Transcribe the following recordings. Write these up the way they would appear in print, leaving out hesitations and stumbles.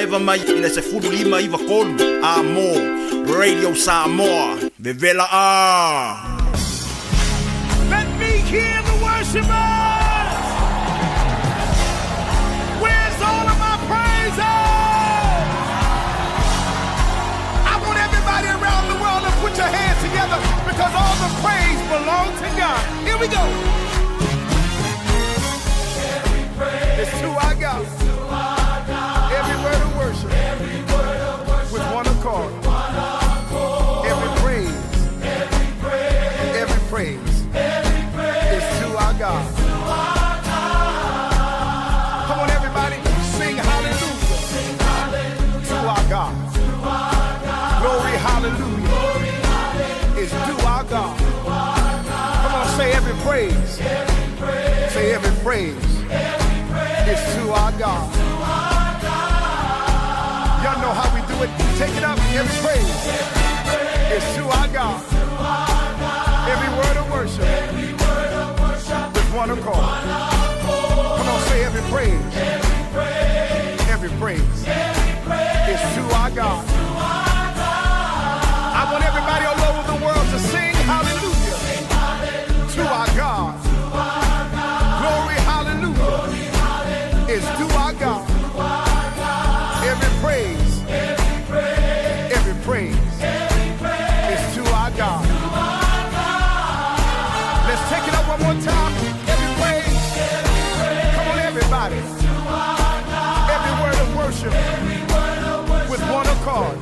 evava mai i le 15 93 a mo Radio Samoa. Vevela a. Let me hear the worshipers. Where's all of my praises? I want everybody around the world to put your hands together because all the praise belongs to God. Here we go. It's to our God. Every word of worship. With one accord. Every praise. Every praise. Is to our God. Come on, everybody, sing hallelujah to our God. Glory, hallelujah is due our God. Come on, say every praise. Say every praise is to our God. Y'all know how we do it. Take it up. Every praise is to our God. Every word of worship with one accord. Come on, say every praise. Every praise is to our God. I want everybody all over the world to sing hallelujah to our God. Glory, hallelujah is due our God. Every praise, every praise is to our God. Let's take it up one more time. Every praise. Come on, everybody. Every word of worship with one accord.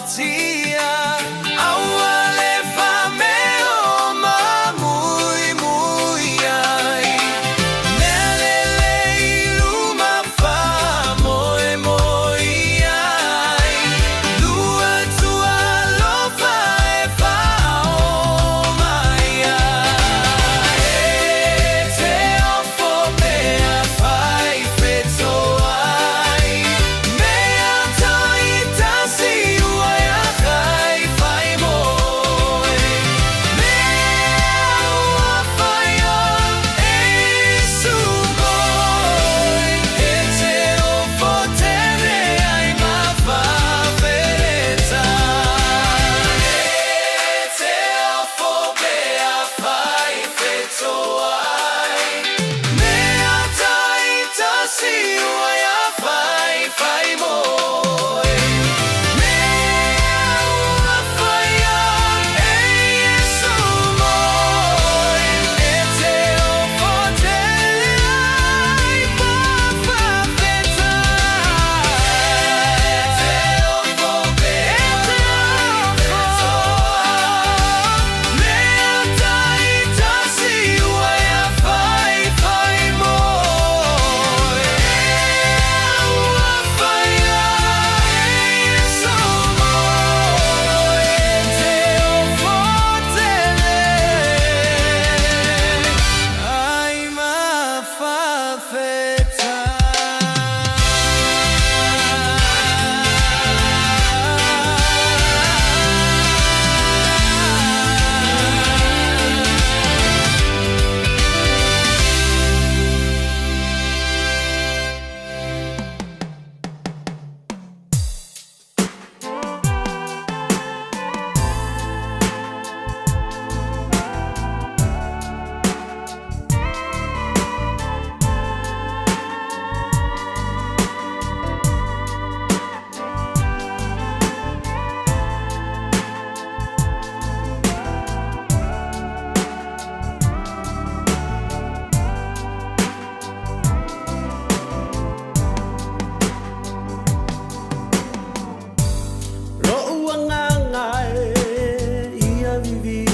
atia Aua le fa'amea o mamuimui ai Mea lelei i luma fa'amoemoe i ai Lua tualofa e fa'aoo mai ai E te ofo mea fai fetoai Mea ta'itasi ua ia kai fai moe Mea ua faia e Iesu moi E te ofo tele ai ma fa'afetai E te ofo mea fai fetoai Mea ta'itasi ua ia fai fai moe Mea ua faia e Iesu moi E te ofo tele ai ma fa'afetai E te ofo mea fai fetoai Mea ta'itasi ua ia fai fai moe Ua faia e Iesu moi E te ofo tele ai ma fa'afetai. Lo'u agaga e ia vivii,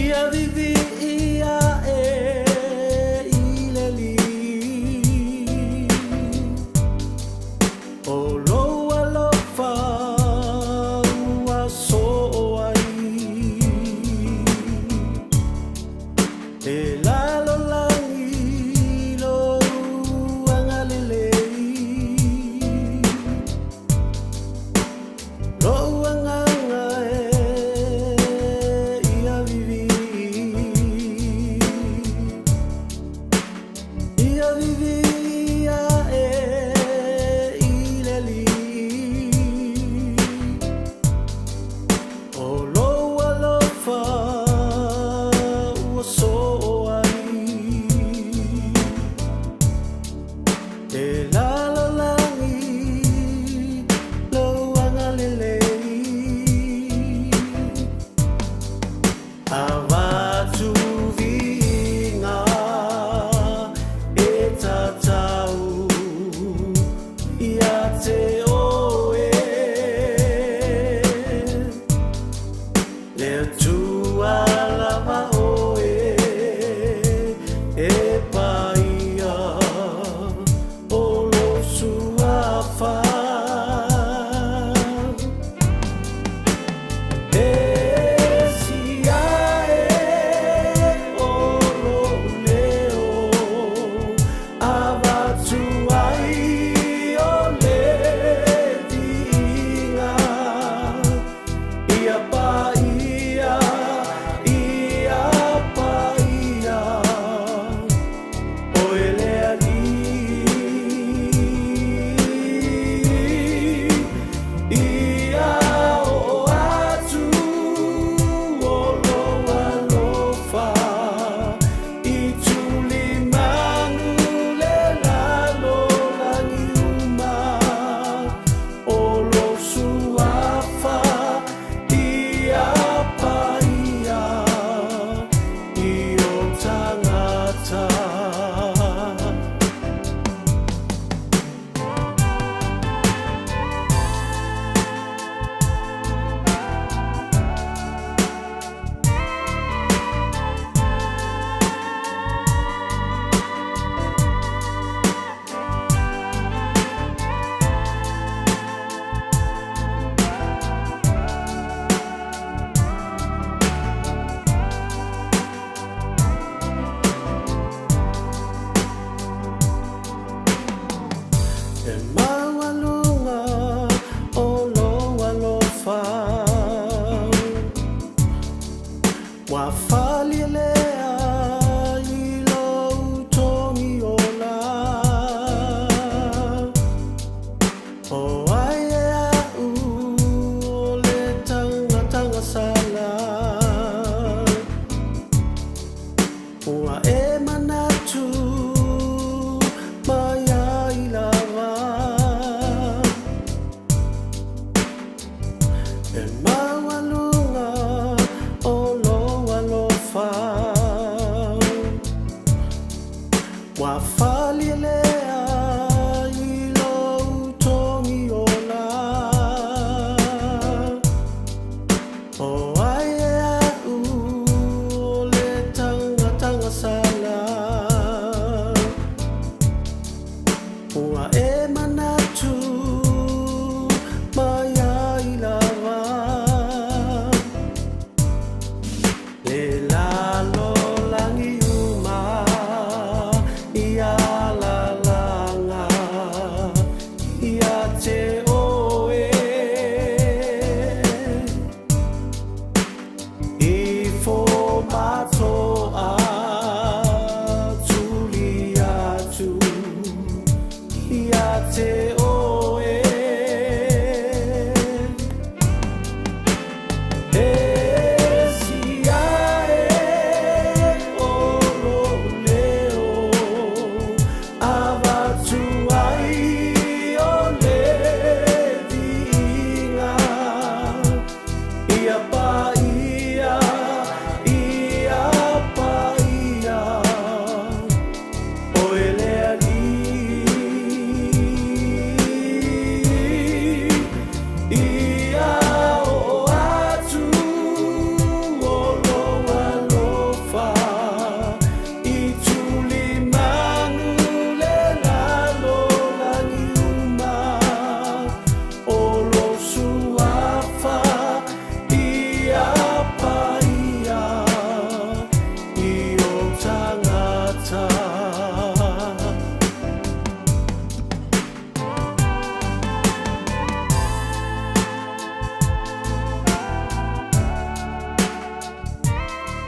ia vivii a'e i le Alii. O lou alofa ua soo ai, e lalolagi lou agalelei. Lo'u agaga e ia vivii, ia vivii a'e i le Alii. O lou alofa ua soo ai, e lalolagi lou agalelei. Avatu viiga e tatau ia te oe. Le Atua lava oe e paia o lou suafa. E sia'e o lou leo avatu ai o le viiga ia paia ia paia oe le Alii.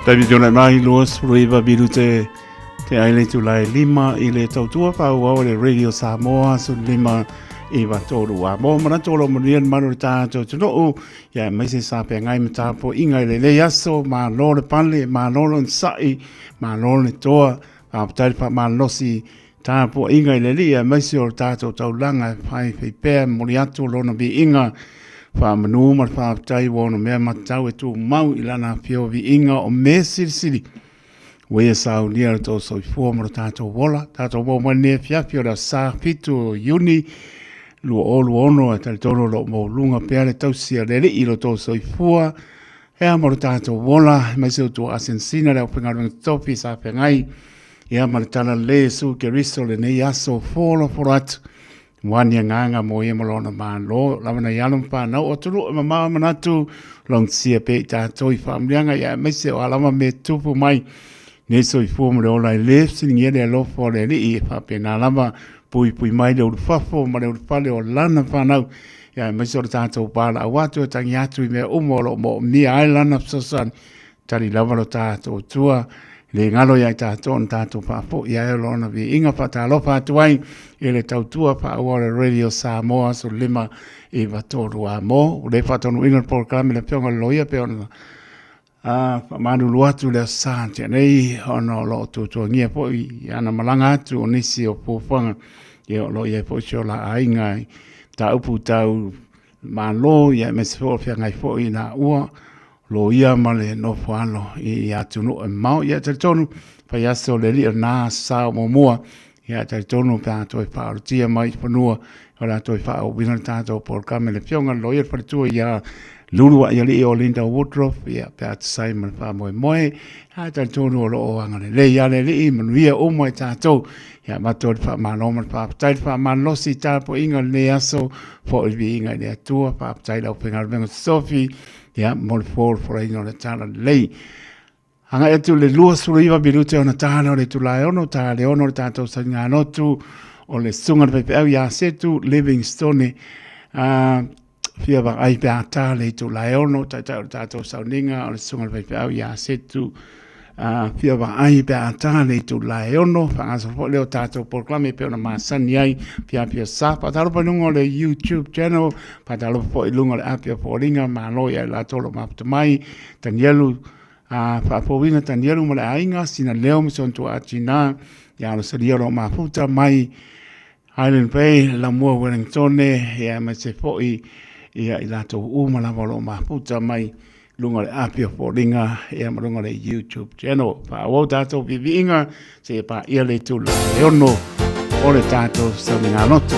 Taimi tūnai mai 29 minute te ai le itula e lima i le tautua faaauau le Radio Samoa 15 i tolu a mo manatu o lo manuia le malu o le tātou atunuu ia aemaise sa feagai ma tapuaiga i lenei aso malo le pale malo le onosai malo le toa faafetai le faamalolosi tapuaiga i le Alii aemaise o le tatou taulaga e faifai pea e momoli atu lona viiga faamanu ma le faafetai ua ono mea matatau e tumau i lana afio viiga o mea silisili ua ia saunia le tou soifua ma lo tatou ola. Tatou maua mai lenei afiafi o le aso Sa 7 o Iuni 2026 e talitonu o lo o maualuga pea le tausi a le Alii i lo tou soifua ea ma lo tatou ola, aemaise o tua asinsina le aufaigaluega totofi sa feagai ia ma le talalelei o Iesu Keriso lenei aso folafolo atu Ua ni agaga mo ia ma lona Malo, lava nai alo ma fanau o atunuu e mamao e manatu, logisia pea i tatou i faamanuiaga ia aemaise o a lava mea tupu mai nei soifua ma le ola e le fesiligia le alofa o le Alii e faapena lava puipui mai le ulufafo ma le ulufale o lana fanau ia aemaise o le tatou valaau atu e tagi atu i mea uma o lo o moomia ai lana fesoasoani Tali lava lo tatou Atua, le galo ia i tatou ona tatou faafoi ai o lona viiga. Faatalofa atu ai i le tautua faaauau o le Radio Samoa 15 9 3 a mo. Ua le faataunuuina le polokalame le Afioga i le Loia pei ona faamalulu atu le Aso Sa na tea nei ona o lo o tuatuagia foi i ana malaga atu o nisi o fuafuaga ia o lo o i ai foi si o la aiga i mataupu tau Malo ia aemaise foi o feagai foi i la ua loia ma le nofo alo i atunuu e mamao. Ia e talitonu fai aso le alii o lena sa o muamua. Ia e talitonu pe a toe faaolotia mai i fanua o le a toe faaauauina le tatou polokalame le Afioga i le Loia le Faletua ia Luluaialii o Linda Woodruff ia pe a tusa ai ma le faamoemoe. Ae talitonu o lo o agalelei lava le Alii, manuia uma i tatou. Ia avatu ai le faamalo ma le faafetai, le faamalolosi i tapuaiga o lenei aso, foi le viiga i le Atua, faafetai i le aufaigaluega totofi, ia mo le folafolaina o le talalelei. Agai atu i le 29 minute ona ta lea o le itula e 6, ta le 6 le tatou saliganotu o le Susuga i le Faifeau ia Setu Livingstone. Fia vaai pe a ta le itula e 6, taitai o le tatou sauniga o le Susuga i le Faifeau ia Setu. Fia vaai pe a ta le itula e 6, faagasolo foi lea o tatou polokalame pei ona masani ai, fiafia sa. Faatalofa i luga o le YouTube channel, faatalofa foi i luga o le api o Foliga, malo ia i latou o lo o mafuta mai, Tanielu, faafouina Tanielu ma le aiga, Sina Leo ma si ona tuaa tina, ia Rosalia o lo o mafuta mai Highland Bay, Lamua Wellingtone, ia aemaise foi ia i latou uma lava o lo o mafuta mai luga o le api o Foliga ia ma luga o le YouTube channel. Faaauau tatou viiviiga seia paia le itula e 6 o le tatou sauniga lotu.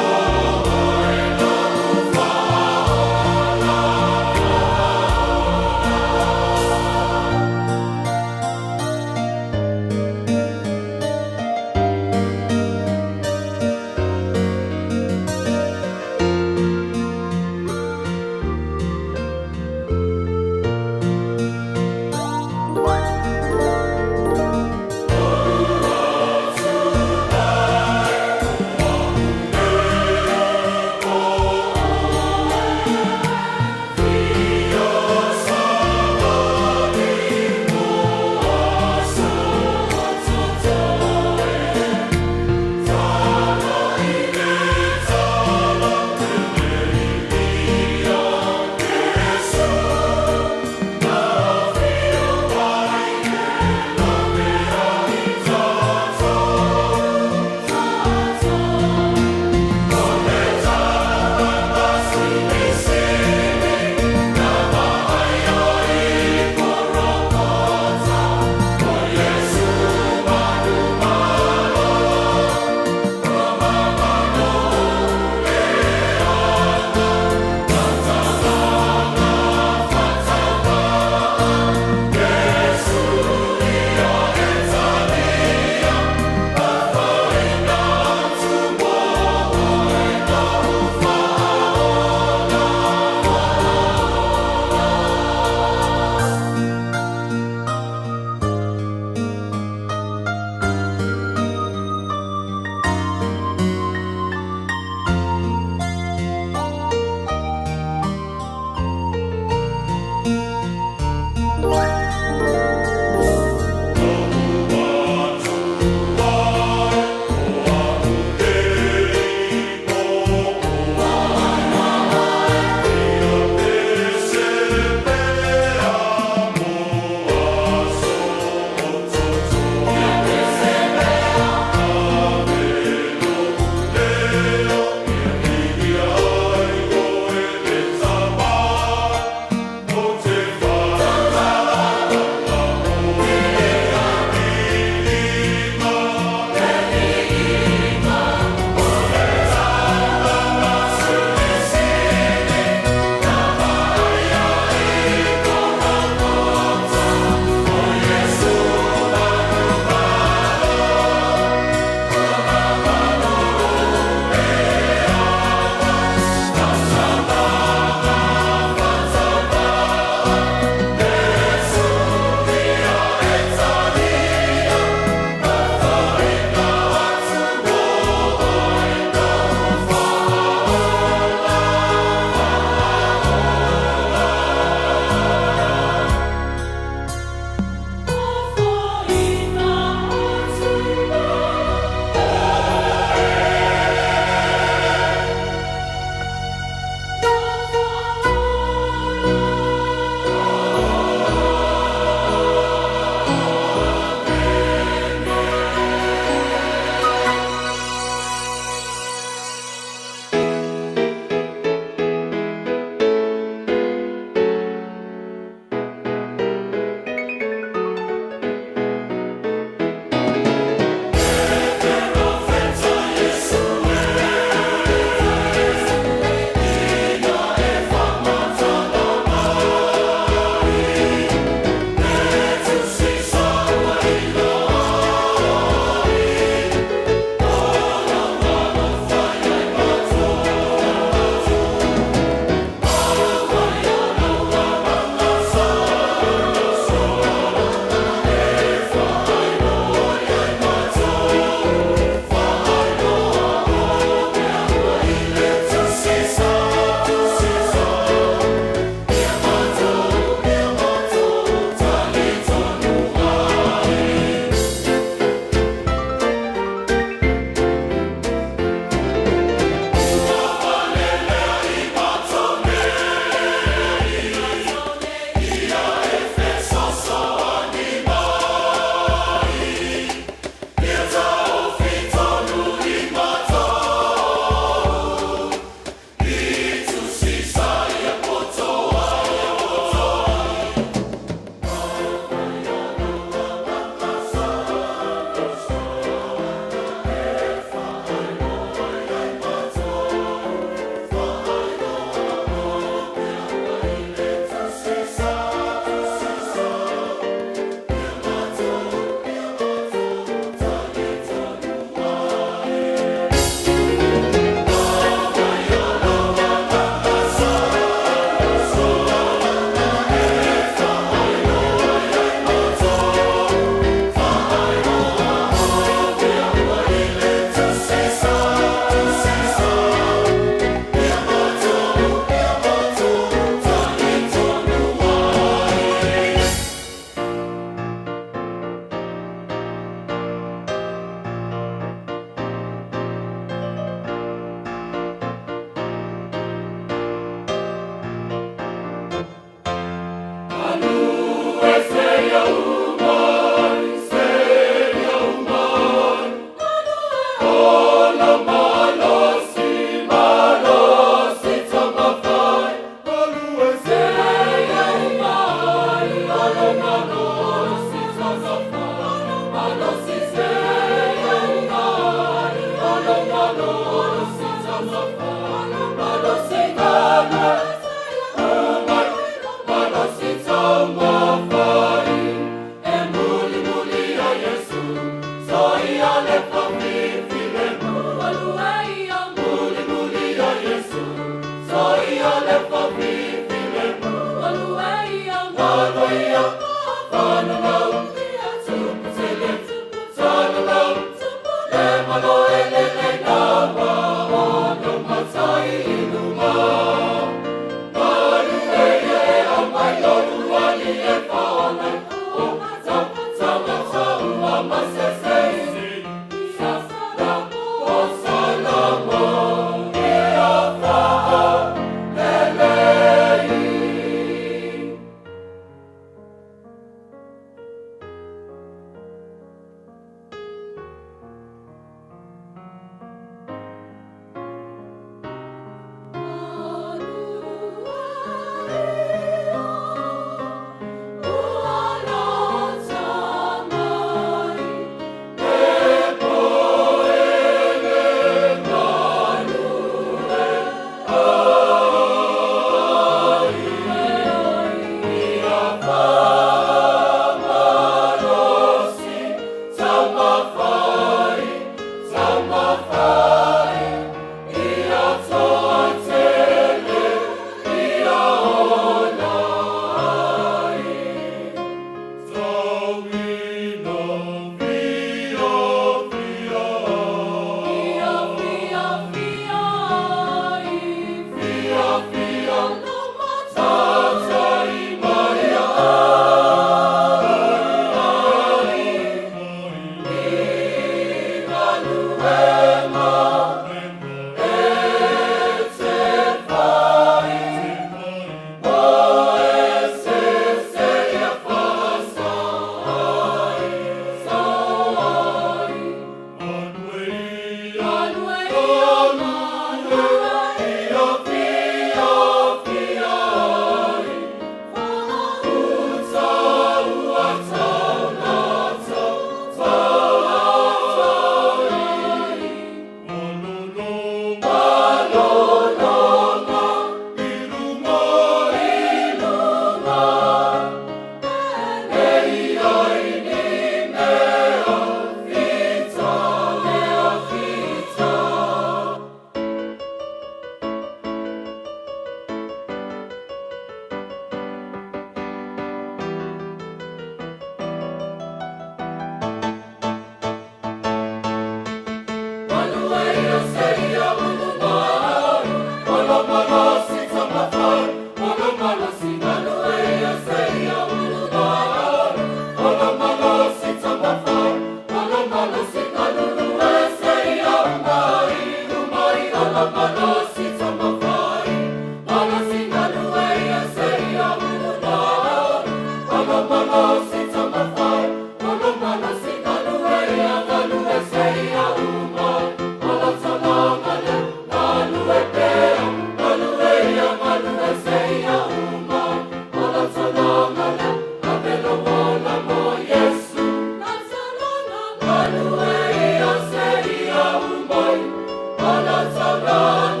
Manuel,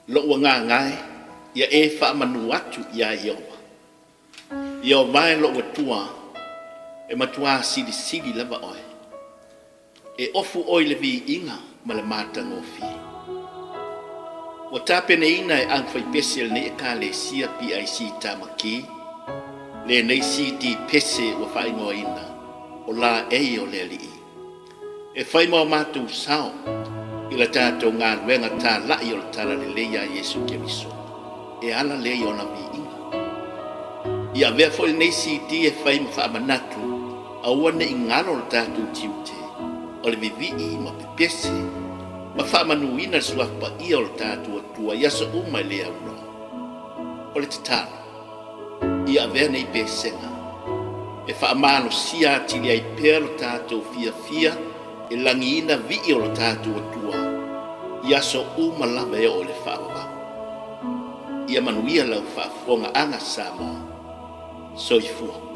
Lou agaga e, ia e faamanu atu iā Ieova. Ieova e lou Atua, e matuā silisili lava oe. E ofu oe i le viiga ma le matagofie. Ua tapenaina e aufaipese a lenei Ekalesia PIC Tamaki lenei CD pese ua faaigoaina o Laei o le Alii. E fai ma o matou sao i la tatou galuega talai o le Talalelei ia Iesu Keriso e ala lea i ona viiga. Ia avea foi lenei CD e fai ma faamanatu aua ne i galo lo tatou tiute o le vivii ma pepese ma faamanuina le Suafa Paia o lo tatou Atua i aso uma e le aunoa. O le tatalo, Ia avea nei pesega e faamalosia atili ai pea lo tatou fiafia e lagiina vii o lo tatou Atua i aso uma lava e oo i le faavavau. Ia manuia lau faafofogaaga Samoa. Soifua.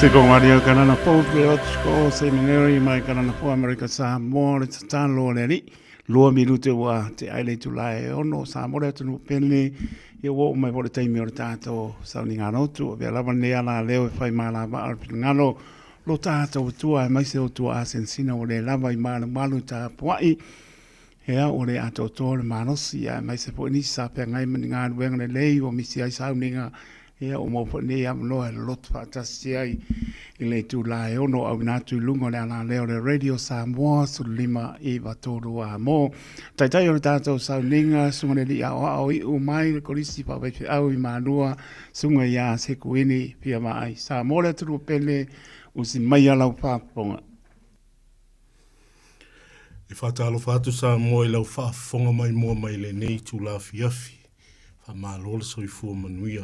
Sekongaria Kanana Pou Theological Seminary mai Kanana Pou Amerika Samoa le tatalo le alii. Lua minute ua te ai le itula e ono Samoa le atunuu pele ia ua oo mai foi le taimi o le tatou sauniga lotu. Avea lava lenei ala leo e fai malavaa o le finagalo lo tatou Atua aemaise o tua asenasina ua le lava i malumalu tapuai. Ea ua le atoatoa le malosi aemaise foi nisi sa feagai ma ni galuega lelei ua misi ai sauniga. Ia ua maua foi lenei avanoa e loloto faatasi ai i le itula e ono auina atu i luga o le alalea o le Radio Samoa 1593 A mo Taitai o le tatou sauniga, Susuga i le Alii Aoao iu mai le Kolisi Faafaifeau i Malua, Susuga ia Sekuini Fiavaai. Samoa le atunuu pele, usi maia lau faafofoga. E faatalofa atu Samoa i lau faafofoga maimoa mai lenei itula afiafi. Faamalo le soifua manuia.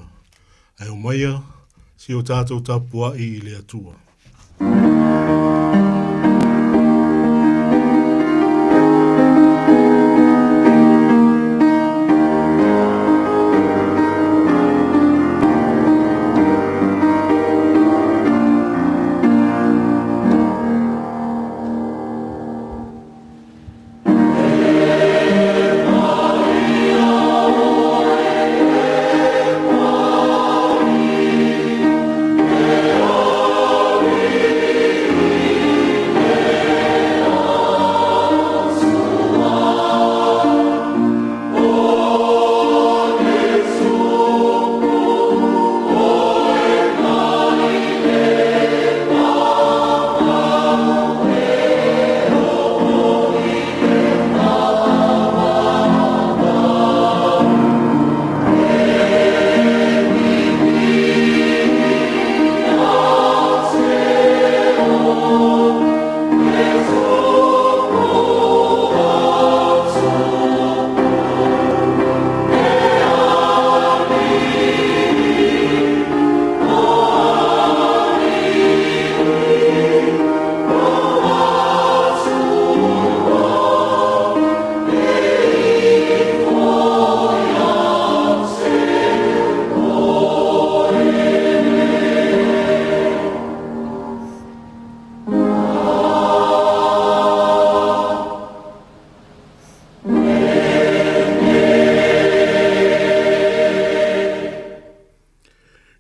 Ae omaia si o tatou tapuai i le Atua.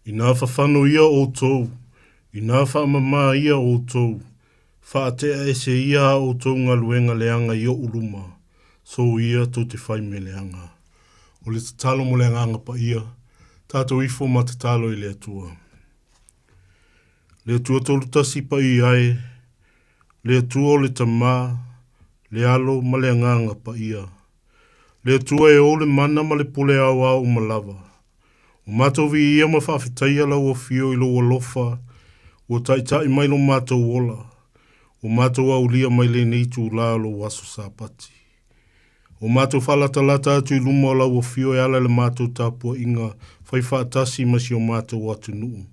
Inā whawhano ia outou, inā whaamamā ia outou, whaatea ese ia a outou galuega leaga i oʻu luma, so ia tou te whai me leaga. O le tatalo mo le Agaga Paia, tatou ifo ma tatalo i le Atua. Le Atua Tolutasi Paia e, le Atua o le Tama, le Alo ma le Agaga Paia. Le Atua e ou le mana ma le pule aoao uma lava. Ua matou viia ma faafetaia lau Afio i lou alofa ua taitai mai lo matou ola, ua matou aulia mai lenei itulā o lou aso Sapati. Ua matou faalatalata atu i luma o lau Afio e ala i le matou tapuaiga fai faatasi ma si o matou atunuu.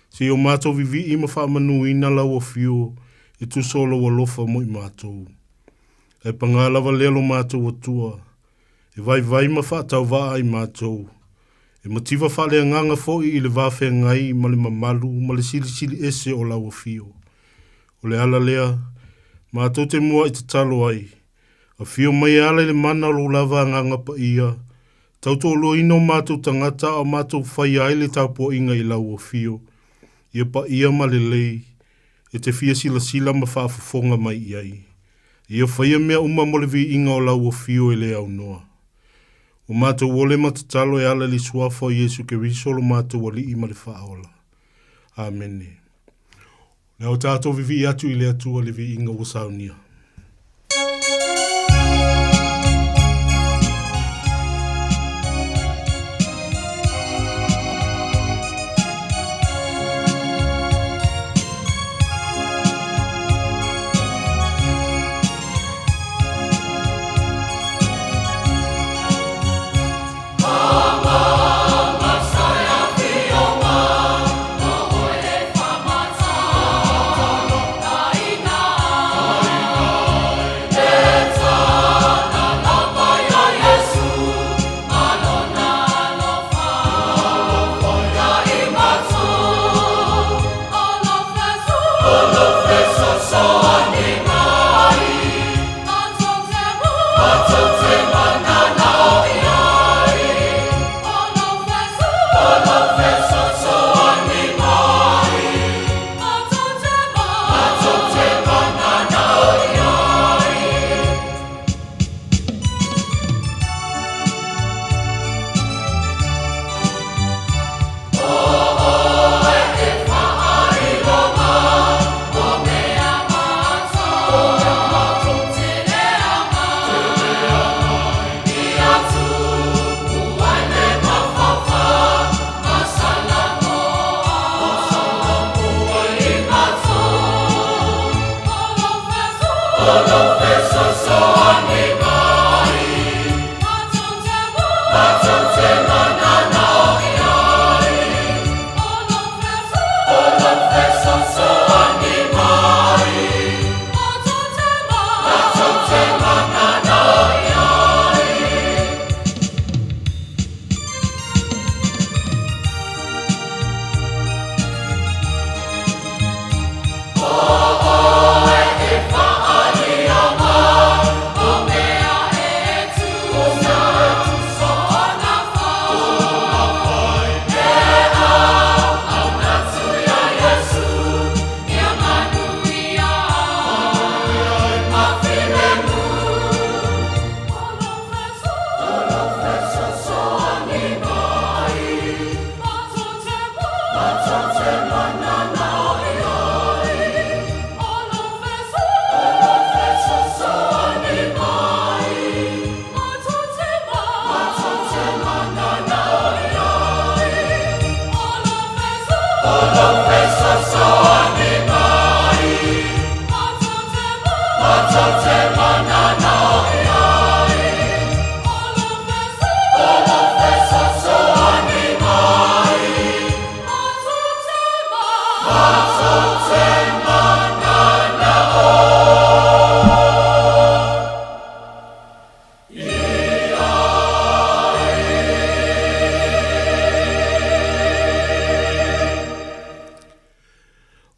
Se i o matou vivii ma faamanuina lau Afio e tusa o lou alofa mo i matou. Ae pagā lava lea lo matou Atua, e vaivai ma faatauvaa ai matou, e mativa faaleagaga foi i le va feagai ma le mamalu ma le silisili ese o lau Afio. O le ala lea, matou te muaʻi tatalo ai, Afio mai e ala i le mana o lou lava Agaga Paia, tautoaluaina o matou tagata a o matou faia ai le tapuaiga i lau Afio, ia paia ma lelei, e te fia silasila ma faafofoga mai i ai. Ia faia mea uma mo le viiga o lau Afio e le aunoa. Ua matou ole ma tatalo e ala i le Suafa o Iesu Keriso lo matou Alii ma le Faaola. Amene. O lea o tatou vivii atu i le Atua le viiga ua saunia.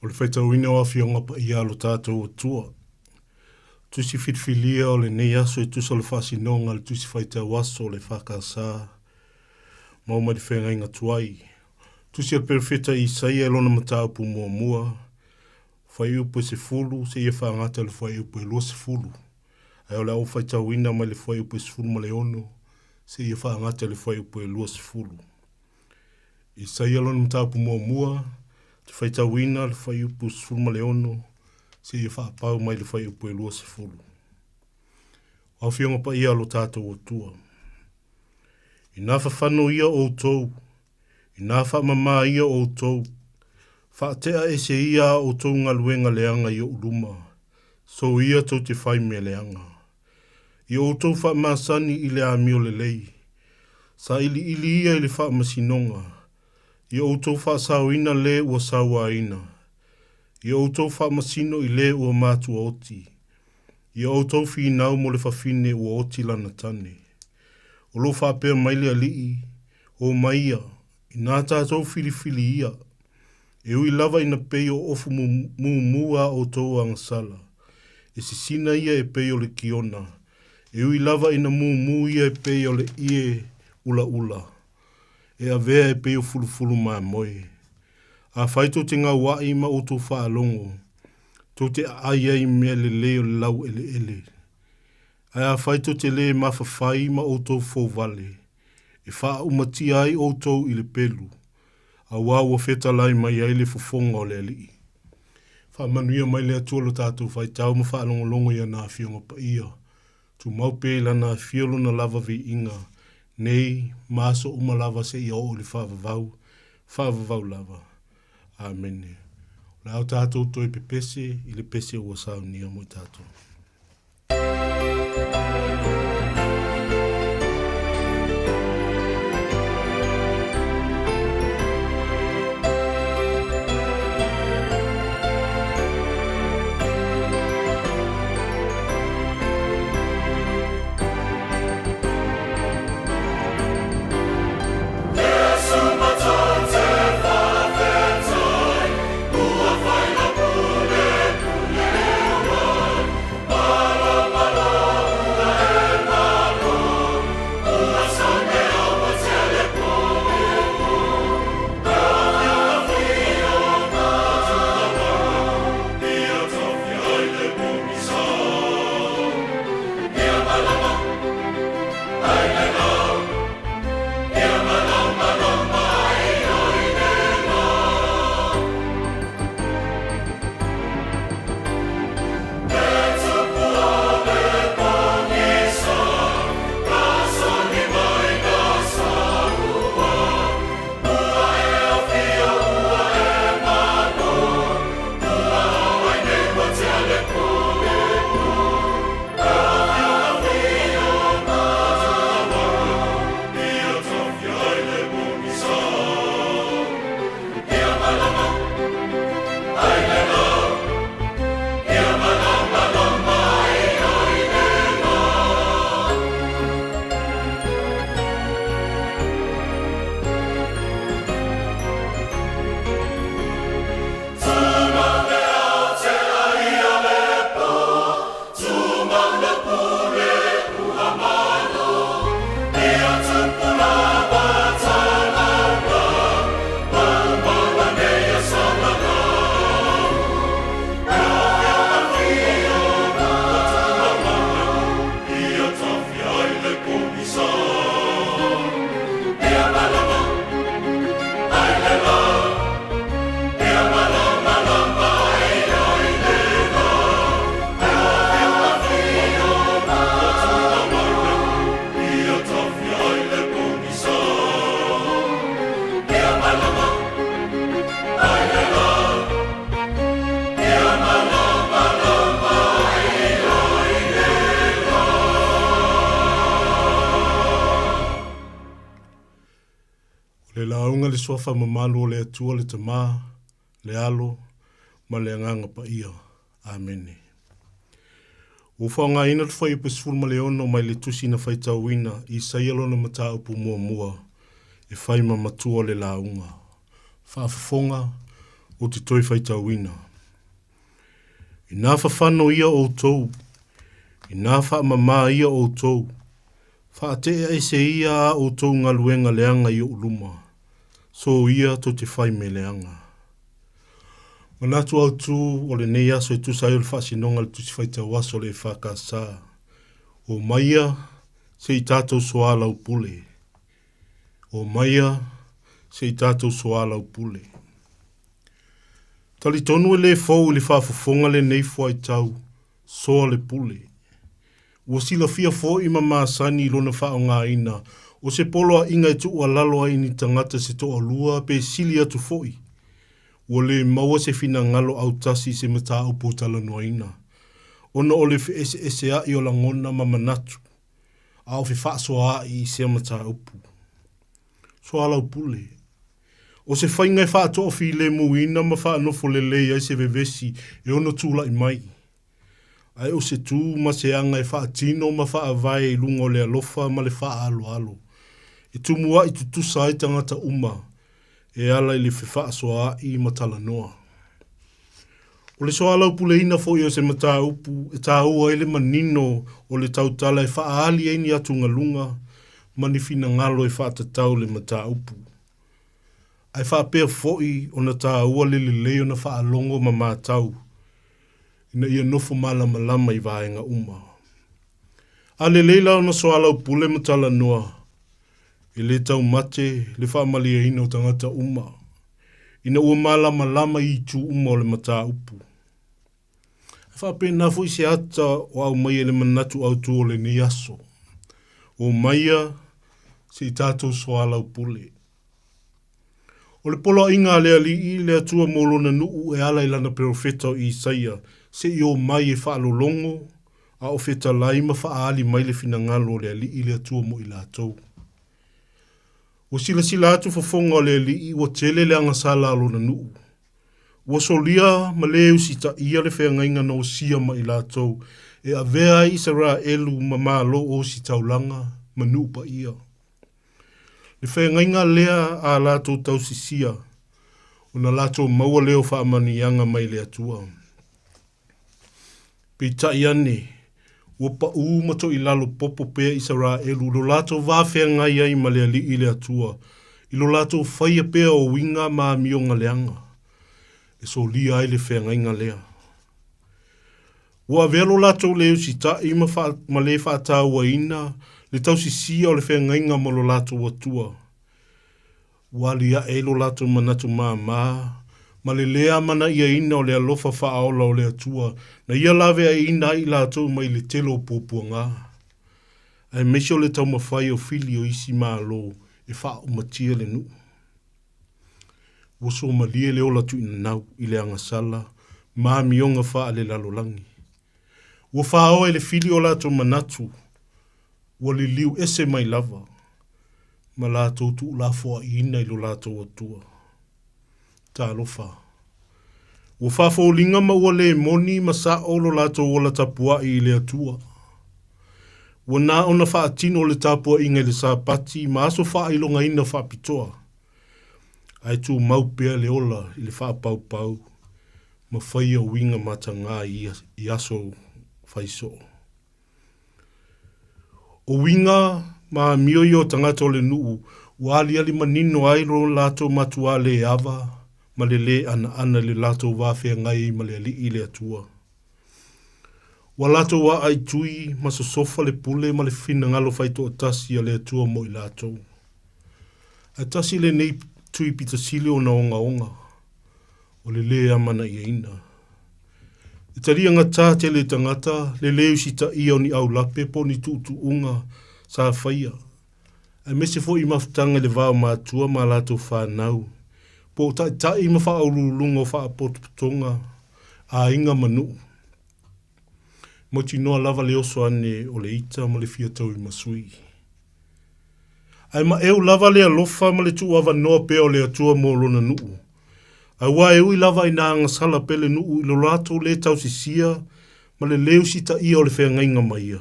O le faitauina o Afioga Paia a lo tatou Atua. Tusi filifilia o lenei aso e tusa o le faasinoga a le Tusi Faitau Aso o le EFKS maua mai le feagaiga tuai. Tusi a le Perofeta Isaia i lona mataupu muamua, fuaiupu e 10 seia faagata i le fuaiupu e 20. Ae o le a ou faitauina mai le fuaiupu e 16 seia faagata i le fuaiupu e 20. Isaia lona mataupu muamua, te faitauina le fuaiupu 16 seia faapau mai le fuaiupu e 20. O Afioga Paia a lo tatou Atua. Inā fafano ia outou, inā faamamā ia outou, faatea ese ia a outou galuega leaga i oʻu luma, so ia tou te fai mea leaga. I outou faamasani i le amio lelei, sailiili ia i le faamasinoga, i outou faasaoina le ua sauaina, i outou faamasino i le ua matuaoti, i outou finau mo le fafine ua oti lana tane. O lo o faapea mai le Alii, O mai ia, inā tātou filifili ia, e ui lava ina pei o ofu mumu a outou agasala, e sisina ia e pei o le kiona, e ui lava ina mumu ia e pei o le ʻie ʻulaʻula, e avea e pei o fulufulu mamoe. Afai tou te gauaʻi ma outou faalogo, tou te aʻai ai i mea lelei o le laueleele. Ae afai tou te lē mafafai ma outou fouvale, e faaumatia ai outou i le pelu, auā ua fetalai mai ai le fofoga o le Alii. Faamanuia mai le Atua lo tatou faitau ma faalogologo i ana Afioga Paia. Tumau pea i Lana afio Lona lava viiga, nei ma aso uma lava seia oo i le faavavau, faavavau lava. Amene. O le a o tatou toe pepese i le pese ua saunia mo i tatou. O le lauga le suafa mamalu o le Atua le Tama, le Alo, ma le Agaga Paia. Amene. Ua faaaogaina le Fuaiupu 16 mai le Tusi na faitauina i Isaia lona mataupu muamua e fai ma matua o le lauga. Faafofoga, ou te toe faitauina. Inā fafano ia outou, inā faamamā ia outou, faateʻea ese ia a outou galuega leaga i oʻu luma, so ia tou te fai me leaga. Manatu autū o lenei aso e tusa ai o le faasinoga o le Tusi Faitau Aso o le EFKS. Omaia se i tatou soalaupule. Omaia se i tatou soalaupule. Talitonu e lē fou i le faafofoga lenei fuaitau soa le pule. Ua silafia foi ma masani i lona faaaogaina o se poloaiga e tuualalo ai i ni tagata se toalua pe sili atu foi. Ua lē maua se finagalo autasi i se mataupu o talanoaina, ona o le feeseesea'i o lagona ma manatu, a o fefaasoaa'i i sea mataupu. Soalaupule. O se faiga e faatoafilemuina ma faanofo lelei ai se vevesi e ono tulai mai. Ae o se tu ma se aga e faatino ma faavae i luga o le alofa ma le faaaloalo, e tumuaʻi tutusa ai tagata uma e ala i le fefaasoaaʻi ma talanoa. O le soalaupuleina foi o se mataupu e tāua ai le manino o le tautala e faaali ai ni atugaluga ma ni finagalo e faatatau le mataupu. Ae faapea foi ona tāua le lelei ona faalogo ma matau ina ia nofo malamalama i vaega uma. A lelei la ona soalaupule ma talanoa, e lē taumate le faamalieina o tagata uma, ina ua malamalama i itu uma o le mataupu. E faapena foi se ata o aumaia i le manatu autu o lenei aso. Omaia se i tatou soalaupule. O le poloaiga a le Alii, le Atua mo lona nuu e ala i lana perofeta o Isaia, se i o mai e faalologo, a o fetalai ma faaali mai le finagalo o le Alii le Atua mo i latou. Ua silasila atu fofoga o le Alii ua tele le agasala a lona nuu. Ua solia ma lē usitaia le feagaiga na osia ma i latou e avea ai Isaraelu ma malo ositaulaga ma nuu paia. Le feagaiga lea a latou tausisia, ona latou maua lea o faamanuiaga mai le Atua. Peitai ane, ua paʻū ma toilalo popo pea Isaraelu i lo latou va feagai ai ma le Alii le Atua, i lo latou faia pea o uiga ma amioga leaga, e solia ai le feagaiga lea. Ua avea lo latou lē usitai ma, fa, ma lē faatauaina le tausisia o le feagaiga ma lo latou Atua. Ua aliaʻe ai lo latou manatu māmā ma le lē amanaiaina o le alofa faaola o le Atua na ia laveaiina ai i latou mai le tele o puapuagā, aemaise o le taumafai o fili o isi Malo e faaumatia le nuu. Ua somalie le ola tuinanau i le agasala ma amioga faalelalolagi. Ua faoa e le fili o latou manatu, ua liliu ese mai lava ma latou tuulafoaiina i lo latou Atua. Talofa! Ua faafoliga ma ua le moni ma sao lo latou ola tapuai i le Atua. Ua na ona faatino le tapuaiga i le Sapati ma aso faailogaina faapitoa, ae tumau pea le ola i le faapaupau ma faia uiga matagā i aso faisoo. O uiga ma amio ia o tagata o le nuu ua aliali manino ai lo latou matuā le ava ma le lē anaana i le latou va feagai ai ma le Alii le Atua. Ua latou a'a i tui ma sosofa le pule ma le finagalo faitoatasi a le Atua mo i latou. Ae tasi lenei tui pito sili ona ogaoga, o le lē amanaiaina. E talia gatā tele e tagata le lē usitaia o ni aulape po o ni tuutuuga sa faia, aemaise foi i mafutaga i le va o matua ma a latou fanau, po o taitai ma faauluuluga o faapotopotoga, aiga ma nuu. Mautinoa lava le oso ane o le ita ma le fia tauimasui. Ae maeu lava le alofa ma le tuuavanoa pea o le Atua mo lona nuu. Aua e ui lava ina agasala pea le nuu i lo latou lē tausisia ma le lē usitaia o le feagaiga ma ia,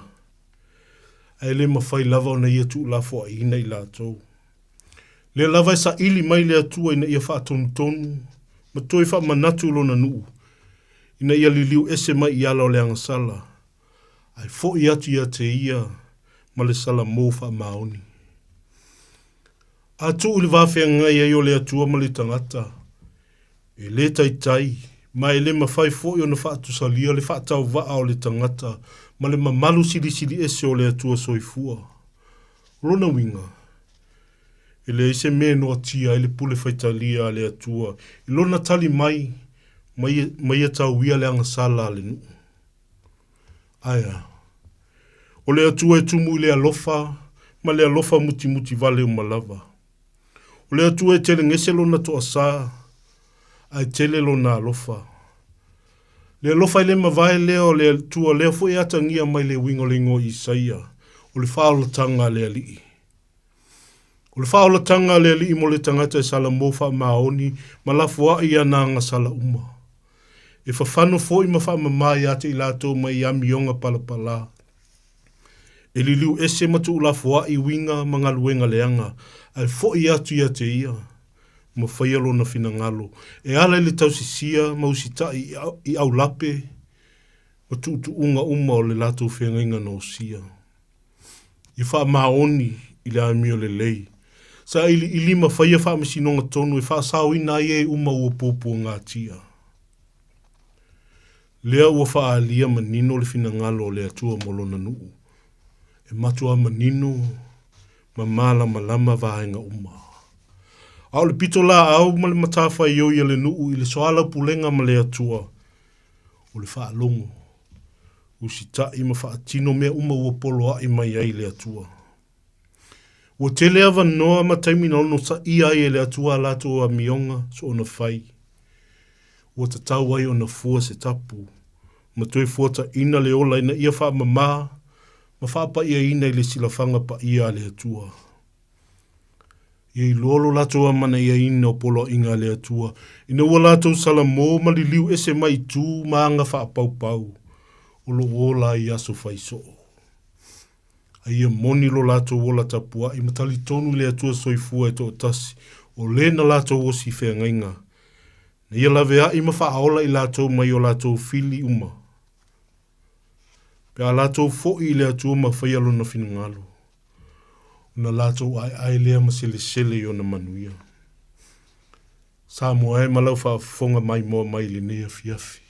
ae le mafai lava ona ia tuulafoaiina i latou. Lea lava e saili mai le Atua ina ia faatonutonu ma toe faamanatu i lona nuu, ina ia liliu ese mai i ala o le agasala, ae foi atu ia te ia ma le salamo faamaoni. A tuu i le va feagai ai o le Atua ma le tagata, e le taitai, ma e le mafai foi ona faatusalia le faatauvaa o le tagata ma le mamalu silisili ese o le Atua soifua. O lona uiga, e leai se mea e noatia ai le pule faitalia a le Atua i lona tali mai ma ia tauia le agasala a le nuu. Ae a? O le Atua e tumu i le alofa ma le alofa mutimuti vale uma lava. O le Atua e telegese lona toasā, ae tele lona alofa. Le alofa e le mavae lea o le Atua lea foi e atagia mai le uiga o le igoa Isaia, o le faaolataga a le Alii. O le faaolataga a le Alii mo le tagata e salamo faamaoni ma lafoai i ana agasala uma. E fafano foi ma faamama ia te i latou mai amioga palapala. E liliu ese ma tuulafoai uiga ma galuega leaga, ae foi atu ia te ia, ma faia lona finagalo, e ala i le tausisia ma usitai i aulape ma tuutuuga uma o le latou feagaiga na osia. Ia faamaoni i le amio lelei. Sailiili ma faia faamasinoga tonu e faasaoina ai e uma ua puapuagatia. Lea ua faaalia manino le finagalo o le Atua mo lona nuu, e matuā manino ma malamalama vaega uma. A o le pitolaau ma le matafaioi a le nuu i le soalaupulega ma le Atua, o le faalogo, usitai ma faatino mea uma ua poloai mai ai le Atua. Ua tele avanoa ma taimi na onosaia ai e le Atua a latou amioga soona fai. Ua tatau ai ona fua se tapu ma toe fuataina le ola ina ia faamama ma faapaiaina i le silafaga paia a le Atua. Ia iloa lo latou amanaiaina o poloaiga a le Atua, ina ua latou salamo ma liliu ese mai i tu ma aga faapaupau o lo o ola ai i aso fai soo. A ia moni lo latou ola tapuai ma talitonu i le Atua soifua e toatasi, o le na latou osi feagaiga, na ia laveai ma faaola i latou mai o latou fili uma, pe a latou foi i le Atua ma faia lona finagalo, ona latou aeae lea ma selesele i ona manuia. Samoa e ma lau faafofoga maimoa mai i lenei afiafi.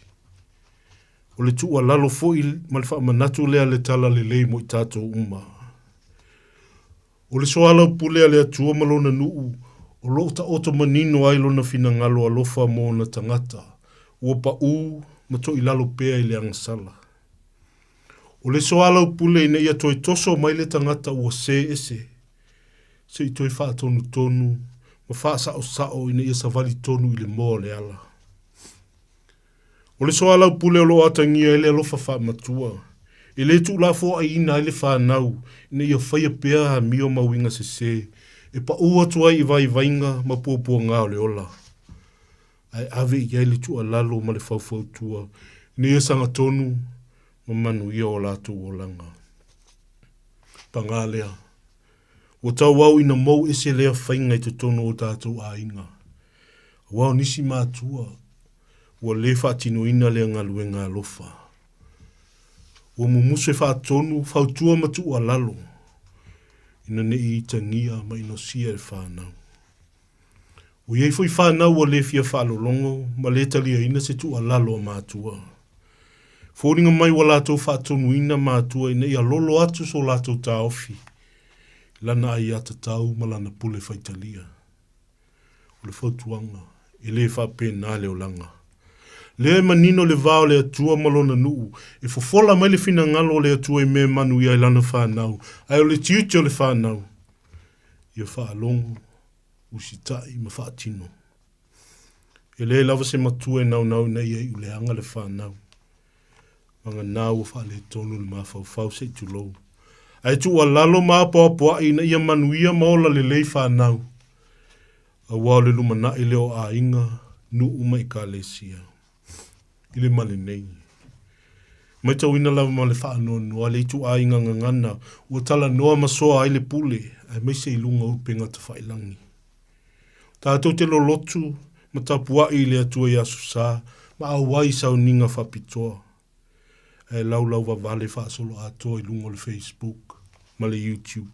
O le tuualalo foi ma le faamanatu lea le talalelei mo i tatou uma. O le soalaupule a le Atua ma lona nuu, o lo o taoto manino ai lona finagalo alofa mo ona tagata, ua paʻū ma toilalo pea i le agasala. O le soalaupule ina ia toe toso mai le tagata ua sē ese, se i toe faatonutonu ma faasaosao ina ia savali tonu i le moa o le ala. O le soalaupule o lo o atagia ai le alofa faamatua, e le tuulafoaiina ai le fanau ina ia faia pea amio ma uiga sese e paʻū atu ai i vaivaiga ma puapuaga o le ola, ae ave i ai le tuualalo ma le faufautua ina ia sagatonu ma manuia o latou olaga. Paga lea, ua tauau ina mou ese lea faiga i totonu o tatou aiga, aua o nisi matua ua le faatinoina lea galuega alofa. Ua mumusu e faatonu, fautua ma tuualalo. ina ne i itagia ma inosia e le fanau. Ua i ai foi fanau ua le fia faalologo ma le taliaina se tuualalo a matua. Foliga mai ua latou faatonuina matua ina ia lolo atu so latou taofi i lana aiatatau ma lana pule faitalia. O le fautuaga, e le faapena le olaga. Lea e manino le va o le Atua ma lona nuu, e fofola mai le finagalo o le Atua i mea e manuia ai lana fanau, ae o le tiute o le fanau, ia faalogo, usitai ma faatino. E leai lava se matua e naunau ina ia iuleaga le fanau. Vagana ua faaletonu le mafaufau se i tulou. Ae tuualalo ma apoapoai ina ia manuia ma ola lelei fanau, aua o le lumanai lea o aiga, nuu ma ekalesia. I le male nei. Matauina lava ma le faanoanoa le ituaiga gagana ua talanoa ma soa ai le pule, aemaise i luga o upega tafailagi. Tatou te lolotu ma tapuai i le Atua i Aso Sa ma auai i sauniga faapitoa, ae laulau vavale faasoloatoa i luga o le Facebook ma le YouTube.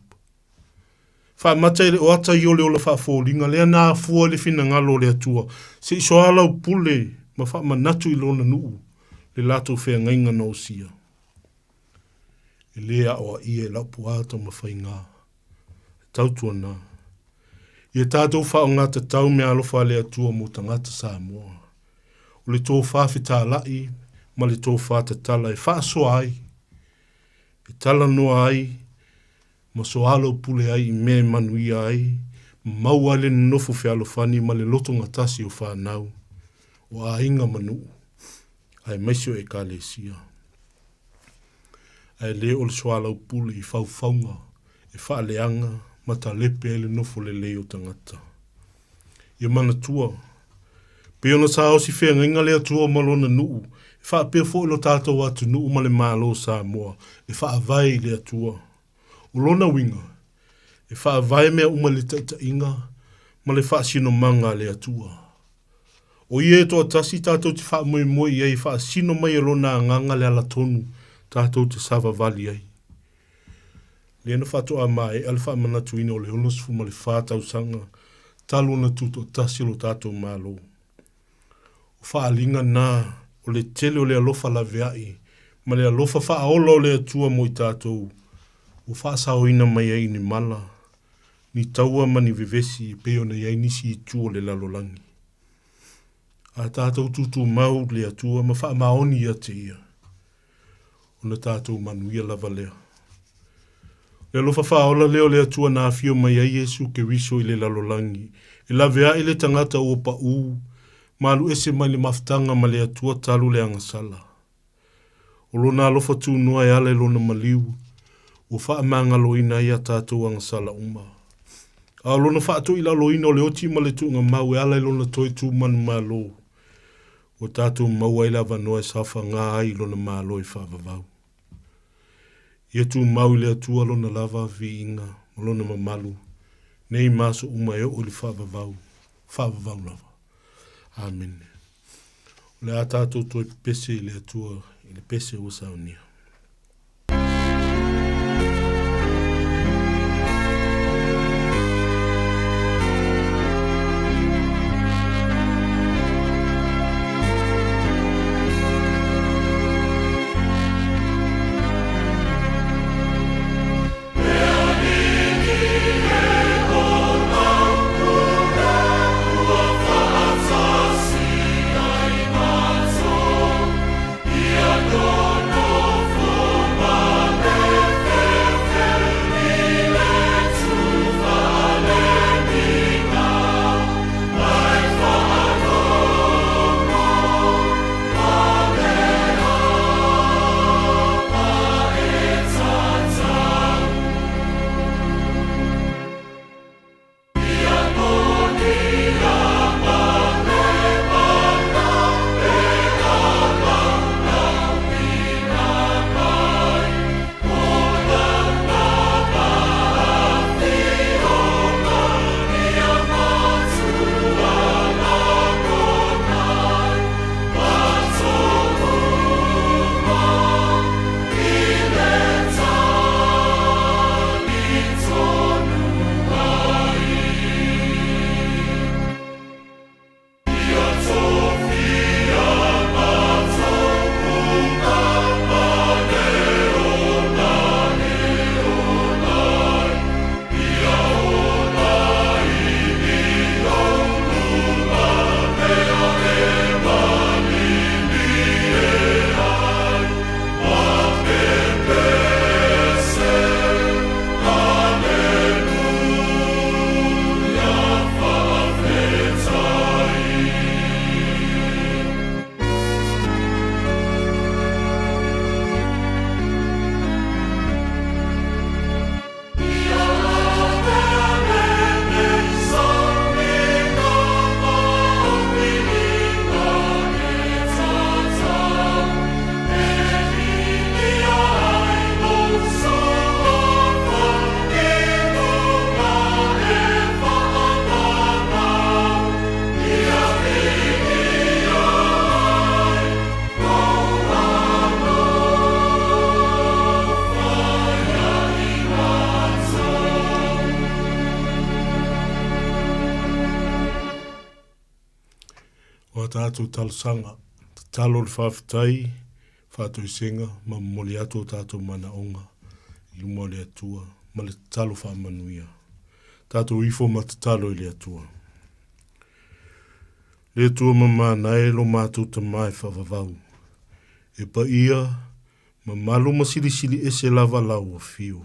Faamata e le o ata i o le ola faafoliga lea na afua i le finagalo o le Atua se i soalaupule ma faamanatu i lona nuu le latou feagaiga na osia. E le aoaia e lau puaa taumafaiga. E tautuana. Ia tatou faaaogatatau meaalofa a le Atua mo tagata Samoa. O le tofa fetalai ma le tofa tatala e faasoa ai, e talanoa ai ma soalaupule ai i mea e manuia ai ma maua ai le nonofo fealofani ma le lotogatasi o fanau, o aiga ma nuu, aemaise o Ekalesia. Ae le o le soalaupule i faufauga e faaleaga ma talepe ai le nofo lelei o tagata. Ia manatua, pei ona saosi feagaiga le Atua ma Lona nuu, e faapea foi lo tatou atunuu ma le Malo o Samoa e faavae i le Atua. O lona uiga, e faavae mea uma i le taitaiga ma le faasinomaga a le Atua. O Ia e toatasi tatou te faamoemoe i ai e faasino mai e Lona Agaga le alatonu tatou te savavali ai. Lea na faatoa maea le faamanatuina o le 64 tausaga talu ona tutoatasi lo tatou Malo. O faaaliga na o le tele o le alofa laveai ma le alofa faaola o le Atua mo i tatou ua faasaoina mai ai i ni mala, ni taua ma ni vevesi e pei ona i ai nisi itu o le lalolagi. A tatou tutumau le Atua ma faamaoni ia te Ia, ona tatou manuia lava lea. O le alofa faaola lea o le Atua na afio mai ai Iesu Keriso i le lalolagi, e laveai le tagata ua paʻū ma alu ese mai le mafutaga ma le Atua talu le agasala. O lona alofa tunoa e ala i lona maliu, ua faamagaloina ai a tatou agasala uma. A o lona faatoilaloina o le oti ma le tuugamau e ala i lona toe tu manumalo, ua tatou maua ai le avanoa e saofaga ai i lona Malo e faavavau. Ia tumau i le Atua lona lava viiga ma lona mamalu nei ma aso uma e oo i le faavavau, faavavau lava. Amene. O le a tatou toe pepese i le Atua i le pese ua saunia. tatou talosaga, tatalo le faafetai, faatoesega ma momoli atu o tatou manaoga i luma o le Atua ma le tatalo faamanuia. Tatou ifo ma tatalo i le Atua. Le Atua mamana e lo matou Tama e faavavau, e paia, mamalu ma silisili ese lava lau afio.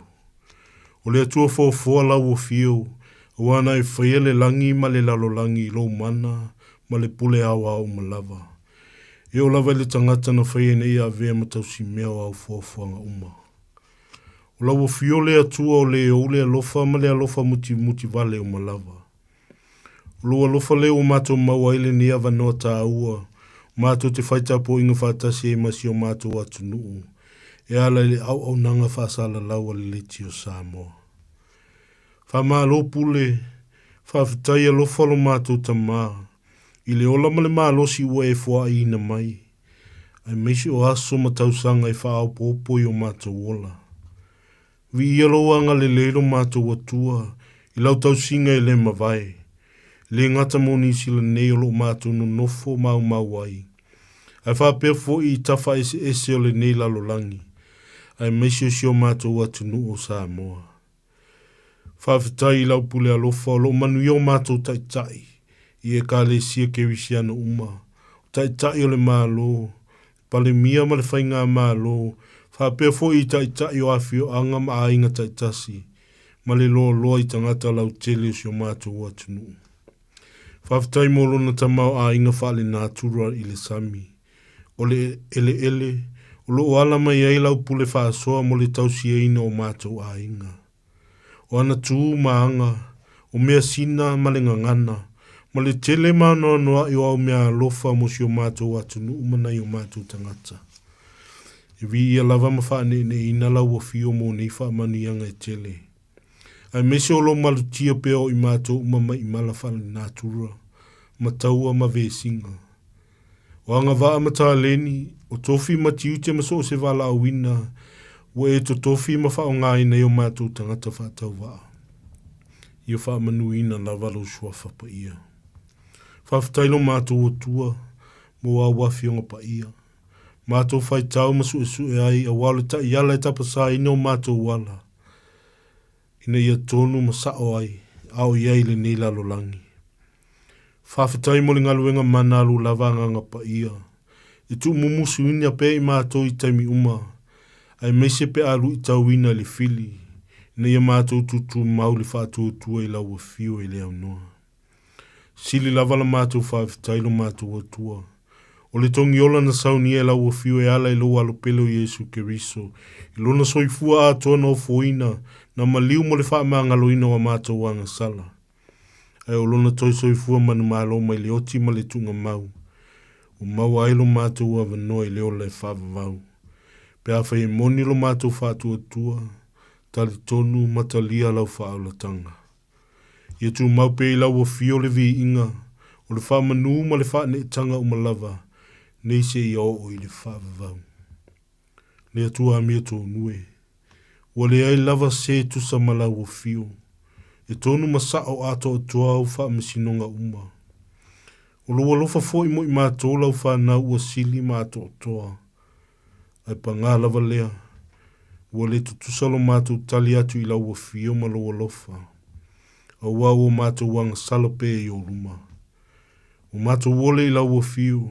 O le Atua foafoa lau afio, aua na e faia le lagi ma le lalolagi i lou mana ma le pule aoao uma lava. E oo lava i le tagata na faia ina ia avea ma tausimea o au foafoaga uma. O lau afio le Atua o le ou le alofa ma le alofa mutimuti vale uma lava. O lou alofa lea ua matou maua ai lenei avanoa taua, matou te fai tapuaiga faatasi ai ma si o matou atunuu e ala i le auaunaga faasalalau a le Leitio Samoa. Faamalo pule, faafetai alofa lo matou Tama i le ola ma le malosi ua e foaiina mai, aemaise o aso ma tausaga e faaopoopo i o matou ola. Viia lou agalelei lo matou Atua i lau tausiga e le mavae, e le gata mo Nisila nei o lo o matou nonofo maumau ai, ae faapea foi i tafa eseese o lenei lalolagi, aemaise o si o matou atunuu o Samoa. Faafetai i lau pule alofa o lo o manuia o matou taitai i Ekalesia Kerisiano uma, o taitai o le Malo, Palemia ma le Faigamalo, faapea foi i taitai o afioaga ma aiga taitasi, ma le loaloa i tagata lautele o si o matou atunuu. Faafetai mo lona tamaoaiga faalenatura i le sami, o le eleele, o lo o ala mai ai lau pule faasoa mo le tausiaina o matou aiga. O ana tu ma aga, o measina ma le gagana, ma le tele maanoanoaʻi o au mea alofa mo si o matou atunuu ma nai o matou tagata. E viia lava ma faaneeneeina lau afio mo nei faamanuiaga e tele. Aemaise o lo malutia pea o i matou uma mai i mala faalenatura, ma taua ma vesiga. O agavaa ma taleni, o tofi ma tiute ma so o se valaauina, ua e totofi ma faaaogaina i o matou tagata faatauvaa. Ia faamanuina lava lou suafa paia. Faafetai lo matou Atua mo au afioga paia. Matou faitau ma suesue ai aua o le taiala e tapasaina o matou ala, ina ia tonu ma sa'o ai a o i ai i lenei lalolagi. Faafetai mo le galuega mana alu lava Agaga Paia e tuumumusuina pea i matou i taimi uma, aemaise pe a luitauina i le fili, ina ia matou tutumau le faatuatua i lau Afio e le aunoa. Sili lava la matou faafetai lo matou Atua. O le togiola na saunia e lau Afio e ala i lou Alo pele o Iesu Keriso, i lona soifua atoa na ofoina, na maliu mo le faamagaloina o a matou agasala. Ae o lona toe soifua manumalo mai le oti ma le tuugamau, ua maua ai lo matou avanoa i le ola e faavavau. Pe afai e moni lo matou faatuatua, talitonu ma talia lau faaolataga. Ia tumau pea i lau afio le viiga, o le faamanu ma le faaneetaga uma lava, nei seia oo i le faavavau. Le Atua amia tonu e, ua leai lava se tusa ma lau afio, e tonu ma sa'o atoatoa au faamasinoga uma. O lou alofa foi mo i matou lau fanau ua sili ma atoatoa. Ae pagā lava lea, ua le tutusa lo matou tali atu i lau afio ma lou alofa, auā ua matou agasala pea i ou luma. Ua matou ole i lau afio,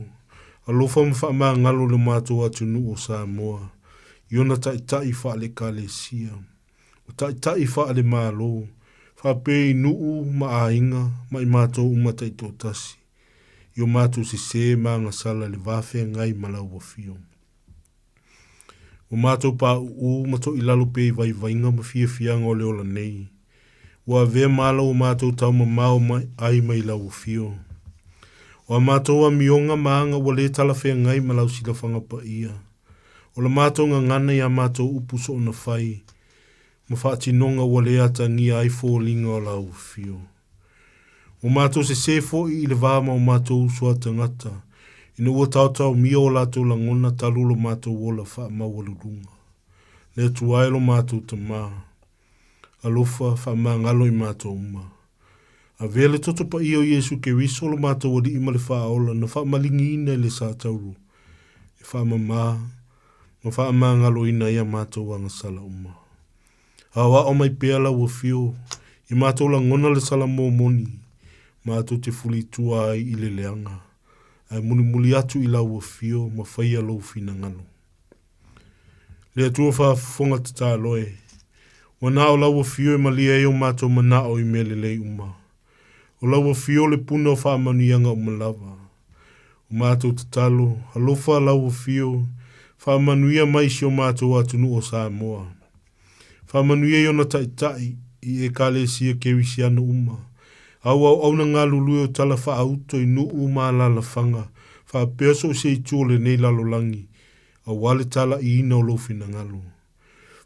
alofa ma faamagalo i lo matou atunuu o Samoa, i ona taitai faale-Ekalesia, o taitai faale-Malo, faapea i nuu ma aiga ma i matou uma taitoatasi, i o matou sesē ma agasala i le va feagai ma lau Afio. Ua matou paʻuʻu ma toʻilalo pea i vaivaiga ma fiafiaga o le ola nei. Ua avea ma ala ua matou taumamao mai ai mai lau Afio. O a matou amioga ma aga ua le talafeagai ma lau silafaga paia. O la matou gagana i a matou upu soona fai ma faatinoga ua le atagia ai foliga o lau Afio. Ua matou sesē foi i le va ma o matou uso a tagata, ina ua taotaomia o latou lagona talu lo matou ola faamaualuluga. Le Atua e lo matou Tama, alofa faamagalo i matou uma. Avea le toto paia o Iesu Keriso lo matou Alii ma le Faaola na faamaligiina i le satauro e faamama ma faamagaloina ai a matou agasala uma. Aoao mai pea lau afio i matou lagona le salamo moni matou te fulitua ai i le leaga, ae mulimuli atu i lau afio ma faia lou finagalo. Le Atua faafofoga tatalo e, ua na o lau afio e malie ai o matou manao i mea lelei uma. O lau afio le puna o faamanuiaga uma lava. O matou tatalo, alofa lau afio, faamanuia mai si o matou atunuu o Samoa. Faamanuia i ona taitai, i Ekalesia Kerisiano uma, a ua auauna galulue o tala faaauto i nuu ma alalafaga, faapea so o se itu o lenei lalolagi, aua le talaiina o lou finagalo.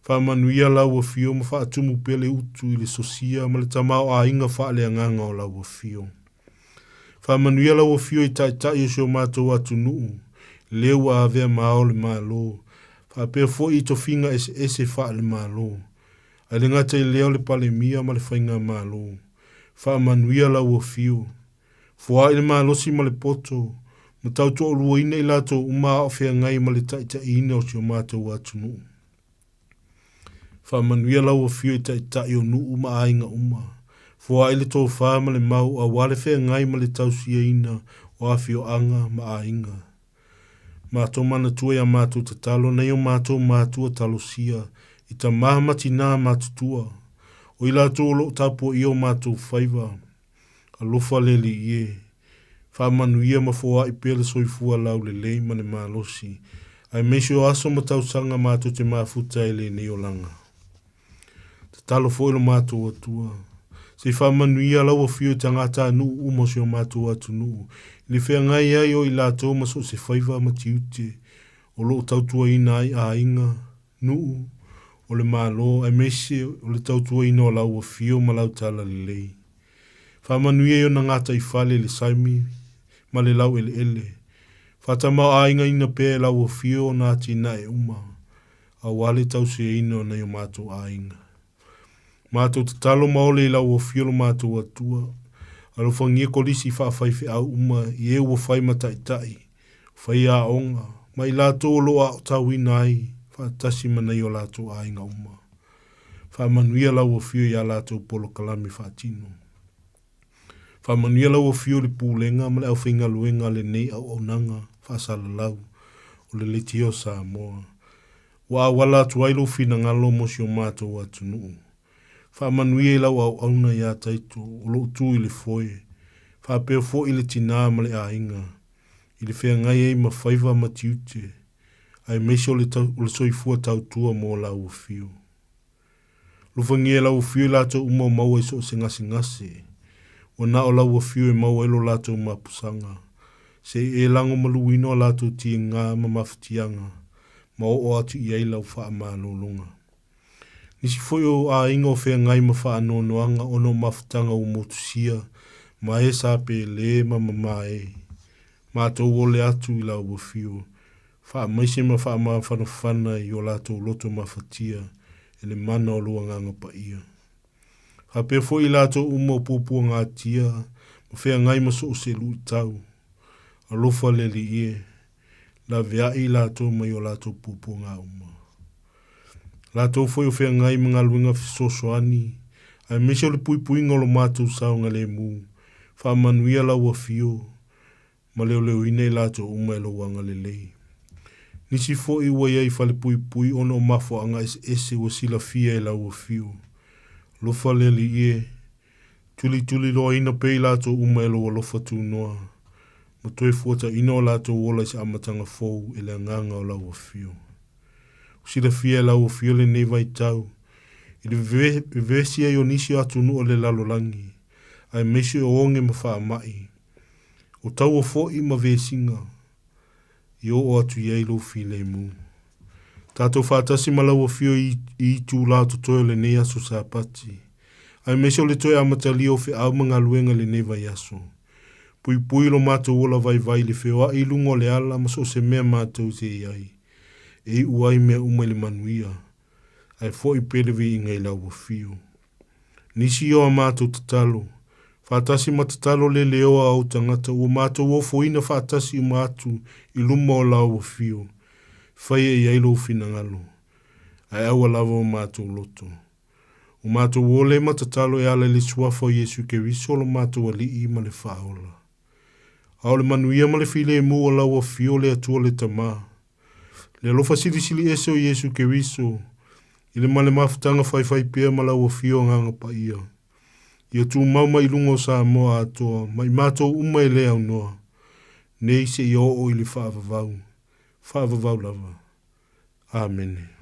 Faamanuia lau afio ma faatumu pea le utu i le sosia ma le tamaoaiga faaleagaga o lau afio. Faamanuia lau afio i taitai o si o matou atunuu, lea ua avea ma ao le Malo, faapea foi i tofiga eseese faale-Malo. Ae le gata i lea o le Palemia ma le Faigamalo. Faamanuia lau afio. Foai le malosi ma le poto, ma tautoaluaina i latou uma a o feagai ma le taitaiina o si o matou atunuu. Faamanuia lau afio i taitai o nuu ma aiga uma. Foai le tofa ma le mau aua le feagai ma le tausiaina o afioaga ma aiga. Matou manatua i a matou tatalo nai o matou matua talosia i tamā ma tinā matutua, o i latou o lo o tapuaia o matou faiva. Alofa le Alii e. Faamanuia ma foai pea le soifua laulelei ma le malosi, aemaise o aso ma tausaga matou te mafuta ai i lenei olaga. Tatalo foi lo matou Atua, se i faamanuia lau afio i tagatanuu uma o si o matou atunuu, i le feagai ai o i latou ma so o se faiva ma tiute o lo o tautuaina ai aiga, nuu, o le Malo, aemaise o le tautuaina o lau afio ma lau talalelei. Faamanuia i ona gataifale i le saimi ma le laueleele. Faatamaoaigaina pea e lau afio ona atinae uma, aua le tausiaina o nai o matou aiga. Matou tatalo ma ole i lau afio lo matou Atua. Alofagia kolisi faafaifeau uma i e ua fai ma taitai, faiaoga, ma i latou o lo o aotauina ai faatasi ma nai o latou aiga uma. Faamanuia lau afio i a latou polokalame faatino. Faamanuia lau afio i le Pulega ma le aufaigaluega a lenei auaunaga faasalalau o le Leitio Samoa. Ua auala atu ai lou finagalo mo si o matou atunuu. Faamanuia i lau auauna iā Taito o lo o tu i le foe, faapea foi le tinā ma le aiga, i le feagai ai ma faiva ma tiute, aemaise o le, o le soifua tautua mo lau afio. Alofagia e lau afio i latou uma o maua i so o se gasegase. Ua na o lau afio e maua ai lo latou mapusaga. Se i e lagomaluina o latou tiga ma mafatiaga, ma oo atu i ai lau faamalologa. Nisi foi o aiga o feagai ma faanoanoaga ona o mafutaga ua motusia ma e sa pele ma mamae. Matou ole atu i lau afio, faamaise ma faamafanafana i o latou loto mafatia e le mana o lou Agaga Paia. Faapea foi i latou uma o puapuagatia ma feagai ma so o se luitau. Alofa le Alii e, laveai i latou mai o latou puapuaga uma. Latou foi o feagai ma galuega fesoasoani, aemaise o le puipuiga o lo matou saogalemu, faamanuia lau afio, ma leoleoina i latou uma e lou agalelei. Nisi foi ua i ai i falepuipui ona o mafuaaga eseese ua silafia e lau afio. Alofa le Alii e, tulituliloaina pea i latou uma e lou alofa tunoa, ma toe fuataina o latou ola i se amataga fou e le agaga o lau afio. Ua silafia e lau afio lenei vaitau i le vevesi ai o nisi o atunuu o le lalolagi, aemaise o oge ma faamai, O taua foi ma vesiga i oo atu i ai lou filemu. Tatou faatasi ma lau afio i itulā totoe o lenei aso Sapati, aemaise o le toe amatalia o feau ma galuega i lenei vaiaso. Puipui lo matou ola vaivai i le feoai i luga o le ala ma so o se mea matou te i ai, e iu ai mea uma i le manuia, ae foi pea le viiga i lau afio. Nisi o a matou tatalo, Faatasi ma tatalo le leoa a ou tagata ua matou ofoina faatasi uma atu i luma o lau afio, faia i ai lou finagalo, ae aua lava o matou loto. O matou ole ma tatalo e ala i le Suafa o Iesu Keriso lo matou Alii ma le Faaola. A o le manuia ma le filemu o lau afio le Atua le Tama, le alofa silisili ese o Iesu Keriso, i le ma le mafutaga faifai pea ma lau afio Agaga Paia, ia tumau mai i luga o Samoa atoa ma i matou uma e le aunoa, nei seia oo i le faavavau, faavavau lava. Amene.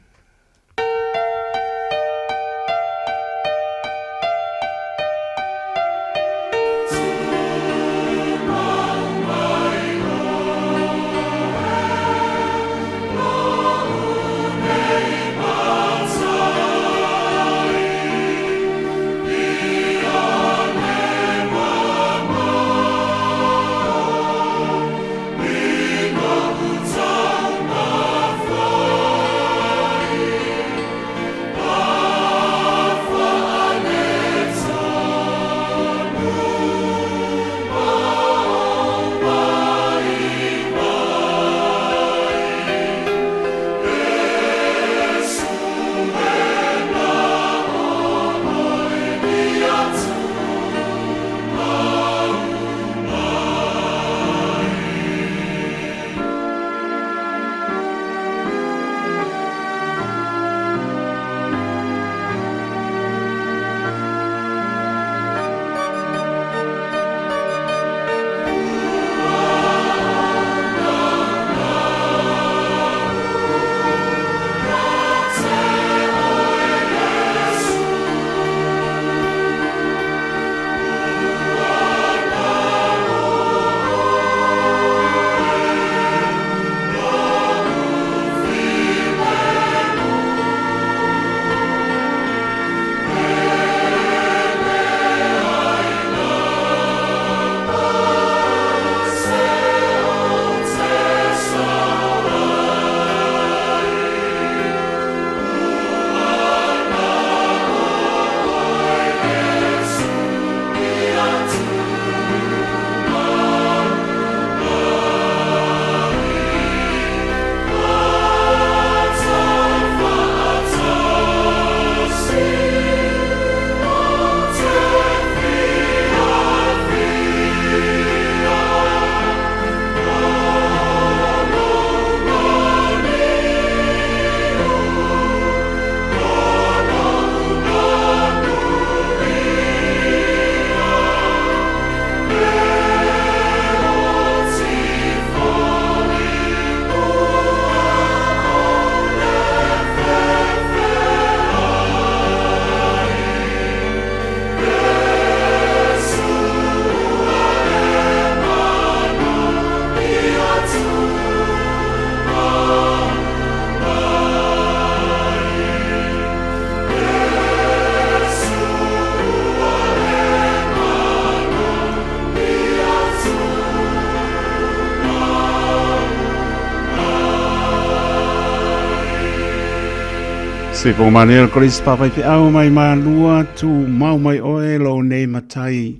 Se po mane o Chris Papa i au mai malua tu mau mai oe lo nei matai.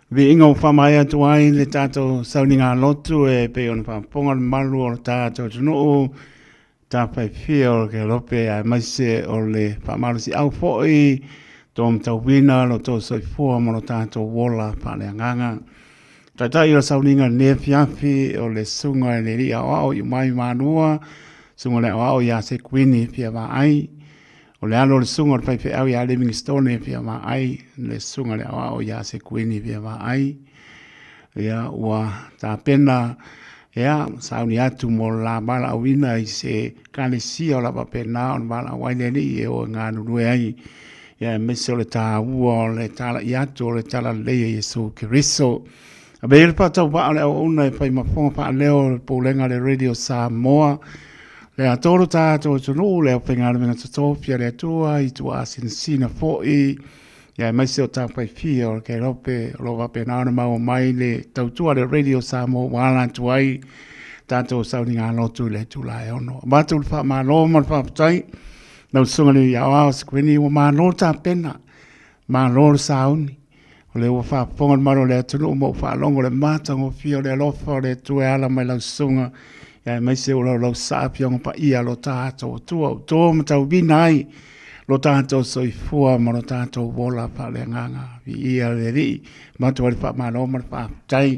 Viiga ua faamaea atu ai le tatou sauniga lotu e pei ona faafofoga le mamalu o le tatou atunuu, tafaifia o le Kelope aemaise o le faamalosiau foi tou matauina lo outou soifua ma lo tatou ola faaleagaga. Taitai o le sauniga i lenei afiafi o le Susuga i le Alii Aoao Iumai Malua, Susuga i le Aoao ia Sekuini Fiavaai, O le alo o le susuga o le faifeau ia Livingstone e fia vaai, le susuga i le aoao ia Sekuini e fia vaai. Ia, ua tapena, ia, sauni atu mo le la valaauina i se ekalesia o le a faapena ona valaau ai le Alii e o e galulue ai. Ia, aemaise o le taua o le talai atu o le talalelei a Iesu Keriso. Avea ia le faatauvaa o le auauna e fai ma fofoga faaleo o le Pulega a le Radio Samoa, le atoa lo tatou atunuu, le aufaigaluega totofi a le Atua i tuaasinasina foi, ia aemaise o tafaifia o le Kelope o lo o faapena ona maua mai le tautua a le Radio Samoa ua ala atu ai tatou sauniga lotu i le itula e 6. Avatu le faamalo ma le faafetai lau susuga i le Aoao Sekuini, ua malo tapena, malo le sauni. O lea ua faafofoga le mamalu o le atunuu ma ua faalogo le matagofie o le alofa o le Atua e ala mai lau susuga, ia aemaise o lau lausaa Afioga Paia lo tatou Atua ua to ma tauviina ai lo tatou soifua ma lo tatou ola faaleagaga. Viia le Alii, avatu ai le faamalo ma le faafetai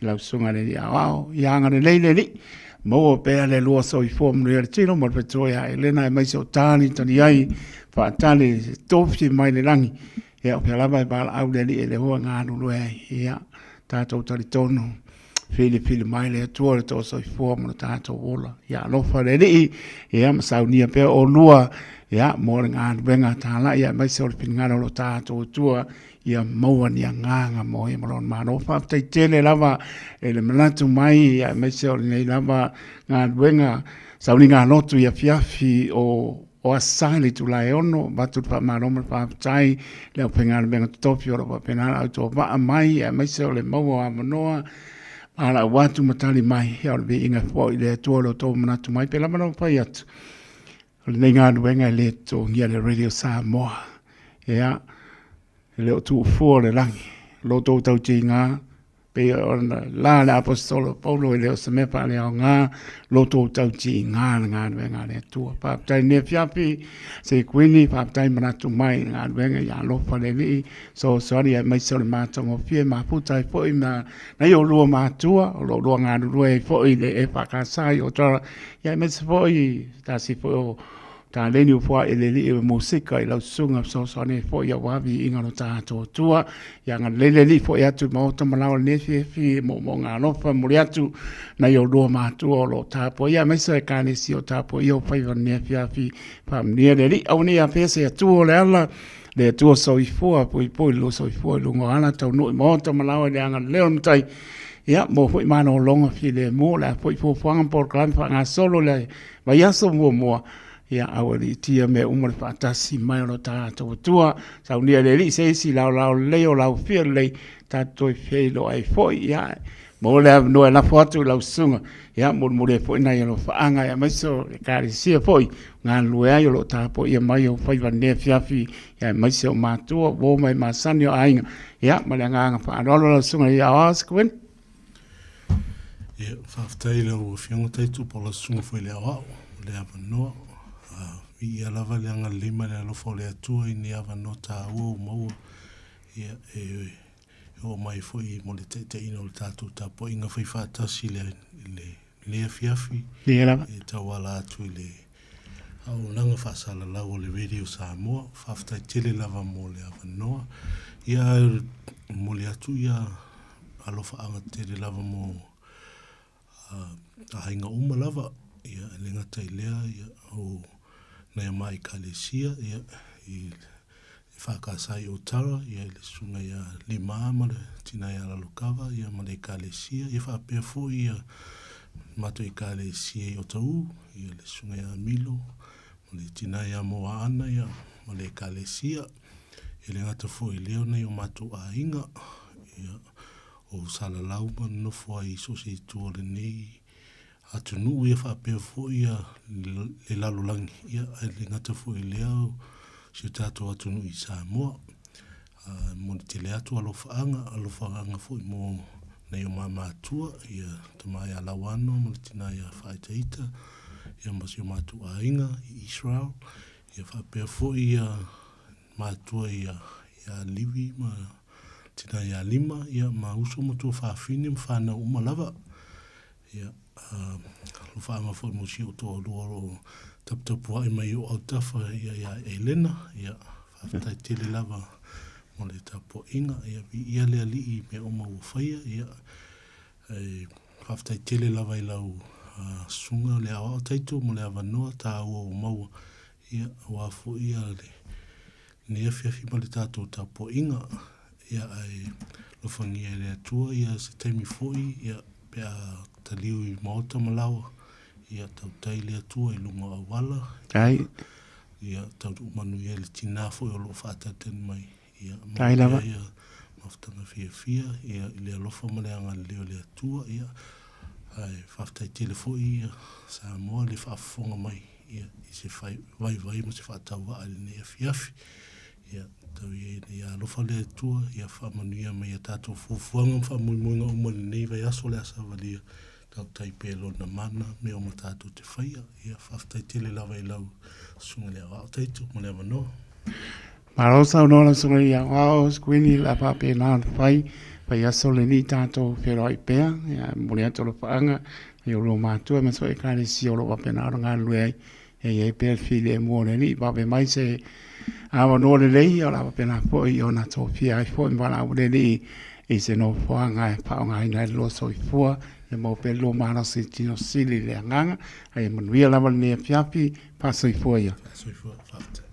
i lau susuga i le Alii Aoao. Ia agalelei le Alii, maua pea le lua soifua manuia le tino ma le faletua ia Elena aemaise o talitali ai faatali i se tofi mai le lagi. Ia, o fea lava e valaau le Alii e le hoa galulue ai. Ia, tatou talitonu, filifili mai le Atua le too soifua ma lo tatou ola. Ia alofa le Alii, ia ma saunia pea oulua, ia, mo le galuega talai, aemaise o le finagalo o lo tatou Atua, ia maua ni agaga mo ia ma lona Malo. Faafetai tele lava i le manatu mai, ia aemaise o lenei lava galuega sauniga lotu i afiafi o O Aso Sa i le itula e 6, avatu le faamalo ma le faafetai i le aufaigaluega totofi o lo o faapena ona autovaa mai aemaise o le maua o avanoa valaau atu ma tali mai. Ia o le viiga foi i le Atua o lo outou manatu mai. Pei lava ona ou fai atu, o lenei galuega e le totogia e le Radio Samoa. Ia, e le o tuufua le lagi, o lo outou tautiga Pei ona la le Aposetolo o Paulo e le o se mea faaleaoga lo tou tautiga le galuega a le Atua. Faafetai i lenei afiafi, Sekuini, faafetai manatu mai i le galuega ia alofa le Alii, fesoasoani aemaise o le matagofie mafuta ai foi ma nai oulua matua o lo o lua galulue ai foi i le EFKS i Otaga, ia aemaise foi tasi foi o Taleni ua foai e le Alii o musika i lau susuga fesoasoani ai foi aua viiga o lo tatou Atua. Ia agalelei le Alii foi atu i maota ma laoa i lenei afiafi moomooga alofa e momoli atu nai oulua matua o lo o tapuaia aemaise o Ekalesia o tapuaia ou faiva i lenei afiafi. Faamanuia le Alii aua ne i afea se Atua o le ala le Atua soifua puipui le soifua i luga o ala taunuu i maota ma laoa i le agalelei o le Matai. Ia maua foi malologa filemu o le a foi fuafuaga ma polokalame faagasolo i le vaiaso muamua, ia aualiitia mea uma le faatasi mai o lo tatou Atua. Saunia e le Alii se isi laolao lelei o lau fia lelei, tatou toe feiloai foi. Ia, maua le avanoa e lafo atu i lau susuga, ia mulimuli ai foi nai alofaaga aemaise o le Ekalesia foi galulue ai o lo o tapuaia mai ou faiva i lenei afiafi, ia aemaise o matua, uo ma e masani o aiga. Ia, ma le agaga faaaloalo lau susuga i Aoao Sekuini. Ia, faafetai i lau Afioga Taito po o lau Susuga foi i le Aoao mo le avanoa. Viia lava le agalelei ma le alofa o le Atua i ni avanoa taua ua maua ia, e oo mai foi mo le taitaiina o le tatou tapuaiga faifaatasi i le, lenei afiafi e tauala atu i le auaunaga faasalalau o le Radio Samoa. Faafetai tele lava mo le avanoa. Ia, e momoli atu ia alofaaga tele lava mo aiga uma lava, ia, e le gata i lea, ia, o nai o ma Ekalesia, ia, i EFKS i Otara, ia, i le susuga ia Lima ma le tina ia Lalokava, ia, ma le Ekalesia, ia faapea foi ia matou Ekalesia i Otahuhu, ia, le susuga ia Milo ma le tina ia Moaana, ia, ma le Ekalesia. E le gata foi i lea o nai o matou aiga, ia, o Salalau ma nonofo ai i so o se itu o lenei atunuu, ia faapea foi ia le lalolagi, ia, ae le gata foi i lea o si o tatou atunuu i Samoa. E momoli tele atu alofaaga, alofaaga foi mo nai o ma matua, ia tama ia Lauano ma le tina ia Faaitaita, ia ma si o matou aiga i Israel, ia faapea foi ia matua ia ia Livi ma tina ia Lima, ia ma uso ma tuafafine ma fanau uma lava. Ia, alofaaga foi mo si ou toalua o lo o taputapuai mai i ou autafa ia ia Elena, ia, faafetai tele lava mo le tapuaiga, ia, viia le Alii i mea uma ua faia, ia, e faafetai tele lava i lau susuga le aoao Taito mo le avanoa taua ua maua, ia, aua foi ia lenei afiafi ma le tatou tapuaiga, ia, ae alofagia e le Atua ia se taimi foi, ia, pe a taliu i maota ma laoa, ia tautai le Atua i luga o auala, ia taunuu manuia ai le tina foi o lo o faatalitali mai, ia maua pea ia mafutaga fiafia, ia i le alofa ma le agalelei o le Atua, ia ae faafetai tele foi ia Samoa i le faafofoga mai ia i se vaivai ma se faatauvaa i lenei afiafi. Ia. Tau ia ina ia alofa le Atua, ia faamanuia mai ia tatou fuafuaga ma faamoemoega uma i lenei vaiaso o le a savalia. Tautai pea i Lona mana, mea uma tatou te faia. Ia, faafetai tele lava i lau Susuga i le Aoao Taito mo le avanoa. Malo saunoa lau Susuga i le Aoao Sikuini, o le a faapena ona fai, fai aso lenei tatou feiloai pea. Ia, e momoli atu alofaaga i oulua matua aemaise foi Ekalesia o lo o faapena ona galulue ai e i ai pea le filemu o le Alii. Vave mai se avanoa lelei, o le a faapena foi ona tofia ai foi ma valaau le Alii i se nofoaga e faaaogaina ai le lua soifua, ia maua pea le lua malosi i le tino sili i le agaga. Ae ia manuia lava lenei afiafi. Faasoifua ia. Faasoifua, faafetai.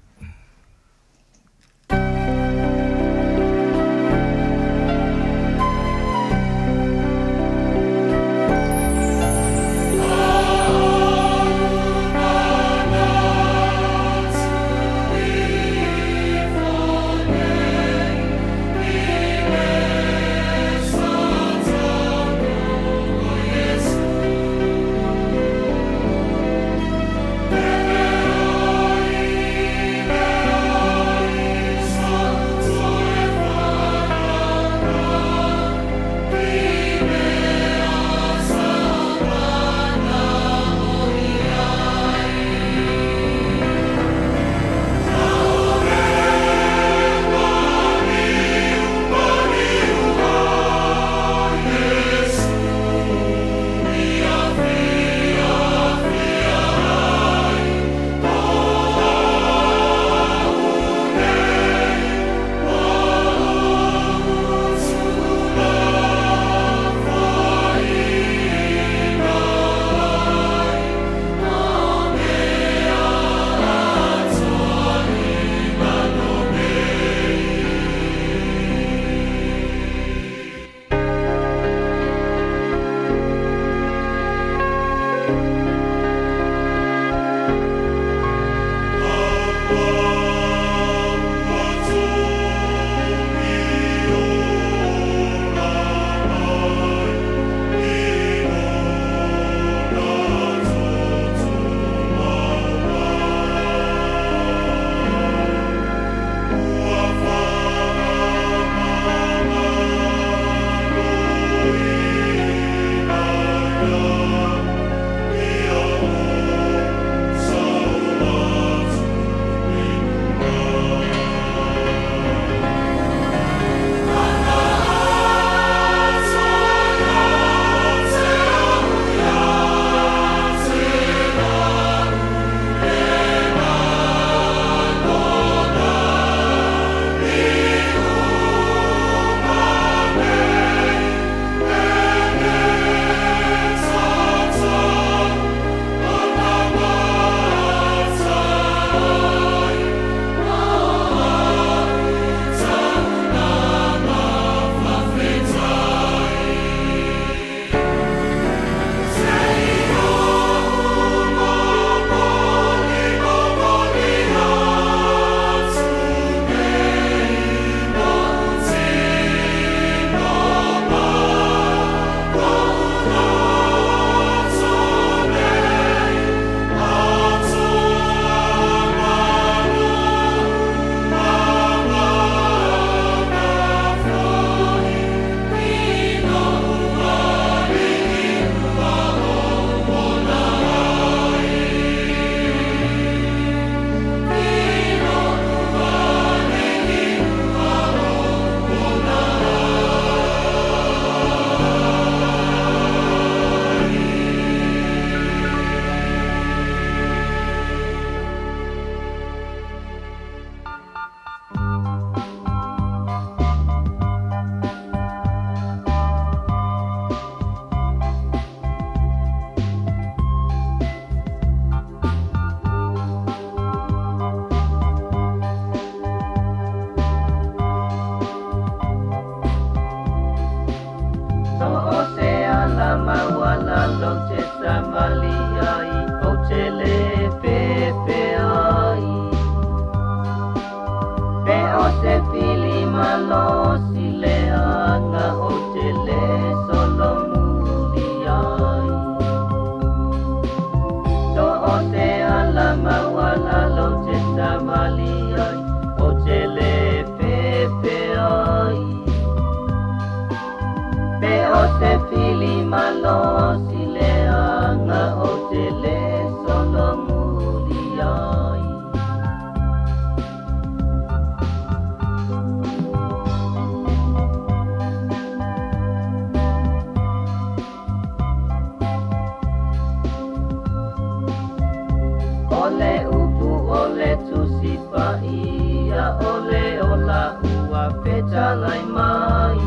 ua fetalai mai.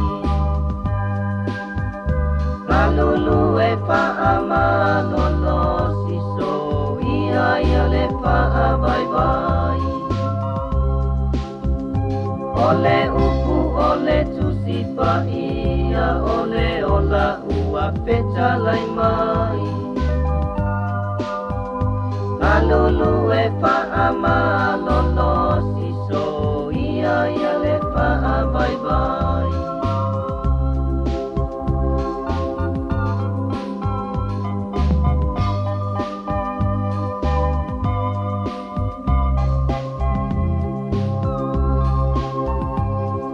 Malulu e faamalolosi soia ia le faavaivai. O le upu o le Tusi Paia o le ola ua fetalai mai. Malulu e faamalolosi soia ia le faavaivai.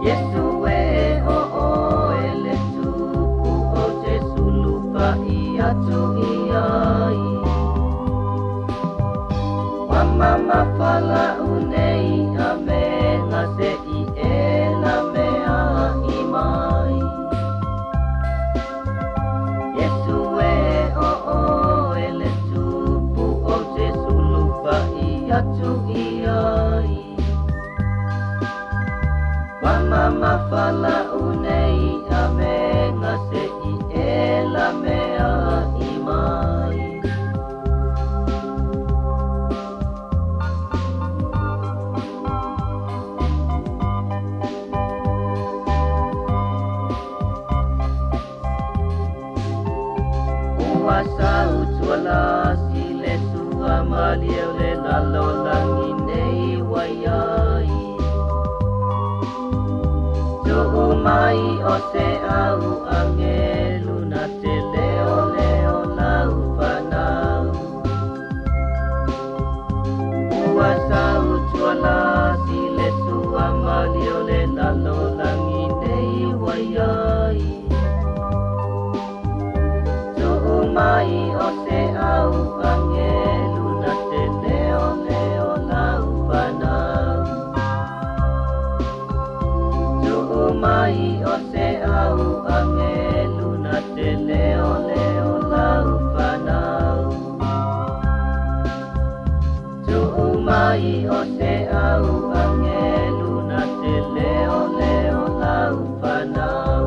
Iesu e o oe le tupu ou te sulufa'i atu i ai. Ua mamafa la'u nei avega se'i e lavea'i mai. Iesu e o oe le tupu ou te sulufa'i atu i ai. Ua mamafa la'u nei avega se'i e lavea'i mai. Ua sautualasi le suamalie o le lalolagi nei ua i ai. Tuu mai o se au agelu na te leoleo lau fanau. Ua sautualasi le suamalie o le lalolagi nei ua i ai. Tuu mai o se au agelu na te leoleo lau fanau. Tuu mai o se au agelu na te leoleo lau fanau. Tuu mai o se au agelu na te leoleo lau fanau.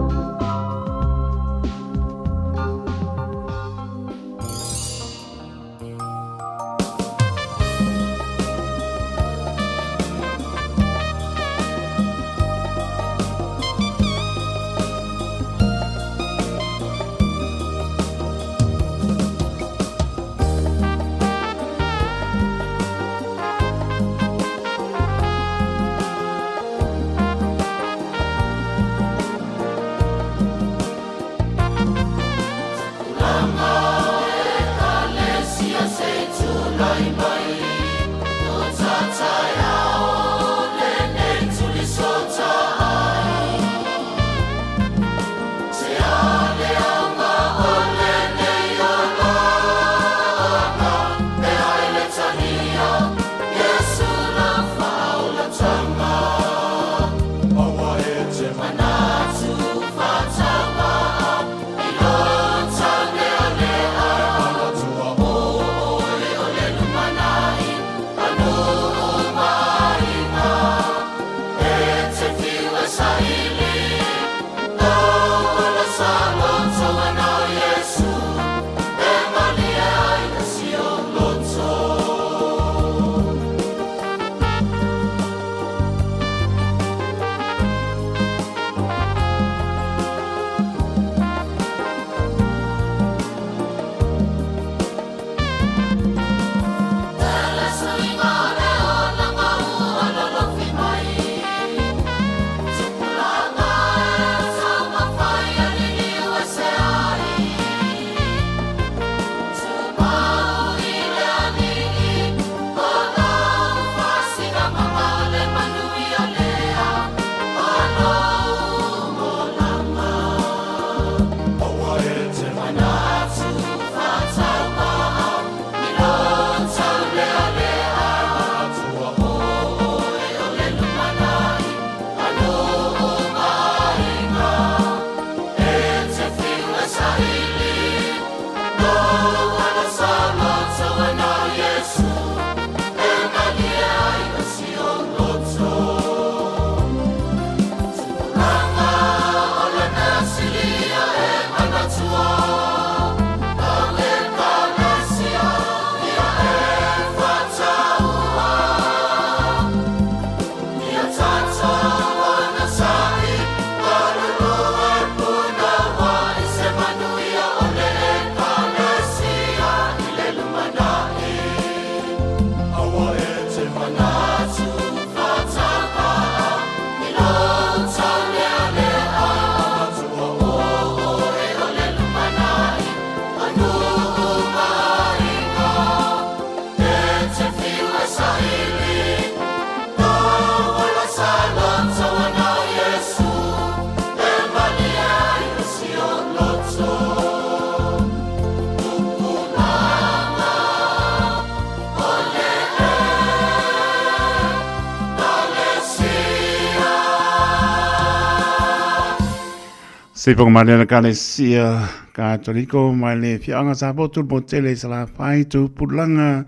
Seifogamaliana Ekalesia Katoliko mai le Afioaga Safotu le Motele i Salafai Tupulaga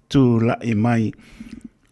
Tula'i Mai.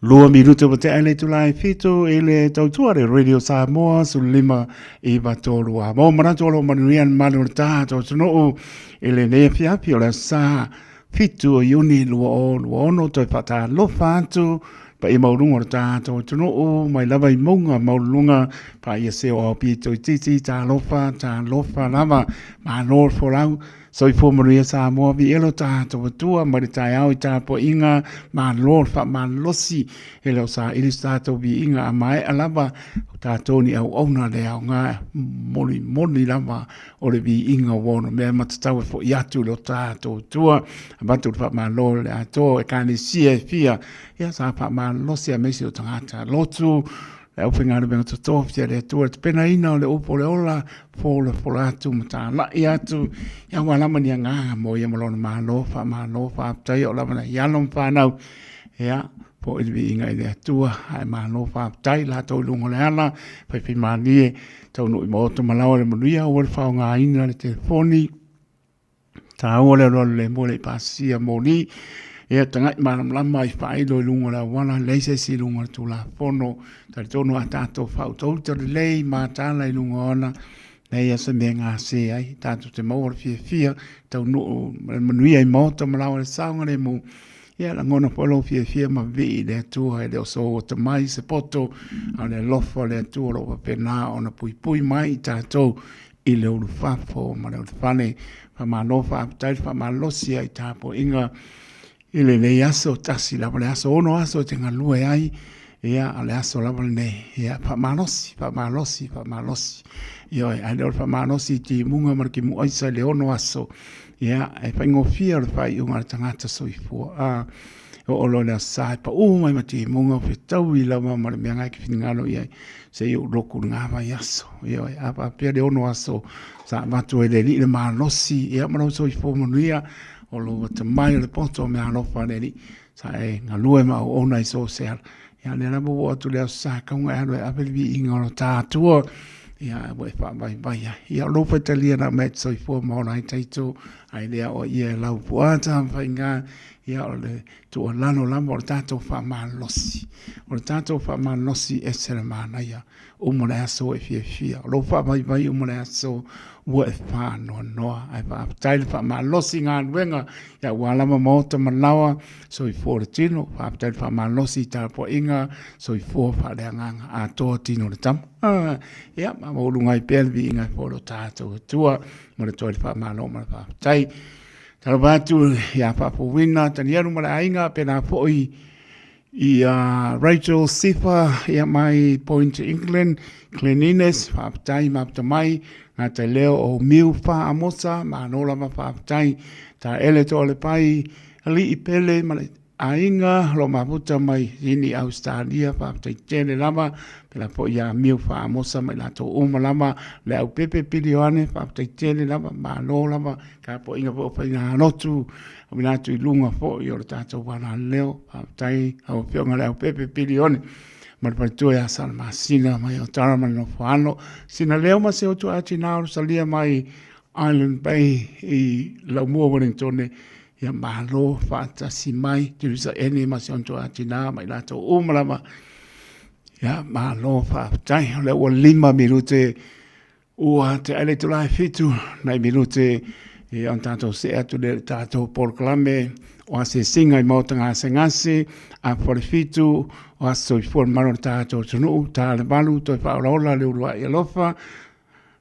Lua minute ua tea i le itula e 7 i le tautua le Radio Samoa 15 9 3 a. Mo manatu o lo manuia le malu o le tatou atunuu i lenei afiafi o le aso Sa 7 o Iuni 2026 toe faatalofa atu paia maualuga o le tatou atunuu mai lava i mauga maualuluga paia se o ao pito itiiti talofa talofa lava malo le folau soifua manuia Samoa viia lo tatou Atua mai le taeao i tapuaiga malo le faamalosi e le o saili se tatou viiga a maea lava o tatou ni auauna le aoga molimoli lava o le viiga ua ono mea matatau e fo'i atu i lo tatou Atua. Avatu le faamalo i le atoa o Ekalesia e fia, ia sa faamalosi aemaise o tagata lotu, le aufaigaluega totofi a le Atua, le tapenaina o le upu o le ola, folafola atu ma talai atu, ia aua lava ni agaga mo ia ma lona malo, faamalo, faafetai o lava nai alo ma fanau, ia, fo'i le viiga i le Atua, ae malo faafetai latou i luga o le ala, faifaimalie, Taunuu i maota ma laoa le manuia, aua le faaaogaina le telefoni, taua le alualu lemu e le i pasia moli, ia tagai malamalama i faailo i luga o le auala, leai se isi i luga o le Tulafono. Talitonu a tatou faautauta lelei mataala i luga o ona, leai lava se mea e gase ai, tatou te maua le fiafia, taunuu ma le manuia i maota ma laoa le saogalemu. Ia lagona foi lou fiafia ma vivii i le Atua, e le o sou atamai se poto, a o le alofa o le Atua o lo o faapena ona puipui mai i tatou i le ulufafo ma le ulufale. Faamalo faafetai le faamalosi ai tapuaiga i lenei aso, tasi lava le aso, ono aso e te galue ai, ia, o le aso lava lenei, ia, faamalosi, faamalosi, faamalosi. Ioe, ae le o le faamalosi i timuga ma le timuaisa i le ono aso, ia, e faigofie o le faaiuga a le tagata soifua. A, oo loa i le aso Sa e pau mai ma timuga o fetaui lava ma le mea na e te finagalo i ai, seia ou lotu i lena vaiaso. Ioe, a faapea le ono aso sa avatu ai e le Alii le malosi, ia, ma lou soifua manuia, o lou atamai o le poto o meaalofa a le Alii, Sa e galue ma auauna i so o se ala. Ia, o lea lava ua oo atu i le Aso Sa e tatau ona e alu e ave le viiga o lo ta Atua, ia, ua e faavaivai ai. Ia, o lou faitalia na aumai e te soifua ma ola ai taito, ae le aoaia e lau puata ma faiga, ia, o le tuualalo lava o le tatou faamalosi. O le tatou faamalosi e ese le manaia. Uma le aso ua e fiafia, o lou faavaivai uma le aso ua e faanoanoa. Ae faafetai le faamalosi i galuega ia aua lava maota ma laoa, soifua le tino, faafetai le faamalosi i tapuaiga, soifua faaleagaga atoa tino o le tama. Ah, ia, maualuga ai pea le viiga e fua i lo tatou Atua, ma le toe le faamalo ma le faafetai. Talofa atu ia Faafouina, Tanielu ma le aiga, pēlā foi Ia Rachel Sifa, ia mai Point England, Cleanliness, faafetai mafuta mai, ngā te leo o Miu Wha Amosa, malo lava faafetai, ta ele toa le pai, Alii Pele ma le aiga, lo mafuta mai Sydney, Australia, faafetai tele lava, pela foi ia Miu Wha Amosa ma i latou uma lava, le au pepe pili oane, faafetai tele lava, malo lava, tapuaiga foi o faigalotu, Auina atu i luga foi o le tatou valaleo. Faafetai lau Afioga Leaupepe Pilione ma le faletua ia Salamasina mai Otara ma le Nofoalo. Sina leo ma se utu tina o salia mai Island Bay i Laumua Wellingtone. Ia malo faatasi mai Teresa Eni ma si ona tina ma i latou uma lava. Ia malo faafetai. O lea ua 5 minute Ua tea le itula e 7 nai minute ia ona tatou see atu lea i le tatou polokalame o asiasiga i maota gasegase, afa le 7 o aso soifua le mamalu o le tatou atunuu, ta le 8 toe faaolaola le uluai alofa,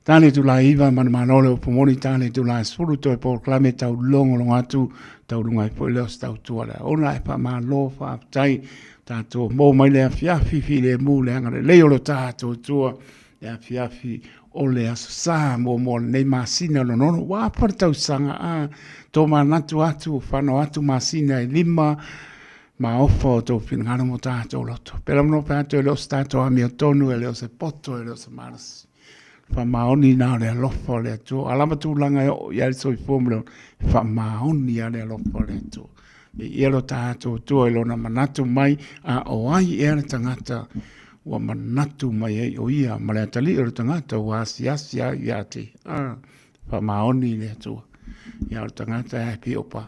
ta le itula e 9 manumalo le upu moni, ta le itula e 10 toe polokalame tau logologo atu, taualuga ai foi lea o se tautua le auauna. Ae faamalo faafetai tatou maua mai le afiafi filemu le agalelei o lo tatou Atua le afiafi o le Aso Sa muamua o lenei masina lona ono, ua apa le tausaga, a tomanatu atu, fanau atu masina e 5, maofa o tou finagalo ma o tatou loto. Pēlā manawa pe atu e le o se tatou amiotonu, e le o se poto, e le o se malosi. Faamaoni na o le alofa o le Atua. A lava tulaga e oo i ai le soifua ma le ola, e faamaoni lava le alofa o le Atua. Viia lo tatou Atua i lona manatu mai, a o ai ea le tagata? ua manatu mai ai o ia ma le atalii o le tagata ua asiasi ai ia te ia. Faamaoni i le Atua. Ia o le tagata e pio pa.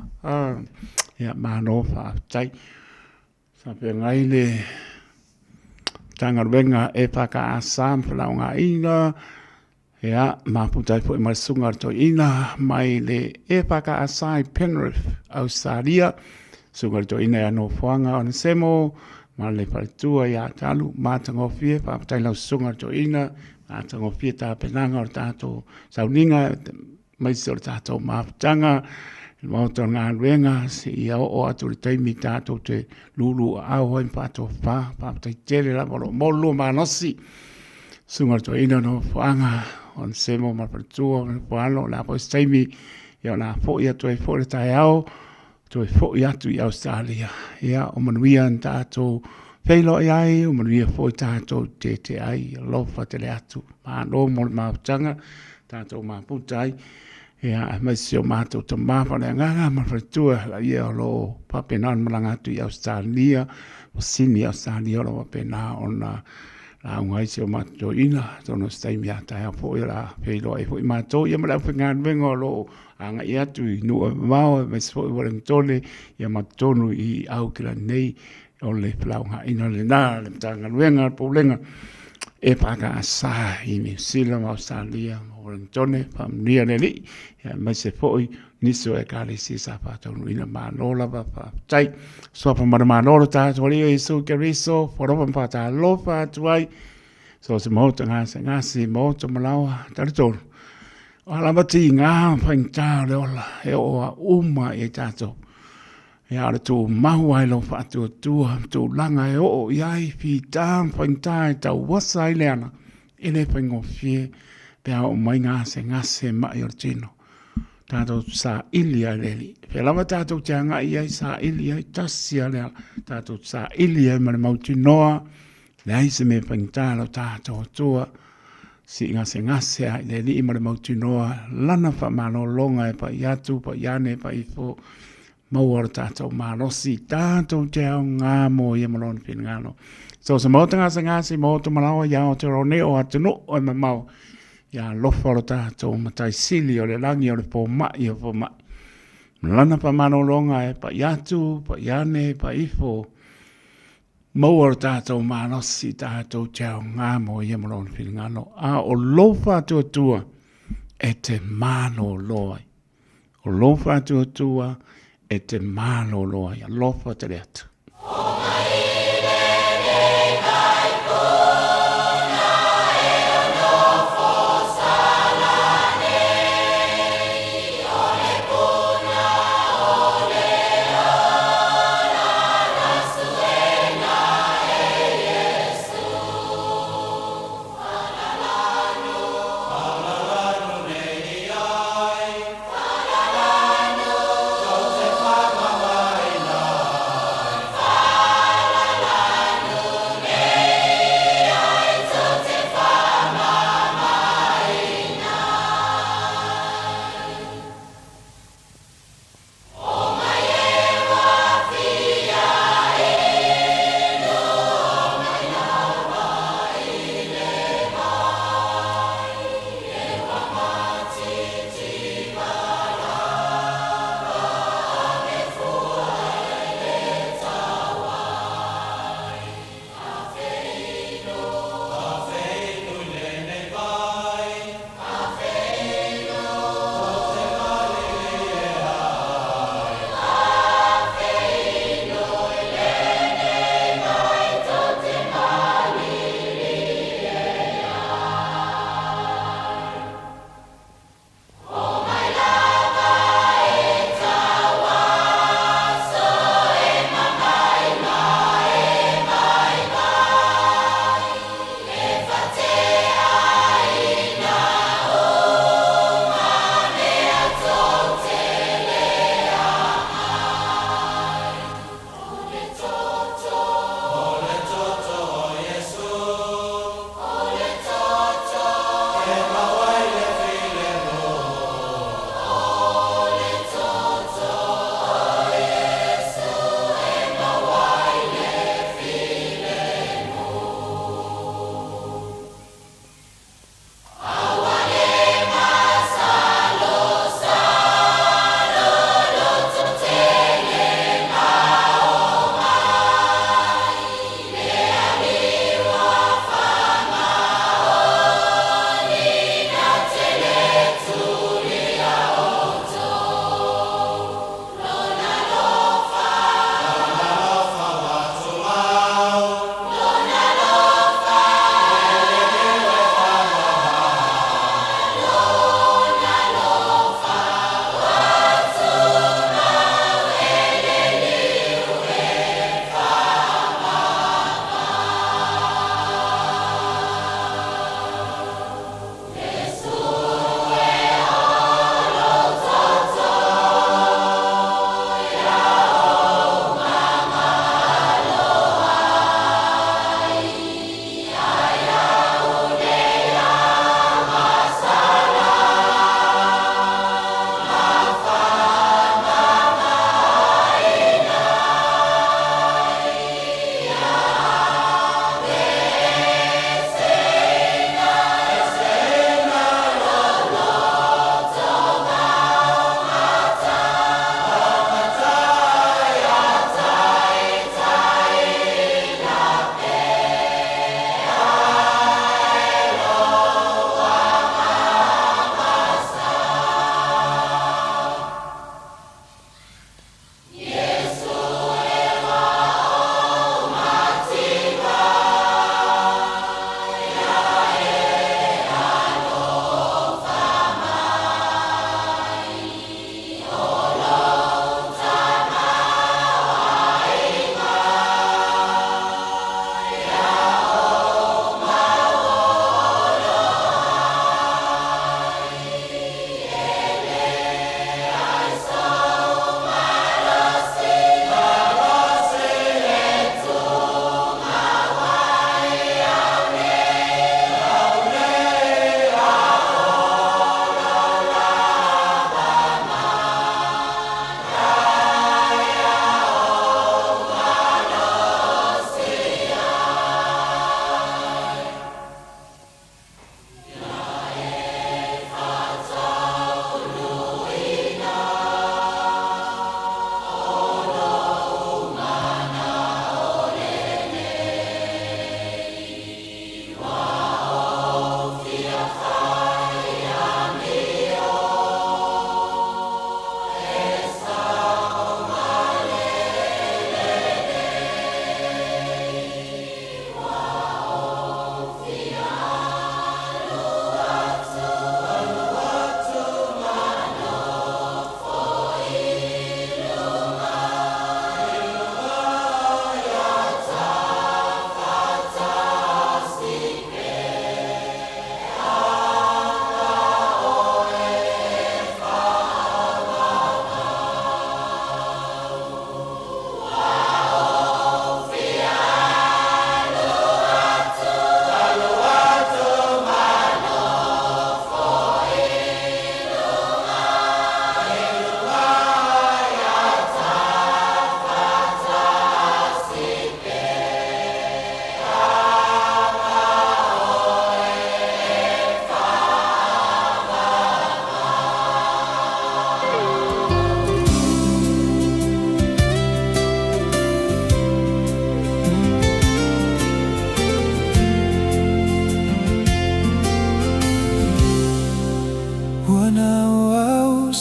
Ia malo faafetai. Sa feagai le Matagaluega EFKS ma Felaugaina, ia, mafuta ai foi ma le Susuga i le Toeaina mai le EFKS i Penrith, Ausetalia, Susuga i le Toeaina ia Nofoaga Onesemo ma le faletua ia Talu, matagofie, faafetai lau Susuga i le Toeaina, matagofie tapenaga o le tatou sauniga aemaise o le tatou mafutaga i le Maota o Galuega seia oo atu i le taimi tatou te lulu aao ai ma faatofa. Faafetai tele lava o lo o maua le lua malosi. Susuga i le Toeaina Nofoaga Onesemo ma le faletua ma le Pualo, o le a foi se taimi, ia o le a foi atu ai foi le taeao toe foi atu i Ausetalia. Ia, o manuia na tatou feiloai ai, o manuia foi tatou tete ai. Alofa tele atu. Malo mo le mafutaga, tatou mafuta ai. Ia, aemaise o matou tama faaleagaga ma le faletua, laia o lo o faapena ona malaga atu i Ausetalia, o Sini Ausetalia o lo o faapena ona lauga ai si o matou toeaina. Atonu o se taimi a taeao foi o le a feiloai foi matou ia ma le aufaigaluega o lo o agai atu i nuu e mamao aemaise foi Ueligitone ia ma totonu i Aukilani nei o le felaugaina lena a le Matagaluega a le Pulega EFKS i Niu Sila ma Ausetalia ma Ueligitone. Faamanuia le Alii aemaise foi nisi o Ekalesia sa faataunuuina. Malo lava faafetai. Suafa ma le Malo lo tatou Alii o Iesu Keriso, alofa ma faatalofa atu ai. So se maota gasegase, maota malaoa, talitonu. O a lava tiga ma faigata o le ola e oo a uma i ai tatou. Ia o le tumau ai lou faatuatua ma tulaga e oo i ai fita ma faigata e tauasa ai le ala, e le faigofie pe a oo mai gasegase ma'i o le tino. Tatou saili ai le Alii. Fea lava tatou te agai i ai, saili ai, tasi lava le ala. Tatou saili ai ma le mautinoa, leai se mea faigata lo tatou Atua. Sii gasegase a i le Alii ma le mautinoa lana faamalologa e pai atu, pai ane, pai ifo, maua lo tatou malosi, tatou te aoga mo ia ma lona finagalo. So se maota gasegase, maota malaoa ia Aotearoa nei o atunuu e mamao, ia alofa lo tatou Matai Sili o le lagi o le fomai o fomai. Ma lana faamalologa e pai atu, pai ane, pai ifo, Maua lo tatou malosi, tatou te aoga mo ia ma lona finagalo, a o lou faatuatua e te malolo ai. O lou faatuatua e te malolo ai. Alofa tele atu.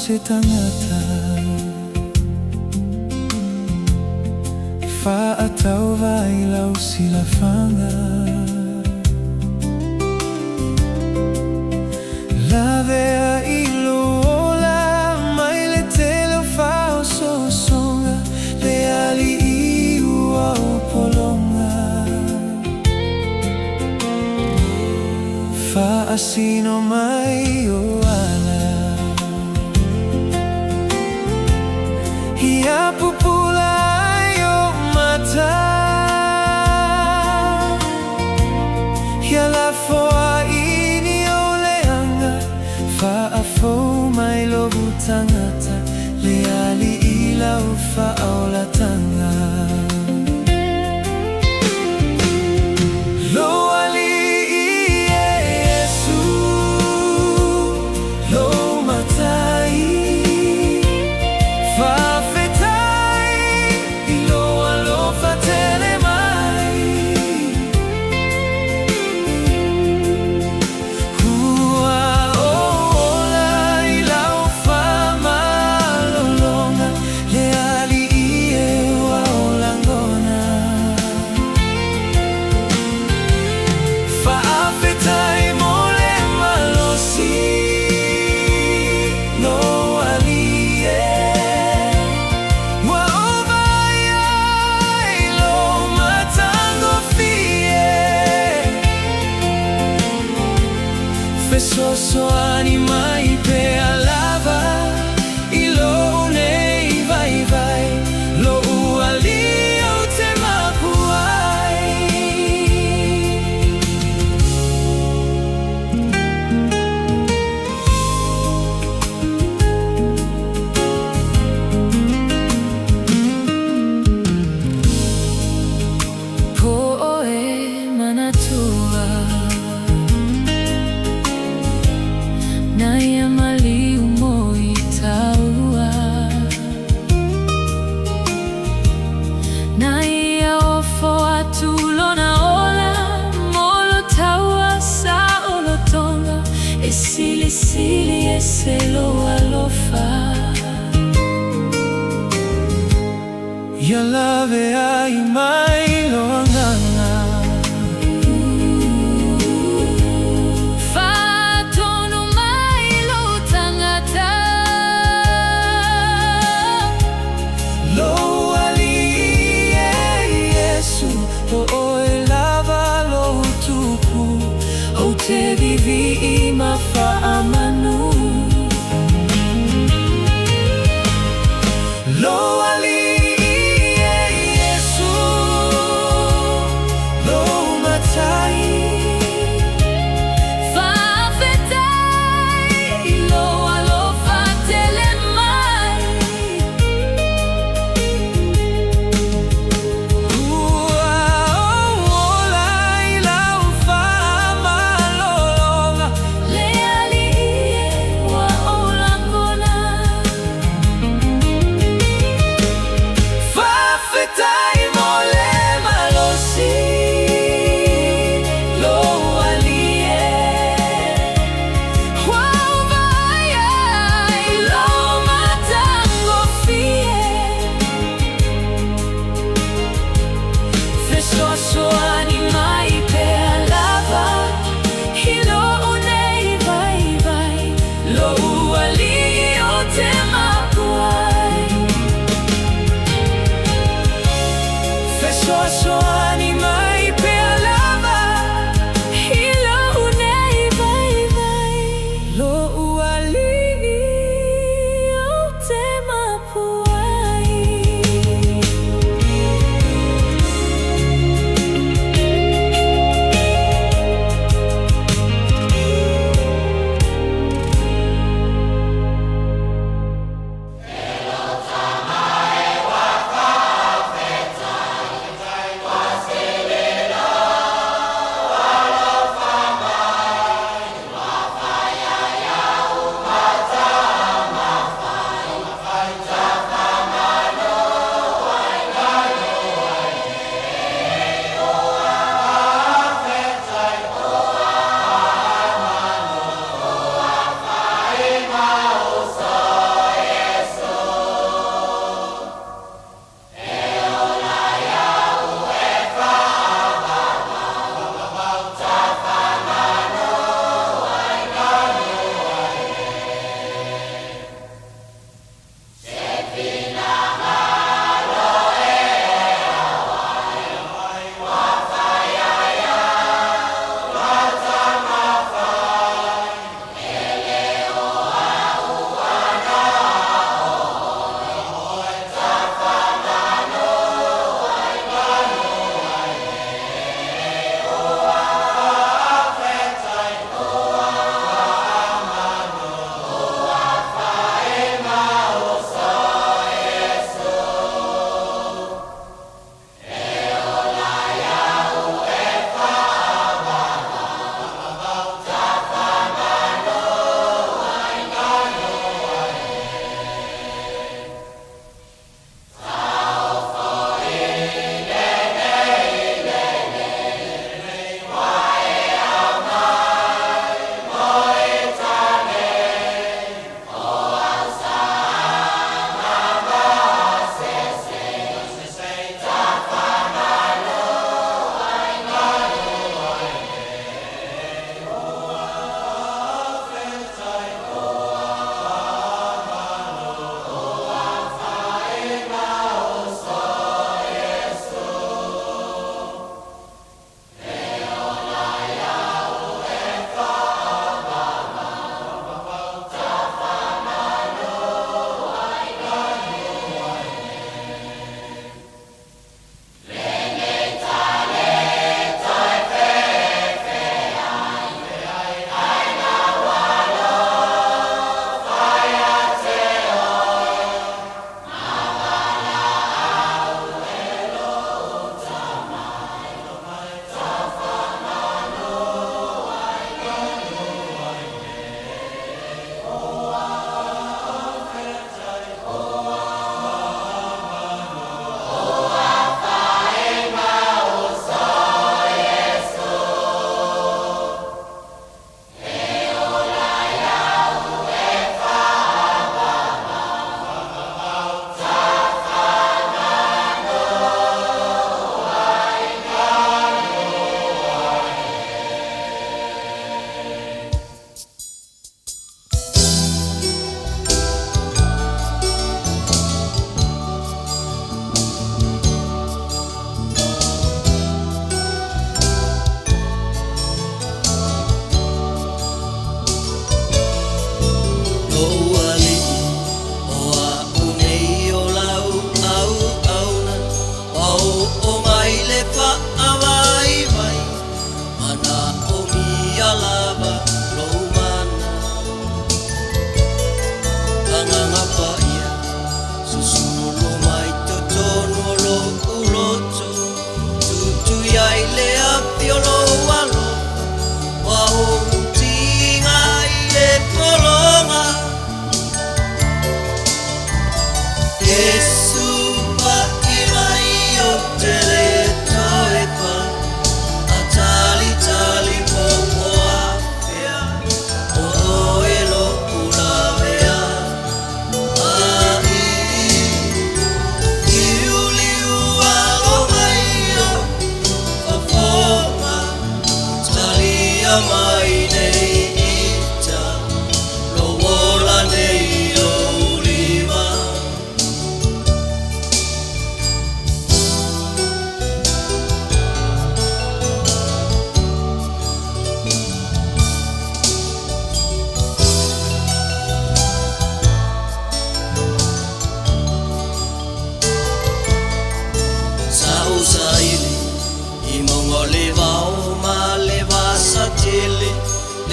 se tagata Faatauva i lau silafaga Lavea i lou ola mai le tele o faaosoosoga Le alii ua ou pologa Faasino mai ou ala Ia pupula ai ou mata Ia lafoai ni ou leaga Faafou mai lou tagata Le Alii lau faaolataga. Lou Alii e Iesu, lou Matai, Faafetai i lou alofa tele mai. Ua ou ola i lau faamalologa, Le Alii e ua ou lagona. Faafetai mo le malosi, Lou Alii e. Ua ou vaai i lou matagofie. Fesoasoani mai pea lava i lou nei vaivai, Lou Alii ou te mapu ai. Po oe manatua Na ia maliu moi taua Na ia ofo atu lona ola Mo lo taua saolotoga E silisili ese lou alofa. Ia laveai mai lou agaga. Faatonu mai lou tagata. Lou Alii e Iesu, o oe lava lou Tupu, Ou te vivii ma faamanu. Lou Alii e Iesu, lou Matai. Faafetai i lou alofa tele mai. Ua ou ola i lau faamalologa. Le Alii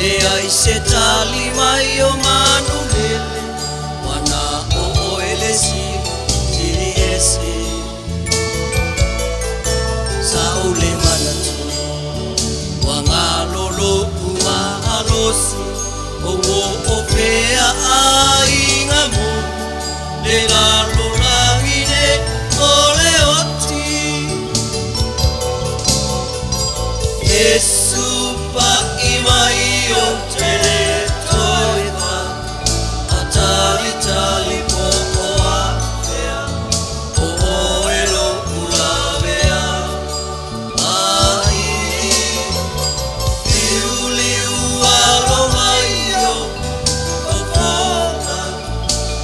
Leai se tali mai o manu lele, Ua na o oe le sili, sili ese. Sa ou le manatu, ua galo lo'u malosi, O ua o fea aiga moni, Le lalolagi nei o le oti. Iesu pa'i mai ou te le toe pa, A talitali po o afea, O oe lo'u lavea ai. Liuliu alo mai o fofoga,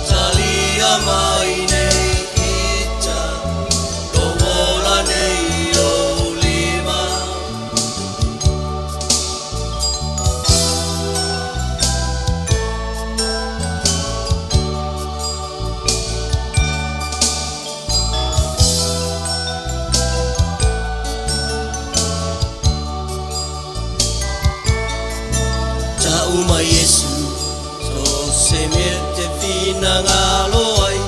Talia mai nei ita, Lou ola nei i lou lima. Ta'u mai Iesu, so se mea te finagalo ai,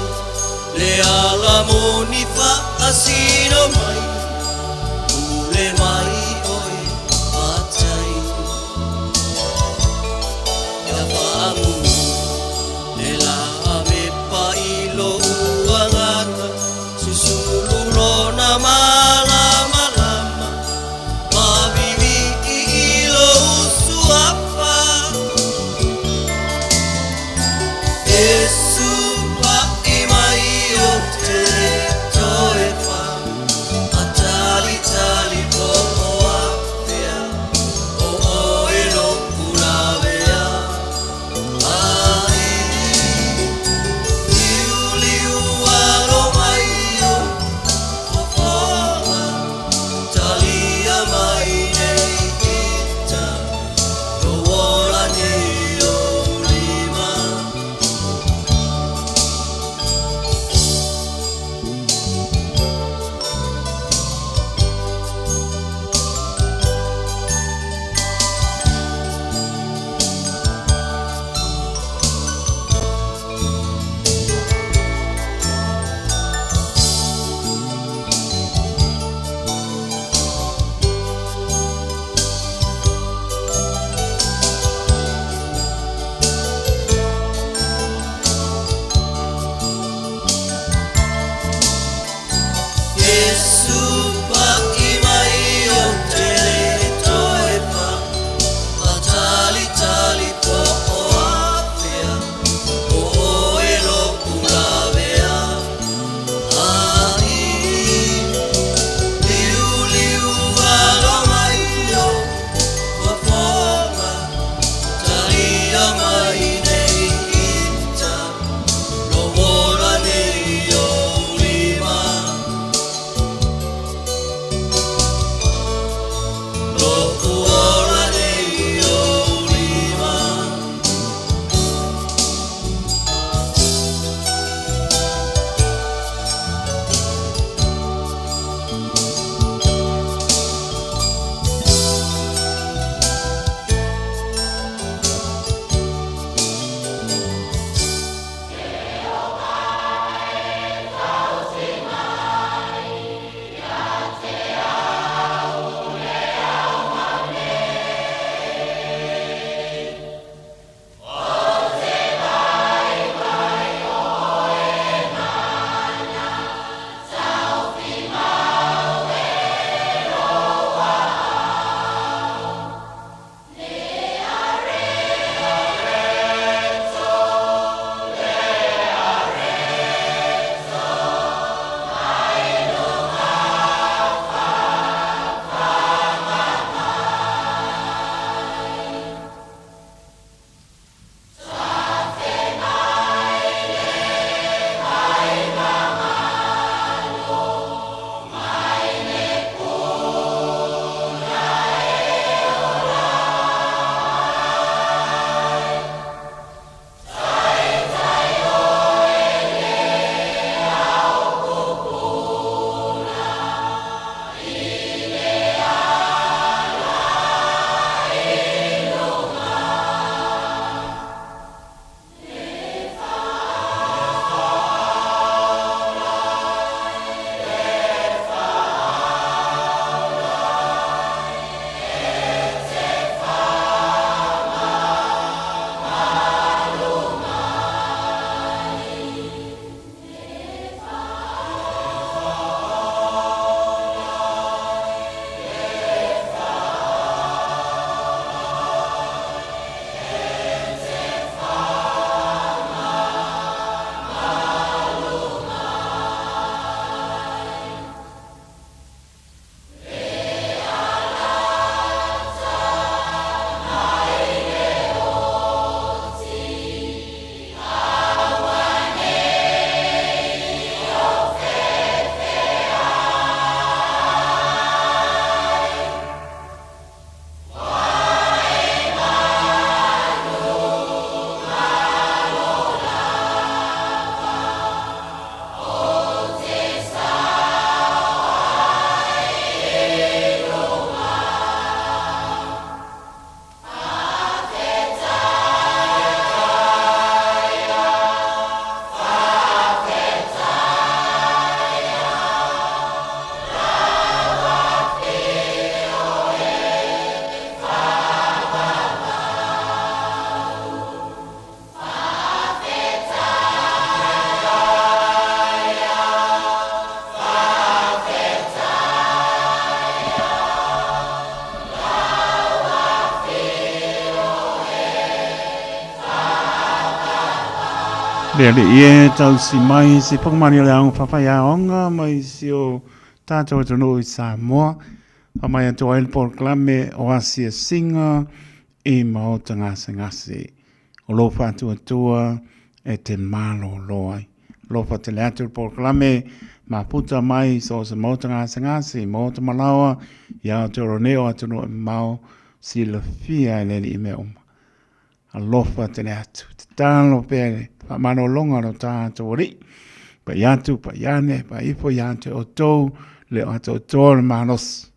Le ala moni fa'asino mai, Pule mai oe matai. Ia fa'amumu le la me pa'i lo'u agaga, Susulu lona malamalama, Ma vivii i lou suafa. Iesu pa'i mai ou te le toe fa, A Le alii e tausi mai se pagomani o le aoga faafaiaoga mai si o tātou atunuu i Samoa. Faamai atu ai le polokalame o asiasiga i maota gasegase. O lou faatuatua e te malolo ai. Alofa tele atu le polokalame mafuta mai so o se maota gasegase i maota malaoa i Aotearoa nei o atunuu e mamao silafia e le Alii mea uma. Alofa tele atu. Tatalo pea i le faamalologa o lo tatou Alii. Pai atu, pai ane, pai ifo ia te outou, le o atoatoa le malosi.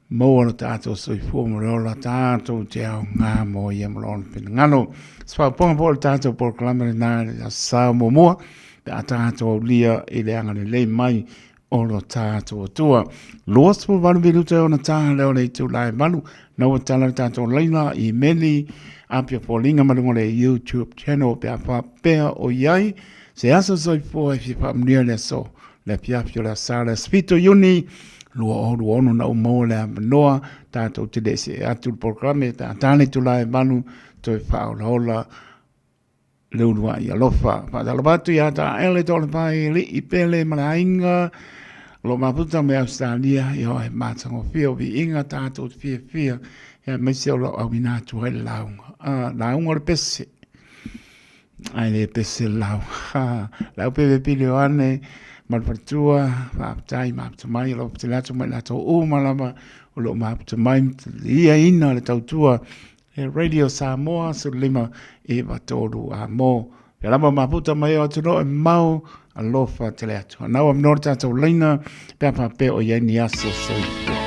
Maua lo tatou soifua ma le ola tatou te aoga mo ia ma lona finagalo. Se faaopoopoga foi o le tatou polokalame lena i le Aso Sa muamua, pe a tatou aulia i le agalelei mai o lo tatou Atua. 28 minute ona ta lea o le itula e 8, na ua tala le tatou laina i meli Apia Foliga ma luga o le YouTube channel pe a faapea o i ai se aso soifua e fia faamanuia le aso le afiafi o le aso Sa le aso 7 Iuni 2026 na ua maua le avanoa tatou te le see atu le polokalame pe a ta le itula e 8 toe faaolaola le uluai alofa. Faatalofa atu ia Taele Toalepai Alii Pele ma le aiga o lo o mafuta mai Ausetalia, ia e matagofie o viiga tatou te fiafia aemaise o lo o auina atu ai le lauga. Lauga o le pese. Ae le pese le lauga. Lau Pepe Pili Ioane ma le faletua, faafetai mafuta mai, o lo o tele atu ma i latou uma lava o lo o mafuta mai ma taliaina le tautua e Radio Samoa 15 9 3 a mo. Pea lava mafuta mai o atunuu e mamao, alofa tele atu. Anau avanoa le tatou laina pe a faapea o i ai ni aso soifua.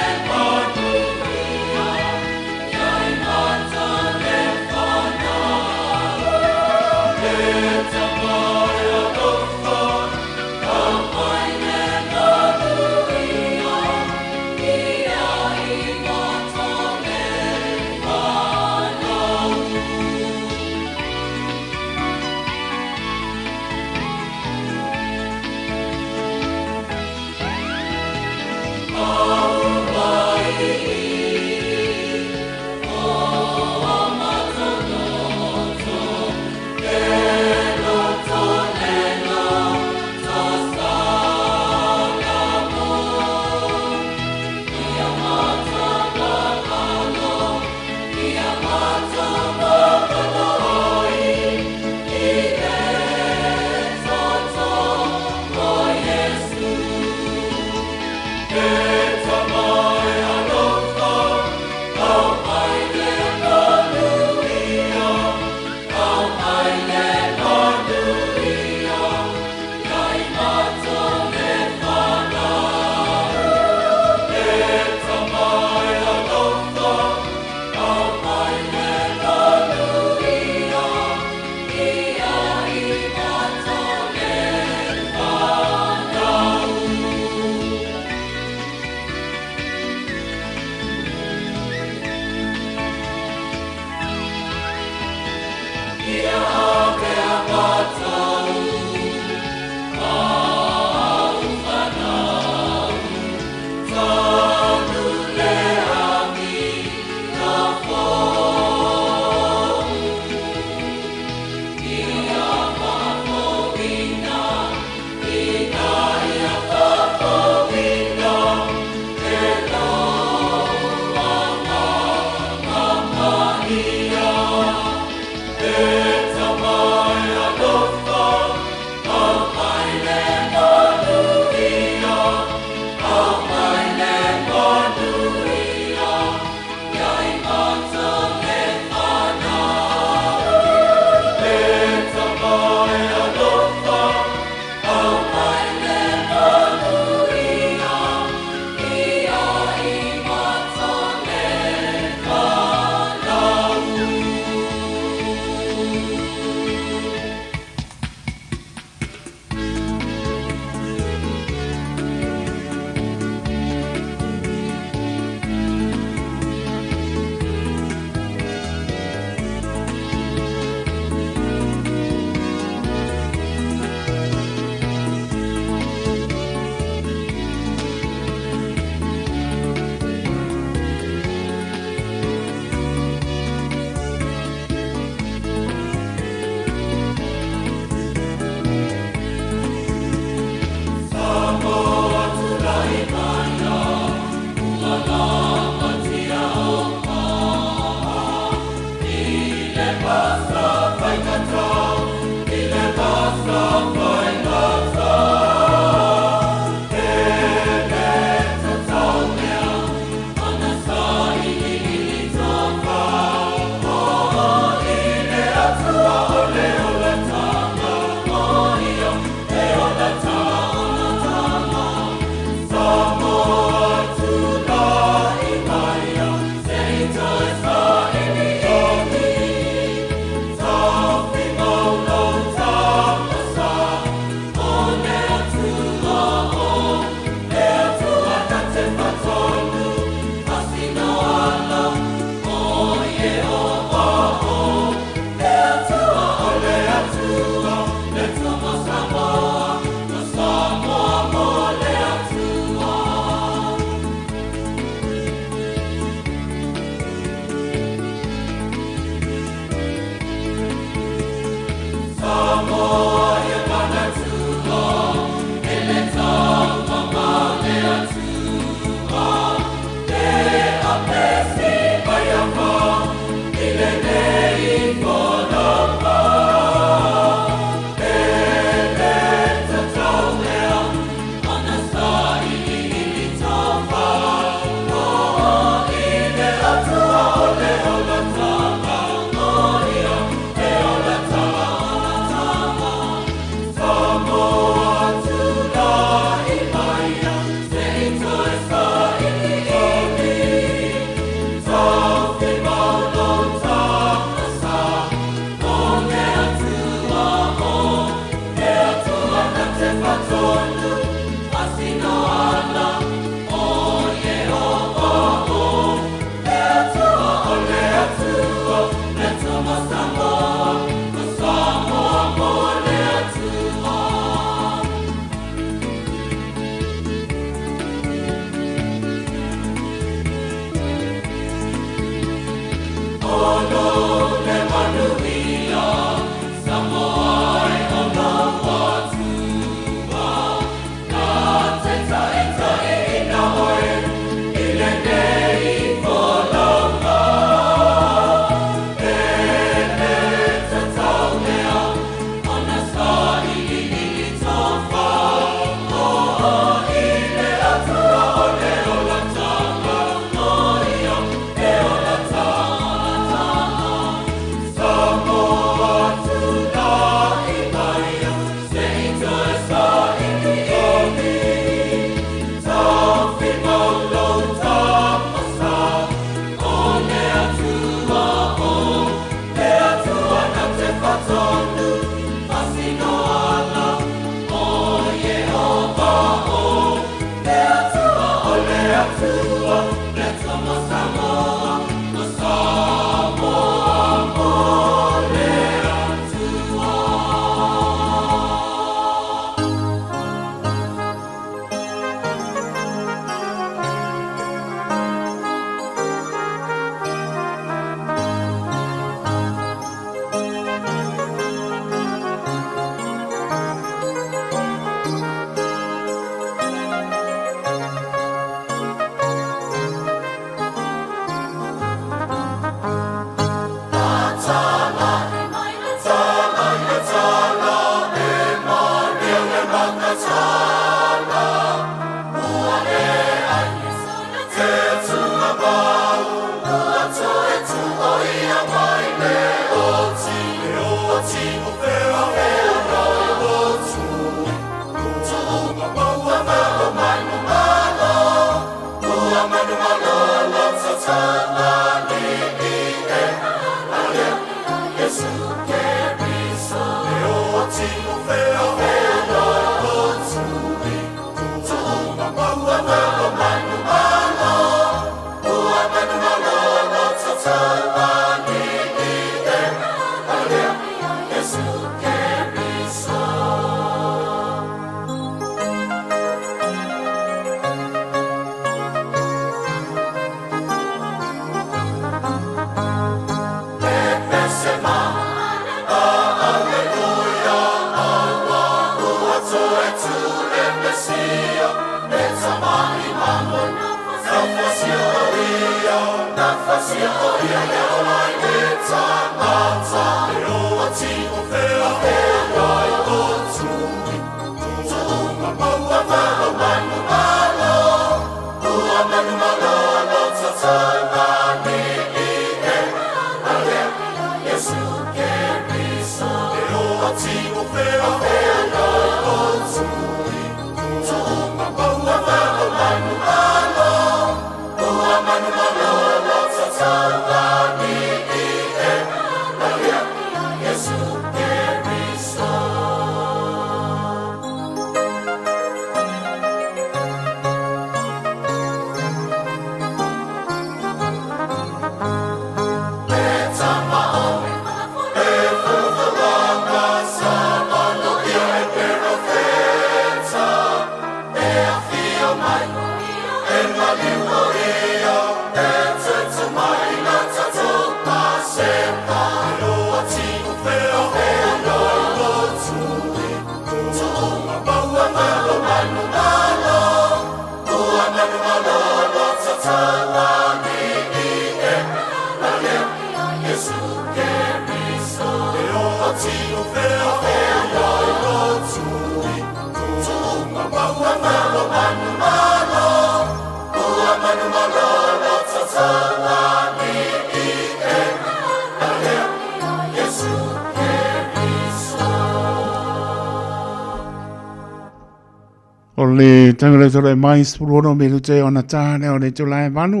O le taimi le tole mai 16 minute ona tāne o le tulae valu.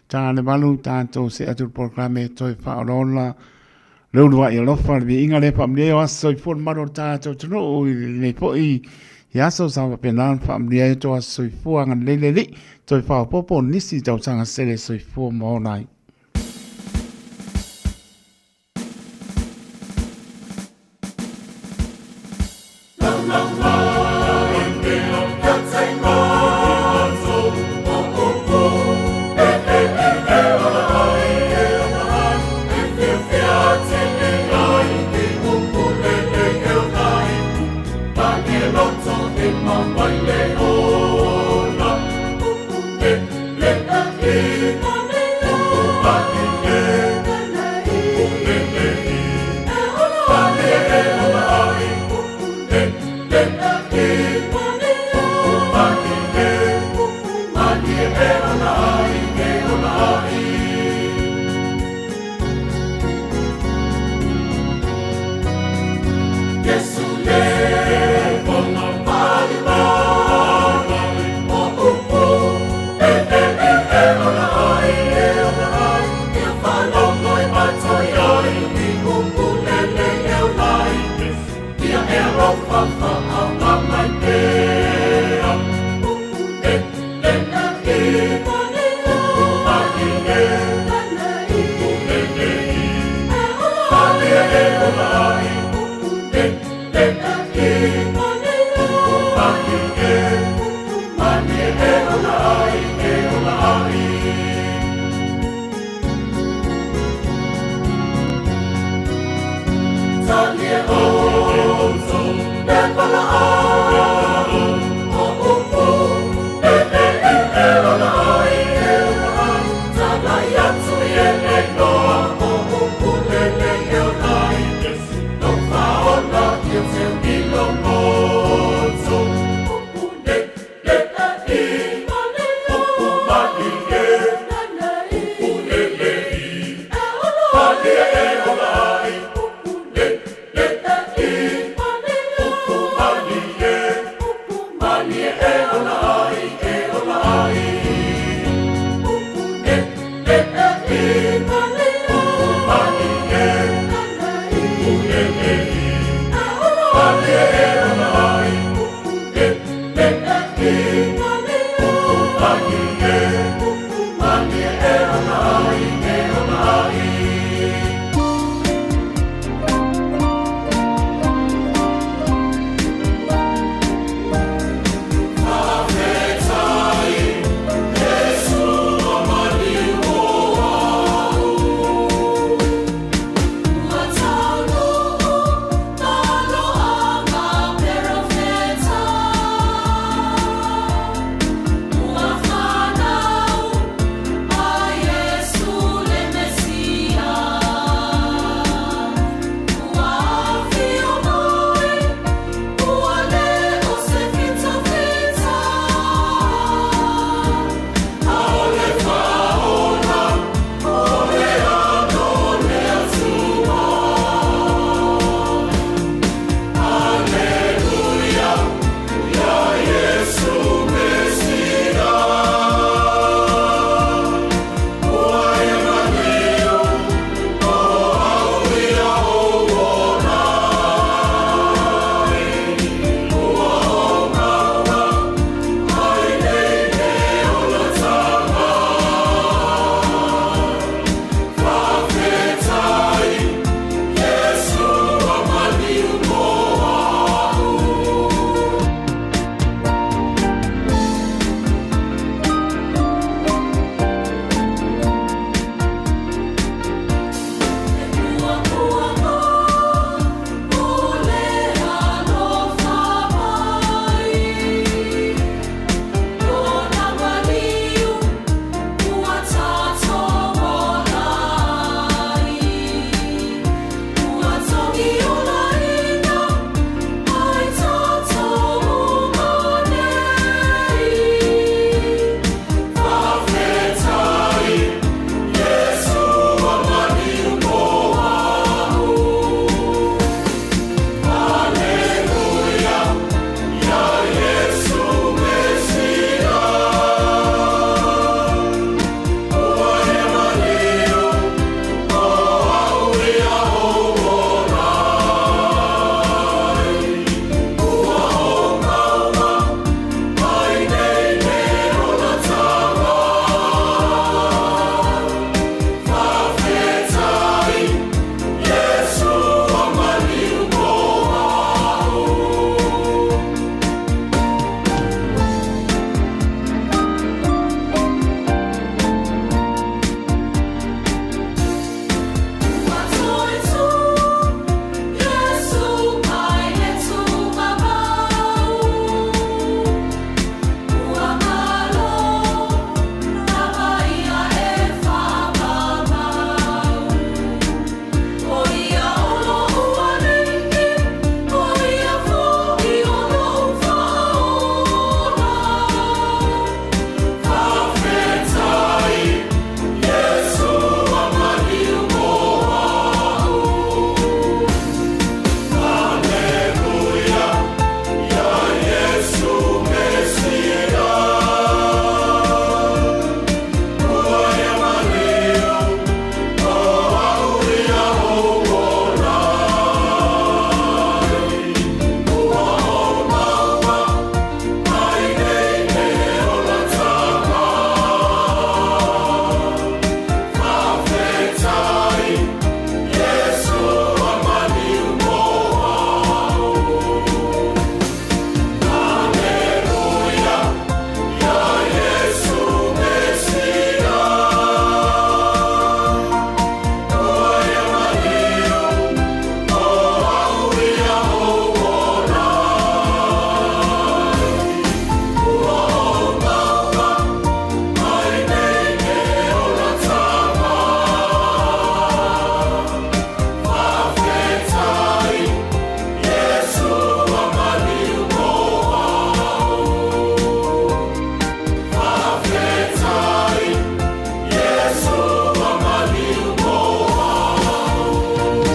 Tāne valu tātou se atu le programe toi whaorola. Le ulu ai alofa le viiga le whaamlia o aso soifua le malu o le tātou atunuu i lenei foi i aso sa faapena ona faamanuia ai outou aso soifua agalelei le Alii toe faaopoopo nisi tausaga sele soifua ma ola ai.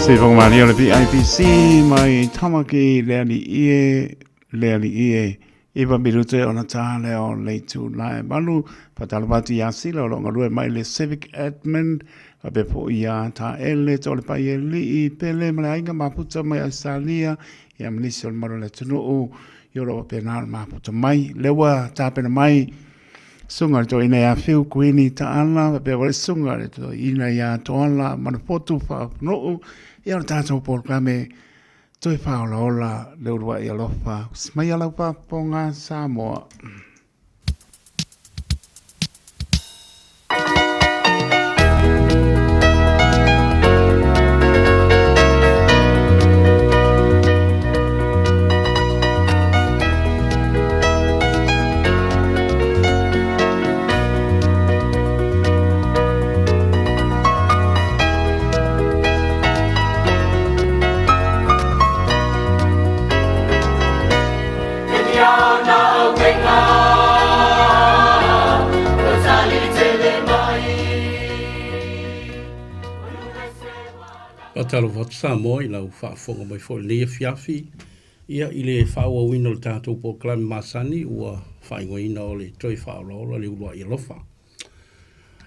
Se whakamaria le PIPC mai Tamaki le ali ie, le ali ie. Iwa minute ona tā leo le itu lae malu. Whatalapa atu i a Sila o lo ngalue mai le Civic Admin. Whapea po i a tā ele tō le pai e lii pele ma le ainga maputa mai Australia. Ia manisi o le malu le tunuu. I o lo wapea nā le maputa mai. Lewa tāpena mai. Sunga le toeina ia Whiu Kuini Taala, faapea foi le susuga le toeina ia Toala Manufotu Faapunuu, ia o le tatou polokalame toe faaolaola le uluai alofa. Usi mai lau faafofoga Samoa. Faatalofa atu Samoa i lau faafofoga mai foi i lenei afiafi. Ia, i le faaauauina o le tatou polokalame masani ua faaigoaina o le Toe Faaolaola le Uluai Alofa.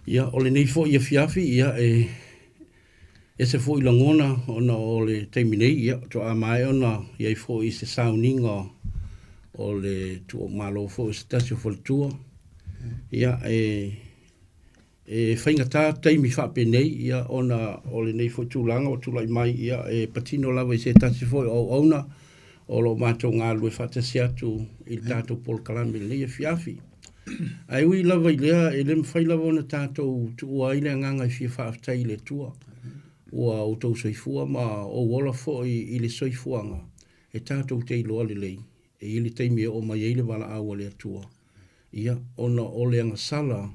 Ia, o lenei foi afiafi, ia, e ese foi lagona ona o le taimi nei, ia, faatoa maea ona i ai foi se sauniga o le tuuaumalo foi o se tasi o faletua. Ia, e E faigata taimi faapenei, ia, ona o lenei foi tulaga ua tulai mai, ia, e patino lava i se tasi foi o auauna o lo o matou galulue faatasi atu i le tatou polokalame i lenei afiafi. Ae ui lava i lea, e le mafai lava ona tatou tuua ai le agaga e fia faafetai i le Atua, ua outou soifua ma ou ola foi i le soifuaga e tatou te iloa lelei e i ai le taimi e oo mai ai le valaau a le Atua. Ia, ona o le agasala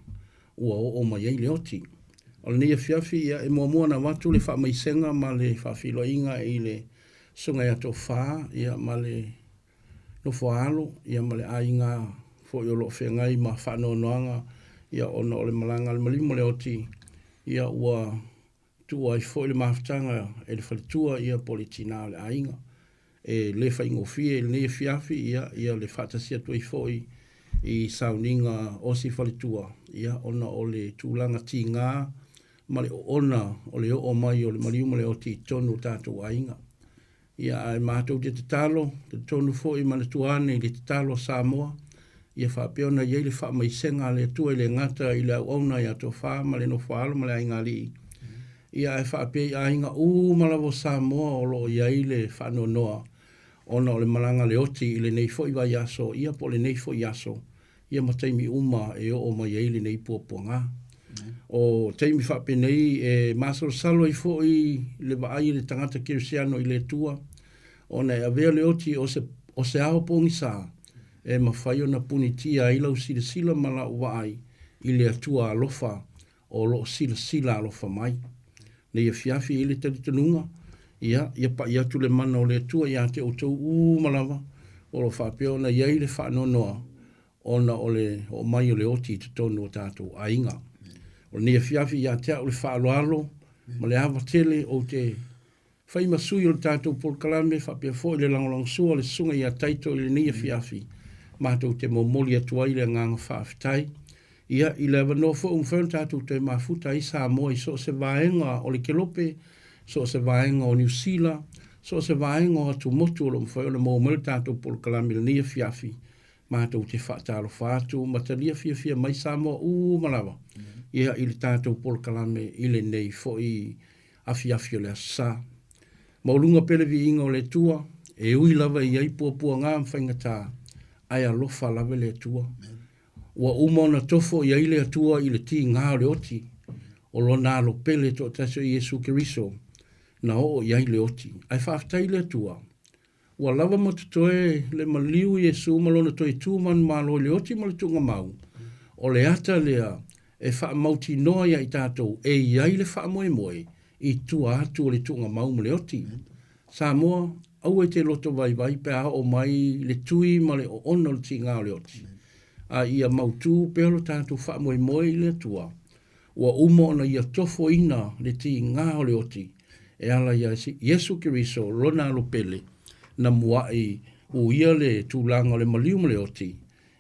ua oo mai ai le oti. O lenei afiafi, ia, e muamua ona avatu le faamaisega ma le faafeiloaiga i le Susuga ia Tofa, ia, ma le nofo a alo, ia, ma le aiga foi o lo o feagai ma faanoanoaga, ia, ona o le malaga a le maliu ma le oti, ia, ua Tuua ai foi le mafutaga e le faletua ia po o le tina o le aiga. E le faigofie i lenei afiafi ia ia le faatasi atu ai foi i sauniga o si faletua ia ona o le tulaga tiga ma le oona o le oo mai o le maliu ma le oti i totonu o tatou aiga. Ia, ae matou te tatalo, talitonu foi manatua ane i le tatalo a Samoa, ia faapea ona i ai le faamaisega a le Atua e le gata i le auauna ia Tofa ma le Nofoaalo ma le Aiga Alii, ia ae faapea i aiga uma lava o Samoa o lo o i ai le faanoanoa ona o le malaga a le oti i lenei foi vaiaso, ia po o lenei foi aso, ia ma taimi uma e oo mai ai lenei puapuaga. O taimi faapenei e masalosalo ai foi le vaai a le tagata kerisiano i le Atua, ona e avea le oti o se, o se ao pogisa e mafai ona punitia ai lau silasila ma lau vaai i le Atua alofa o lo o silasila alofa mai. Nei afiafi i le talitonuga, ia, ia pai atu le mana o le Atua ia te outou uma lava, o lo o faapea ona i ai le faanoanoa ona o le oo mai o le oti i totonu o tatou aiga. O lenei afiafi ia te au le faaaloalo ma le ava tele ou te Fai ma sui o le tatou polokalame faapea foi le lagolagosua o le Susuga ia Taito i lenei afiafi, matou te momoli atu ai le agaga faafetai. Ia, i le avanoa foi ua mafai ona tatou toe mafuta ai Samoa i so o se vaega o le Kelope, so o se vaega o Niu Sila, so o se vaega o atumotu o lo o mafai ona maua mai le tatou polokalame i lenei afiafi, matou te faatalofa atu ma talia fiafia mai Samoa uma lava, ia, i le tatou polokalame i lenei foi afiafi o le Aso Sa. Maualuga pea le viiga o le Atua, e ui lava e i ai puapuaga ma faigata, ae alofa lava le Atua. Ua uma ona tofo i ai le Atua i le tiga o le oti, o Lona Alo pele toatasi o Iesu Keriso, na oo i ai le oti. Ae faafetai i le Atua, ua lava ma totoe le maliu Iesu ma Lona toe tu manumalo i le oti ma le tuugamau, o le ata lea e faamautinoa iā i tatou e i ai le faamoemoe i tua atu o le tuugamau ma le oti. Samoa, aua e te loto vaivai pe a oo mai le tui ma le oona o le tiga o le oti, a ia mautū pea lo tatou faamoemoe i le Atua, ua uma ona Ia tofoina le tiga o le oti. e ala ia Iesu Keriso lona alo pele na muaʻi uia le tulaga o le maliu ma le oti,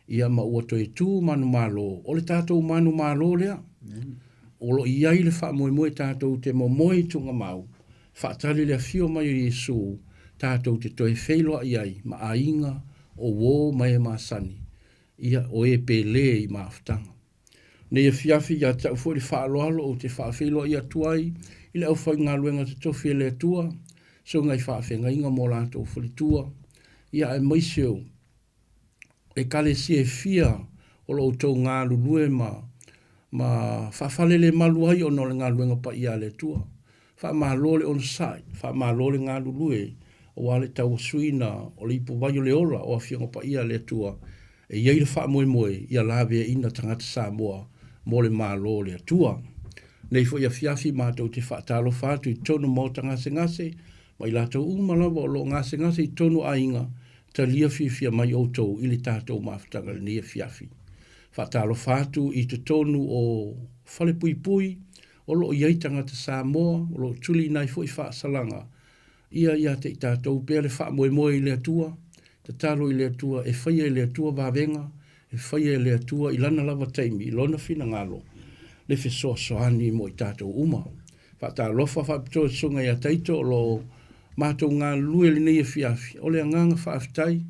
ia ma ua toe tu manumalo, o le tatou manumalo lea. O lo o i ai le faamoemoe tatou te momoe i tugamau, faatali le afio mai o Iesu tatou te toe feiloai ai ma aiga o uo ma e masani, ia o e pele i mafutaga. Nei afiafi ia te au foi le faaaloalo ou te faafeiloai atu ai i le aufaigaluega totofi e le Atua, sogai faafeagaiga mo latou faletua, ia aemaise o Ekalesia e fia o lo outou galulue ma ma faafalelemalu ai ona o le galuega paia a le Atua. Faamalo le onosai, faamalo le galulue aua le tauasuina o le ipuvai o le ola o Afioga Paia a le Atua e i ai le faamoemoe ia laveaina tagata Samoa mo le Malo o le Atua. Nei foi afiafi matou te faatalofa atu i totonu maota gasegase ma i latou uma lava o lo o gasegase i totonu o aiga, talia fiafia mai outou i le tatou mafutaga i lenei afiafi. Faatalofa atu i totonu o falepuipui o lo o i ai tagata Samoa o lo o tuliina ai foi faasalaga ia ia te i tatou pea le faamoemoe i le Atua, tatalo i le Atua e faia e le Atua vavega, e faia e le Atua i Lana lava taimi, i Lona finagalo, le fesoasoani mo i tatou uma. Faatalofa faapitoa i Susuga ia Taito o lo o matou galulue i lenei afiafi. O le agaga faafetai,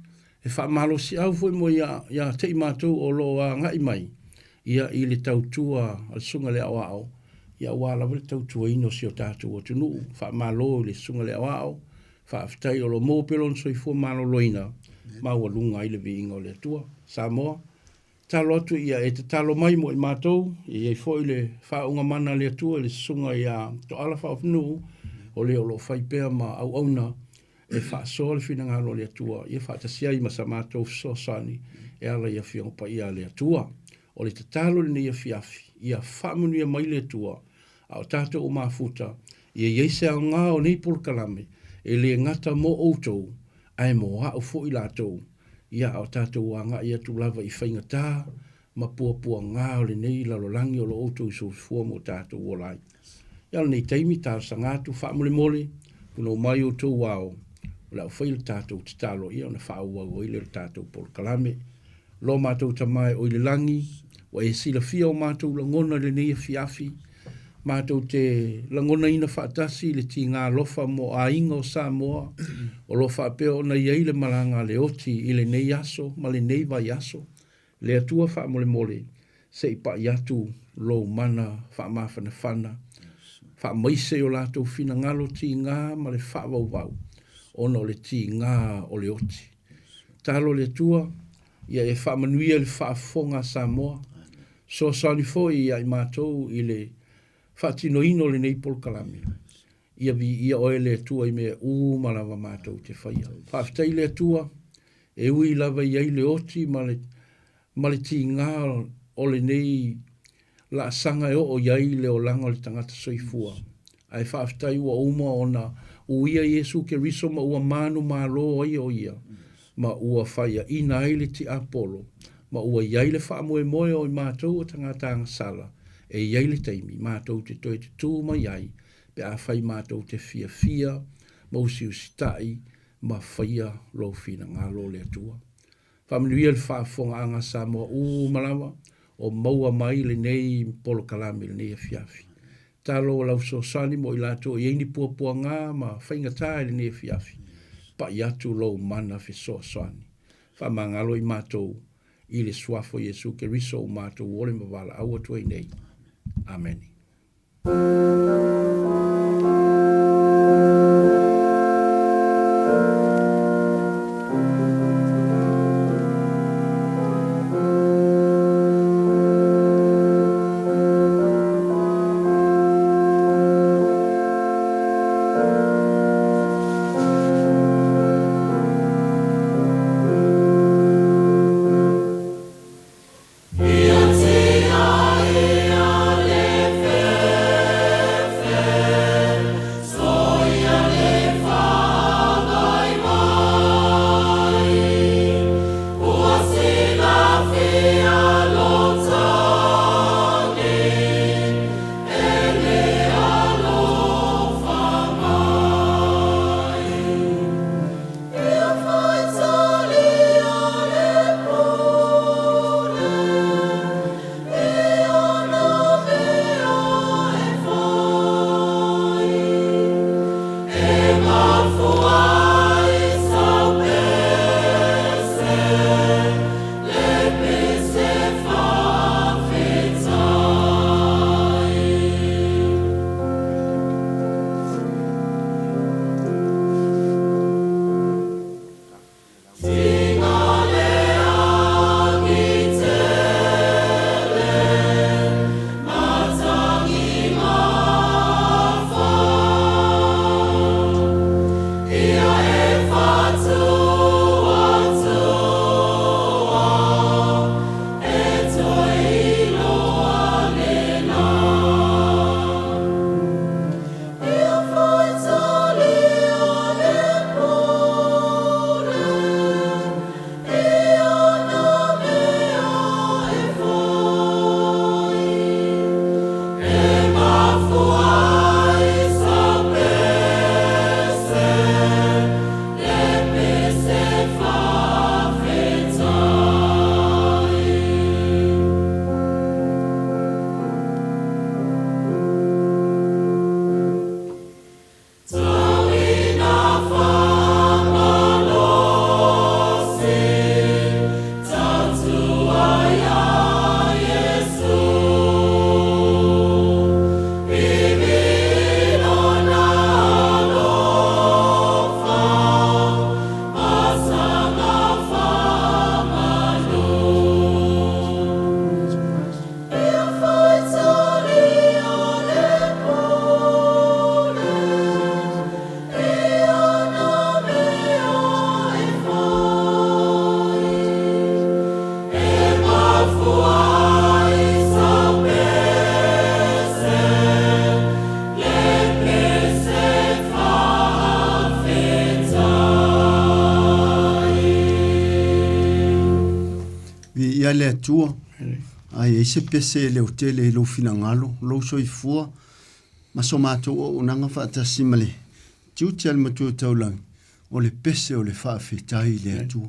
e faamalosiau foi mo ia, ia te i matou o lo o agai mai ia i le tautua a le Susuga i le Aoao, ia aua lava le tautuaina o si o tatou atunuu. Faamalo i le Susuga i le Aoao, faafetai o lo o maua pea lona soifua maloloina, maualuga ai le viiga o le Atua. Samoa, tatalo atu ia e tatalo mai mo i matou, e i ai foi le faauuga mana a le Atua i le Susuga ia Toala Faaofinuu, o le o lo o fai pea ma auauna e faasoa le finagalo o le Atua, ia faatasi ai ma sa matou fesoasoani e ala i Afioga Paia a le Atua. O le tatalo i lenei afiafi, ia faamanuia mai le Atua, a o tatou o mafuta, ia i ai se aoga o nei polokalame, e le gata mo outou, ae mo au foi latou, ia a o tatou agai atu lava i faigata ma puapuaga o lenei lalolagi o lo outou soifua ma o tatou ola ai. Ia o lenei taimi, talosaga atu faamolemole, punou mai outou ao, o le a ou faia le tatou tatalo ia ona faaauau ai lea o le tatou polokalame. Lo matou Tama e oi le lagi, ua e silafia o matou lagona i lenei afiafi, matou te lagonaina faatasi le tiga alofa mo aiga o Samoa, o lo o faapea ona i ai le malaga a le oti i lenei aso ma lenei vaiaso. Le Atua faamolemole, se i pai atu lou mana faamafanafana, faamaise i o latou finagalo tiga ma le faavauvau, ona o le tiga o le oti. Talo le Atua, ia e faamanuia i le faafofoga a Samoa, fesoasoani foi ia i matou i le faatinoina o lenei polokalame. Ia viia oe le Atua i mea uma lava matou te faia. Faafetai i le Atua, e ui lava i ai le oti ma le, ma le tiga o lenei laasaga e oo i ai le olaga o le tagata soifua. Ae faafetai ua uma ona uia Iesu Keriso ma ua manumalo ai o Ia, ma ua faiaina ai le tiapolo, ma ua i ai le faamoemoe o i matou o tagata agasala, e i ai le taimi matou te toe tutū mai ai pe afai matou te fiafia ma usiusitai ma faia lou finagalo le Atua. Faamanuia le faafofogaaga a Samoa uma lava o maua mai lenei polokalame i lenei afiafi. Talo o lau fesoasoani mo i latou e i ai ni puapuaga ma faigata i lenei afiafi, pai atu lou mana fesoasoani. Faamagalo i matou i le Suafa o Iesu Keriso ua matou ole ma valaau atu ai nei. Amene. le Atua, a i ai se pese e leotele i lou finagalo, lou soifua ma so matou auaunaga faatasi ma le tiute a le Matua Taulagi, o le pese o le faafetai i le Atua.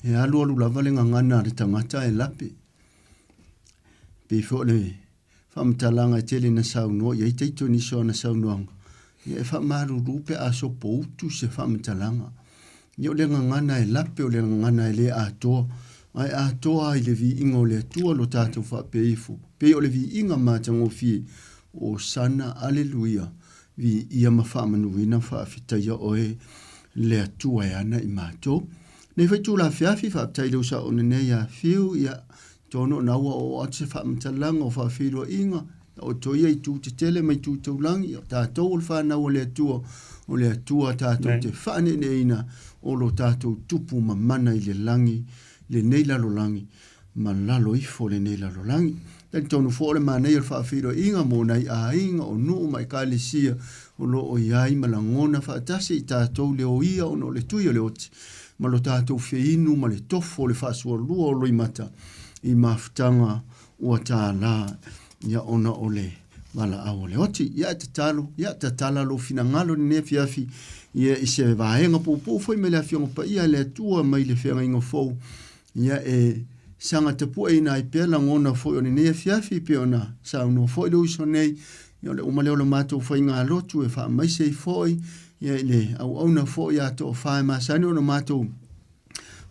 E alualu lava le gagana a le tagata e lape. Pei foi o le faamatalaga e tele ina saunoa i ai taito i nisi o ana saunoaga, ia e faamalulu pe a sopoutu se faamatalaga. Ia o le gagana e lape, o le gagana e le atoa, ae atoa ai le viiga o le Atua lo tatou faapea ifo, pei o le viiga matagofie, Hosana, Aleluia, viia ma faamanuina faafetaia oe le Atua e ana i matou. Nei foi itula afiafi, faafetai i le uso a Onenei ia Fiu, ia Atonu o na ua oo atu se faamatalaga o faafeiloaiga, taoto ia i itu tetele ma itu taulagi, o tatou o le fanau a le Atua, o le Atua tatou te faaneeneeina o lo tatou tupu ma mana i le lagi, lenei lalolagi, ma lalo ifo o lenei lalolagi. Talitonu foi o le manaia o le faafeiloaiga mo nai aiga, o nuu ma ekalesia o lo o i ai ma lagona faatasi i tatou le oia ona o le tui o le oti, ma lo tatou feinu ma le tofo o le faasualua o loimata i mafutaga ua tālā ia ona o le valaau o le oti. Ia e tatalo, ia tatala lou finagalo i lenei afiafi, ia i se vaega puupuu foi mai le Afioga Paia a le Atua mai le Feagaiga Fou, ia e saga tapueina ai pea lagona foi o lenei afiafi pei ona saunoa foi le uso nei, ia o le uma lea o le matou faigalotu e faamaise ai foi ia i le auauna foi a toafa e masani ona matou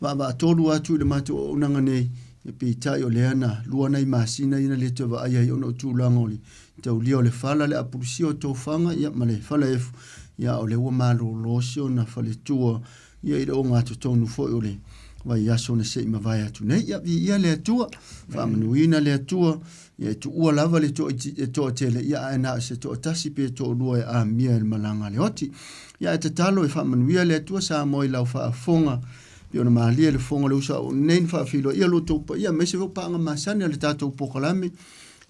vaavaatolu atu i le matou auaunaga nei, ia peitai o lea na lua nai masina ia na le toe vaai ai ona o tulaga o le taulia o le fala, le apulusia o tofaga ia ma le falaefu, ia o lea ua malolo si ona faletua ia i le ogatotonu foi o le vaiaso na se i mavae atu nei. Ia viia le Atua, faamanuina le Atua, ia e tuua lava le toatele, ia ae na o se toatasi pe toalua e amia i le malaga a le oti. Ia e tatalo e faamanuia le Atua Samoa i lau faafofoga, pei ona malie le fofoga o le uso a nei na faafeiloai lo outou paia, aemaise foi paaga masani a le tatou polokalame,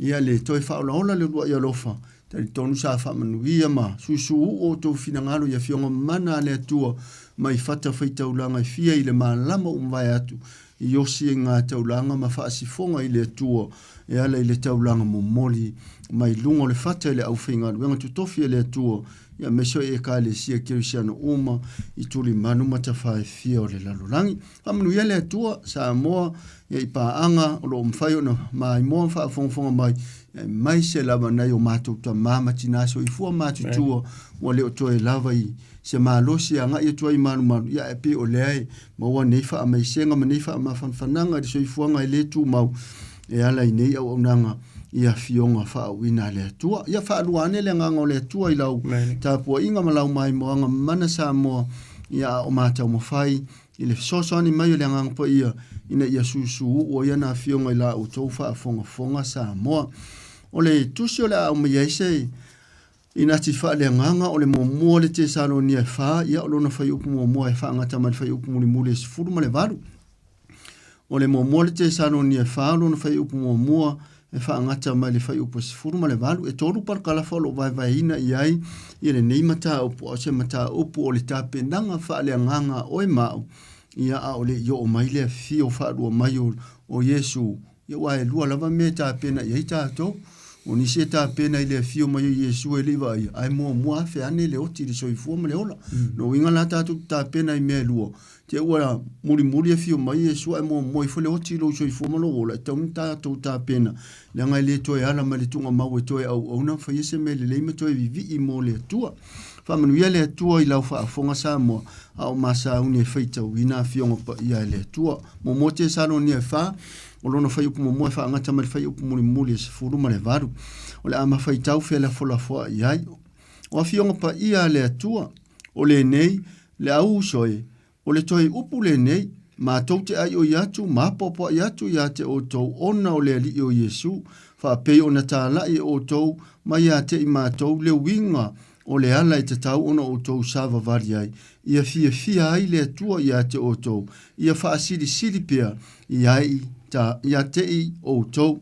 ia le toe faaolaola le uluai alofa, Talitonu sa faamanuia ma susuuu outou finagalo i Afioga mana a le Atua mai fata faitaulaga e fia i le malama ua mavae atu i osi ai ngā taulaga ma faasifoga i le Atua e ala i le taulaga momoli mai luga o le fata i le aufaigaluega totofi a le Atua ia aemaise o Ekalesia Kerisiano uma i tulimanu ma tafa e fia o le lalolagi. Faamanuia le Atua Samoa ia i paaga o lo o mafai ona maimoa ma faafogafoga mai, aemaise lava nai o matou tama ma tina soifua matutua ua le o toe lava i se malosi e agai atu ai i malumalu, ia ae pei o lea e maua nei faamaisega ma nei faamafanafanaga i le soifuaga e le tumau e ala i nei auaunaga i afioga faauuina a le Atua. Ia faalua ane le agaga o le Atua i lau tapuaiga ma lau maimoaga mana Samoa, ia a o mataumafai i le fesoasoani mai o le Agaga Paia ina ia susuuu ai ana afioga i la outou faafogafoga Samoa. O le tusi o le a aumai ai se inati faaleagaga o le muamua le Tesalonia e 4, ia o lona fuaiupu muamua e faagata mai le fuaiupu mulimuli e 18. O le muamua le Tesalonia e 4, o lona fuaiupu muamua e faagata mai le fuaiupu e 18. E tolu parakalafa o lo o vaevaeina i ai ia lenei mataupu, a o se mataupu o le tapenaga faaleagaga a oe ma au, ia a o le i oo mai le afifio faalua mai o, o Iesu, ia aua e lua lava mea e tapena i ai tatou. O nisi e tapena i le afio mai o Iesu e le i vaaia, ae muamua afe ane le oti i le soifua ma le ola. Lona uiga la tatou te tapena i mea e lua, Te ua mulimuli afio mai Iesu ae muamua ifo le oti i lou soifua ma lou ola, e tatau ona tatou tapena, leaga e le toe ala mai le tuugamau e toe auauna ma faia se mea lelei ma toe vivii mo le Atua. Faamanuia le Atua i lau faafofoga Samoa, a o masauni e faitauina afioga paia e le Atua. Muamua Tesalonia e 4, o lona fuaiupu muamua e faagata mai le fuaiupu mulimuli e 18. O le a mafaitau felafolafoai ai. O afioga paia a le Atua, o lenei, Le au uso e, o le toe upu lenei, matou te aioi atu ma apoapoai atu ia te outou ona o le Alii o Iesu, faapei ona talai e outou mai ia te i matou le uiga o le ala e tatau ona outou savavali ai, ia fiafia ai le Atua ia te outou, ia faasilisili pea ia te i outou.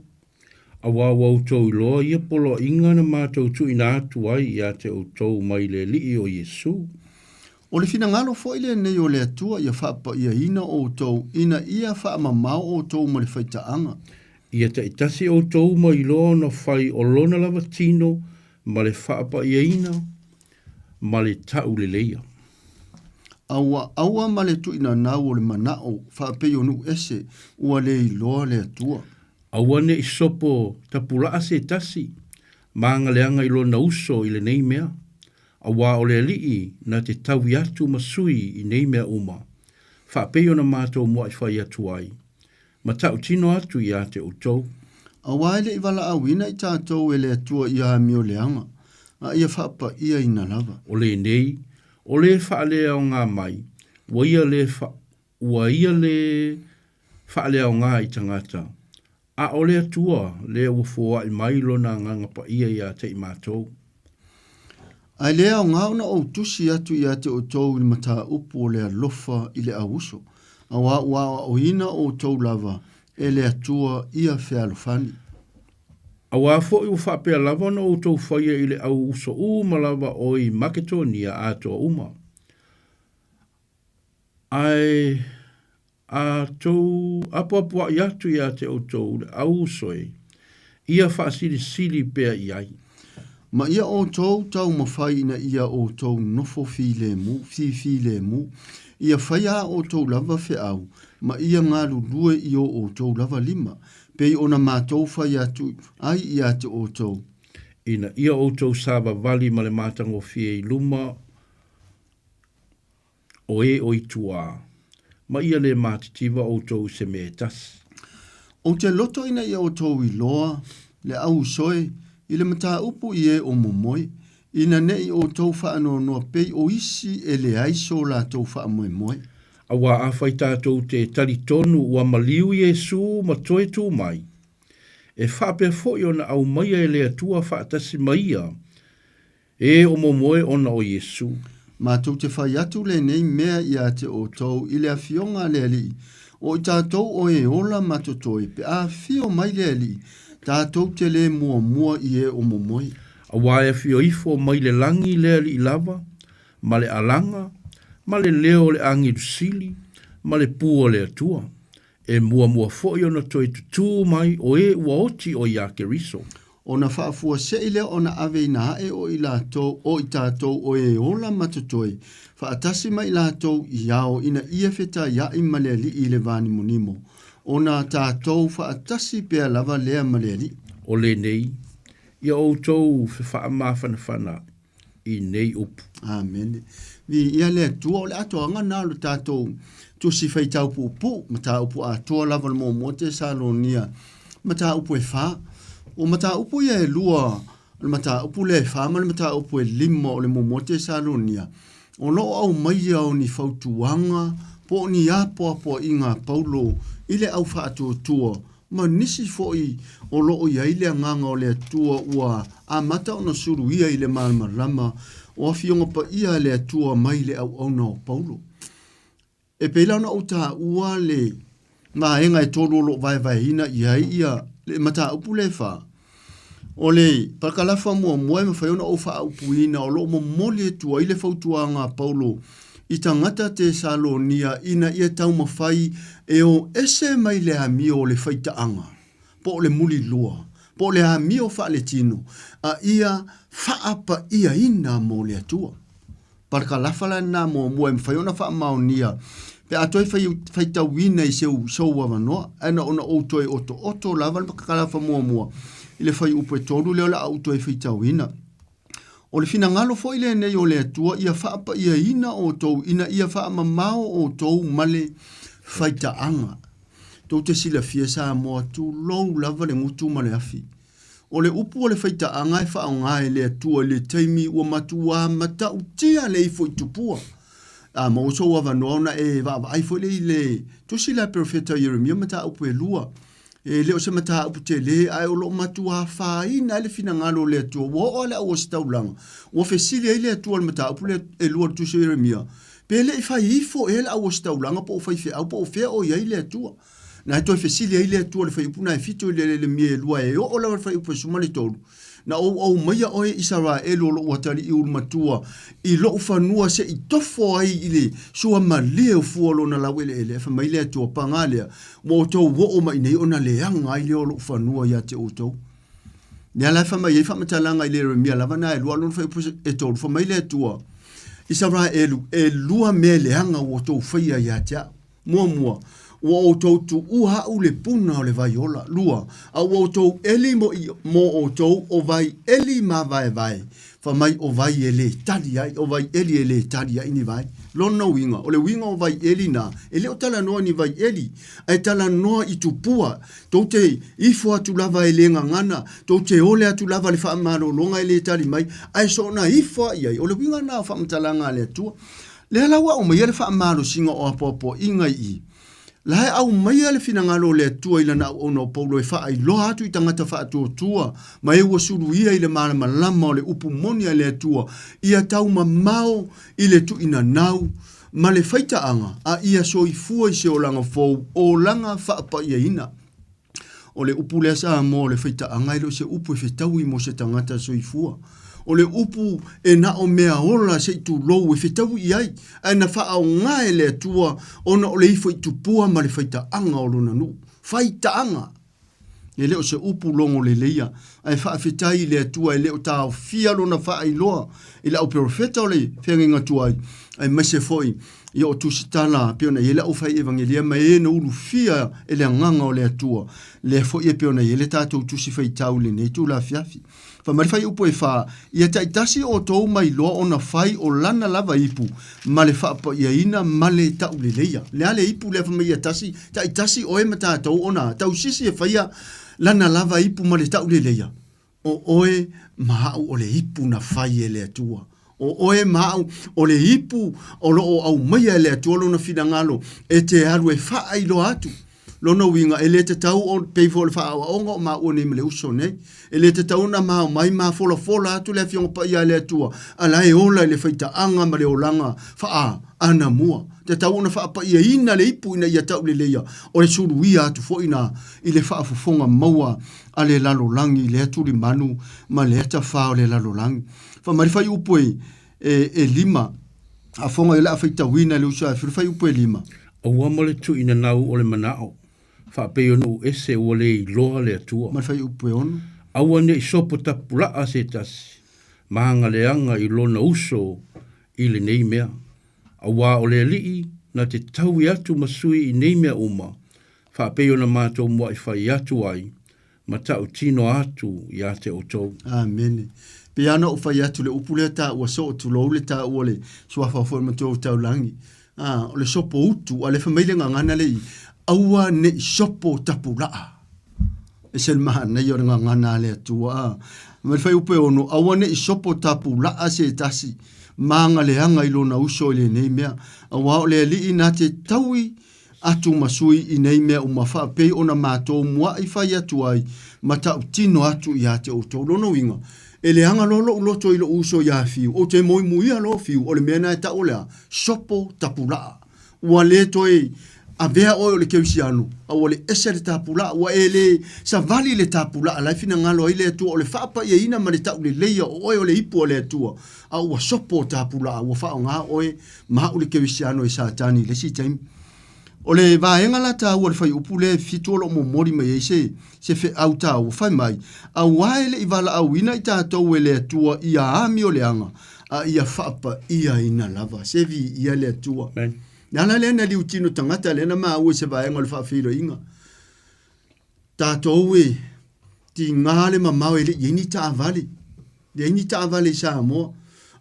Aua ua outou iloa ia poloaiga na matou tuuina atu ai ia te outou mai le Alii o Iesu. O le finagalo foi lenei o le Atua ia faapaiaina outou ina ia faamamao outou ma le faitaaga. Ia taitasi outou ma iloa ona fai o lona lava tino ma le faapaiaina ma le tauleleia. Aua, aua ma le tuuinanau o le manao faapei o nuu ese ua le iloa le Atua. Aua ne i sopo tapulaa se tasi ma agaleaga i lona uso i lenei mea, auā o le Alii na te taui atu ma sui i nei mea uma, faapei ona matou muaʻi fai atu ai, ma tautino atu iā te outou. Auā e le i valaauina i tatou e le Atua ia amioleaga, a ia faapaiaina lava. O lenei, o le faaleaoga mai, ua ia le ua ia lē faaleaoga i tagata, a o le Atua lea ua foaʻi mai lona Agaga Paia iā te i matou. A e le aoga ona ou tusi atu iā te outou i le mataupu o le alofa i le auuso, auā ua aoaoina outou lava e le Atua ia fealofani. Auā foi ua faapea lava ona outou faia i le auuso uma lava o i Maketonia atoa uma. Ae a tou apoapoaʻi atu iā te outou le auuso e, ia faasilisili pea i ai. Ma ia outou taumafai ina ia outou nofo filemu, fifilemu, ia faia a outou lava feau, ma ia galulue i o outou lava lima, pei ona matou fai atu ai iā te outou. Ina ia outou savavali ma le matagofie i luma o e o i tuā, ma ia lē matitiva outou i se mea e tasi. Ou te loto ina ia outou iloa le auusoe i le mataupu i e o momoe, ina ne i outou faanoanoa pei o isi e leai so latou faamoemoe. Auā afai tatou te talitonu ua maliu Iesū ma toe tū mai, e faapea foi ona aumaia e le Atua faatasi ma ia E o momoe ona o Iesu. Matou te fai atu lenei mea ia te outou i le Afioga a le Alii, o i tatou o e ola ma totoe, pe a afio mai le Alii, tatou te le muamua i e o momoe. Auā e afio ifo mai le lagi le Alii lava, ma le alaga, ma le leo o le agilu sili, ma le pū o le Atua, E muamua foi ona toe tutū mai o e ua oti o iā Keriso. Ona faafuasei lea ona aveina ae o i latou, o i tatou o e ola ma totoe, faatasi ma i latou i ao ina ia fetaiaʻi ma le Alii i le vānimonimo, ona tatou faatasi pea lava lea ma le Alii. O lenei, ia outou fefaamafanafana i nei upu. Amene. Viia le Atua, o le atoaga na o le tatou tusi faitau puupuu, mataupu atoa lava o le muamua Tesalonia, mataupu e fa. O mataupu ia e lua, o le mataupu lea e fa ma le mataupu e lima o le muamua Tesalonia, o lo o aumaia o ni fautuaga po o ni apoapoaiga a Paulo i le au faatuatua ma nisi foi o lo o i ai le Agaga o le Atua ua amata ona suluia i le malamalama o Afioga Paia a le Atua mai le auauna o Paulo. E pei la ona ou taua le vaega e tolu o lo o vaevaeina i ai ia le mataupu lea e fa. O le parakalafa muamua e mafai ona ou faaupuina o lo o momoli atu ai le fautuaga a Paulo i tagata Tesalonia ina ia taumafai e o ese mai le amio o le faitaaga, po o le mulilua, po o le amio faaletino, a ia faapaiaina mo le Atua. Parakalafa la lena muamua e mafai ona faamaonia pe a toe faitauina i sou avanoa, ae na ona ou toe otooto lava le parakalafa muamua i le fuaiupu e tolu lea o le a ou toe faitauina. O le finagalo foi lenei o le Atua ia faapaiaina outou ina ia faamamao outou ma le faitaaga. Tou te silafia Samoa, tulou lava le gutu ma le afi. O le upu o le faitaaga e faaaoga e le Atua i le taimi ua matuā matautia le ifo i tupua. A maua sou avanoa ona e vaavaai foi lea i le tusi lea a Perofeta Ieremia mataupu e lua. E le o se mataupu tele, ae o lo o matuā fāina ai le finagalo o le Atua. Ua oo lava le auositaulaga, ua fesili ai le Atua i le mataupu lea e lua o le tusi o Ieremia, Pe le i fai ifo ea le auositaulaga po o faifeau po o fea o i ai le Atua? Na e toe fesili ai le Atua i le fuaiupu na e fitu i le lemie e lua e oo lava i le fuaiupu e 13. Na ou aumaia oe Isaraelu o loʻu atalii ulumatua i loʻu fanua se i tofo ai i le suamalie o fua o lona laueleele, ae fai mai le Atua, Pagā lea, ua outou oo mai nei ona leaga ai lea o loʻu fanua ia te outou. Lea la e fai mai ai faamatalaga i le Ieremia lava na e lua lona fuaiupu e tolu, fai mai le Atua, Isaraelu, ʻelua mea leaga ua outou faia ia te aʻu. Muamua, ua outou tuua aʻu le puna o le vai ola. Lua, a ua outou ʻeli mo i, mo outou o vai ʻeli māvaevae, fai mai o vai e lē tali ai, o vai ʻeli e lē tali ai ni vai. Lona uiga, o le uiga o vai ʻeli nā, e le o talanoa ni vai ʻeli, ae talanoa i tupua, tou te ifo atu lava e lē gagana, tou te ole atu lava le faamalologa e lē tali mai, ae soona ifo a i ai. O le uiga nā o faamatalaga a le Atua. Lea la ua aumaia le faamalosiga o apoapoaiga i i. La e aumaia le finagalo o le Atua i lana auauna o Paulo e faailoa atu i tagata faatuatua ma e ua suluia i le malamalama o le upu moni a le Atua ia taumamao i le tuuinanau ma le faitaaga a ia soifua i se olaga fou, olaga faapaiaina. O le upu lea Samoa o le faitaaga e le o se upu e fetaui mo se tagata soifua. O le upu e na o mea ola se i tulou e fetaui i ai, ae na faaaoga e le Atua ona o le ifo i tupua ma le faitaaga o lona nuu. Faitaaga! E le o se upu logo leleia, ae faafetai i le Atua e le o taofia lona faailoa i le au perofeta o le feagaiga tuai, aemaise foi Ia o tusitala pei ona i ai le aufai evangelia ma e na ulufia e le Agaga o le Atua, lea foi e pei ona i ai le tatou tusi faitau i lenei itula afiafi. Fai mai le fuaiupu e fa, Ia taitasi outou mai loa ona fai o lana lava ipu ma le faapaiaina ma le tauleleia. Le a le ipu lea fai mai ia tasi, taitasi oe ma tatou ona tausisi e faia lana lava ipu ma le tauleleia? O oe ma aʻu o le ipu na fai e le Atua. O oe ma aʻu o le ipu o lo o aumaia e le Atua lona finagalo e te alu e faailoa atu. Lona uiga, e le tatau o, pei foi o le faaoaoga o maua nei ma le uso nei, e le tatau ona mao mai ma folafola atu le Afioga Paia a le Atua, a la e ola i le faitaaga ma le olaga faa-anamua. Tatau ona faapaiaina le ipu ina ia tauleleia, o le suluia atu foi na i le faafofoga maua a le lalolagi i lea tulimanu ma lea tafā o le lalolagi. Fai mai le fuaiupu e, e, e lima, afoga i o le a faitauina e le uso a le fuaiupu e lima. Aua ma le tuuinanau o le manao, faapei o nuu ese ua le iloa le Atua. Ma le fuaiupu e ono. Aua ne i sopo tapulaa se tasi, ma agaleaga i lona uso i lenei mea. Auā o le Alii na te taui atu ma sui i nei mea uma, faapei ona matou muaʻi fai atu ai ma tautino atu iā te outou. Amene. Pei lava ona ou fai atu le upu lea taua soo, tulou le taua o le suafa foi o le Matua o Taulagi, a, o le sopo utu, a lea fai mai le gagana lea i, aua ne i sopo tapulaa. E se le manaia o le gagana a le Atua, a. Ma le fuaiupu e ono, aua ne i sopo tapulaa se tasi, ma agaleaga i lona uso i lenei mea, auā o le Alii na te taui atu ma sui i nei mea uma faapei ona matou muaʻi fai atu ai ma tautino atu iā te outou. Lona uiga, e leaga loa loʻu loto i loʻu uso iā Fiu, ou te moemoeia loa Fiu, o le mea na e tau o le a? Sopo tapulaa. Ua le toe avea oe o le kerisiano, a ua le ese le tapulaa, ua e le savali le tapulaa, la e finagalo ai le Atua o le faapaiaina ma le tauleleia o oe o le ipu a le Atua, a ua sopo tapulaa, ua faaaoga oe ma au le kerisiano e Satani i le isi taimi. O le vaega la taua o le fuaiupu lea e fitu o lo o momoli mai ai se, se feau taua, fai mai, Auā e le i valaauina i tatou e le Atua ia amioleaga, a ia faapaiaina lava. Se viia le Atua. Amen. Le ala lea na liutino tagata lea na maua i se vaega o le faafeiloaiga. Tatou e tiga le mamao e le i ai ni taavale. Leai ni taavale i Samoa.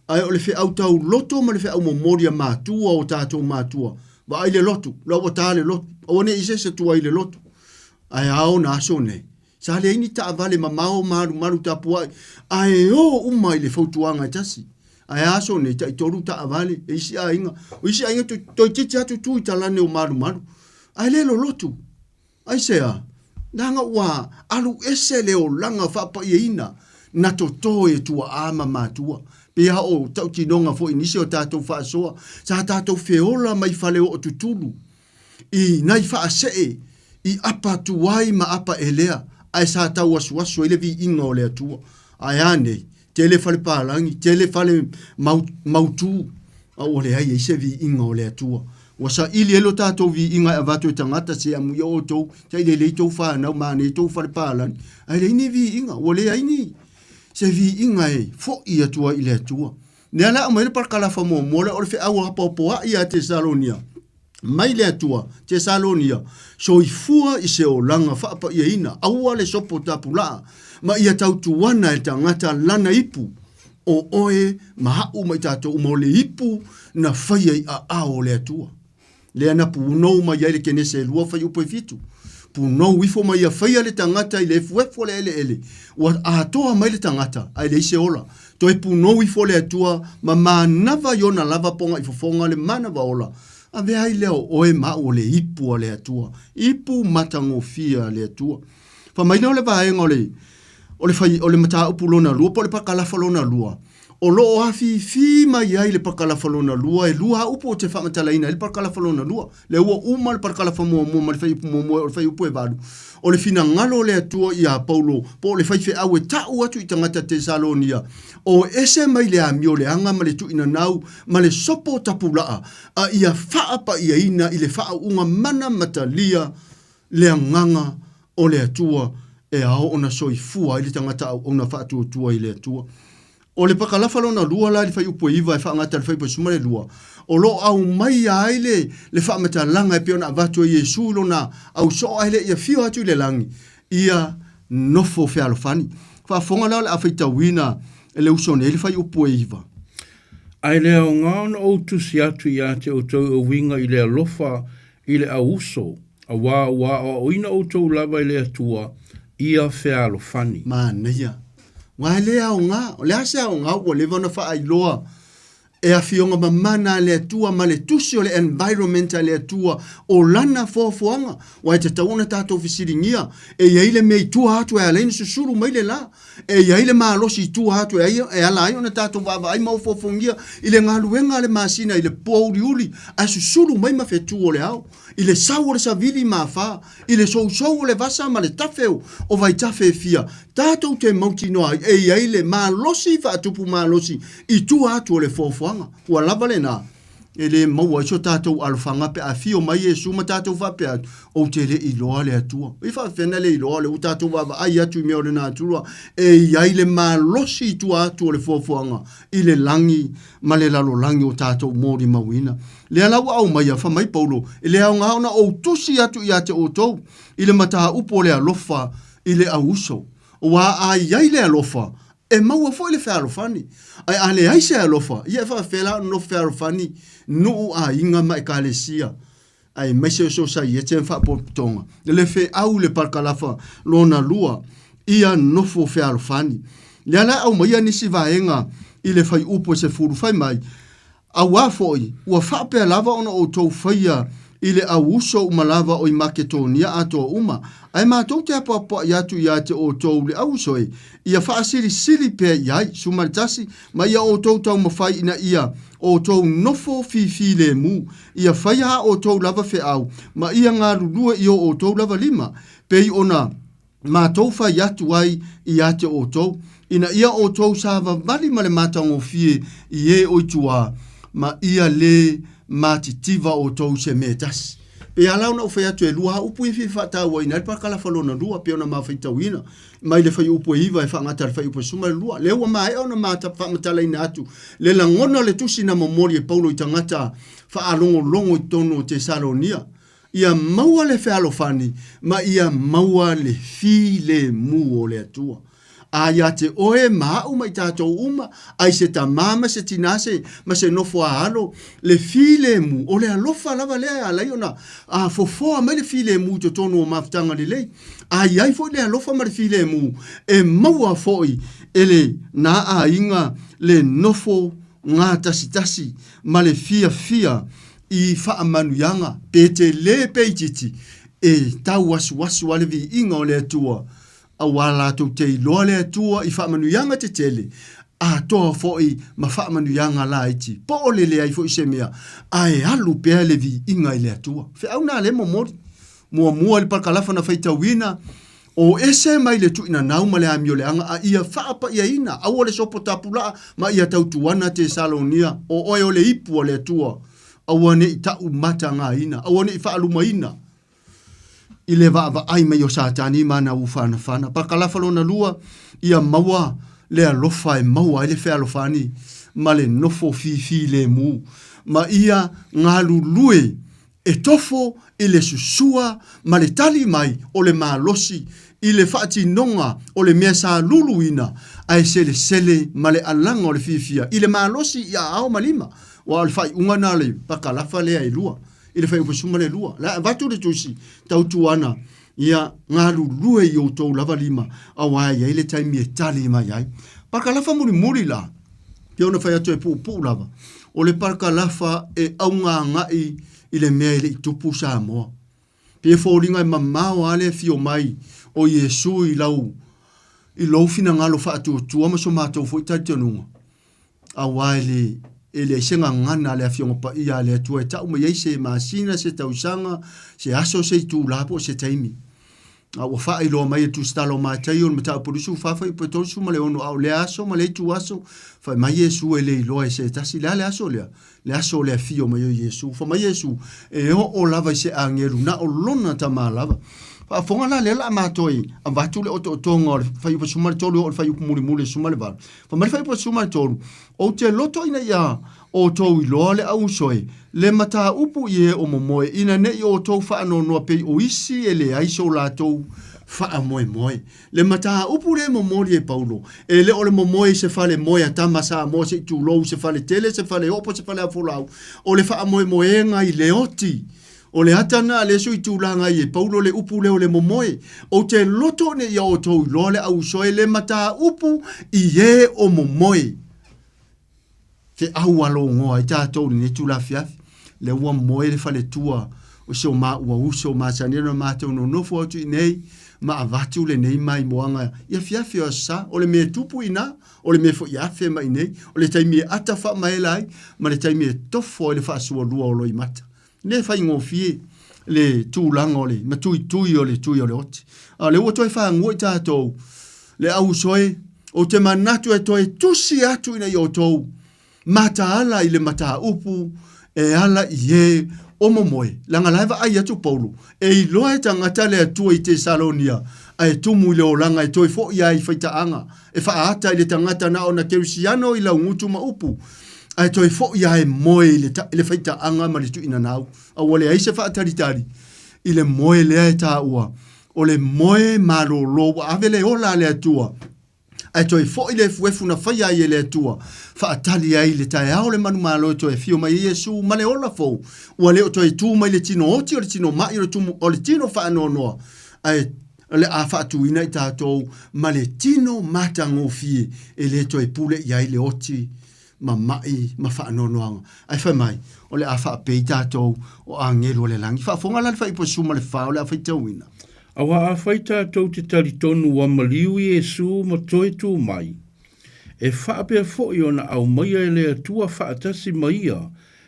Ae o le feau tauloto ma le feau momoli a matua o tatou matua, vaai le lotu, la ua ta le lotu, aua ne i se se tuai le lotu. Ae a ona aso nei, sa leai ni taavale mamao malumalu tapuai, ae o uma i le fautuaga e tasi. Ae a aso nei, taitolu taavale e isi aiga. O isi aiga toeitiiti atu tu i talane o malumalu. Ae le lolotu. Aisea? Leaga ua alu ese le olaga faapaiaina na toto e tuaa ma matua. Pei lava o tautinoga foi i nisi o tatou faasoa, sa tatou feola mai faleoo tutulu i nai faasee i apa tuai ma apa elea, ae sa tauasuasu ai le viiga o le Atua. Ae a nei, tele fale palagi, tele fale mau, mautū, a ua leai ai se viiga o le Atua. Ua saili ai lo tatou viiga e avatu e tagata se amuia outou, tailelei tou fanau, manaia tou fale palagi, ae leai ni viiga, ua leai ni se viiga e fo'i atu ai i le Atua. Lea la aumai le parakalafa muamua lea o le feau apoapoa'i ia Tesalonia mai le Atua, Tesalonia, soifua i se olaga faapaiaina, aua le sopo tapulaa, ma ia tautuana e tagata lana ipu, o oe ma a'u ma i tatou uma o le ipu na faia i aao o le Atua. Lea na punou mai ai le Kenese e 2 fuaiupu e 7. Punou ifo ma ia faia le tagata i le efuefu o le eleele, ua atoa mai le tagata, ae leai se ola. Toe punou ifo le Atua ma manava i ona lava pogaifofoga le manava ola. Avea ai lea o oe ma au o le ipu a le Atua, ipu matagofie a le Atua. Fai mai lea o le vaega o le, o le, fai, o le mataupu lona lua po o le pakalafa lona lua, o lo o afifi mai ai le pakalafa lona lua, e lua upu ou te faamatalaina ai le pakalafa lona lua. Lea ua uma le pakalafa muamua ma le fuaiupu muamua o le fuaiupu e 8. O le finagalo o le Atua iā Paulo, po o le faifeau e ta'u atu i tagata Tesalonia, o ese mai le amio leaga ma le tuuinanau ma le sopo tapula'a, a ia faapaiaina i le faauuga mana ma talia le agaga o le Atua e ao ona soifua ai le tagata auauna faatuatua i le Atua. O le pakalafa lona lua la i le fuaiupu e 9 e faagata i le fuaiupu e 12, o lo o aumaia ai le, le faamatalaga e pei ona avatu e Iesu i lona ausoo ae le i afio atu i le lagi, ia nofo fealofani. Faafofoga la o le a faitauina e le uso nei le fuaiupu e 9. Ae le aoga ona ou tusi atu ia te outou e uiga i le alofa i le au uso, auā ua aoaoina outou lava e le Atua ia fealofani. Manaia. Aua e le aoga. O le a se aoga ua leva ona faailoa e Afioga Mamana a le Atua ma le Tusi o le Environment a le Atua o Lana foafoaga. Aua e tatau ona tatou fesiligia, e i ai le mea i tua atu e ala ai ona susulu mai le la? E i ai le malosi i tua atu e ai, e ala ai ona tatou vaavaai ma ofoofogia i le galuega a le masina i le poauliuli ae susulu mai ma fetu o le ao, i le sau o le savili ma afa, i le sousou o le vasa ma le tafe o vaitafe e fia, tatou te mautinoa ai e i ai le malosi faatupu malosi i tua atu o le foafoaga. Ua lava lena. E le maua ai so tatou alofaga pe a afio mai Iesu ma tatou faapea atu, Ou te le iloa le Atua. I faapefea na le iloa, o lea ua tatou vaavaai atu i mea o le natura, e i ai le malosi i tua atu o le foafoaga i le lagi ma le lalolagi o tatou molimauina. Lea la ua aumaia, fai mai Paulo, e le aoga ona ou tusi atu ia te outou i le mataupu o le alofa i le auuso. Aua a i ai le alofa, E maua foi le fealofani. Ae a leai se alofa, ia e faapefea la ona nofo fealofani nuu, aiga ma ekalesia, aemaise o sosaiete ma faapotopotoga? Le feau le parakalafa lona lua, ia nofo fealofani. Lea la e aumaia nisi vaega i le fuaiupu e 10, fai mai, Auā foi, ua faapea lava ona outou faia i le au uso uma lava o i Maketonia atoa uma, ae matou te apoapoai atu ia te outou le au uso e, ia faasilisili pea i ai, 11, ma ia outou taumafai ina ia outou nofo fifilemu, ia faia a outou lava feau, ma ia galulue i o outou lava lima, pei ona matou fai atu ai ia te outou, ina ia outou savavali ma le matagofie i e o i tua, ma ia lē matitiva outou i se mea e tasi. Pei lava la ona ou fai atu e lua lava upu ia e fia faatauaina ai le parakalafa lona lua, pei ona ma faitauina mai le fuaiupu e 9 e faagata i le fuaiupu e 12. Lea ua maea ona ma faamatalaina atu le lagona o le tusi na momoli e Paulo i tagata faalogologo i totonu o Tesalonia, Ia maua le fealofani ma ia maua le filemu o le Atua. A ia te oe ma a'u ma i tatou uma, ai se tamā ma se tinā se, ma se nofo a alo, le filemu, o le alofa lava lea e ala ai ona a fofoa mai le filemu i totonu o mafutaga lelei. A i ai foi le alofa ma le filemu, e maua foi e le nā aiga le nofo gātasitasi ma le fiafia i faamanuiaga, pe tele pe itiiti, e tauasuasu lava le viiga o le Atua, auā latou te iloa le Atua i faamanuiaga tetele, atoa foi ma faamanuiaga laiti, po o le leai foi se mea, ae alu pea le viiga i le Atua. Feau na lea momoli. Muamua i le parakalafa na faitauina. O ese mai le tuuinanau ma le amioleaga a ia faapaiaina, aua le sopo tapulaa ma ia tautuana Tesalonia, o oe o le ipu a le Atua, aua ne i taumatagaina, aua ne i faalumaina i le vaavaai mai o Satani ma ana ufanafana. Pakalafa lona lua, ia maua le alofa e maua ai le fealofani ma le nofo fifilemu, ma ia galulue e tofo i le susua ma le tali mai o le malosi i le faatinoga o le mea sa luluina ae selesele ma le alaga o le fiafia i le malosi i aao ma lima, aua o le faaiuga lena o le pakalafa lea e lua i le fuaiupu 12. La avatu le tusi tautuana ia galulue i outou lava lima aua e i ai le taimi e tali mai ai. Pakalafa mulimuli la, pei ona fai atu e puupuu lava, o le pakalafa e augagai i le mea e le i tupu Samoa. Pei e foliga e mamao lava le afio mai o Iesu i lau i lou finagalo faatuatua ma so matou foi talitonuga, aua e le e leai se gagana a le Afioga Paia a le Atua e tau mai ai se masina, se tausaga, se aso, se itula po o se taimi. A ua faailoa mai e le Tusitala o Mataio i le mataupu 24 fuaiupu 36, a o lea aso ma lea ituaso, fai mai Iesu e le iloa e se tasi. Le a le aso lea? Le aso o le afio mai o Iesu. Fai mai Iesu, e oo lava i se agelu, na o lona Tama lava. Faafofoga la lea o le a matou avatu le otootoga o le fuaiupu 13 e oo i le fuaiupu mulimuli 18. Fai mai le fuaiupu 13, Ou te loto ina ia outou iloa le auuso e, le mataupu i e o momoe, ina ne i outou faanoanoa pei o isi e leai so latou faamoemoe. Le mataupu lea e momoli e Paulo, e le o le momoe i se fale moe a tama Samoa se i tulou, se fale tele, se fale opo, se fale afolau, o le faamoemoega i le oti. O le ata na a le isi o itulaga ai e Paulo le upu lea o le momoe. Ou te loto ne i outou iloa le auuso e le mataupu i e o momoe. Feau alogoa ai tatou i lenei itula afiafi. Lea ua moe le faletua o si o maua uso masani ona matou nonofo atu i inei ma avatu lenei maimoaga i afiafi o Aso Sa. O le mea e tupu i ina, o le mea foi e afe mai i inei, o le taimi e ata faamaela ai ma le taimi e tofo ai le faasualua o loimata. Le faigofie le tulaga o le matuitui o le tui o le oti. A o lea ua toe fagua i tatou le auuso e, ou te manatu e toe tusi atu ina ia outou mataala i le mataupu e ala i e o momoe, leaga la e vaai atu Paulo, e iloa e tagata le Atua i Tesalonia, ae tumu i le olaga e toe foi ai i faitaaga, e faaata i le tagata na ona kerisiano i laugutu ma upu, ae toe foi lava e moe i le, i le faitaaga ma le tuuinanau. A ua leai se faatalitali i le moe lea e taua, o le moe malolo ua ave le ola a le Atua, ae toe foi le efuefu na faia ai e le Atua, faatali ai le taeao o le manumalo e toe afio mai ai Iesu ma le ola fou, ua le o toe tu mai le tino oti o le tino mai o le, tumu, o le tino faanoanoa, ae o le a faatuina i tatou ma le tino matagofie e le toe pule i ai le oti ma maʻi ma faanoanoaga. Ae fai mai, o le a faapei tatou o agelu o le lagi. Faafofoga la le fuaiupu 14 o le a faitauina. Aua afai tatou te talitonu ua maliu Iesu ma toe tu mai, e faapea foi ona aumaia e le Atua faatasi ma ia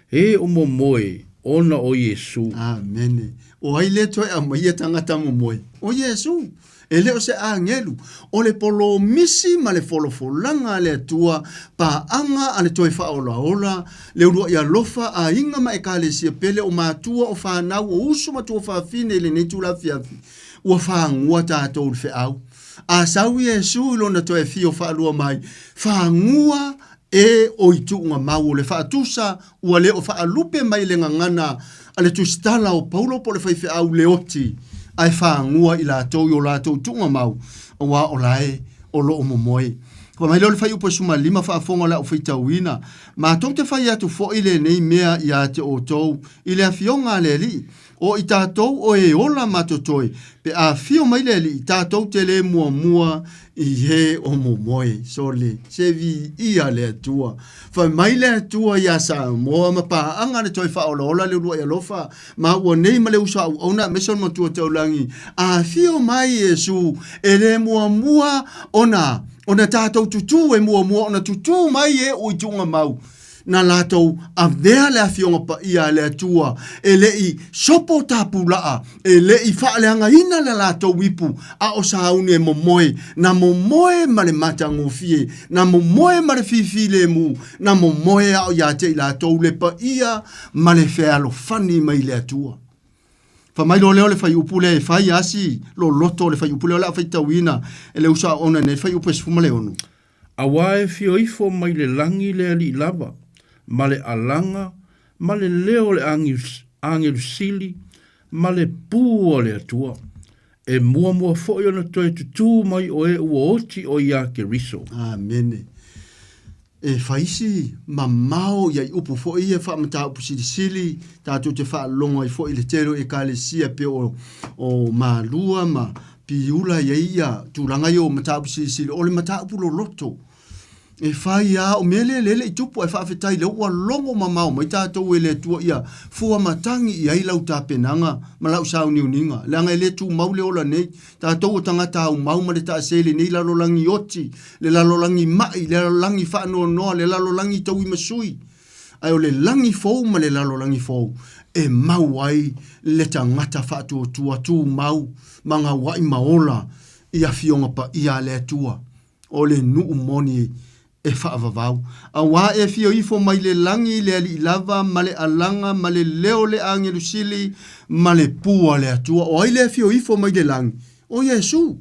e o momoe ona o Iesu. Amene. O ai lea toe aumaia tagata momoe? O Iesu. E le o se agelu. O le polomisi ma le folafolaga a le Atua, paaga a le toe faaolaola, le uluai alofa, aiga ma ekalesia pele, o matua, o fanau, o uso ma tuafafine i lenei itula afiafi, ua fagua tatou i le feau. A sau Iesu i lona toe afio faalua mai, fagua e o i tuugamau o le faatusa ua le o faalupe mai le gagana a le tusitala o Paulo po o le faifeau leoti, ae fagua i latou i o latou tuugamau, aua o lae o lo o momoe. Fai mai lea o le fuaiupu 15 faafofoga o le a ou faitauina, Matou te fai atu foi lenei mea ia te outou i le afioga a le Alii, O i tatou o e ola ma totoe, pe a afio mai le Alii, tatou te le muamua i e o momoe. Sole, se viia le Atua. Fai mai le Atua iā Samoa ma paaga le toe faaolaola le uluai alofa ma ua nei ma le uso auauna aemaise o le Matua Taulagi. A afio mai Iesu, e le muamua ona ona tatou tutū, e muamua ona tutū mai e ui tuugamau. Na latou avea le Afioga Paia a le Atua, e le i sopo tapulaa, e le i faaleagaina le latou ipu, a o sauni e momoe, na momoe ma le matagofie, na momoe ma le fifilemu, na momoe a o ia te i latou le paia ma le fealofani mai le Atua. Fai mai loa lea o le fuaiupu lea e fai lava si loloto o le fuaiupu lea o le a faitauina e le uso a ona nei, le fuaiupu e 16. Auā e fio ifo mai le lagi le Alii lava, ma le alaga, ma le leo o le agelu sili, ma le pū o le Atua. E muamua foi ona toe tutū mai o e ua oti o iā Keriso. Amene. E fai si mamao ia i upu foi ia faamataupu silisili, tatou te faalogo ai foi i le tele o Ekalesia pei o, o Malua ma Piula i ai ia tulaga ia o mataupu silisili, o le mataupu loloto. E fai lava, o mea lea lea e le i tupu ae faafetai lea ua logo mamao mai tatou e le Atua ia fua matagi i ai lau tapenaga ma lau sauniuniga, leaga e le tumau le ola nei. Tatou o tagata aumau ma le taase i lenei lalolagi oti, le lalolagi mai, le lalolagi faanoanoa, le lalolagi tauimasui. Ae o le lagi fou ma le lalolagi fou e mau ai le tagata faatuatua tumau ma gauaʻi ma ola i Afioga Paia a le Atua. O le nuu moni e faavavau. Auā e afio ifo mai le lagi le Alii lava ma le alaga ma le leo o le agelu sili ma le pū a le Atua. O ai le afio ifo mai le lagi? O Iesū.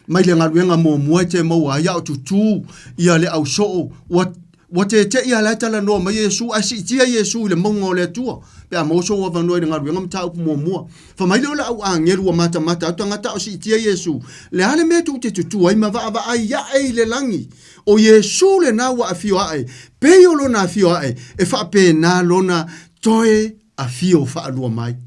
Mai le galuega muamua e te maua ai a o tutū ia le ausoo, ua Ua teteʻi a la e talanoa mai Iesu, ae siitia Iesu i le mauga o le Atua, pe a maua sou avanoa i le galuega mataupu muamua. Fai mai lea o le au agelu ua matamata atu tagata a o siitia Iesu, Le a le mea tou te tutu ai ma vaavaai aʻe i le lagi? O Iesu lena ua afio aʻe, pei o lona afio aʻe, e faapena lona toe afio faalua mai.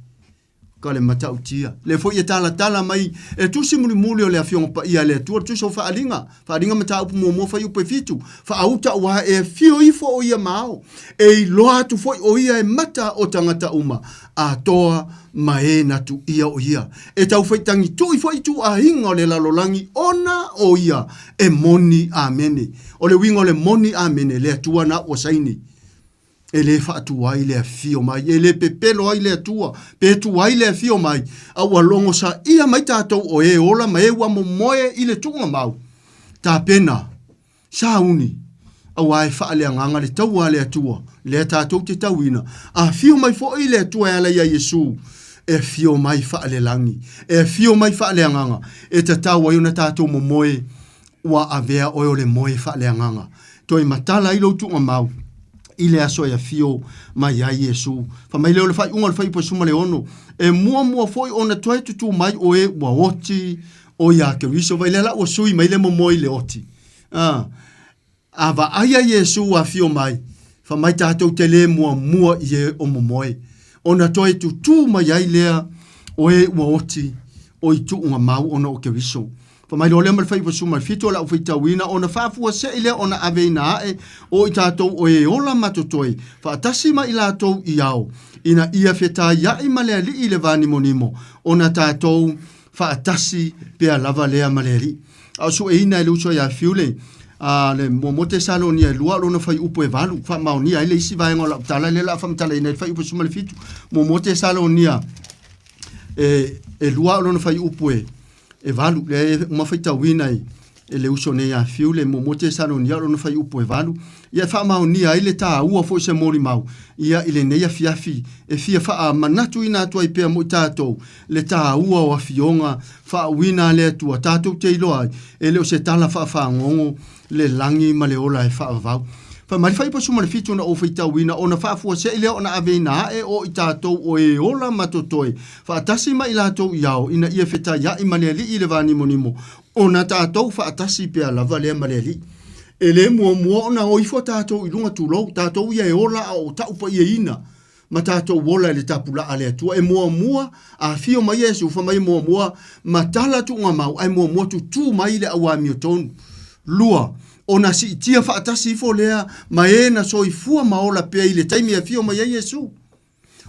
Ka le matautia. Lea foi e talatala mai e tusi mulimuli o le Afioga Paia a le Atua, le tusi o Faaaliga, Faaaliga Mataupu Muamua Fuaiupu e 7, Faauta auā e afio ifo o ia ma ao, e iloa atu foi o ia e mata o tagata uma, atoa ma e na tuia o ia. E tau faitagitui foi ituaiga o le lalolagi ona o ia e moni. Amene. O le uiga o le moni amene, le Atua na ua saini. E le faatuai le afio mai, e le pepelo ai le Atua, pe tuai le afio mai, a ua logosaia mai tatou o e ola ma e ua momoe i le tuugamau. Tapena, sauni, auā e faaleagaga le taua a le Atua, lea tatou te tauina. Afio mai foi le Atua e ala iā Iesu, e afio mai faalelagi, e afio mai faaleagaga, e tatau ai ona tatou momoe Ua avea oe o le moe faaleagaga. Toe matala ai lou tuugamau i le aso e afio mai ai Iesu. Fai mai lea o le faaiuga o le fuaiupu e 16, E muamua foi ona toe tutū mai o e ua oti o iā Keriso. Vai lea la ua sui mai le momoe i le oti. A, a vaai a Iesu ua afio mai, fai mai tatou te le muamua i e o momoe. Ona toe tutū mai ai lea o e ua oti o i tuugamau ona o Keriso. Fai mai loa lea ma le fuaiupu 17 o le a ou faitauina, ona faafuasei lea ona aveina ae o i tatou o e ola ma totoe, faatasi ma i latou i ao, ina ia fetaiaʻi ma le Alii i le va nimonimo, ona tatou faatasi pea lava lea ma le Alii. A o sueina e le uso ia Fiule, a le muamua Tesalonia e lua lona fuaiupu e valu, faamaonia ai le isi vaega o lau tala lea o le a faamatalaina ai le fuaiupu 17. Muamua Tesalonia e lua lona fuaiupu e valu, lea e uma faitauina e e le uso nei ia Fiu le muamua Tesalonia o lona fuaiupu e valu, ia e faamaonia ai le taua foi o se molimau ia i lenei afiafi e fia faamanatuina atu ai pea mo i tatou le taua o afioga faauuina a le Atua tatou te iloa ai e le o se tala faafagogo le lagi ma le ola e faavavau. Fai mai le fuaiupu 17 na ou faitauina, ona faafuasei lea ona aveina ae o i tatou o e ola ma totoe, faatasi ma i latou i ao, ina ia fetaiaʻi ma le Alii i le va nimonimo, ona tatou faatasi pea lava lea ma le Alii. E le muamua ona o ifo tatou i luga tulou, tatou ia e ola a o taupaiaina ma tatou ola i le tapulaa a le Atua. E muamua afio mai Iesu, fai mai e muamua matala tuugamau, ae muamua tutū mai le auamiotonu. Lua, ona siitia faatasi ifo lea ma e na soifua ma ola pea i le taimi e afio mai ai Iesu,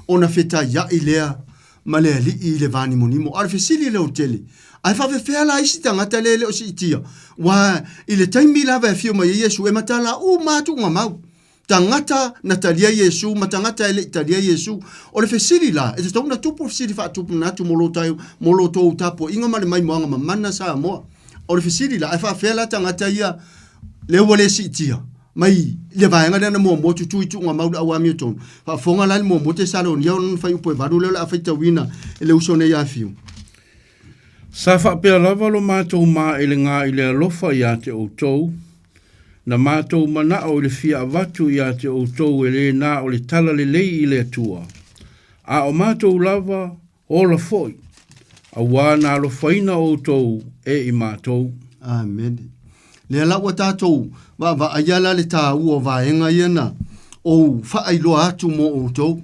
ona fetaiaʻi lea ma le Alii i le va nimonimo. A o le fesili lea o tele, ae faafefea la isi tagata lea e le o siitia? Ua i le taimi lava e afio mai ai Iesu, e matala uma lava tuugamau. Tagata na talia Iesu ma tagata e le i talia Iesu. O le fesili la, e tatau ona tupu le fesili faatupu manatu mo lo tae, mo lo tou tapuaiga ma le maimoaga mamana Samoa. O le fesili la, ae faafefea la tagata ia lea ua le siitia mai le vaega lea na muamua tutu i tuugamau le au amiotonu? Faafofoga la i le muamua Tesalonia ona fuaiupu e valu lea o le a faitauina e le uso nei afiu. Sa faapea lava lo matou maelega i le alofa ia te outou, na matou manao i le fia avatu ia te outou e le na o le tala lelei i le Atua, a o matou lava ola foi, auā na alofaina outou e i matou. Amene. Lea la ua tatou vaavaaia la le taua o vaega ia na ou faailoa atu mo outou.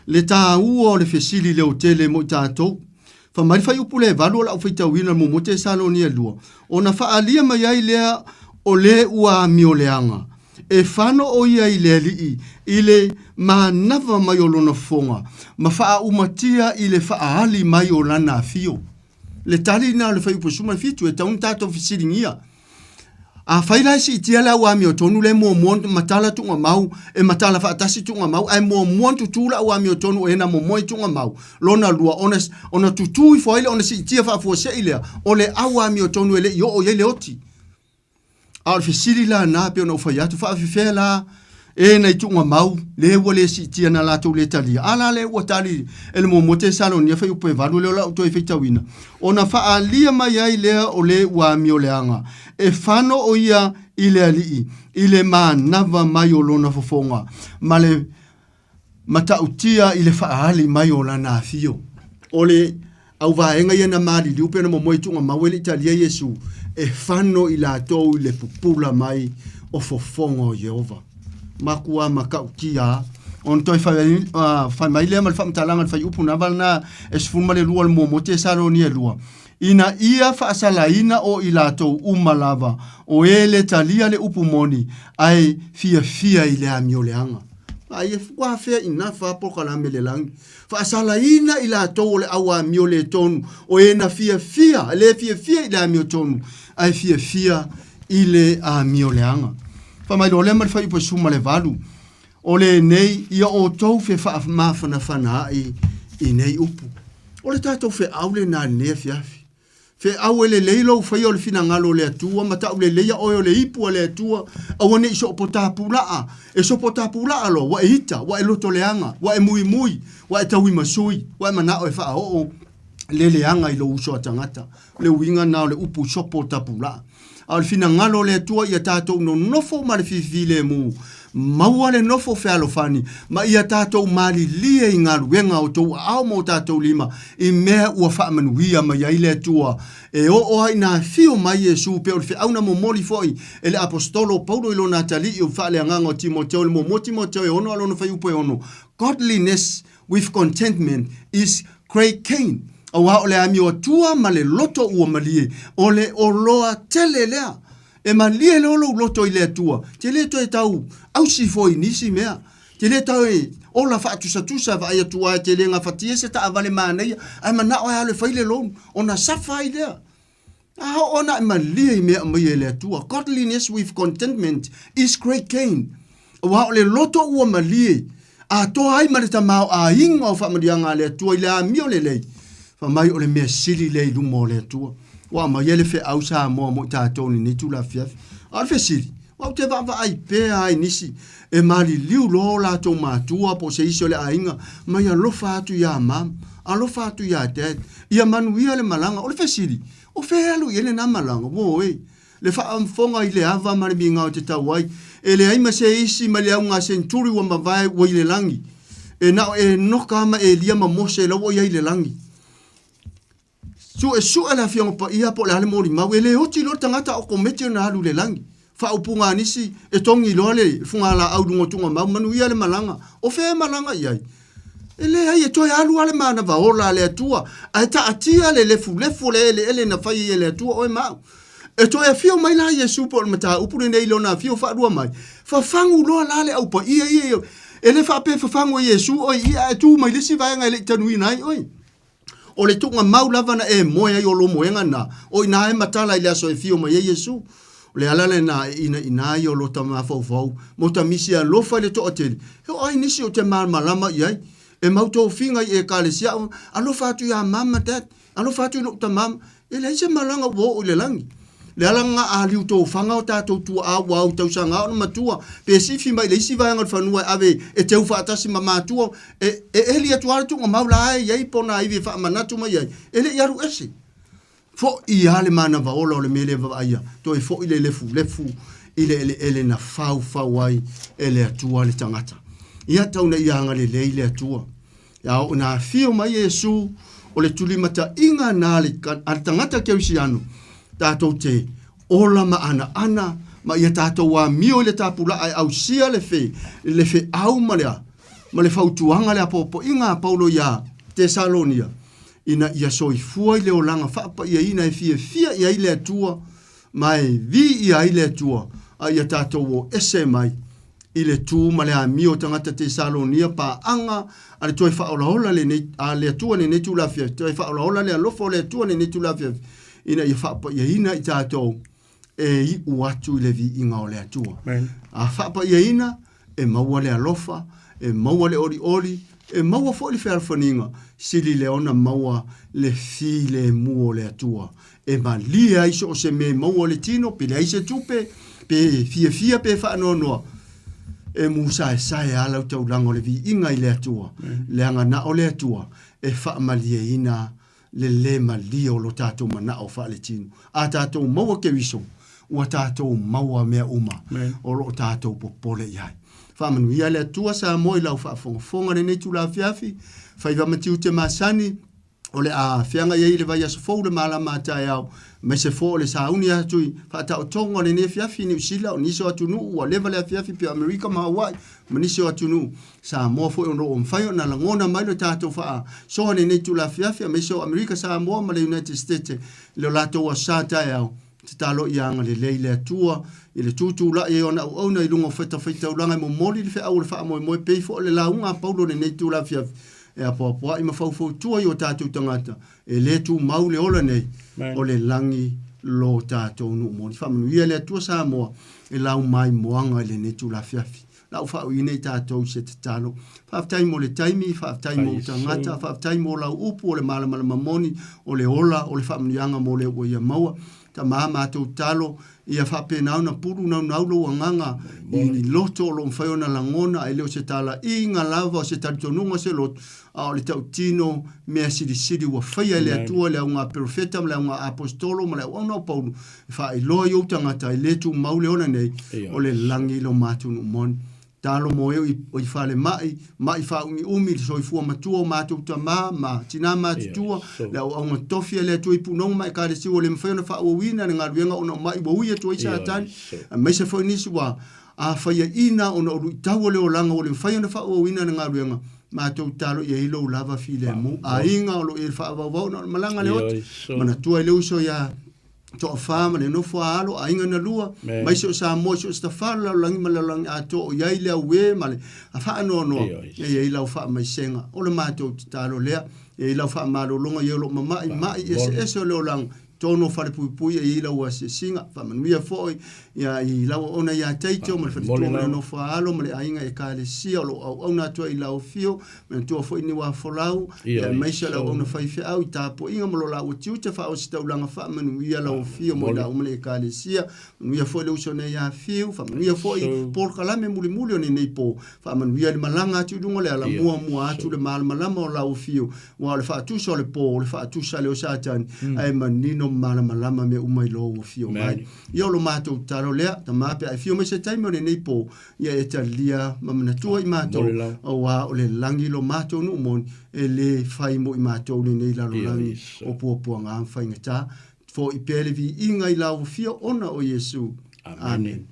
Le taua o le fesili leotele mo i tatou. Fai mai le fuaiupu le valu o lau faitauina o le muamua Tesalonia 2, ona faaalia mai ai lea o le ua amioleaga, e fano ʻo ia i le Alii i le manava mai o lona fofoga, ma faaaumatia i le faaali mai o lana afio. Le tali lena o le fuaiupu 17 e tatau ona tatou fesiligia. Afai la e siitia le au amiotonu lea e muamua ona matala tuugamau, e matala faatasi tuugamau, ae muamua ona tutu le au amiotonu o e na momoe i tuugamau, lona lua, ona, ona tutu ifo ai lea, ona siitia faafuasei lea, o le au amiotonu e le i oo i ai le oti. A o le fesili la na, pei ona ou fai atu, faafefea la e na i tuugamau, le ua le siitia na latou le talia. A la lea ua tali e le muamua Tesalonia fuaiupu e valu lea o lau toe faitauina, ona faaalia mai ai lea o le ua amioleaga, e fano ʻo ia i le Alii i le manava mai o lona fofoga, ma le matautia i le faaali mai o lana afio. O le auvaega ia na maliliu pei ona momoe i tuugamau ai le Italia Iesu, e fano i latou i le pupula mai o fofoga o Ieova. Makua matautia a. Ona toe fai, fai mai lea ma le faamatalaga i le fuaiupu na lena e 12 o le muamua Tesalonia 2, ina ia faasalaina o i latou uma lava o e le talia le upu moni ae fiafia i le amioleaga. Ai e ua afea ina fa polokalame le lagi. Faasalaina i latou o le au amio le tonu, o e na fiafia, le fiafia i le amiotonu, ae fiafia i le amioleaga. Fai mai loa lea ma le fuaiupu e 18, o lenei ia outou fefaamafanafana ai i nei upu. O le tatou feau lena i lenei afiafi. Feau e lelei lou faia o le finagalo o le Atua ma tauleleia oe o le ipu a le Atua, aua ne i soopotapula'a. E sopotapula'a loa, ua e ita, ua e lotoleaga, ua e muimui, ua e tauimasui, ua e mana'o e faaoo le leaga i lou uso a tagata. O le uiga lena o le upu sopotapula'a. A o le finagalo o le Atua ia tatou nonofo ma le fifilemu, maua le nofo fealofani, ma ia tatou malilie i galuega a outou aao ma o tatou lima, i mea ua faamanuia mai ai le Atua. E oo lava ina afio mai Iesu, pei o le feau na momoli foi e le Aposetolo o Paulo i lona atalii o faaleagaga o Timoteo i le muamua Timoteo e 6 a lona fuaiupu e 6, Godliness with contentment is great gain. Aua o le amio atua ma le loto ua malie, o le oloa tele lea. E malie loa lou loto i le Atua, te le toe tau ausi foi i nisi mea. Te le tau e ola faatusatusa vaai atu lava e te le gafatia se taavale manaia, ae manao e alu e fai le loan, ona safa ai lea. A oo ona e malie i mea aumai e le Atua. Godliness with contentment is great gain. Aua o le loto ua malie, atoa ai ma le tamaoaiga o faamanuiaga a le Atua i le amio lelei, fai mai o le mea sili lea i luma o le Atua. Ua aumai ai le feau Samoa mo i tatou i lenei itula afiafi. A o le fesili, aua ou te vaavaai pea lava i nisi e maliliu loa o latou matua po o se isi o le aiga mai alofa atu iā mum, alofa atu iā dad, ia manuia le malaga. O le fesili, o fea e alu i ai lena malaga? Uoe, le faafofoga i le ava ma le migao e te tau ai, e leai ma se isi mai le auga senturi ua mavae ua i le lagi. E na o Enoka ma Elia ma Mose la ua i ai i le lagi. Suesue le Afioga Paia po o le a le molimau, e le oti loa le tagata a o kometi ona alu i le lagi. Faaupuga a nisi, e togi loa le fugalaau i luga o tuugamau, manuia le malaga. O fea e malaga i ai? E leai, e toe alu lava le manava ola a le Atua, ae taatia le lefulefu o le eleele na fai ai e le Atua oe ma au. E toe afio mai la Iesu po o le mataupu lenei i lona afio faalua mai, fafagu loa la le au paia ia, e le faapea fafagu e Iesu oe i ia ae tu mai le isi vaega e le i tanuina ai oe. O le tuugamau lava na e moe ai o lou moega lena, o i ina e matala i le aso e afio mai ai Iesu. O le ala lena e inaina ai o lota mafaufau ma ota misi alofa i le toatele, e oo ai nisi o te malamalama i ai. E mau tofiga i Ekalesia, alofa atu iā Mum ma Dad, alofa atu i lou tama, e leai se malaga ua oo i le lagi. Le ala lena a liu tofaga o tatou tuaa ua au tausaga ona matua, pe sifi mai i le isi vaega o le fanua e ave e teu faatasi ma matua, e, e eli atu lava le tuugamau la e i ai pona ivi e faamanatu mai ai, e le i alu ese. Foʻi lava le manava ola o le mea lea vavaaia, toe foʻi le lefulefu i le eleele na faufau ai e le Atua le tagata. Ia tau ina ia agalelei le Atua. A oo ina afio mai Iesu, o le tulimataiga na a le, a le tagata kerisiano, tatou te ola ma anaana ma ia tatou amio i le tapulaa e ausia le fe, le feau ma le, ma le fautuaga le apoapoaiga a Paulo iā Tesalonia, ina ia soifua i le olaga faapaiaina e fiafia i ai le Atua ma e viia ai le Atua, a ia tatou o ese mai i le tu ma le amio o tagata Tesalonia paaga a le toe faaolaola lenei a le Atua lenei itula afiafi, toe faaolaola le alofa o le Atua lenei itula afiafi, ina ia faapaiaina i tatou e iu atu i le viiga o le Atua. Amen. A faapaiaina, e maua le alofa, e maua le olioli, e maua foi le fealofaniga, sili lea ona maua le filemu o le Atua. E malie ai so o se mea e maua o le tino, pe leai se tupe, pe fiafia pe faanoanoa, e musaesae lava lau taulaga o le viiga i le Atua, leaga na o le Atua e faamalieina le lē malie o lo tatou manao faaletino. A tatou maua Keriso, ua tatou maua mea uma o lo o tatou popole i ai. Faamanuia le Atua Samoa i lau faafogafoga lenei itula afiafi, faiva ma tiute masani, o le a feagai ai i le vaiaso fou le malama a taeao, aemaise foi o le sauni atu i faataotoga o lenei afiafi i Niu Sila, o nisi o atunuu ua leva le afiafi pei o Amerika ma Hawaii ma nisi o atunuu. Samoa foi o lo o mafai ona lagona mai lo tatou faasoa i lenei itula afiafi, aemaise o Amerika Samoa ma le United States i lo latou aso sa taeao. Tatalo ia agalelei le Atua i le tutulai ai o ana auauna i luga o fatafaitaulaga e momoli le feau o le faamoemoe pei foi o le lauga a Paulo i lenei itula afiafi e apoapoai ma faufautua i o tatou tagata e le tumau le ola nei o le lagi lo tatou nuu moni. Faamanuia le Atua Samoa e lau mai moaga i lenei itula afiafi. La ua faauiina i tatou i se tatalo. Faafetai mo le taimi, faafetai mo ou tagata, faafetai mo lau upu o le malamalama moni, o le ola, o le faamanuiaga mo le ua ia maua. Tama, matou tatalo, ia faapena ona pulu naunau lou agaga i ni loto o lo o mafai ona lagona, e le o se talaiga lava o se talitonuga o se loto, a o le tautino mea silisili ua faia e le Atua i le auga perofeta ma le auga aposetolo ma le auauna o Paulo, e faailoa i ou tagata e le tumau le ola nei o le lagi i lo matou nuu moni. Talo mo e o i falemai, maʻi faaumiumi le soifua matua o matou tama ma tina matutua, le auauga tofi a le Atua i punoga ma Ekalesia ua le mafai ona faaauauina le galuega ona o maʻi ua ui atu ai Satani, aemaise foi nisi ua afaiaina ona o luitau o le olaga ua le mafai ona faaauauina le galuega, matou tatalo ia i lou lava filemu. Aiga o lo o i ai le faavauvau ona o le malaga a le oti, manatua i le uso ia Toafa ma le nofo a alo, aiga na lua, mai se o Samoa i so o se tafā o le lalolagi ma le lalolagi atoa o i ai le auē ma le faanoanoa, e i ai lau faamaisega. O le matou tatalo lea, e i ai lau faamalologa i e o lo o mama'i ma'i eseese o le olaga, totonu o falepuipui e i ai lau asiasiga. Faamanuia foi ia i lau auauna ia Taito ma le faletua ma le nofo a alo ma le aiga Ekalesia o lo o auauna atu ai i lau afio, Manatua foi Niuafolau, aemaise o le auauna faifeau i tapuaiga ma lo laua tiute faaositaulaga faamanuia lau afio mo i laua ma le Ekalesia. Manuia foi le uso nei ia Fiu, faamanuia foi polokalame mulimuli o lenei po, faamanuia le malaga atu i luga o le ala, muamua atu le malamalama o lau afio, aua o le faatusa o le po, o le faatusa lea o Satani, ae manino ma malamalama mea uma i lou afio mai. Ia o lo matou tatalo lea, Tama, pe a e afio mai se taimi o lenei po, Ia e talia ma manatua i matou, auā o le lagi lo matou nuu moni, e lē fai mo i matou lenei lalolagi o puapuaga ma faigata. Foʻi pea le viiga i lau afio ona o Iesu. Amene.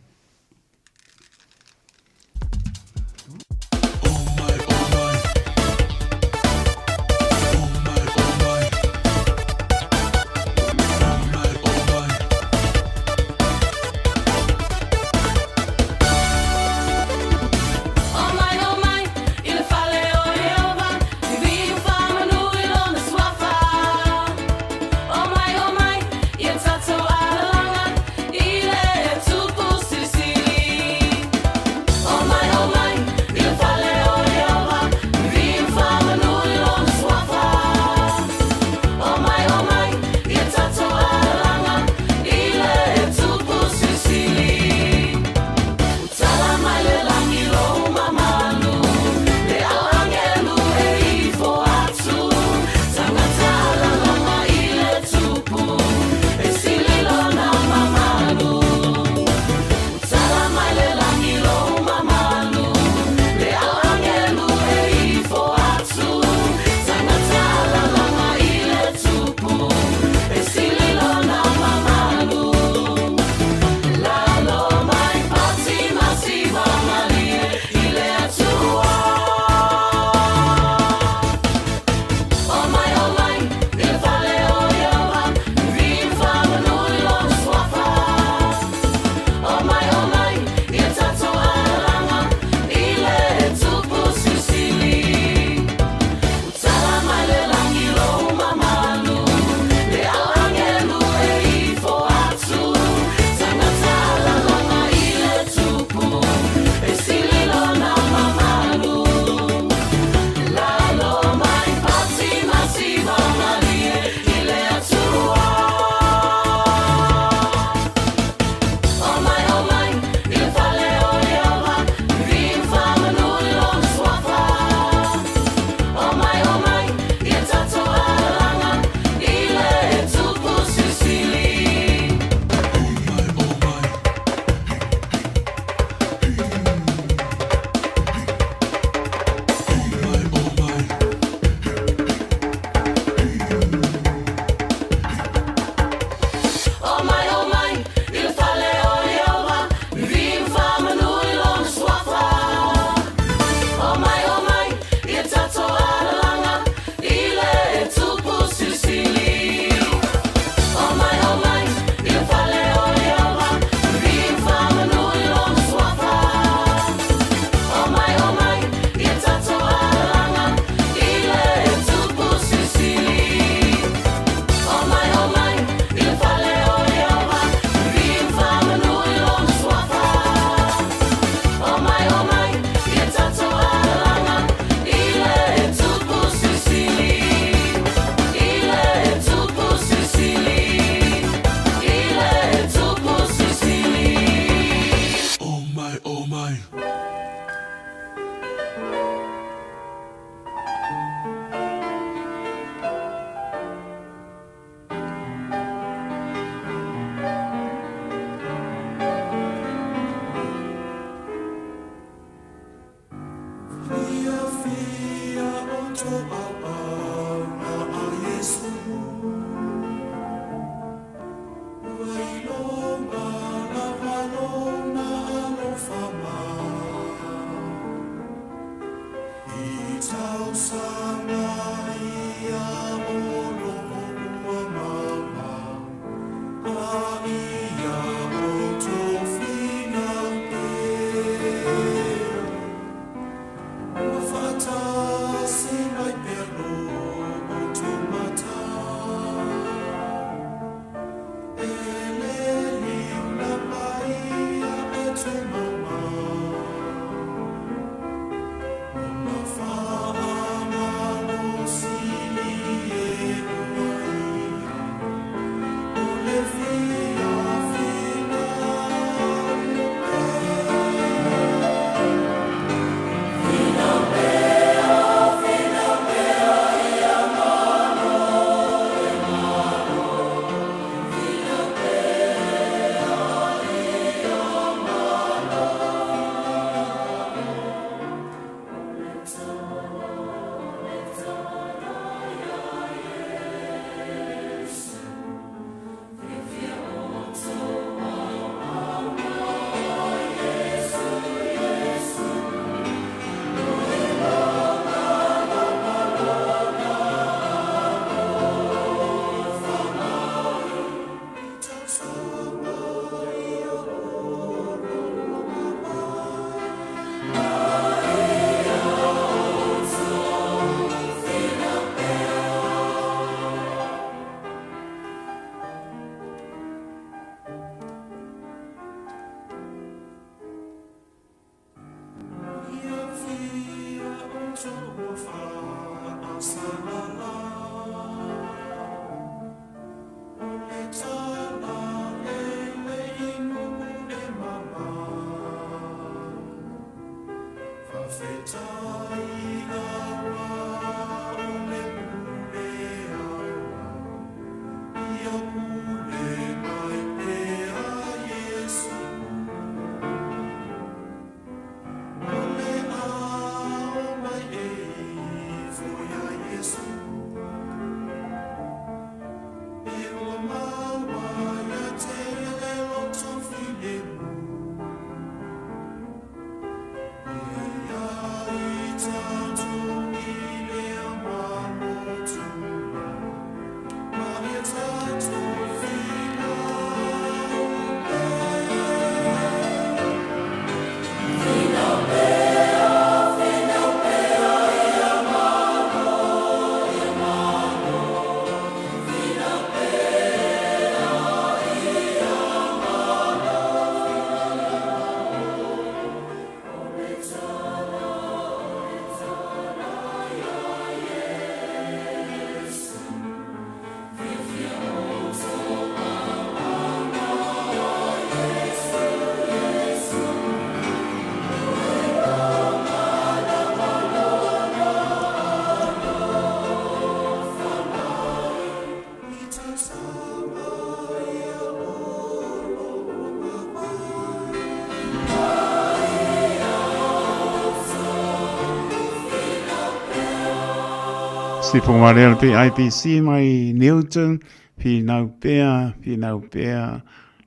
Sipo Marea le PIPC mai Newton, whinau pea, whinau pea,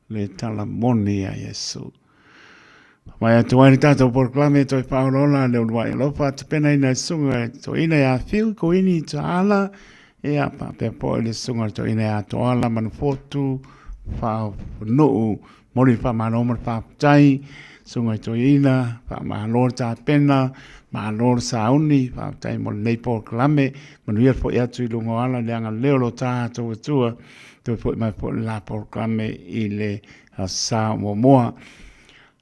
le tala moni a Iesu. Mai atu ai le tātou porokalame toi whaorola le uluai alofa tapena ina sunga e to ina ia whiu ko ini taala e a pāpea po le sunga to ina ia toala manufotu whaonuu mori whamalo ma whaptai sunga to ina whamalo tapena malo sauni whaptai mo nei porokalame manuia fo i atu i lungo ala le anga leo lo tātou atua toi fo i mai fo la porokalame i le sa moa.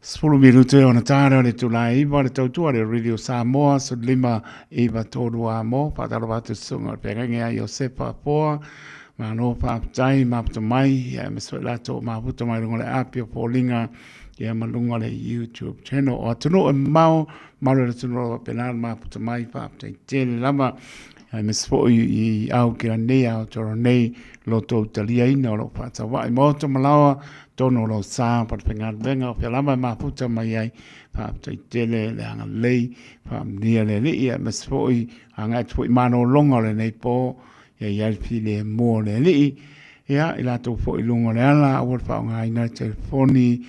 10 minute ona tāra o le tula iwa le tautua le Radio Samoa 15 iwa tōru a mō whātaro atu sunga o le pēngange a Iosepa Poa mā nō whāptai māputa mai ia me soe lātou māputa mai runga le api o Pōlinga ia ma lunga le YouTube channel o atunu e mau malo le tunu rawa pēnā māputa mai whāptai tele lava ia me soe i au ki nei au toro nei loto utalia ina o lo whātawai mō malawa tono lo sa pa te penga o lava mafuta mai ai whāptai tele le anga lei whaamnia le li ia me soi anga e tui mano longa le nei po ia ia le pile mō le li ia i lātou fo i lunga le ala aua le whaonga ina telefoni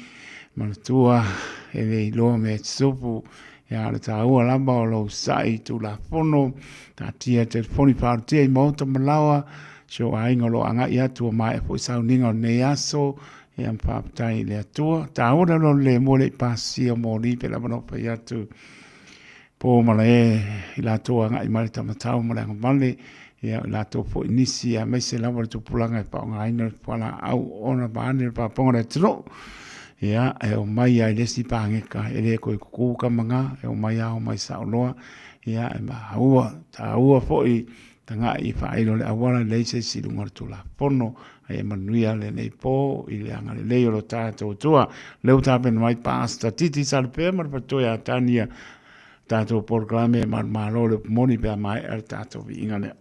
manatua e le iloa me tsupu Ia, o le taua lava o lou sa'i i Tulafono, taatia telefoni faaolotia i maota ma laoa, si ou aiga o lo o agai atu ua maea foi sauniga o lenei aso, ia ma faafetai i le Atua. Taua le alualu lemu e le i pasia moli pe lava na ou fai atu po ma lae i latou agai mai le tamatau ma le agavale, ia o i latou foi nisi aemaise lava le tupulaga e faaaogaina le fualaau ona vaeane le faafofoga a le atunuu. Ia, e omai lava i le isi pageka, e le toe kuku tamaga, e omai lava omai saoloa, ia, e maua, taua foi tagai i faailo le auala, leai se isi i luga o le Tulafono, a ia manuia lenei po i le agalelei o lo tatou Atua. Lea ua tapena mai Pastor Titi Salupea ma le faletua ia Tania, tatou polokalame e manumalo le upu moni pe a maea le tatou viiga lea.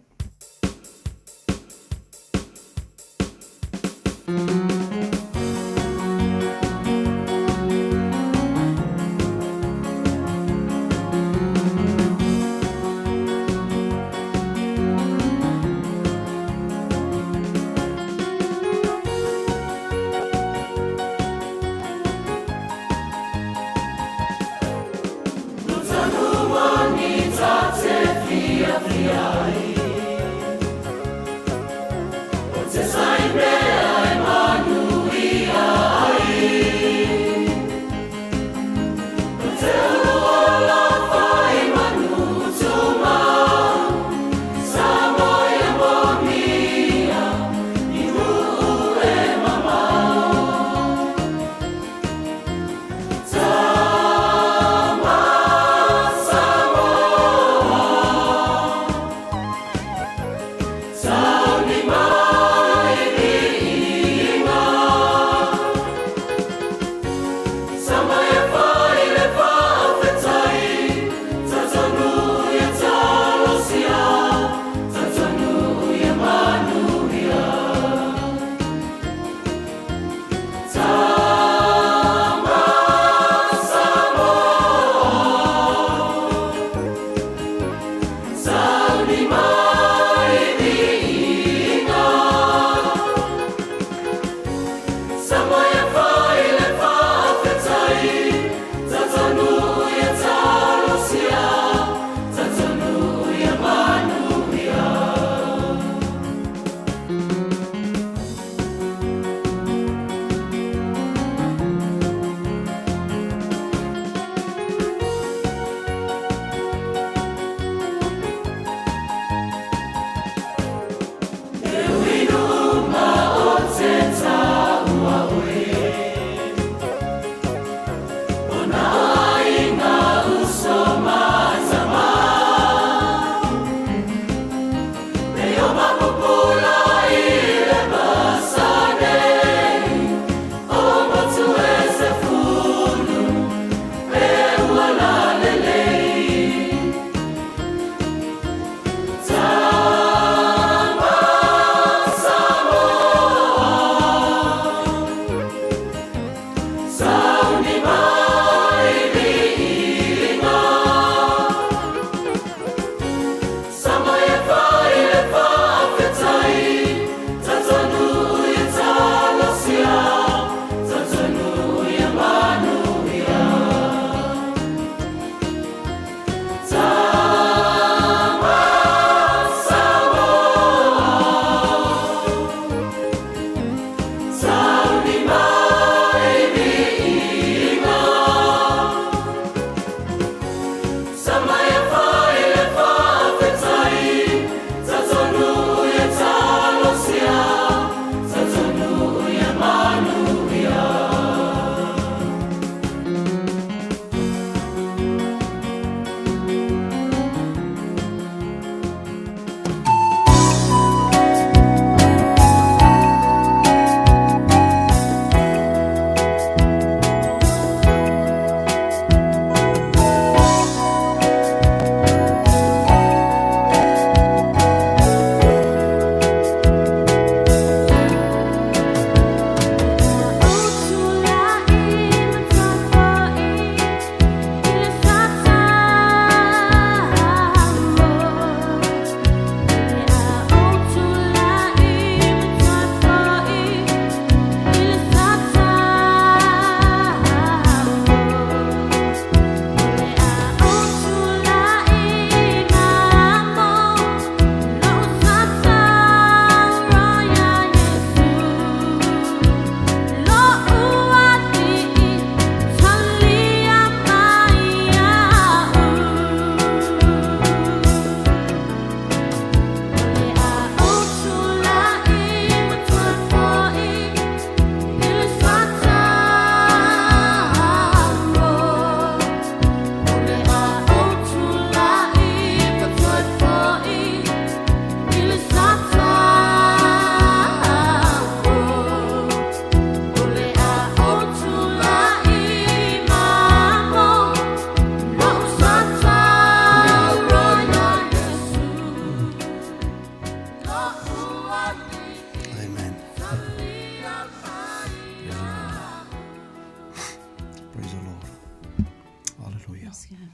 Hallelujah.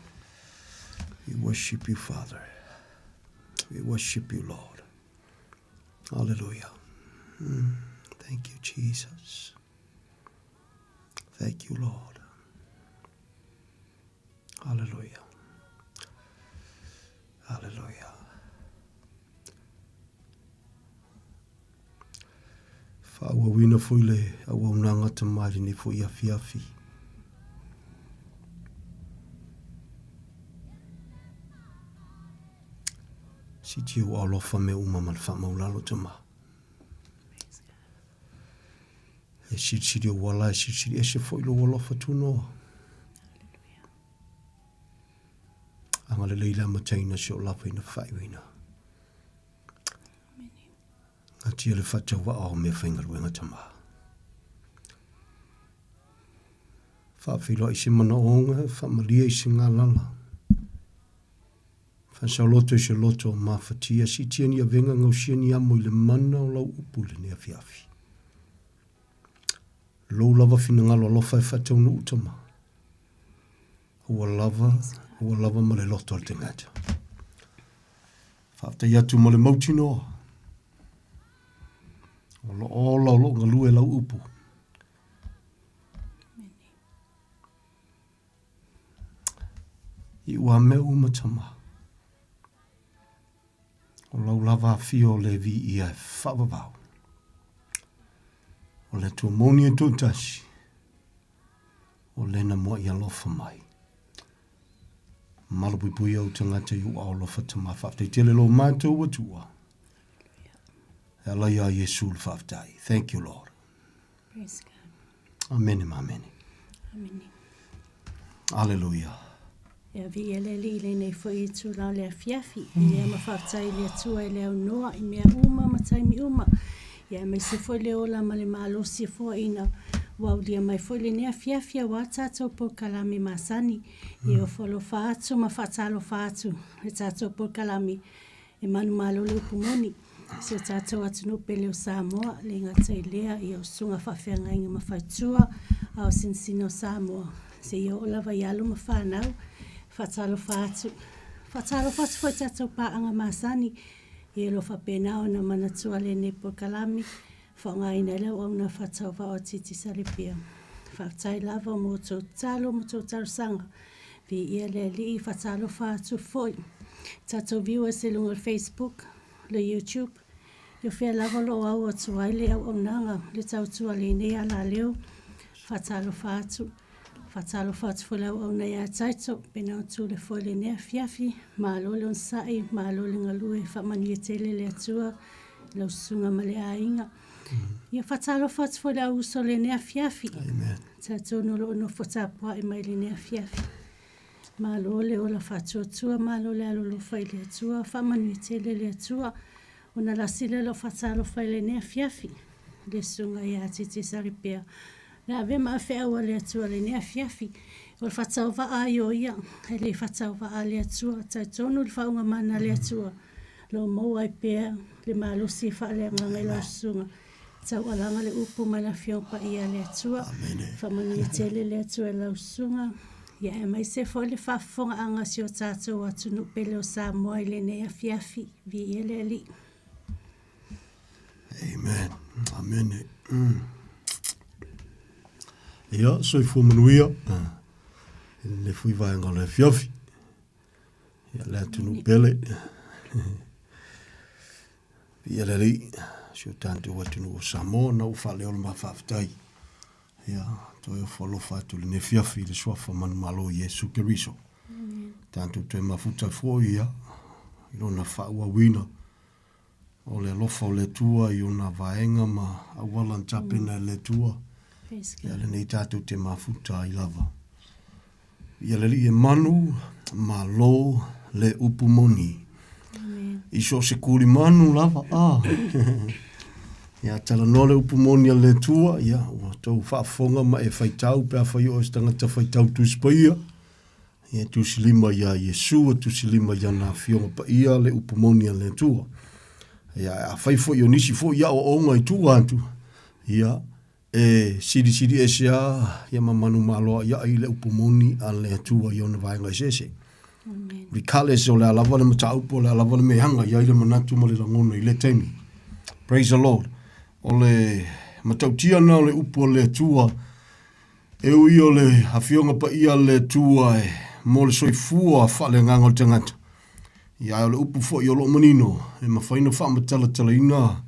We worship you, Father. We worship you, Lord. Hallelujah. Mm. Thank you, Jesus. Thank you, Lord. Hallelujah. Hallelujah. Faaauauina foi le auaunaga tama i lenei foi afiafi. Siti ou alofa mea uma ma le faamaulalo tama. E silisili ou ala, e silisili ese foi lou alofa tunoa. Agalelei le amataina si o lava ina faaiuina. Gatia le faatauvaa o meafaigaluega tama. Faafeiloai se manaoga, faamalie i se galala. Faasaoloto i se loto o mafatia, siitia ni avega, gausia ni amo i le mana o lau upu i lenei afiafi. Lou lava finagalo alofa e faataunuu tama. Ua lava, ua lava ma le loto o le tagata. Faafetai atu mo le mautinoa. O lo ola o lo galue lau upu. I ua mea uma tama. O lau lava afio o le vi ia e whaavavau. O le Atua moni e tūtasi. O lena moa i alofa mai. Malupuipuia ou tagata i ou alofa tama. Faafetai tele lo matou Atua. E ala iā Iesu le faafetai. Thank you, Lord. Praise God. Amene ma amene. Amene. Aleluia. Ia viia le Alii i lenei foi itula o le afiafi. Ia ma faafetai i le Atua i le aunoa i mea uma ma taimi uma. Ia aemaise foi le ola ma le malosi e foaina ua aulia mai foi lenei afiafi aua tatou polokalame masani. Ia ofo alofa atu ma faatalofa atu le tatou polokalame e manumalo le upu moni. Si o tatou atunuu pele o Samoa, le gata i lea, ia o susuga faafeagaiga ma faletua, a o sinasina o Samoa, seia oo lava i alo ma fanau. Faatalofa atu. Faatalofa atu foi i tatou paaga masani, ia o lo o faapena ona manatua lenei polokalame, faaaogaina ai le auauna faatauvaa o Titi Salebea. Faafetai lava mo outou tatalo ma outou talosaga. Viia le Alii, faatalofa atu foi tatou viewers i luga o le Facebook, le YouTube, i o fea lava o lo o au atu ai le auaunaga, le tautua a lenei alaleo. Faatalofa atu. Faatalofa atu foi le auauna ia Taito, pena o tule foi lenei afiafi. Malo le onosai, malo le galue, faamanuia tele le Atua i lau susuga ma le aiga. Ia faatalofa atu foi le au uso lenei afiafi. Amen. Talitonu o lo o nofo tapuai mai lenei afiafi. Malo le ola faatuatua, malo le alolofa i le Atua, faamanuia tele le Atua. Ona lasi lea o lau faatalofa i lenei afiafi, le susuga ia Titi Salipea. Le ave ma feau a le Atua i lenei afiafi. O le faatauvaa ai o ia, e le faatauvaa a le Atua. Talitonu i le faauuga mana a le Atua, lo o maua ai pea le malosi e faaleagaga i lau susuga. Taualaga le upu mai le Afioga Paia a le Atua. Faamanuia tele le Atua i lau susuga. Ia aemaise foi le faafofogaaga a si o tatou atunuu pele o Samoa i lenei afiafi. Viia le Alii. Amen. Amene. Mm. Ia, soifua manuia. I lenei foi vaega o le afiafi. Ia, le atunuu pele. Viia le Alii, si o tatou atunuu o Samoa, na ua faaleo le ma faafetai. Ia, toe ofo alofa atu i lenei afiafi i le suafa manumalo o Iesu Keriso. Tatou toe mafuta foi ia, i lona faaauauina o le alofa o le Atua i ona vaega ma auala na tapena e le Atua. Ia lenei tatou te mafuta ai lava. Ia le Alii e manu, malo le upu moni. I so o se kuli manu lava, a. Ia talanoa le upu moni a le Atua, ia ua tou faafofoga ma e faitau pe afai o oe se tagata faitau Tusi Paia. Ia tusi lima iā Iesu, e tusi lima i ana Afioga Paia le upu moni a le Atua. Ia afai foi o nisi foi aoaoga i tua atu, ia. E silisili ese a ia ma manumaloaʻiaʻi i le upu moni a le Atua i ona vaega eseese. Regardless o le a lava le mataupu, o le a lava le meaga i ai le manatu ma le lagona i lea taimi. Praise the Lord. O le matautia na o le upu a le Atua, e ui o le Afioga Paia a le Atua e mo le soifua faaleagaga o le tagata. Ia ae o le upu foi o lo o manino, e mafai ona faamatalatalaina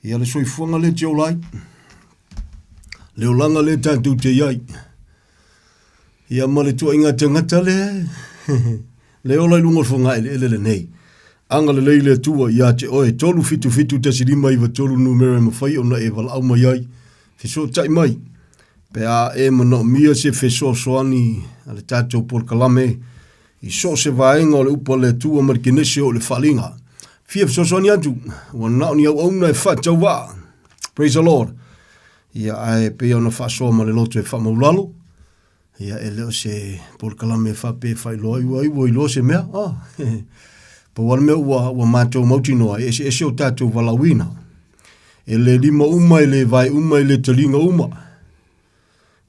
Ia le soifuaga lea te ola ai. Le olaga lea tatou te i ai. Ia ma le tuaiga tagata lea, le ola i luga o le fogaeleele lenei. Agalelei le Atua ia te oe, 3771593 numera e mafai ona e valaau mai ai, fesootai mai, pe a e manaomia se fesoasoani a le tatou polokalame I so o se vaega o le upu a le Atua ma le Kenese o le Faaaliga. Fia fesoasoani atu, ua na o ni auauna e faatauvaa. Praise the Lord. Ia, ae pei ona faasoa ma le loto e faamaulalo, ia, e le o se polokalame e faapea e faailoa ai ua ai ua iloa se mea. Oh. Pau lava le mea ua, ua matou mautinoa, e eseese o tatou valaauina. E le lima uma, e le vae uma, e le taliga uma.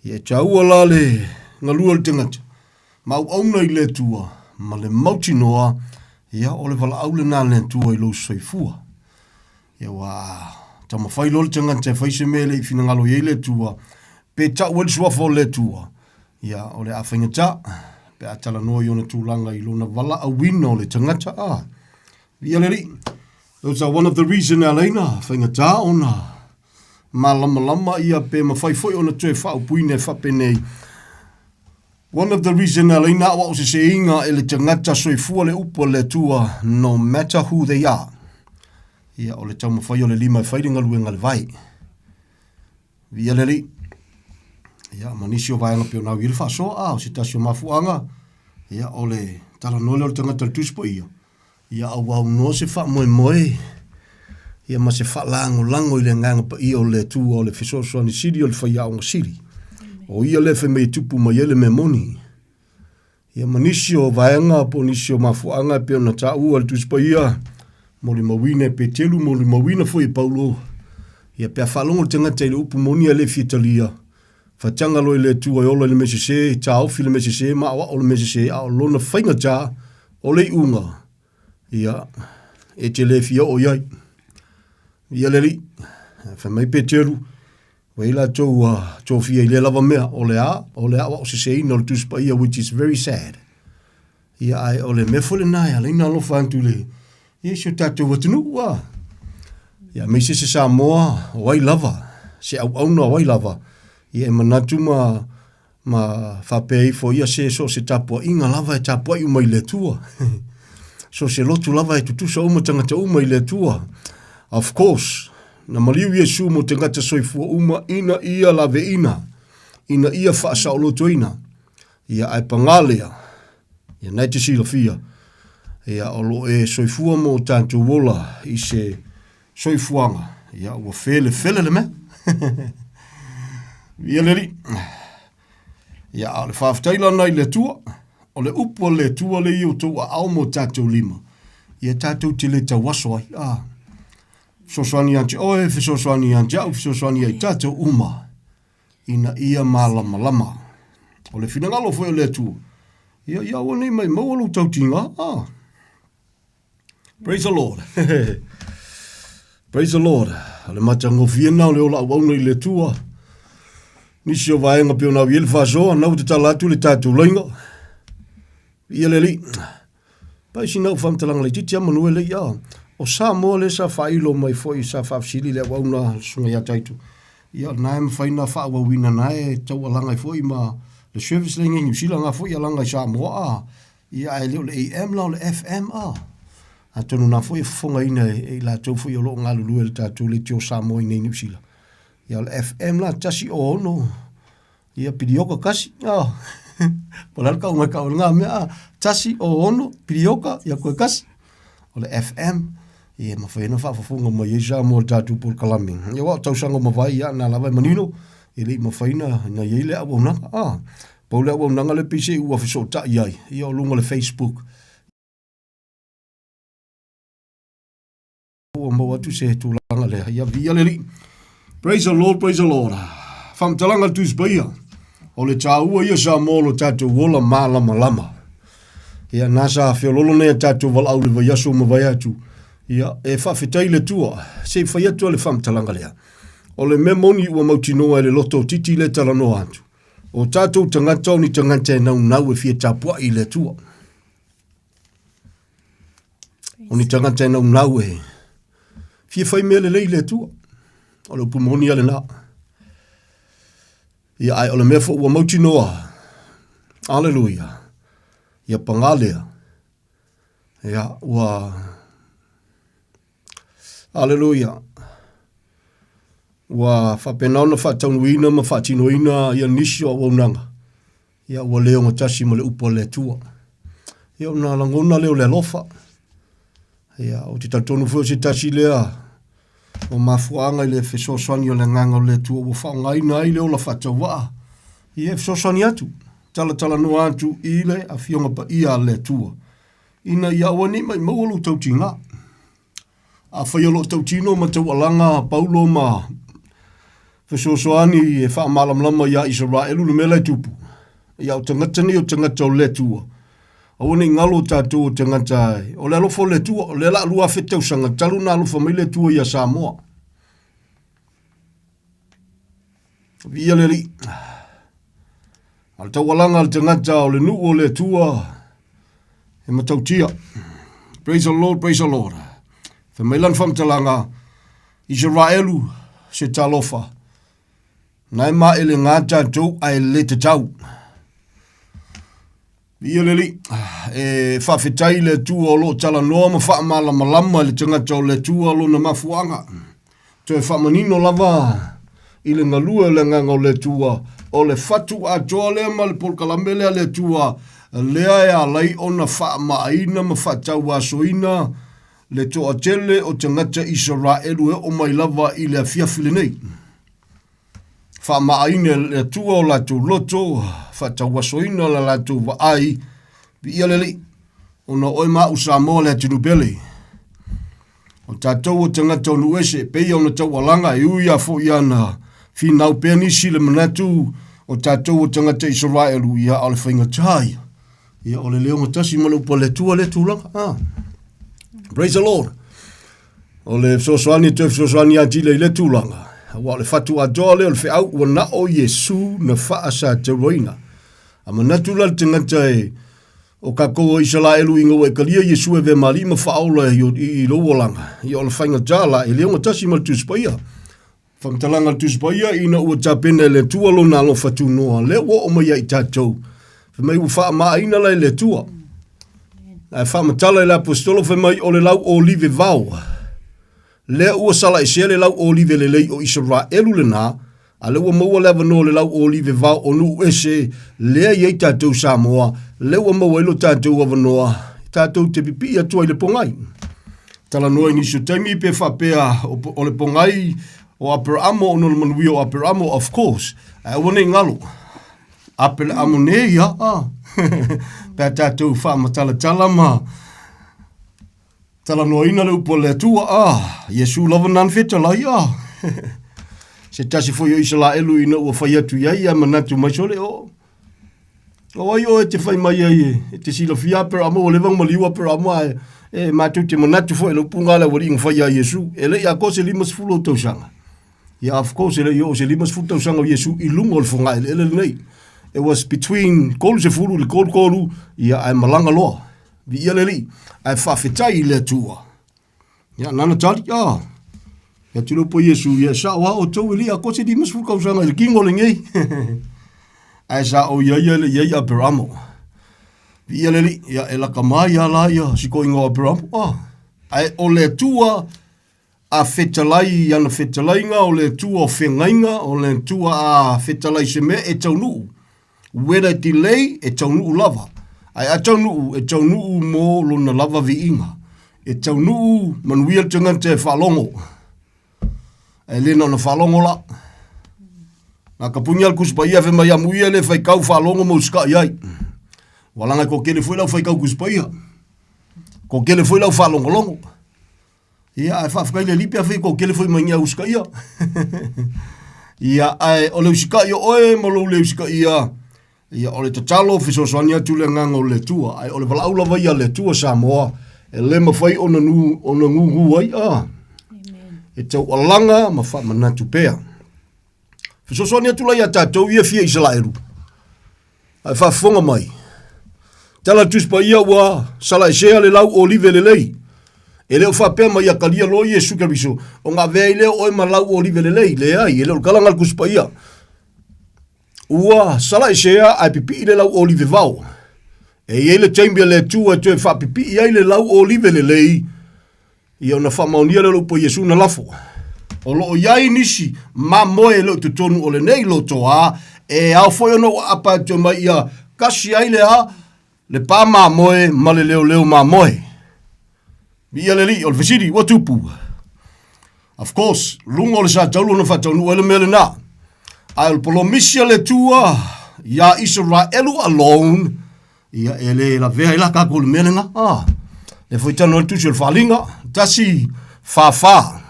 Ia e taua la le galue o le tagata, ma auauna i le Atua ma le mautinoa, ia o le valaau lena a le Atua i lou soifua. Ia ua taumafai loa le tagata e fai se mea e le i finagalo i ai le Atua, pe tau ai le suafa o le Atua, ia o le a faigata, pe a talanoa i ona tulaga i lona valaauina o le tagata, a, viia le Alii. Those are one of the reason e ala ai ona faigata ona malamalama ia pe mafai foi ona toe faaupuina e faapenei. One of the reason e ala ai ona aoao seseina e le tagata soifua le upu a le Atua no matter who they are. Ia, o le taumafai o le lima e fai le galuega a le vae. Viia le Alii. Ia, ma nisi o vaega pei ona au i ai le faasoa, a o se tasi o mafuaaga, ia, o le talanoa lea o le tagata i le Tusi Paia, Ia auaunoa se faamoemoe ia ma se faalagolago i le Agaga Paia o le Atua o le fesoasoani sili o le faiaoga sili. O ia lea fai mai e tupu mai ai le mea moni. Ia ma nisi o vaega po o nisi o mafuaaga e pei ona taua e le Tusi Paia, molimauina e Peteru, molimauina foi e Paulo, ia pe a faalogo le tagata i le upu moni ae le fia talia, faataga loa i le Atua e ola i le mea sese, taofi le mea sese ma aoao le mea sese, a o lona faigata o le iuga, ia, e te le fia oo i ai. Ia le Alii, fai mai Peteru, ua i ai latou ua tofia i lea lava mea, o le a, o le aoao seseina o le Tusi Paia, which is very sad. Ia, ae o le mea foi lena e ala ai ona alofa atu i le, ia, si o tatou atunuu, a. Ia, aemaise se Samoa, o ai lava, se auauna o ai lava, ia e manatu ma, ma faapea ifo ia se so o se tapuaiga lava e tapuai uma i le Atua. So o se lotu lava e tutusa uma tagata uma i le Atua. Of course, na maliu Iesu mo tagata soifua uma ina ia laveina, ina ia faasaolotoina. Ia ae pagā lea, ia na e te silafia, ia o lo o e soifua mo tatou ola i se soifuaga, ia ua felefele le mea. Ia le Alii. Ia a o le faafetai lana i le Atua, o le upu a le Atua lea i outou aao ma o tatou lima, ia tatou te le tauaso ai. Ah, fesoasoani ia te oe, fesoasoani ia te au, fesoasoani ia i tatou uma. ina ia malamalama. O le finagalo foi o le Atua, ia, ia aua ne i maumau lou tautiga. Ah. Praise the Lord. Praise the Lord. O le matagofie na o le ola auauna i le Atua. Nisi o vaega pei ona au i ai le faasoa, na ua tatala atu le tatou laina. Ia le Alii. Pai sina ou faamatalaga laitiiti lava manu e le i a. O Samoa lea sa faailo mai foi sa faafesili le auauna le susuga ia Taito. Ia na e mafai na faaauauina na e taualaga ai foi ma le service lea i Niu Sila na foi alaga i Samoa a. Ia ae le o le AM la o le FM a. Atonu na foi e fofogaina e i latou foi o lo o galulue i le tatou leitio Samoa i nei Niu Sila. Ia o le FM la 106 Ia pilioka kasi, oh. Po o le a le kauga e kau ai lena mea, ah. 106 pilioka, ia koe kasi. O le FM, ia e mafai ai ona faafofoga mai ai Samoa i le tatou polokalame. Ia aua o tausaga ua mavae, ia na lava e manino, e le i mafai ona i ai le auaunaga. Ah. Pau le auaunaga lea pei se i ua fesootai ai, ia o luga o le Facebook. Ua maua atu se tulaga lea. Ia viia le Alii. Praise the Lord, praise the Lord. Faamatalaga a le Tusi Paia, o le tāua ia Samoa o lo tatou ola malamalama. Ia, na sa feololo nei a tatou valaau i le vaiaso ua mavae atu. Ia, e faafetai i le Atua, se i fai atu le faamatalaga lea. O le mea moni ua mautinoa e le loto o Titi lea e talanoa atu, o tatou tagata o ni tagata e naunau e fia tapuai i le Atua. O ni tagata e naunau e fia fai mea lelei i le Atua. O le upu moni a lena. Ia, ae o le mea foi ua mautinoa, aleluia, ia pagā lea, ia, ua, aleluia, ua faapena ona faataunuuina ma faatinoina ia nisi o auaunaga, ia ua le ogatasi ma le upu a le Atua. Ia ona lagona lea o le alofa. Ia, ou te talitonu foi o se tasi lea o mafuaaga i le fesoasoani o le Agaga o le Atua ua faaaogaina ai le ola faatauvaa, ia e fesoasoani atu, talatalanoa atu i le Afioga Paia a le Atua, ina ia aua ne i maumau lou tautiga. Afai o lo o tautino ma taualaga Paulo ma fesoasoani e faamalamalama iā Isaraelu le mea la e tupu, ia o tagata nei o tagata o le Atua, aua ne i galo tatou o tagata e, o le alofa o le Atua, o lea la 2000 tausaga talu ona alofa mai le Atua iā Samoa. Viia le Alii. A o le taualaga a le tagata o le nuu o le Atua e matautia. Praise the Lord, praise the Lord. Fai mai lana faamatalaga, Isaraelu, se talofa, na e maele tatou ae le tatau. Viia le Alii, e faafetai i le Atua o lo o talanoa ma faamalamalama i le tagata o le Atua lona mafuaaga. Toe faamanino lava i le galue o le Agaga o le Atua, o le fatu atoa lea ma le polokalame lea a le Atua, lea e ala ai ona faamaaina ma faatauasoina le toatele o tagata Isaraelu e oo mai lava i le afiafi lenei. Faamaaina e le Atua o latou loto, faatauasoina la latou vaai, viia le Alii, ona o oe ma au Samoa le atunuu pele. O tatou o tagata o nuu ese, e pei ona taualaga e ui a foi ana finau pea nisi le manatu o tatou o tagata Isaraelu, ia a o le faigata ia. Ia o le le ogatasi ma le upu a le Atua lea tulaga. Ah. Praise the Lord. O le fesoasoani toe fesoasoani atili ai i lea tulaga, aua o le fatu atoa lea o le feau ua na o Iesu na faasatauaina. A manatu la le tagata e o kakou o Isalaelu ina ua e talia Iesu e avea ma alii ma faaola i, i, i lou olaga, ia o le faigata la e le ogatasi ma le Tusi Paia. Faamatalaga a le Tusi Paia ina ua tapena e le Atua lona alofa tunoa, lea ua oo mai ia i tatou. Fai mai ua faamaaina la e le Atua. Ae faamatala e le Aposetolo fai mai o le lau olive vao. Lea ua salaesea le lau olive lelei o Isaraelu lena, a lea ua maua le avanoa o le lau olive vao o nuu ese, lea i ai tatou Samoa, lea ua maua ai lo tatou avanoa, tatou te pipii atu ai i le pogai. Talanoa i nisi o taimi pe faapea o le pogai o Aperamo ona o le manuia o Aperamo, of course, ae aua ne i galo. Aperamo nei ia, ah. pe a tatou faamatalatala ma talanoaina le upu a le Atua, ah, Iesu lava nana fetalai, ah. Se tasi foi o Isalaelu ina ua fai atu i ai, ae manatu mai sole, oh, O ai oe e te fai mai ai e, e te silafia Aperamo, ua leva ona maliu Aperamo, ae e matou te manatu foi i le upuga a le aualii na fai ia Iesu, e le i atoa se 50 o tausaga. Ia, of course, e le i oo se 50 tausaga o Iesu i luga o le fogaeleele lenei. It was between 30 i le 33, ia, ae malaga loa. Viia le Alii, ae faafetai i le Atua. Ia, nana tali, ah, Ia tilo po Iesu, ia sa o ao tau ili a kosi di masfu kausaga i le kingo le ngei. Ae sa o ia ia le ia ia Aperamo. Vi ia le li, ia e laka mai ia la ia si ko ingo Aperamo. Ah, ae o le tua a fetalai i ana fetalaiga, o le tua o fegaiga, o le tua a fetalai se mea e taunuu. Whether delay, e taunuu lava. Ae a taunuu, e taunuu mo lona lava viiga. E taunuu manuia le tagata e faalogo. Ae le na ona faalogo la. Na ka punia le Tusi Paia fai mai amuia le faitau faalogo ma usikai ai. Ua laga e toatele foi lau faitau Tusi Paia. Toatele foi lau faalogologo. Ia, ae faafetai le Alii pe afai e toatele foi mai ni au usitaia. Ia, ae o le usikai o oe ma lou le usikaia, ia, o le tatalo fesoasoani atu le agaga o le Atua, ae o le valaau lava ia a le Atua Samoa, e le mafai ona nu, ona gugu ai, a. E taualaga ma faamanatu pea. Fesoasoani atu la ia tatou ia fia Isaraelu. Ae faafofoga mai. Tala le Tusi Paia ua salaesea le lau olive lelei. E le o faapea mai ia kalia loa Iesu Keriso, ona avea ai lea o oe ma lau olive lelei. Leai, e le o le tala lena a le Tusi Paia. Ua salaesea ae pipii le lau olive vao. E i ai le taimi a le Atua e toe faapipii ai le lau olive lelei, Ia ona faamaonia lea o le upu a Iesu na lafo. O lo o i ai nisi mamoe e le o i totonu o lenei lotoa, e ao foi ona ou aapa atu mai ia kasi ai le a, le pa mamoe ma le leoleo mamoe. Viia le Alii, o le fesili, ua tupu? Of course, luga o le sa taulu ona faataunuu ai le mea lena. Ae o le polomisi a le Atua iā Isaraelu alone, Ia, e le lavea ai la tatou i le mea lena. Ah, lea foi talanoa le tusi o le Faaaliga, 144,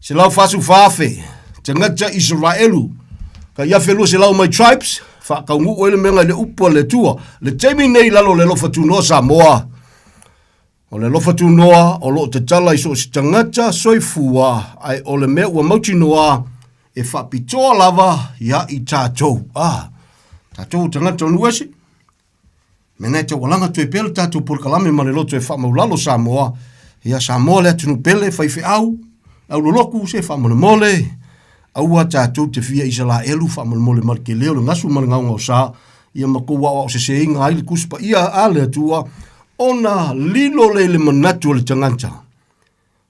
144,000 tagata Isaraelu, tai 1,200 mai tribes, faataunuu ai le mea lena i le upu a le Atua. Le taimi nei i lalo o le alofa tunoa Samoa, O le alofa tunoa o lo o tatala i so o se tagata soifua, ae o le mea ua mautinoa e faapitoa lava ia i tatou. Ah, tatou o tagata o nuu ese. Mea na e taualaga toe pea le tatou polokalame ma le loto e faamaulalo Samoa. Ia Samoa le atunuu pele, faifeau, auloloku, se faamolemole. Aua tatou te fia Isalaelu faamolemole ma le tele o le gasu ma le gaogaosa, ia ma tou aoao seseina ai le Tusi Paia a le Atua, ona lilo lea i le manatu o le tagata.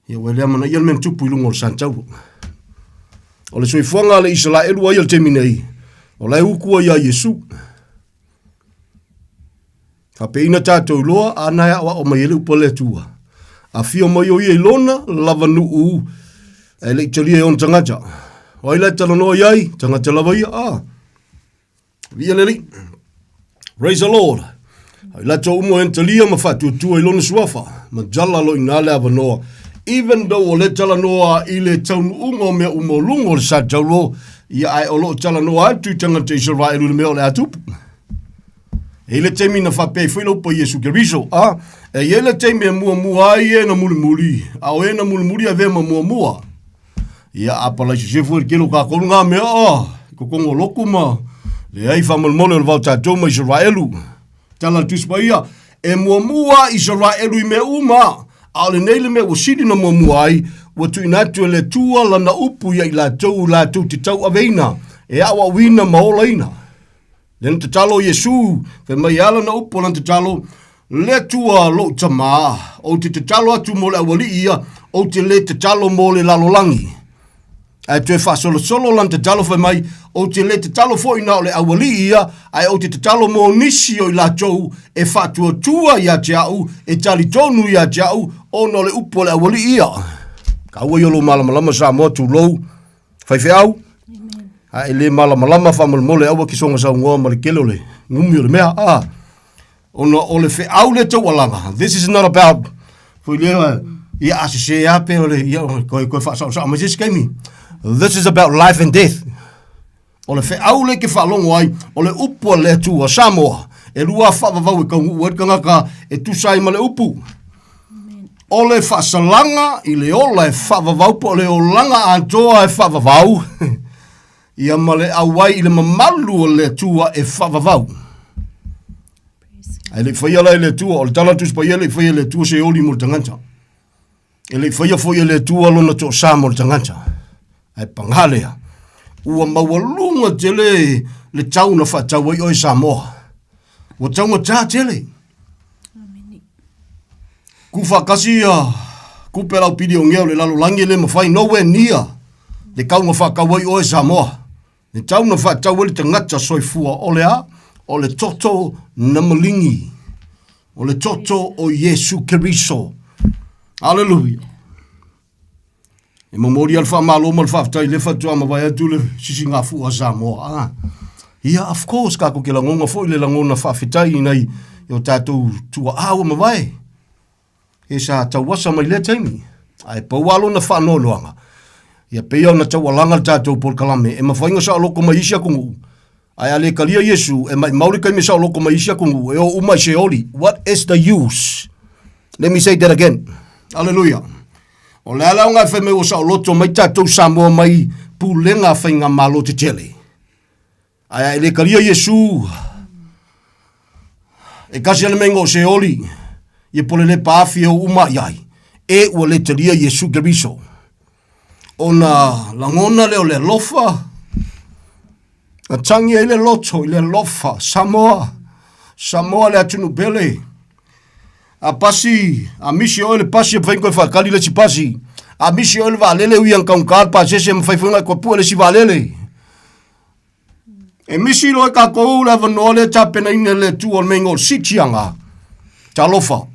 Ia ua le amanaia le mea na tupu i luga o le Santauro. O le soifuaga a le Isalaelu ai o le taimi nei, o la e utu ai ia Iesu. Faapeiina tatou iloa, a na e aoao mai ai le upu a le Atua. Afio mai o ia i lona lavanuu, ae le i talia e ona tagata. O ai la e talanoa i ai? Tagata lava ia. Ah. Viia le Alii. Praise the Lord. Ai latou uma e talia ma faatuatua i lona suafa, ma jala lo ina le avanoa. Even though o le talanoa i le taunuuga o mea uma o luga o le sa taulo, ia ae o lo o talanoa atu i tagata Isaraelu i le mea o le a tupu. E i le taimi na faapea ai foi le upu a Iesu Keriso, a, e i ai le taimi e muamua ai e na mulimuli, a o e na mulimuli avea ma muamua. Ia, a palai sese foi le tele o tatou ngā mea, a, i totonu o lotu ma, leai faamolemole o le vao tatou ma Isaraelu. Tala le Tusi Paia, e muamua Isaraelu i mea uma, a o lenei le mea ua sili na muamua ai, ua tuuina atu e le Atua lana upu ia i latou, latou te tauaveina, e aoaoina ma olaina. Lea na tatalo Iesu, fai mai e ala na upu o lana tatalo, Le Atua lou Tamā, ou te tatalo atu mo le aualii ia, ou te le tatalo mo le lalolagi. Ae toe faasolosolo lana tatalo fai mai, ou te le tatalo foi na o le aualii ia, ae ou te tatalo mo nisi o i latou e faatuatua ia te au, e talitonu ia te au, ona o le upu a le aualii ia. Taua ia o lou malamalama Samoa tulou, faifeau, a e le malamalama faamolemole aua ke soga saunoa ma le tele o le gumi o le mea, a, ona o le feau le taualaga, this is not about, foi lea, ia a sese a pe o le, ia, koe, koe faasaosao mai se isi taimi. This is about life and death. O le feau le ke faalogo ai, o le upu a le Atua, Samoa, e lua faavavau e taunuu ai le tagata e tusa ai ma le upu. O le faasalaga i le ola e faavavau po o le olaga atoa e faavavau, ia ma le auai i le mamalu o le Atua e faavavau. Ae le i faia la e le Atua, o le tala a le Tusi Paia e le i faia e le Atua se oli mo le tagata. E le i faia foi e le Atua lona toasa mo le tagata. Ae pagā lea, ua maualuga tele le tau na faatau ai oe Samoa. Ua taugatā tele. Ku faatasi ia kupe lau pilionea o le lalolagi e le mafai nowhere near le tau na faatau ai oe Samoa. Le tau na faatau ai le tagata soifua o le a? O le toto na maligi. O le toto o Iesu Keriso. Hallelujah. E momoli a le faamalo ma le faafetai le faatoa mavae atu le sisigafua a Samoa. Ah. Ia, of course, kātou ke lagona foi le lagona faafetai i nai i o tātou tua'a ua mavae. E sa tauasa mai lea taimi. Ae pau lava lona faanoanoaga. Ia pei ona taualaga le tatou polokalame e mafai ona saoloko mai isi atunuu, ae a le talia Iesu, e maimau le taimi e saoloko mai isi atunuu e o uma i Seoli. What is the use? Let me say that again. Hallelujah. O le a le aoga e fai mai ua saoloto mai tatou Samoa mai pulega a faigamalo tetele. Ae a e le talia Iesu, e kasi ana meinga o Seoli, ia pole le paafi e o uma i ai, e ua le talia Iesu Keriso. Ona lagona lea o le alofa, na tangi ai le loto i le alofa, Samoa, Samoa le atunuu pele. A pasi, a misi oe le pasi e mafai ona toe faatali le isi pasi. A misi oe le vaalele ui ana taugata le pasese e mafai foi ona e toe pue le isi vaalele. E misi loa e tatou le avanoa lea e tapenaina e le Atua o le meinga o le siitiaga. Talofa,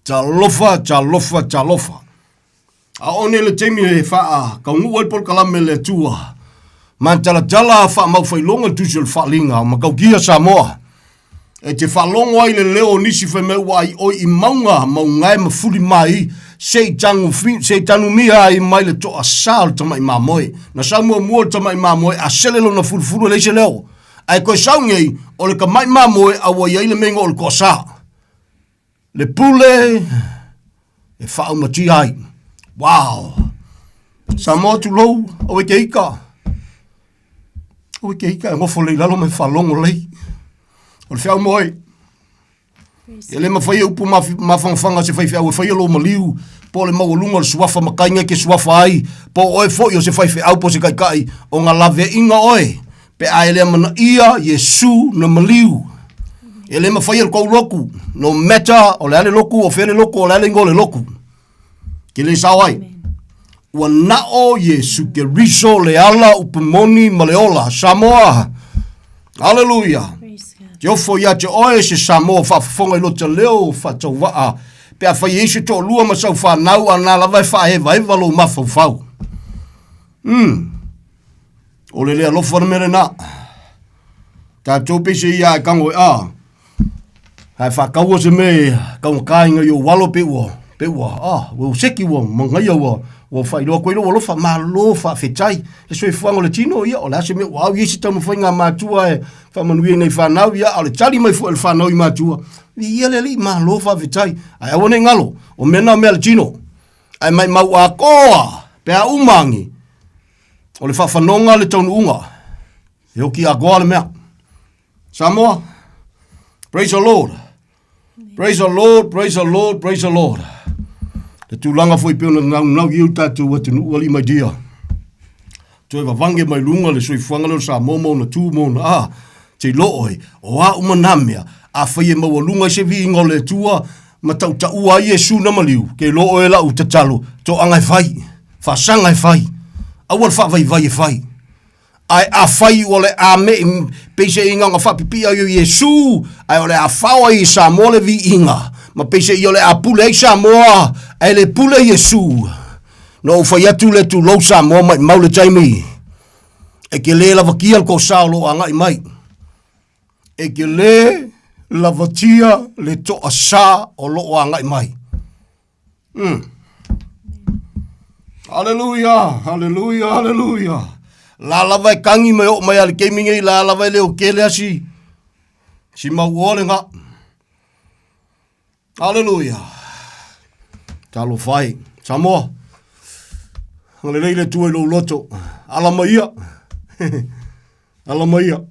talofa, talofa, talofa. A oo nei le taimi e faataunuu ai le polokalame a le Atua, matalatala faamaufailoga le Tusi o le Faaaliga o Matautia Samoa, e te faalogo ai i le leo o nisi fai mai ua aioi i mauga maugae ma fuli mai se i tagu se i tanumia ai mai le toasā o le tamai mamoe. Na sau muamua le tamai mamoe a sele lona fulufulu e leai se leo. Ae toe sau nei o le tamai mamoe a ua i ai le meinga o le toasā. Le pule e faaumatia ai. Wow! Samoa tulou, aua e te ika. Aua e te ika e nofo lei lalo ma e faalogo lei. O le feau moe. E le mafai e upu mafanafana se faifeau e faia lou maliu, po o le maualuga o le suafa mataina e te suafa ai, po o oe foi o se faifeau po o se taitai, o na laveaiga oe, pe a e le amanaia Iesu na maliu. E le mafai e le tou lotu, no matter o le a le lotu, o fea le lotu, o le a le igoa o le lotu. Ke le sao ai. Ua nao Iesu Keriso le ala upu moni ma le ola. Samoa. Hallelujah. Te ofo ia te oe se Samoa faafofoga i lota leo faatauvaa pe afai e i se toalua ma sau fanau a na lava e faaevaeva lou mafaufau. O le le alofa le mea lena. Tatou pei se ia e kago e a. Ae faataua se mea e taugata ina i ou alo pe ua, pe ua, ah, ua ou seki ua manaia ua, ua faailoa atu ai lou alofa, malo faafetai. Le soifuaga o le tino, ia, o le a se mea ua au i ai se taumafaiga a matua e faamanuia i nai fanau, ia, a o le tali mai foi a le fanau i matua, viia le Alii, malo faafetai. Ae aua ne i galo, o mea na o mea a le tino. Ae maimau atoa pe a uma agi, o le faafanoga le taunuuga, e oki atoa le mea. Samoa, praise the Lord. Praise the Lord, praise the Lord, praise the Lord. Le tulaga foi pei ona naunau i ai o tatou atunuu alii mai dia. Toe vavange mai luga le soifuaga lea o le Samoa ma ona tu ma ona a. Te iloa oe, o a uma nā mea, afai e maualuga i se viiga o le Atua ma tautaua ai Iesu na maliu, ke iloa oe lau tatalo, toaga e fai, faasaga e fai, aua le faavaivai e fai. Ae afai ua le a me'i peiseaiga ona faapipii ai o Iesu, ae o le a fao ai i Samoa le viiga, ma peiseai o le a pule ai Samoa, ae le pule Iesu. Na ou fai atu le tulou Samoa maimau le taimi, e te le lavatia le toasā o lo o agai mai. E te le lavatia le toasā o lo o agai mai. Haleluia, haleluia, haleluia. La lava e tangi mai oo mai a le taimi nei, la lava e le o tele a si, si mau oa le nga. Haleluia. Talofa e. Samoa, agalelei le Atua i lou loto. Ala mai ia. Ala mai ia.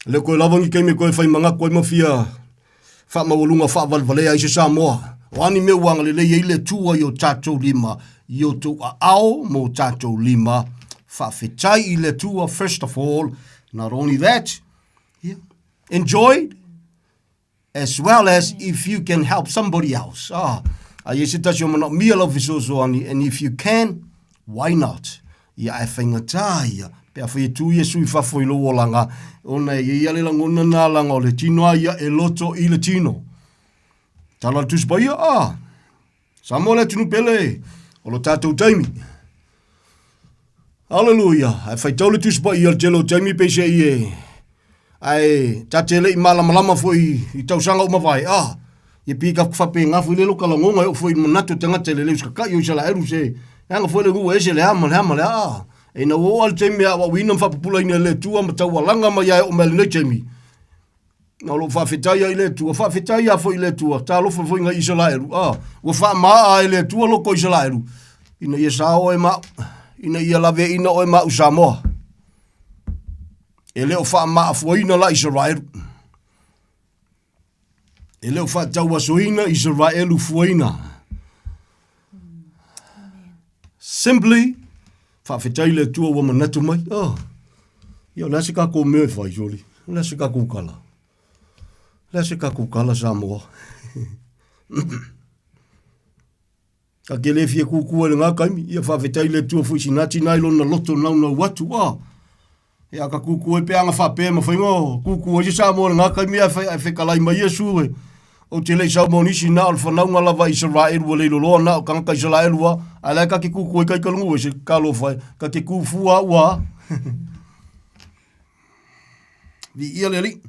Le koe lava ni taimi e toe fai manatu ai ma fia faamaualuga faavalevalea ai se Samoa. O a ni mea ua agalelei ai le Atua i o tatou lima, i outou aao ma o tatou lima, faafetai i le Atua first of all, not only that, yeah, enjoy as well as if you can help somebody else. Ah, a i se tasi o manaomia lau fesoasoani, and if you can, why not? Ia ae faigata ia, pe afai e tu Iesu i fafo i lou olaga, ona e i ai a le lagona na laga o le tino a ia e loto i le tino. Tala le Tusi Paia, ah, Samoa le atunuu pele, o lo tatou taimi. Haleluia, ae faitau le Tusi Paia le tele o taimi peiseai e, ae ta te le i malamalama foi i tausaga ua mavae, ah, ia pei ka faapena foi lea lo ka lagoga e oo foi i le manatu o tagata i le le usitatai o Isaraelu se Leaga foi le nuu e ese le a ma le a ma le a. Ina ua oo lava le taimi e aoaoina ma faapupulaina e le Atua ma taualaga mai lava e oo mai i lenei taimi, Na o lou faafetai ai i le Atua, faafetai lava foi i le Atua, talofa foi nai Isaraelu, a, ua faamaa e le Atua loko Isaraelu, ina ia sa oe ma au, ina ia laveaiina oe ma au Samoa. E le o faamaafuaina la Isaraelu. E le o faatauasoina Isaraelu fuaina. Simply, faafetai le Atua ua manatu mai. Oh. Ia, o le a se tatou mea e fai, soli? O le a se tatou tala? O le a se tatou tala, Samoa? Ta te le fia kukua i lena taimi, ia faafetai le Atua foi sina tina i lona loto naunau atu, ah. Ia ka kukua ai pe ana faapea e mafai ona kukua ai se Samoa i lena taimi ae fai ae fetalai mai Iesu e ou te le i sau mo nisi na o le fanauga lava a Isaraelu ua leiloloa na o tagata Isaraelu a ae la e ta te kukua ai taitalugu ese talofa e ta te ku fua au a Viia le Alii.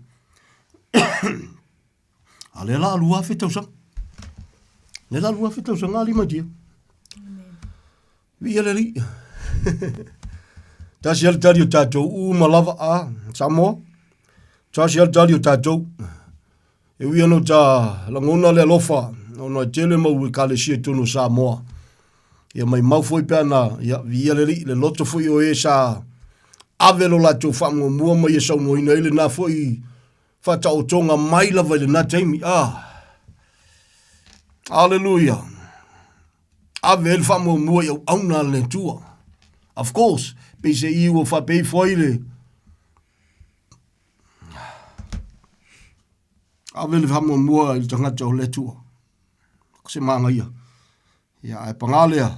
A lea la 2000 tausaga. Lea la 2000 tausaga alii ma tia. Viia le Alii. Tasi lava le tali o tatou uma lava a Samoa. Tasi lava le tali o tatou. E ui ana o ta lagona le alofa ona e tele mau ekalesia i totonu o Samoa. Ia maimau foi pe ana, ia viia le Alii, le loto foi o e sa ave lo latou faamuamua ma ia saunoaina ai lena foi faataotoga mai lava i lena taimi. Ah. Aleluia. Ave ai le faamuamua i auauna a le Atua. Of course, peiseai ua faapea ifo ai le ave le faamuamua i le tagata o le Atua. Ko se māngaia. Ia, ae pagā lea,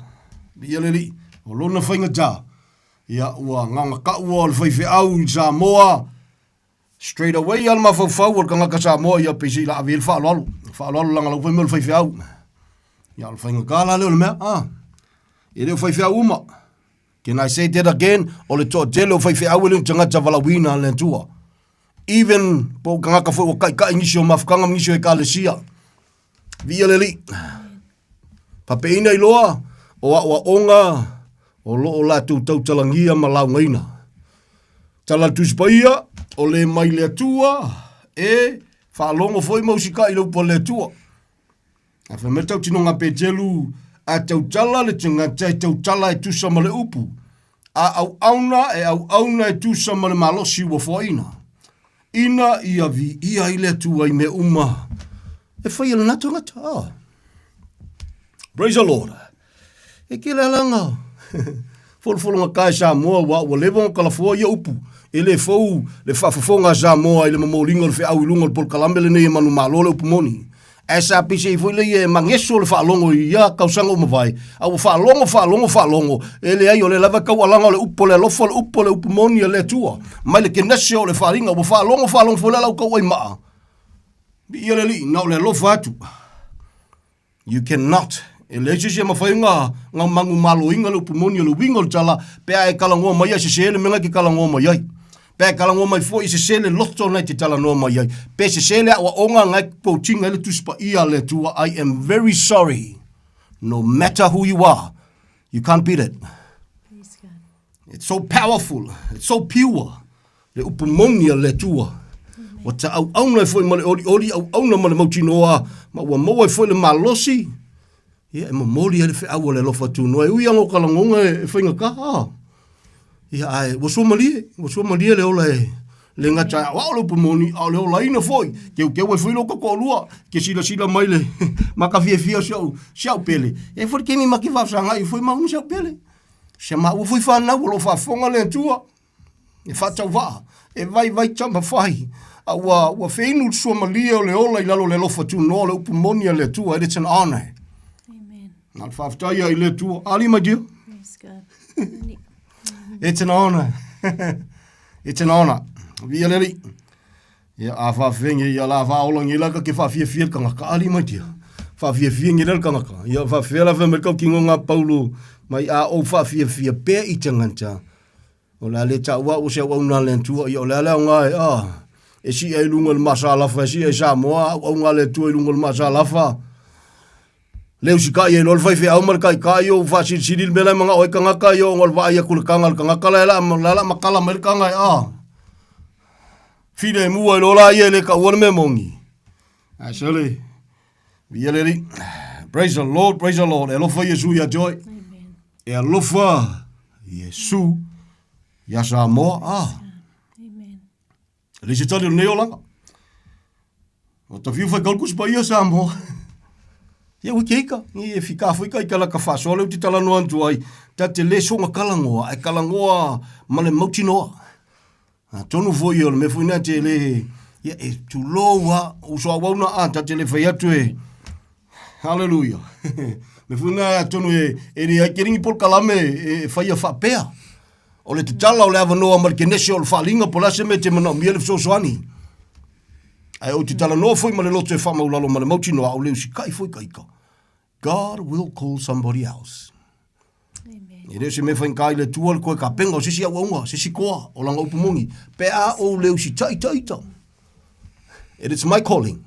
viia le Alii, o lona faigata, ia, ua gagataua o le faifeau i Samoa, Straight away lava le mafaufau o le tagata Samoa ia pei se i la ave i ai le faaaloalo. Faaaloalo leaga lau fai mai o le faifeau. Ia o le faigata la lea o le mea, ah. E le o faifeau uma. Can I say that again? O le toatele o faifeau e le o ni tagata valaauina a le Atua. Even po o tagata foi ua taitai nisi o mafutaga ma nisi o ekalesia. Viia le Alii. Faapeiina i loa o aoaoga o lo o latou tautalagia ma laugaina. Tala le Tusi Paia, o le mai le Atua e faalogo foi ma usikai i le upu a le Atua. A fai mai le tautinoga a Petelu, a tautala le tagata e tautala e tusa ma le upu, a auauna e auauna e tusa ma le malosi ua foaina. Ina ia viia ai le Atua i mea uma e fai e lena tagata. Ah. Praise the Lord. E ke le alanga. Folofologa ka e Samoa ua ua leva ona kalafoa ia upu. E le fou le faafofoga a Samoa i le momoliga o le feau i luga o le polokalame lenei e manumalo le upu moni. Ae sa peiseai foi lea e mageso le faalogo i ia tausaga ua mavae, a ua faalogo, faalogo, faalogo, e leai o lea lava e taualaga o le upu o le alofa, o le upu o le upu moni a le Atua. Mai le Kenese o le faaaliga, ua faalogo, faalogo foi lea la ua tauai maa. Viia le Alii, na o le alofa atu. You cannot. E leai se isi e mafai ona ona manumaloina le upu moni o le uiga o le tala pe a e talanoa mai ai sese le mea na e te talanoa mai ai. Pe a e talanoa mai foi e sese le loto na e te talanoa mai ai. Pe sese le aoaoga na e quote-ina ai le Tusi Paia a le Atua, I am very sorry. No matter who you are, you can't beat it. It's so powerful, it's so pure. Le upu moni a le Atua. Ua taauauna ai foi ma le olioli, auauna ma le mautinoa, ma ua maua ai foi le malosi, ia e momoli ai le feau o le alofa tunoa. E ui lava o ka lagona e faigata, ah. Ia ae ua suamalie, ua suamalie le ola e le gata e aoao le upu moni, a o le olaina foi, keukeu ai foi lou tokoalua, ke silasila mai le makafiafia o si au, si au pele. E i ai foi le taimi ma te faafesagai foi maua ma si au pele. Si a maua foi fanau o lo o faafofoga le Atua. E faatauvaa, e vaivai tama fai, a ua, ua feinu le suamalie o le ola i lalo o le alofa tunoa o le upu moni a le Atua. And it's an honor. Amen. Na le faafetai ai i le Atua. Ali, my dear. Praise God. It's an honor. It's an honor. Via le Alii. Ia, a faafefea ia la faaola nei la ka ke faafiafia le tagata, ali mai tia. Faafiafia nei la le tagata. Ia faafefea la fai mai tautinoga a Paulo mai a ou faafiafia pea i tagata. O le a le taua au o se auauna a le Atua, ia o le a le aoga e, ah, e sii ai i luga o le maasalafa, e sii ai Samoa, auauna a le Atua i luga o le maasalafa. Le usikai ai loa le faifeau ma le taitai ua faasilisili le mea la e manao ai tagata ia ona o le vaai atu i le taga a le tagata la e la la la matala mai le taga e a. Filemu ai loa la ia e le taua le mea moni. Ae sole, viia le Alii. Praise the Lord, praise the Lord. E alofa Iesu ia te oe. E alofa Iesu ia Samoa. Ah. E leai se tali o lenei olaga. O ta fiu whai kusi pa ia Samoa. Ia ua keika, ni e whika fo ika la ka whasoa leu te talanoa antu ai, ta te le songa kalangoa, e kalangoa ma le mautinoa. A tonu foi o le mea foi nā te le, ia e tulou a, o so awau na a, ta te le whai atu e, hallelujah. Me foi nā tonu e, e le ai keringi pol kalame e, e whai a whapea. O le tatala o le avanoa ma le kenese o le faaaliga po o le a se mea e te manaomia le fesoasoani. Ae ou te talanoa foi ma le loto e faamaulalo ma le mautinoa, o le usikai foi ka ika. God will call somebody else. Amen. E le o se mea faigata i le Atua le koe kapenga o se isi auaunga, se isi koa o lana upu moni, pe a ou le usitai ta ita. It is my calling.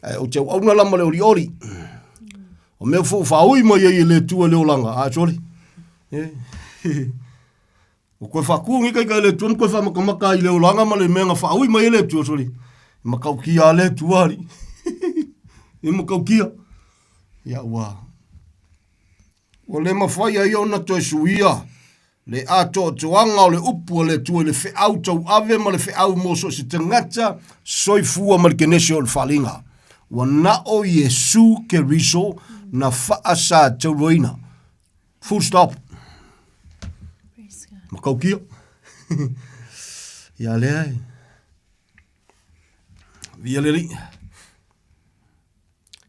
Ae ou te auauna la ma le olioli. O mea foi ua faaui mai ai e le Atua le olaga, a sole. E. O koe whakū ngi kai kai le Atua, ma koe whamakamaka i le olaga ma le mea nga whaaui mai e le Atua, sole. E makaukia a le Atua ari. E makaukia. Ia ua. Ua le mafai ai ona toe suia le atoatoaga o le upu a le Atua i le feau tauave ma le feau mo so o se tagata soifua ma le kenese o le faaaliga. Ua na o Iesu Keriso na faasatauaina. Full stop. Makaukia. Ia lea e. Via le alii.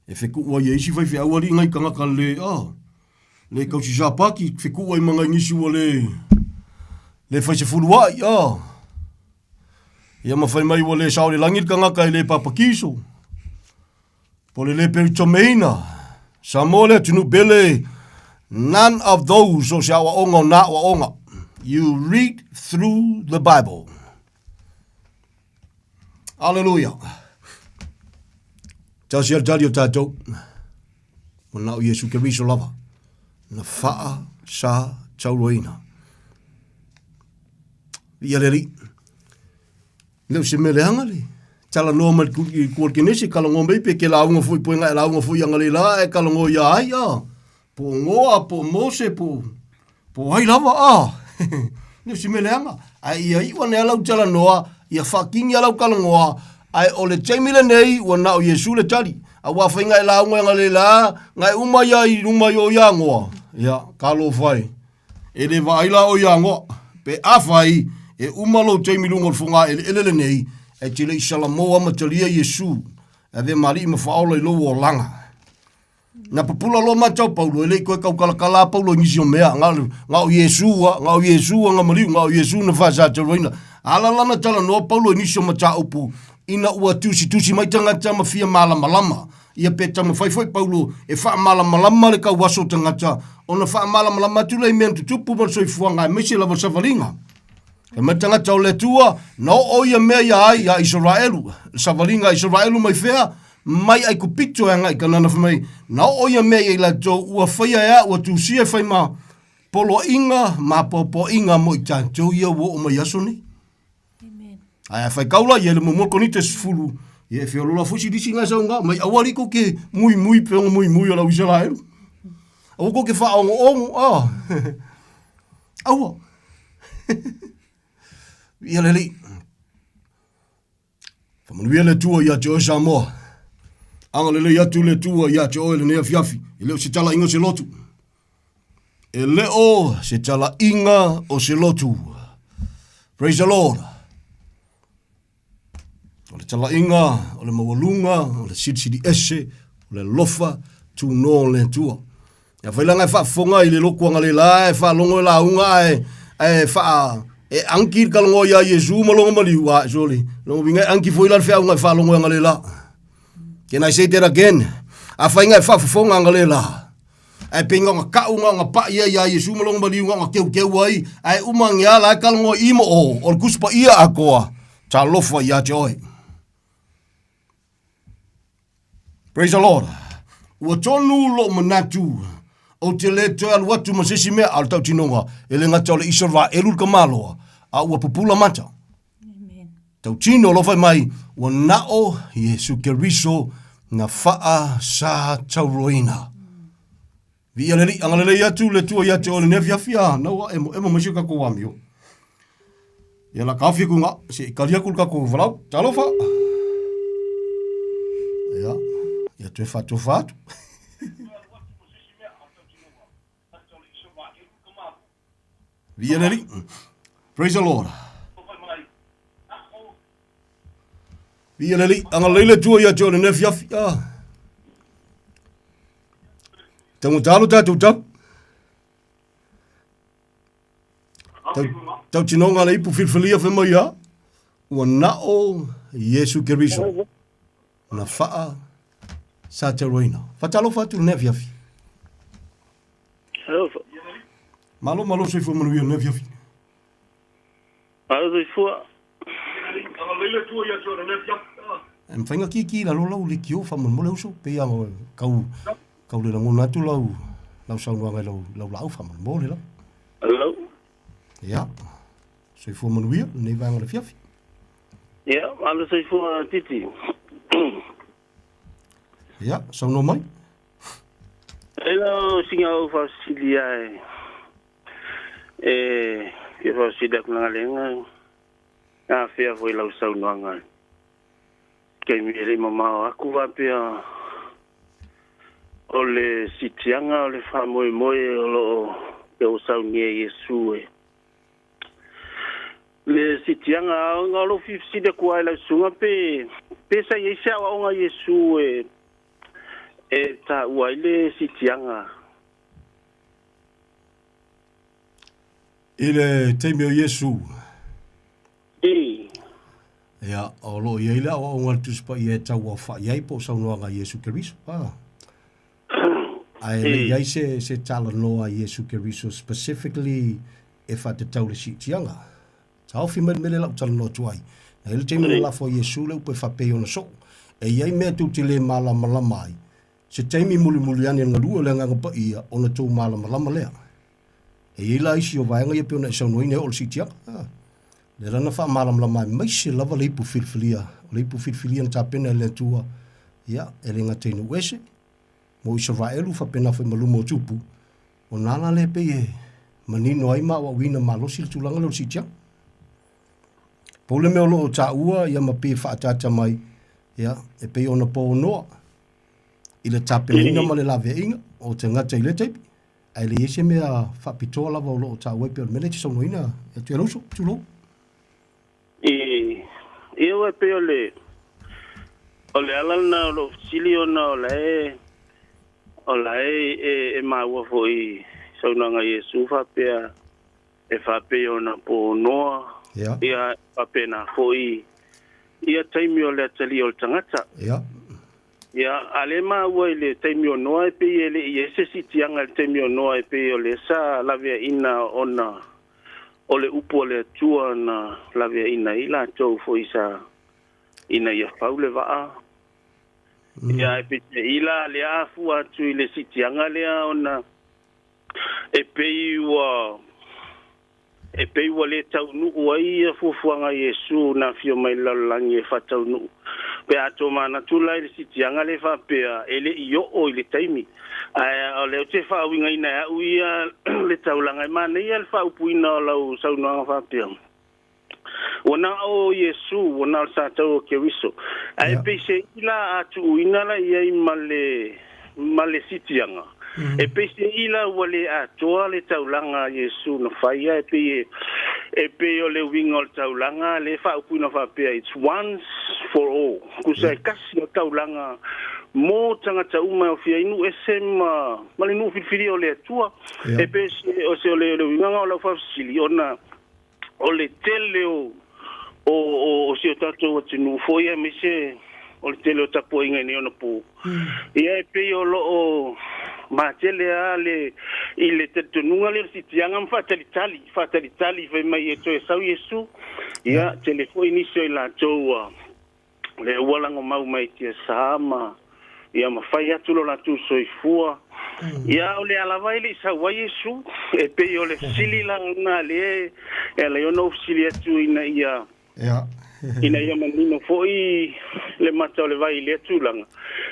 E whekuu ai e isi faifeau alii ngai tangata le, ah, le kausi sapaki, whekuu ai ma ngai nisi ua le, le whai se fuluai, ah. Ia ma whai mai ua le sao le langi le tangata e le papakiso. Po le le peritomeina. Samoa le atunuu pele, none of those o se aoaoga o nā aoaoga. You read through the Bible. Aleluia. Tasi a le tali o tātou. Manao Iesu Keriso lava. Na whaa sa tauroina. Ia le alii. Le o se mea leaga le talanoa mai le kua kenese kalagoa mai pe ke lauga foi po e lauga foi anga le la e kalagoa ia ai a. Po o Noa, po o Mose, po, po o ai lava, a. Le o se mea leaga. Ae ia iu ane a lau talanoa, ia whaakingi a lau kalagoa, ae o le taimi lenei, ua na o Iesu le tali. Aua whai ngai lauga anga le la, ngai uma ia i luma i o ia ngoa. Ia, ka lo whai. E le vaai la o ia ngoa. Pe a whai, e uma lou taimi lunga o le whonga ele ele lenei, e te le i salamoa ma talia Iesu, e ave mali'i ma whaola i lou olaga. Na pupula loa mātou Paulo, e le i koe kaukalakala a Paulo i nisi o mea, nga, nga o Iesu a, nga o Iesu a nga maliu, nga o Iesu na whaasātauroina. Ala lana talanoa Paulo i nisi o mataupu, ina ua tusitusi mai tagata ma fia malamalama. Ia pe taumafai foi Paulo e faamalamalama le kauaso o tagata, ona faamalamalama atu lea i mea na tutupu ma le soifuaga aemaise lava le savaliga. Fai mai le tagata o le Atua, na oo ia mea ia ai ia Isaraelu, le savaliga a Isaraelu mai fea? Mai Aikupito e agai i Kanana, fai mai, na oo ia mea ia i latou, ua faia e au, ua tusia e fai ma poloaiga ma apoapoaiga mo i tatou ia ua oo mai i aso nei. Ae a whai kaula, ia le muamua Konite 10, ia e whiolola foi si lisi ngai saunga, mai aua li ko ke mui mui pe ongo mui mui o lau Isaraelu. Aua ko ke whaongo ongo, ah. Aua. Ia le alii. Whamanuia le Atua ia te oe Samoa. Agalelei atu le Atua ia te oe lenei afiafi. E le o se talaiga o se lotu. E le o se talaiga o se lotu. Praise the Lord. O le talaiga, o le maualuga, o le silisili ese, o le alofa, tunoa o le Atua. Ia whai langa e faafofoga i le loku angalela e faalogo e lauga ae ae faa e anki le kalagoa ia Iesu ma lona maliu a sole. Lona uiga e anki foi la le feauga e faalogo e angalela. Can I say that again? Afai nga e faafofoga angalela. Ae pei nga ona kau nga ona pai ai ia Iesu ma lona maliu nga ona keukeu ai ae uma nge ala e kalagoa i mo o o le Tusi Paia atoa talofa ia te oe. Praise the Lord. Ua tonu lou manatu, ou te lē toe alu atu ma se isi mea, a o le tautinoga, e le gata o le Isaraelu le tamaloa, a ua pupula mata. Tautino o lo fai mai, ua nao Iesu Keriso na faa sa tauroina. Viia le Alii, agalelei atu le Atua ia te oe lenei afiafi, a na ua emoemo mai si o tatou amio. Ia la kaofi aku nga, se i kali aku le tatou valau. Talofa! Ia, ia toe faatofa atu. Viia le Alii. Praise the Lord. Viia le Alii, agalelei le Atua ia te oe lenei afiafi. Ah. Taugata lo tatou tau. Tau, tautinoga le ipu filifilia fai mai a, ua nao Iesu Keriso. Na faa sa tauroina. Fatalofa atu lenei afiafi. Alofa. Malo malo soifua manuia lenei afiafi. Malo soifua. E mafai ona kiki i lalo lau leitio faamolemole uso, pei lava kau, kau le lagona atu lau, lau saunoaga i lau, lau laau faamolemole lava. Hello. Ia, soifua manuia lenei vaega o le afiafi. Ia, malo soifua Titi. Ia, saunoa mai. E lau sina ou faafesili ae e fia faafesili atu leaga na afea foi lau saunoaga taimi e le i mamao atu faapea o le sitiaga o le faamoemoe o lo o pe ua saunia e Iesu e le sitiaga o lou fia fesili atu lava i lau susuga pe pe sa i ai se aoaoga a Iesu e e taua ai le sitiaga. I le taimi o Iesu. I. Ia, o lo o i ai le aoaoga a le Tusi Paia e tauaofa'i ai po o saunoaga a Iesu Keriso. Ah. Ae le i ai se, se talanoa a Iesu Keriso specifically e faatatau le siitiaga. Taofi mai le mea lea la ou talanoa atu ai. Na i ai le taimi na lafo ai Iesu le upu e faapei ona soo. E i ai mea tou te le malamalama ai, se taimi mulimuli ane o le galue o le Agaga Paia ona tou malamalama lea. E i ai la isi o vaega ia pei ona e saunoaina e oo i le siitiaga. Ah. Lea la na faamalamalama aemaise lava le ipu filifilia, o le ipu filifilia na tapena e le Atua, ia, e le gata i nuu ese, mo Isaraelu faapena foi ma luma o tupu, o na la lea pei e manino ai ma aoaoina malosi le tulaga lea o le siitiaga. Pau le mea o lo o taua ia ma pei e faaataata mai, ia, e pei ona po o Noa i le tapenaina ma le laveaiga o tagata i lea taimi, ae leai se mea faapitoa lava o lo o taua ai pei o le mea lea e te saunoaina e te uso, tulou. I, ia ua pei o le, o le ala lena o lou fesili ona o la e, o la e, e, e maua foi i saunoaga a Iesu faapea e faapei ona po Noa, Ia. ia faapena foi ia taimi o le atalii o le tagata. Ia. Ia, a lea e maua i le taimi o Noa e pei e le i i ai se siitiaga i le taimi o Noa e pei o lea sa laveaiina ona o le upu a le Atua na laveaiina ai latou foi sa ina ia fau le vaa. Ia, ae peiseai la lea a fua atu i le siitiaga lea ona e pei ua E pei ua le taunuu ai ia fuafuaga a Iesu na afio mai i le lalolagi e faataunuu. Pe a tomanatu la i le sitiaga lea faapea e le i oo i le taimi. Ae o lea ou te faauigaina e au ia le taulaga e manaia le faaupuina o lau saunoaga faapea, Ua na o Iesu, ua na o le Satau o Keriso. Ae peiseai la a tuuina la i ai ma le, ma le sitiaga, e peiseai la ua le atoa le taulaga a Iesu na fai ia, e pei e, e pei o le uiga o le taulaga lea e faaupuina faapea, it's once for all. Tusa e tasi o taulaga mo tagata uma e aofia ai nuu ese ma, ma le nuu filifilia o le Atua. E pei se, o se o le, o le uiga o lau faafesili ona o le tele o, o, o, o si o tatou atunuu foi aemaise o le tele o tapuaiga i nei ona po. Ia e pei o lo o matele lava le, i le talitonuga lea o le sitiaga ma faatalitali, faatalitali fai mai e toe sau Iesu. Ia, tele foi nisi o i latou ua, lea ua lagomau mai i tiasa ma. Ia ma fai atu lo latou soifua. Ia, o le a lava e le i sau ai Iesu, e pei o le fesili la lena lea e ala ai ona ou fesili atu ina ia ina ia manino foi le mata o le vai i lea tulaga.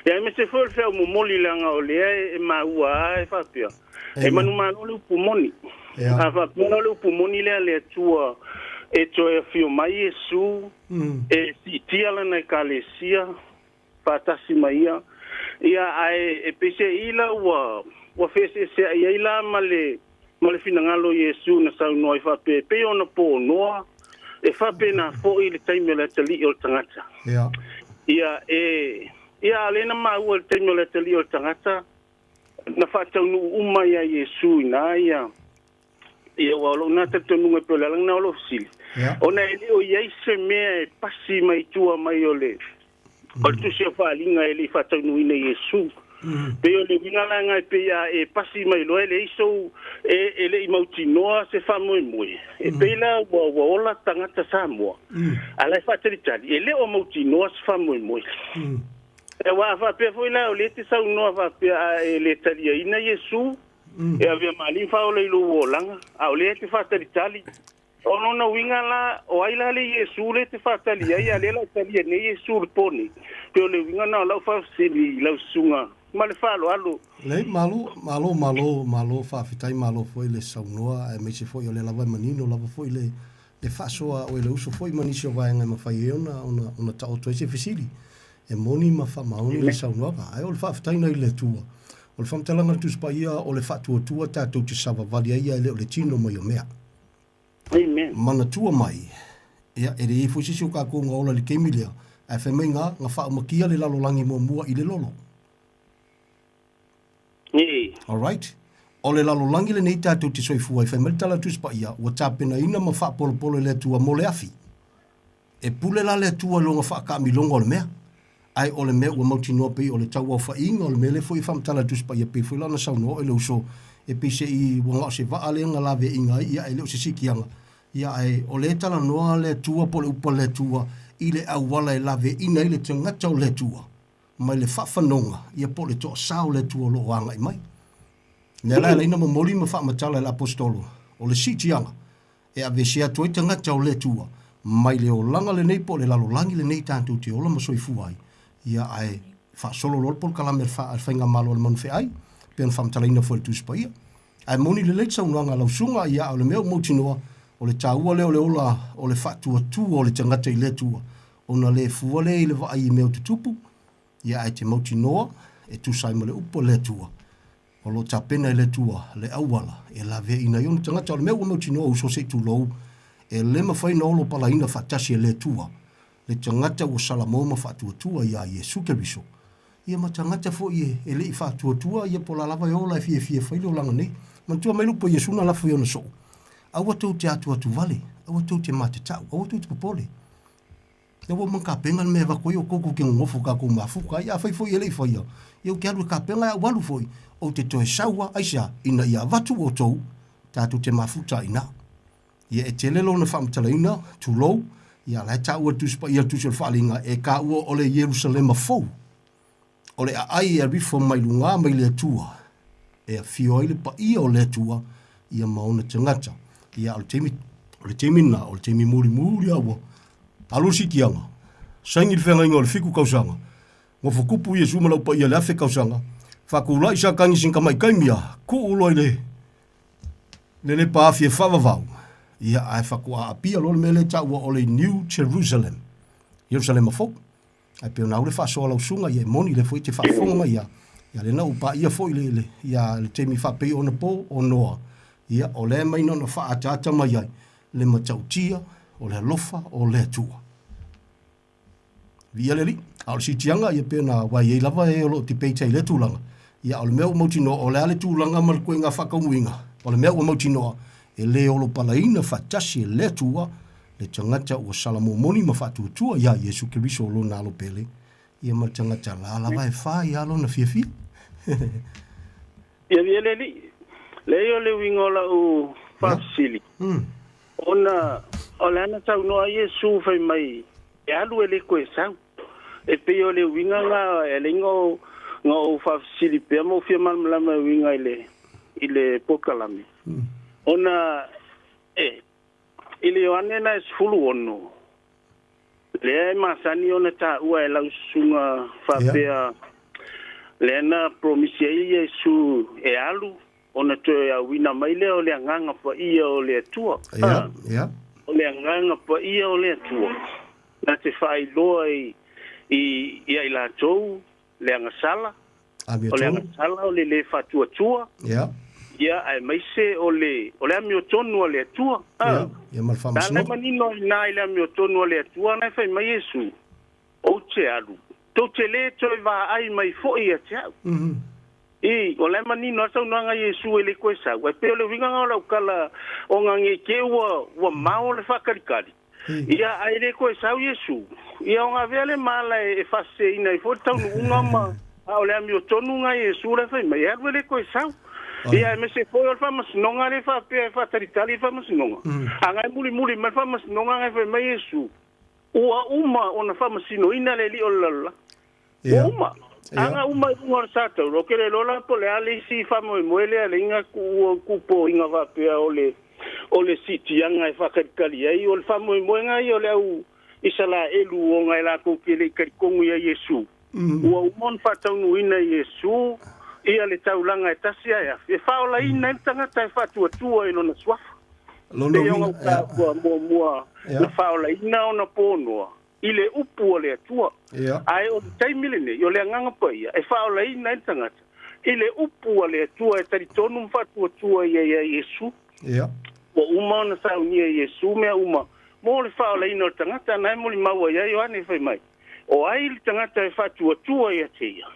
Ia aemaise foi o le feau momoli leaga o lea e maua lava e faapea, e manumalo le upu moni. A faapea la o le upu moni lea a le Atua e toe afio mai Iesu e siitia Lana Ekalesia, faatasi ma ia. Ia, ae e peiseai la ua, ua feeseeseai ai la ma le, ma le finagalo o Iesu na saunoa ai faapea, e pei ona po o Noa, e faapena foi le taimi o le atalii o le tagata. Ia. Ia, e, ia, a o lea na maua i le taimi o le atalii o le tagata, na faataunuu uma ia Iesu i ina ia, Ia, aua o lou na talitonuga e pei o le ala lena o lou fesili, ona e le o i ai se mea e pasi mai tua mai o le, o le Tusi o Faaaliga e le i faataunuuina e Iesu. Pei o le uiga la lena e pei a e pasi mai loa e leai sou, e, e le i mautinoa se faamoemoe. E pei la ua, ua ola tagata Samoa, a la e faatalitali, e le o mautinoa se faamoemoe. Aua a faapea foi la o lea e te saunoa faapea a e le taliaina Iesu, E avea ma faaola i lou olaga, a o lea e te faatalitali. O lona uiga la, o ai la le Iesu lea e te faatali ai, a o lea o le a e talia nei Iesu i le po nei? Pei o le uiga lena o lau faafesili i lau susuga ma le faaaloalo. Lelei, malo, malo, malo, malo, faafetai, malo foi le saunoa, aemaise foi o lea lava e manino lava foi le, le faasoa a oe le uso foi ma nisi o vaega e mafai ai ona, ona, ona taoto ai se fesili. E moni ma faamaoni le saunoaga, ae o le faafetaiga i le Atua. O le faamatalaga a le Tusi Paia, o le faatuatua tatou te savavali ai ae le o le tino mai o mea. Amen. Manatua mai, ia, e leai foi se isi o kakou na ola i le taimi lea, ae fai mai na, na faaumakia le lalolagi muamua i le lolo. Ee. Alright. O le lalolagi lenei tatou te soifua ai, fai mai le tala a le Tusi Paia, ua tapenaina ma faapolopolo e le Atua mo le afi. E pule la le Atua i lona faakaamiloga o le mea, ae o le mea ua mautinoa pei o le tauaofaiga o le mea lea foi e faamatala e le Tusi Paia pei foi la ona saunoa oe le uso e pei se i ua na o se vaa lea na laveaiina ai ia e le o se sikiaga ia ae o lea e talanoa le Atua po o le upu a le Atua i le auala e laveaiina ai le tagata o le Atua mai le faafanoga ia po o le toasā o le Atua o lo o agai mai. Lea la e ala ai ona momoli ma faamatala e le Aposetolo o le siitiaga e aveese atu ai tagata o le Atua mai le olaga lenei po o le lalolagi lenei tatou te ola ma soifua ai, ia ae faasolo loa le polokalame a le Faigamalo a le Manufeai, pei ona faamatalaina foi e le Tusi Paia. Ae moni lelei le saunoaga a lau susuga, ia a o le mea ua mautinoa, o le taua lea o le ola o le faatuatua o le tagata i le Atua, ona le fua lea i le vaai i mea o tutupu, ia ae te mautinoa e tusa ai ma le upu a le Atua. O lo o tapena e le Atua le auala e laveaiina ai ona tagata. O le mea ua mautinoa uso se i tulou, e le mafai ona olo palaina faatasi e le Atua le tagata ua salamo ma faatuatua iā Iesu Keriso, ia ma tagata foi e le i faatuatua ia po o la lava e ola e fiafia e fai le olaga nei. Manatua mai le upu a Iesu na lafo i ona soo, Aua tou te atuatu vale, aua tou te matatau, aua tou te popole. Lea ua uma ona tapena le mea e avatu ai outou tou te nonofo tatou mafuta ai. Afai foi e le i faia, ia ou te alu e tapena ae ou alu foi, ou te toe sau lava. Aisea? Ina ia avatu outou tatou te mafuta ai i ina. Ia e tele lona faamatalaina, tulou, ia la e taua e le Tusi Paia, le Tusi o le Faaaliga, e taua o le Ierusalema fou. O le aai e alu ifo mai luga mai le Atua, e afio ai le paia o le Atua, ia ma ona tagata. Ia, o le taimi, o le taimi lena, o le taimi mulimuli lava ua alu le siitiaga, saini le feagaiga o le fiku tausaga, nofo kupu Iesu ma lau paia i le afe tausaga, faatulai Satani sina tamai taimi a, tuu loa i le, le lepa afi e faavavau, ia, ae faatoa aapia loa le mea lea e taua o le New Jerusalem, Ierusalema fou. Ae pei ona au le faasoa lau susuga, ia e moni lea foi e te faafofoga mai ia, ia lea na ou paia foi le, le, ia le taimi faapei ona po o Noa, ia o lea e mai na ona faaataata mai ai le matautia o le alofa o le Atua. Viia le Alii. A o le siitiaga, ia pei ona aua e i ai lava e o lo o debate ai i lea tulaga, ia o le mea ua mautinoa, o le a le tulaga ma le ituaiga faataunuuina, o le mea ua mautinoa, e le olopalaina faatasi e le Atua le tagata ua salamomoni ma faatuatua iā Iesu Keriso o lona alo pele, ia ma le tagata la lava e fai lava lona fiafia. Ia le Alii, leai o le uiga o lau faafesili, ona o le a na saunoa ai Iesu fai mai, e alu e le toe sau. E pei o le uiga lena e ala ai ona Na ou faafesili pea ma ou fia malamalama e uiga i le i le polokalame, ona e i le Ioane na e 16, lea e masani ona taua e lau susuga faapea, lea na promisi ai Iesu e alu ona toe auina mai lea o le Agaga Paia o le Atua. O le Agaga Paia o le Atua na te faailoa i i ia i latou le agasala, o le agasala o le lē faatuatua, ia, aemaise o le o le amiotonu a le Atua. Ia, ia ma le faamasinoga. Na manino ai i ina i le amiotonu a le Atua, na e fai mai Iesu, Ou te alu, tou te lē toe vaai mai foi ia te au. I, o la e manino a saunoaga a Iesu e le koe sau, ae pei o le uiga na o lau tala ona nei te i ua ua mao le faatalikali. Ia, ae le toe sau Iesu, ia ona avea le mala e faaseseina ai foi le taunuuga ma, a o le amiotonu na Iesu la e fai mai, e alu e le toe sau. Ia, aemaise foi o le faamasinoga lea faapea e faatalitali le faamasinoga, a na e mulimuli mai le faamasinoga na e fai mai Iesu, ua uma ona faamasinoina le alii o le lalolagi. Ua uma. A na uma i luga o le satauro, ou te le iloa la po o le a le isi faamoemoe lea le iga tuupoina faapea o le o le siitiaga e faatalitali ai. O le faamoemoega ia o le au Isalaelu ona e latou te le i talitonu ia Iesu. Ua uma ona faataunuuina e Iesu ia le taulaga e tasi ae afe, e faaolaina ai le tagata e faatuatua i lona suafa. Pei ona ou taua muamua na faaolaina ona ponoa i le upu a le Atua. Ae o le taimi lenei, o le Agaga Paia e faaolaina ai le tagata i le upu a le Atua e talitonu ma faatuatua i ai ia Iesu. Ua uma ona saunia e Iesu mea uma mo le faaolaina o le tagata, na e molimau ai ia Ioane fai mai, O ai le tagata e faatuatua ia te ia?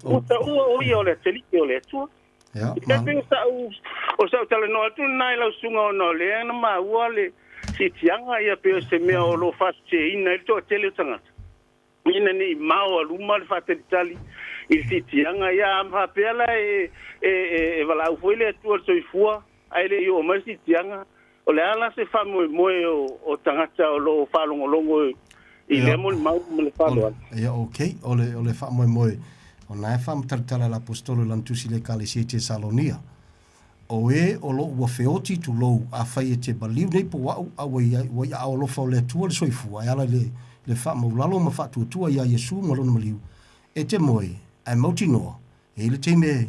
Ua taua o ia o le atalii o le Atua. E pei o sa'u o sa'u talanoa atu lena i lau susuga ona o lea na maua le siitiaga ia pei o se mea o lo o faaseseina ai le toatele o tagata ina ne i mao a luma le faatalitali i le siitiaga ia a faapea la e e e valaau foi le Atua i le soifua ae le i oo mai le siitiaga. O le a la se faamoemoe o tagata o lo o faalogologo i lea molimau ma le faaaloalo? Ia, ok. O le, o le faamoemoe, o na e faamatalitali a le Aposetolo i lana tusi i le Ekalesia i Tesalonia, O e o lo ua feoti tulou, afai e te maliu nei po au, a ua i ai, ua i aao alofa o le Atua le soifua, e ala i le, le faamaulalo ma faatuatua iā Iesu ma lona maliu, e te moe, ae mautinoa, E i ai le taimi e,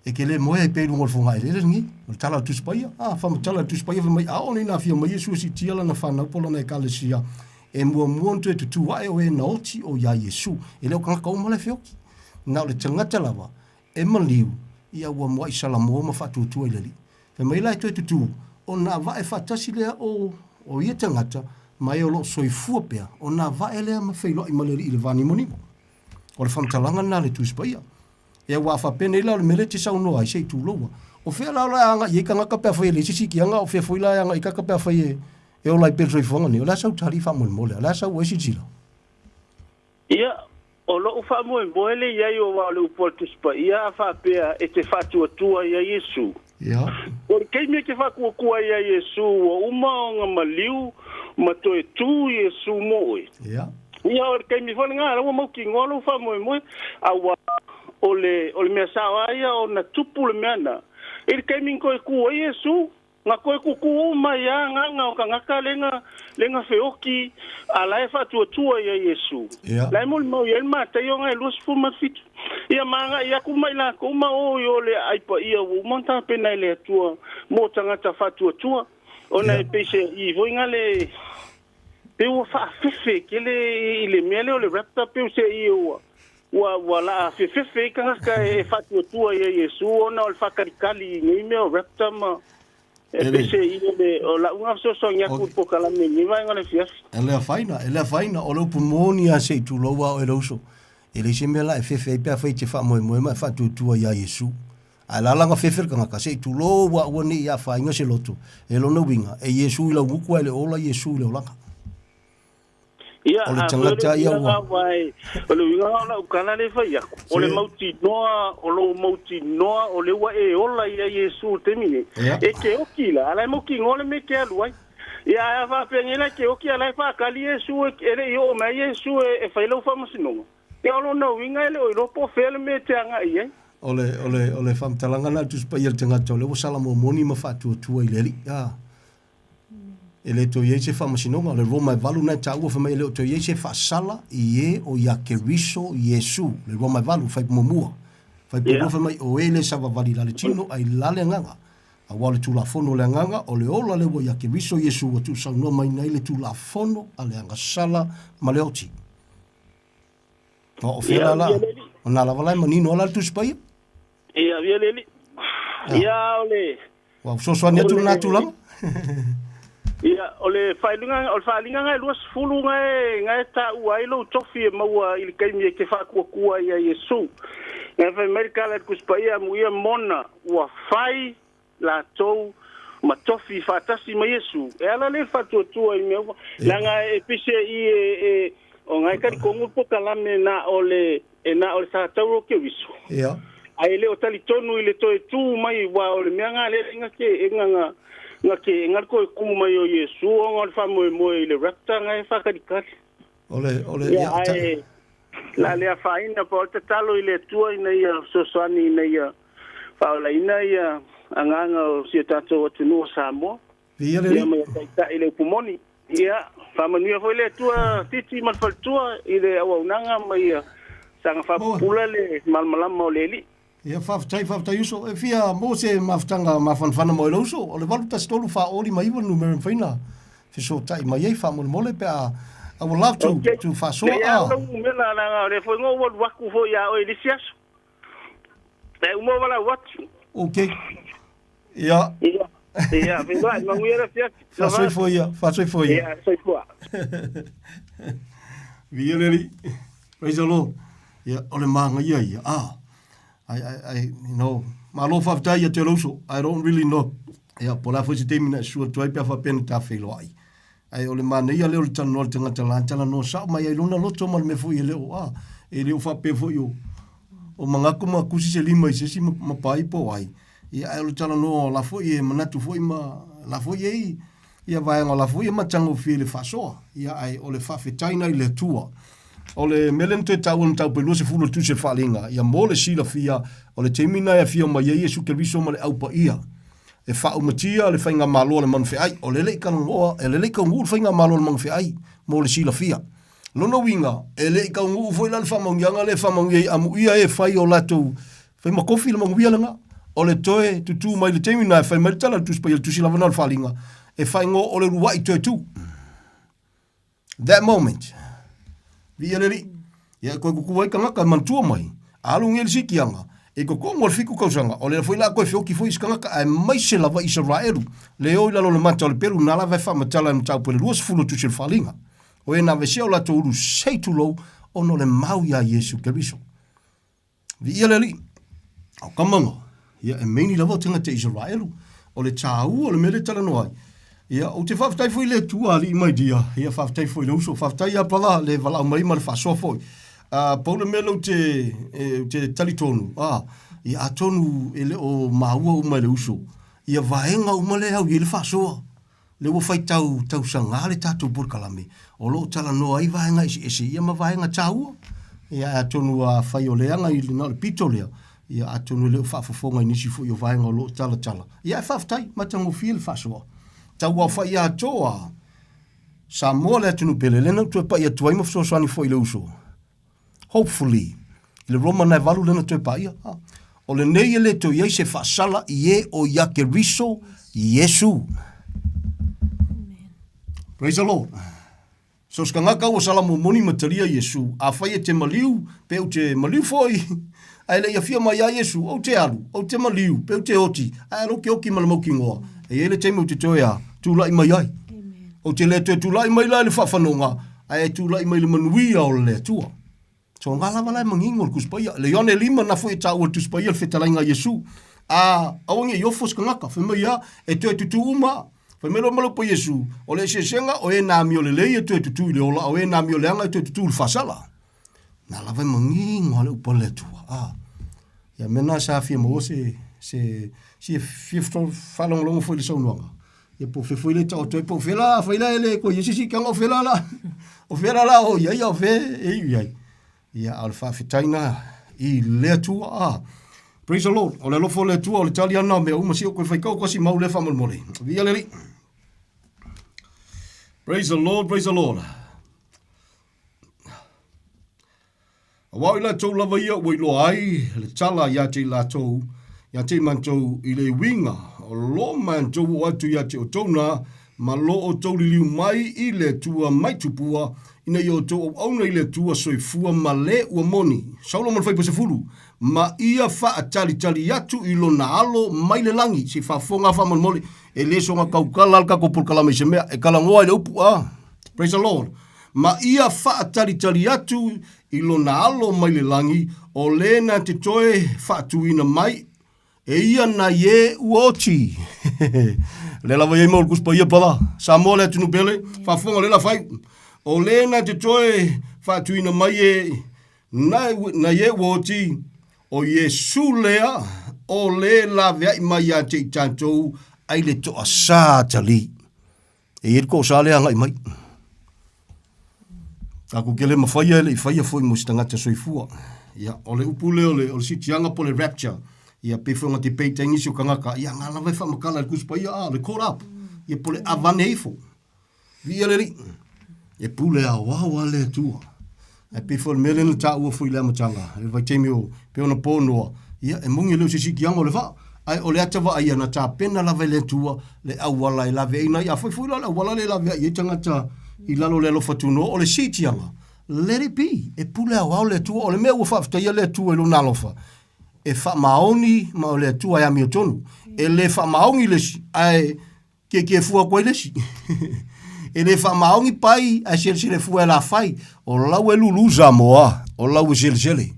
e te le moe ai pea i luga o le fogaeleele lenei. O le tala a le Tusi Paia, a, faamatala e le Tusi Paia fai mai, ʻAʻole inā afio mai Iesu e siitia lana fanau po o lana ekalesia, e muamua ona toe tutū aʻe o e na oti o iā Iesu. E le o tagata uma la e feoti. Na o le tagata lava e maliu, ia ua muaʻi Salamō ma faatuatua i le Alii. Fai mai la e toe tutū, ona avae faatasi lea o, o ia tagata ma e o lo o soifua pea, ona avae lea ma feiloai ma le Alii i le va nimonimo. O le faamatalaga lena a le Tusi Paia. Ia ua faapenei la o le mea lea e te saunoa ai, se i tuloua. O fea la o le a agai ai tagata pe afai e leai se siitiaga, o fea foi la e agai ai tagata pe afai e, e ola ai pea le soifuaga nei? O le a sau tali faamolemole? O le a sau ai silasila? Ia, o lou faamoemoe le i ai aua o le upu a le Tusi Paia a faapea e te faatuatua ia Iesu. Ia. O le taimi e te faatuatua ai ia Iesu ua uma ona maliu ma toe tu Iesu mo oe. Ia. Ia o le taimi foi lena la ua mautinoa lou faamoemoe, aua o le o le mea sao lava ia ona tupu le mea na i le taimi na toe tu ai Iesu. Na toe tutu uma ai a agaga o tagata le na le na feoti a la e faatuatua ia Iesu. La e molimau i ai le Mataio na e 27. Ia ma agai atu ma i latou ma o i o le aai paia ua uma ona tapena e le Atua mo tagata faatuatua, ona e pei se i foi na le pei ua faafefe tele i le mea lea o le rapture pei o se i ua ua ua laa fefefe ai tagata e faatuatua ia Iesu ona o le faatalikali i nei mea o rapture ma e pei se i o le o la'u na fesoasoani atu i le polokalame i lenei vaega o le afiafi. E le afaina, e le afaina, o le upu moni lava se i tulou a oe le uso. E leai se mea la e fefe ai pe afai e te faamoemoe ma e faatuatua iā Iesu. Ae la laga fefe le tagata, se i tulou ua aua ne i afaina se loto, e lona uiga, e Iesu i lau gutu ae le ola Iesu i le olaga. Ia, O le a foi o le tagata ia uiga ua. aua e, o le uiga o lau tala lea e fai atu, o le Se. mautinoa, o lou mautinoa o lea ua e ola ia Iesu i le taimi nei, Ia. e te oki la, a la e mautinoa le mea e te alu ai. Ia, ae a faapea nei la e te oki a la e faatali Iesu e, e le i oo mai Iesu e, e fai lau faamasinoga. Ia, o lona uiga e le o iloa po o fea le mea e te agai i ai. O le, o le, o le faamatalaga lena a le Tusi Paia i le tagata o lea ua sala momoni ma faatuatua i le Alii. A. E le toe i ai se faamasinoga. O le Roma e valu lena e taua fai mai e le o toe i ai se faasala i e o ia Keriso Iesu. Le Roma e valu, fuaiupu muamua. Fuaiupu lua fai mai o e le savavali i la le tino a i la le agaga. Aua o le Tulafono o le Agaga, o le ola lea ua ia Keriso Iesu ua tuusaunoa mai ai le Tulafono a le agasala ma le oti. O fea la la, o nā lava la e manino ala le Tusi Paia. Ia, ia le alii. Ia, o le... Ua fesoasoani atu lena tulaga. Ia, o le faailoga, o le faaaliga na e 20 na e, na e taua ai lou tofi e maua i le taimi e te faatuatua ai ia Iesu. Na e fai mai le tala i le Tusi Paia, Amuia mona ua fai latou ma tofi faatasi ma Iesu. E ala lea i le faatuatua i mea uma, leaga e pise i e, e, o na e talitonu le polokalame na o le, e na o le Satauro o Keriso. Ia. Ae le o talitonu i le toe tu mai, aua o le mea na lea na te, e na, na, na te, na le toe tu mai o Iesu ona o le faamoemoe i le rapture na e faatalitali. O le, o le, ia, ae, la le afaina, pa o le tatalo i le Atua ina ia fesoasoani ina ia faaolaina ia agaga o si o tatou atunuu o Samoa. Viia le Alii. Ia ma ia taitai le upu moni. Ia, faamanuia foi le Atua Titi ma le faletua i le auaunaga ma ia saga faapupula le malamalama o le Alii. Ia, faafetai, faafetai uso. E fia maua se mafutaga mafanafana mo e lou uso. O le 813 459 le numera e mafai ona fesootai mai ai faamolemole pe a I would love to, Okay. to faasoa. Leai lava Ah. lau numera leaga o lea foi na ou alu atu foi ia oe i le isi aso. E uma valaau atu. Okay. Ia. Ia. Ia, feiloai, manuia le afiafi. Faasoifua ia, faasoifua ia. Ia, soifua. Viia le Alii. Praise the Lord. Ia, o le māngaia ia. Ah, I, I, I, you know, malo faafetai ia te uso. I don't really know. Ia, po o le a foi se taimi na e susu atu ai pe a faapea na ta feiloai. Ae o le manaia lea o le talanoa a le tagata la, talanoa sao mai ai lona loto ma le mea foi e le o, ah, e le o faapea foi o, o Magaku ma kusi se lima i se isi ma, ma pai po o ai. Ia, ae o le talanoa o la foi e manatu foi ma, la foi e i, ia vaega o la foi e matagofie i le faasoa. Ia, ae o le faafetai na i le Atua. O le mea lea na toe taua i le mataupu e 20 o le Tusi o le Faaaliga, ia mo le silafia, o le taimi na e afio mai ai Iesu Keriso ma le Au Paia, e faaumatia le faigamalo a le manufeai. O le le i talanoa, e le le i taunuu le faigamalo a le manufeai mo le silafia. Lona uiga, e le i taunuu foi la le faamanuiaga lea e faamanuia ai amuia e fai o latou fai ma kofi le manuia lena. O le toe tutū mai le taimi lena e fai mai le tala a le Tusi Paia, le tusi lava lena o le Faaaliga, e faaigoa o le uluai toe tū. That moment. Viia le Alii. Ia e koe kuku ai tagata e manatua mai, a alu nei le sikiaga, i totonu o le fitu tausaga, o lea foi la koe feoki foi i se tagata, aemaise lava Isaraelu, le o i lalo o le mata o le pelu, na lava e faamatala e mataupu e le 20 o Tusi o le Faaaliga. O e na aveesea o latou ulu sei tulou, ona o le mau iā Iesu Keriso. Viia le Alii. O kamaga, ia e maini lava o tagata Isaraelu. O le tāua o le mea lea e talanoa ai. Ia, ou te faafetai foi i le Atua alii mai dia. Ia, faafetai foi i le uso. Faafetai ia brother le valaau mai ma le faasoa foi. Uh, pau le mea lea ou te, e, ou te talitonu, ah, ia atonu e le o maua uma e le uso. Ia vaega uma lea e au i ai le faasoa. Lea ua faitau tausaga le tatou polokalame o lo o talanoa ai vaega eseese ia ma vaega taua. Ia atonu afai o le aga i na o le pito lea, ia atonu e le o faafofoga i nisi foi o vaega o lo o talatala. Ia ae faafetai, matagofie le faasoa. Tauaofai atoa Samoa le atunuu pele, lea na ou toe pai atu ai ma fesoasoani foi i le uso. Hopefully, i le Roma na e valu lea na toe paia. Ha. O lenei e le toe i ai se faasala i e o ia Keriso Iesu. Praise the Lord. So se tagata ua sala momoni ma talia Iesu, afai e te maliu, pe ou te maliu foi, ae le i afia mai ia Iesu, ou te alu, ou te maliu, pe ou te oti, ae alu ke oki ma le mautinoa. E i ai le taimi ou te toe a, tulai mai ai. Ou te le toe tulai mai la i le faafanoga, ae tulai mai le manuia o le Atua. So ngā lava la e mangingo le Tusi Paia. Le Ioane lima na foi e tāua le Tusi Paia le fetalaiga a Iesu. A aua nge i ofo se tagata, fai mai a, e toe tutū uma. Fai mai loa ma le upu a Iesu, o le eseesega o e na amio lelei e toe tutū i le ola, a o e na amio leaga e toe tutū i le faasala. Nā lava e mangingo a le upu a le Atua. A, ia mea nā sa fia maua se, se, se fia faalogologo foi i le saunoaga. Ia po o fea foi le taoto ai, po o fea la, afai la e le koe i ai se isi tanga, o fea la la, o fea la la o i ai, a o fea e iu i ai. Ia, a o le faafetai na i le Atua. A. Praise the Lord. O le alofa o le Atua, o le tali ana o mea uma si o koe whaikau kasi mau lea faamolemole. Via le Alii. Praise the Lord, praise the Lord. Aua o i latou lava ia ua iloa ai le tala ia te i latou, ia te i matou i le uiga o lo matou oo atu ia te outou na, ma lo outou liliu mai i le Atua mai tupua, ina ia outou auauna i le Atua soifua ma le ua moni. Saulo ma le Faipuasefulu, ma ia faatalitali atu i lona alo mai le lagi. Se i faafofoga faamolemole, e le soga kaukala le tatou polokalame i se mea, e talanoa i le upu a. Praise the Lord. Ma ia faatalitali atu i lona alo mai le lagi, o le na te toe faatuina mai e ia nai e ua oti. Lea lava i ai mau le Tusi Paia brother. Samoa le atunuu pele, faafofoga lea la fai. O le na te toe faatuina mai e nai e ua oti, o Iesu lea, o le laveai mai ia te i tatou ai le toasā atalii. E i ai le toasā lea agai mai. Tatou te le mafaia e le i faia foi mo se tagata soifua. Ia, o le upu lea o le, o le sitiaga po o le rapture. Ia, pei foi ona debate ai nisi o tagata, ia, na lava e faamatala i le Tusi Paia, a, o le caught up. Ia, po o le avane ifo. Viia le Alii. E pule aoao lava le Atua. Ae pei foi o le mea lea na taua foi i le amataga, i le vaitaimi o, pei ona po Noa, ia, e moni e le o se siitiaga o le vaa, ae o le ata vaaia na tapena lava e le Atua le auala e laveaiina ai. Afai foi la o le auala lea e laveai ai tagata i lalo o le alofa tunoa, o le siitiaga, let it be, e pule aoao le Atua. O le mea ua faafetaia le Atua i Lona alofa, e faamaoni ma o le Atua e amiotonu. E le faamaoni le isi, ae Tietie fua atu ai le isi. E le faamaoni pai ae selesele fua e lafai. O lau e lulu Samoa, o lau e selesele.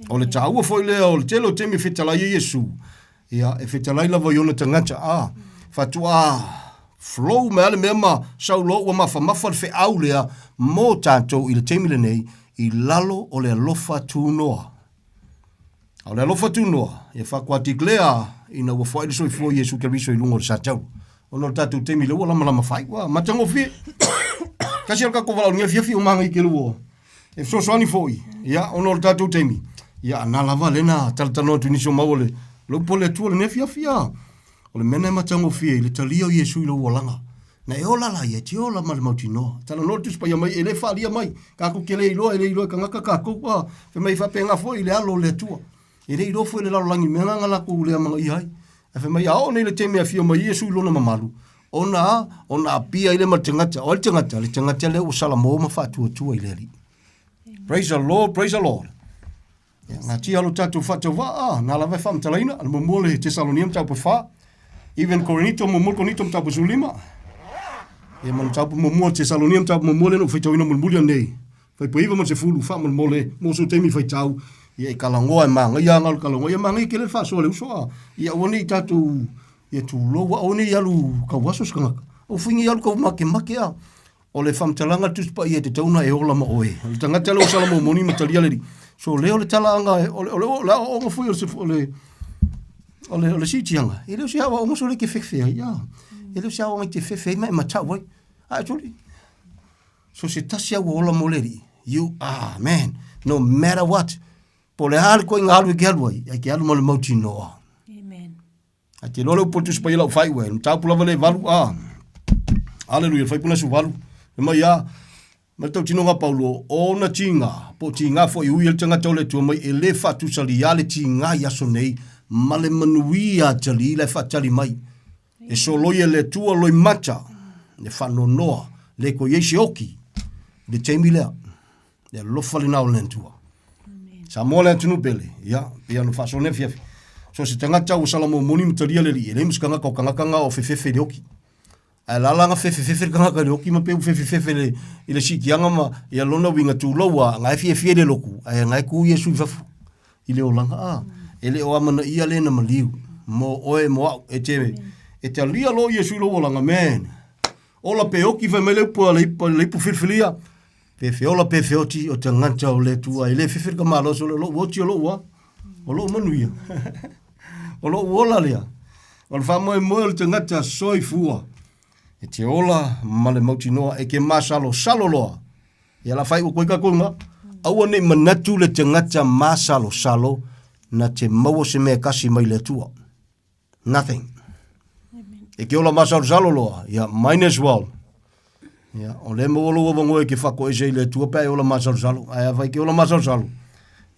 O le taua foi lea o le tele o taimi e fetalai ai Iesu, ia, e fetalai lava i ona tagata, a, faatoa flow mai lava le mea ma sau loa ua mafamafa le feau lea mo tatou i le taimi lenei i lalo o le alofa tunoa. A o le alofa tunoa, ia faatoa declare ina ua foai le soifua o Iesu Keriso i luga o le sataua. Ona o le tatou taimi lea ua lamalama fai, ua matagofie. Tasi lava le tatou valaauina afiafi ua manaia tele ua e fesoasoani foi, ia, ona o le tatou taimi, ia, a na lava lea na talatalanoa atu i nisi o mau o le lou pole atua lenei afiafi, a. O le mea lena e matagofie i le talia o Iesu i lou olaga. Na e ola la ia, e te ola ma le mautinoa. Talanoa le Tusi Paia mai, e le faalia mai. Tatou te le iloa, e le iloa e tagata tatou. A, fai mai faapena foi i le alo o le Atua. E le iloa foi e le lalolagi mea na na latou le amanaia ai. Ae fai mai, a oo nei le taimi e afio mai ai Iesu i lona mamalu, ona a, ona apia ai lea ma le tagata. O ai le tagata? Le tagata lea ua salamo ma faatuatua i le Alii. Praise the Lord, praise the Lord. Ia, ngatia lo tatou faatauvaa, na lava e faamatalaina, le muamua le Tesalonia mataupu e 4, even Korinito, muamua Korinito mataupu 15. Ia ma le mataupu muamua Tesalonia mataupu muamua lea na ou faitauina mulimuli anei. Fuaiupu 9 ma le 10, faamolemole mo sou taimi faitau, ia e talanoa e manaia aga o le talanoa, ia manaia tele le faasoa a le uso a. Ia aua ne i tatou ia tulou, aua ne i alu tauaso se tagata. Aua foi ne i alu tau makemake a. O le faamatalaga a le Tusi Paia e tatau ona e ola ma oe. O le tagata lea ua sala momoni ma talia le Alii. So lea o le talaaga, o le, o le, o le aoaoga foi o le, o le, o le, o le siitiaga, e le o se aoaoga sole e te fefe ai, a. E le o se aoaoga e te fefe ai ma e matau ai. A actually, so se tasi au ua ola mo le Alii, you are, man, no matter what, po o le a le koiga alu e ke alu ai, e ke alu ma le mautinoa. Amen. Ae te iloa le upu o le Tusi Paia lau faaiu e, le mataupu lava lea e valu a. Aleluia, le faipuna suvalu. E mai a, ma le tautinoga a Paulo, o ona tiga, po o tiga foi e ui ai le tagata o le Atua mai, e le faatusalia le tiga i aso nei, ma le manuia atalii la e faatali mai. E soloi e le Atua loimata, le faanoanoa, le toe i ai se oki, i le taimi lea. Le alofa lena o le Atua. Samoa le atunuu pele, ia, pei ona faasoa nei afiafi. So se tagata ua sala momoni ma talia le alii, e leai ma se tagata o tagata na o fefefe i le oki. Ae lala na fefefefe le tagata i le oki ma pei ua fefefefe i le, i le siitiaga ma ia lona uiga tulou a, na e fiafia i le lotu, ae na e tu Iesu i fafo i le olaga. A, e le o amanaia le na maliu mo oe mo au. E te, e talia loa Iesu i lou olaga, man. Ola pe oki fai mai le upu a le ipu, le ipu filifilia, Pe feola pe feoti o tagata o le Atua. E le fefe le kamalosi o lou oti o lou a. O lou manuia. o lou ola lea. O le faamoemoe o le tagata soifua. E te ola ma le mautinoa e ke masalosalo loa. Ia la faaiu atu ai tatou i ina. Aua ne i manatu le tagata masalosalo na te maua se mea e tasi mai le Atua. Nothing. E ke ola masalosalo loa, ia mine as well. Ia, o lea maua lou avanoa e ke faatoese i le Atua pe a e ola masalosalo. Ae afai e ke ola masalosalo,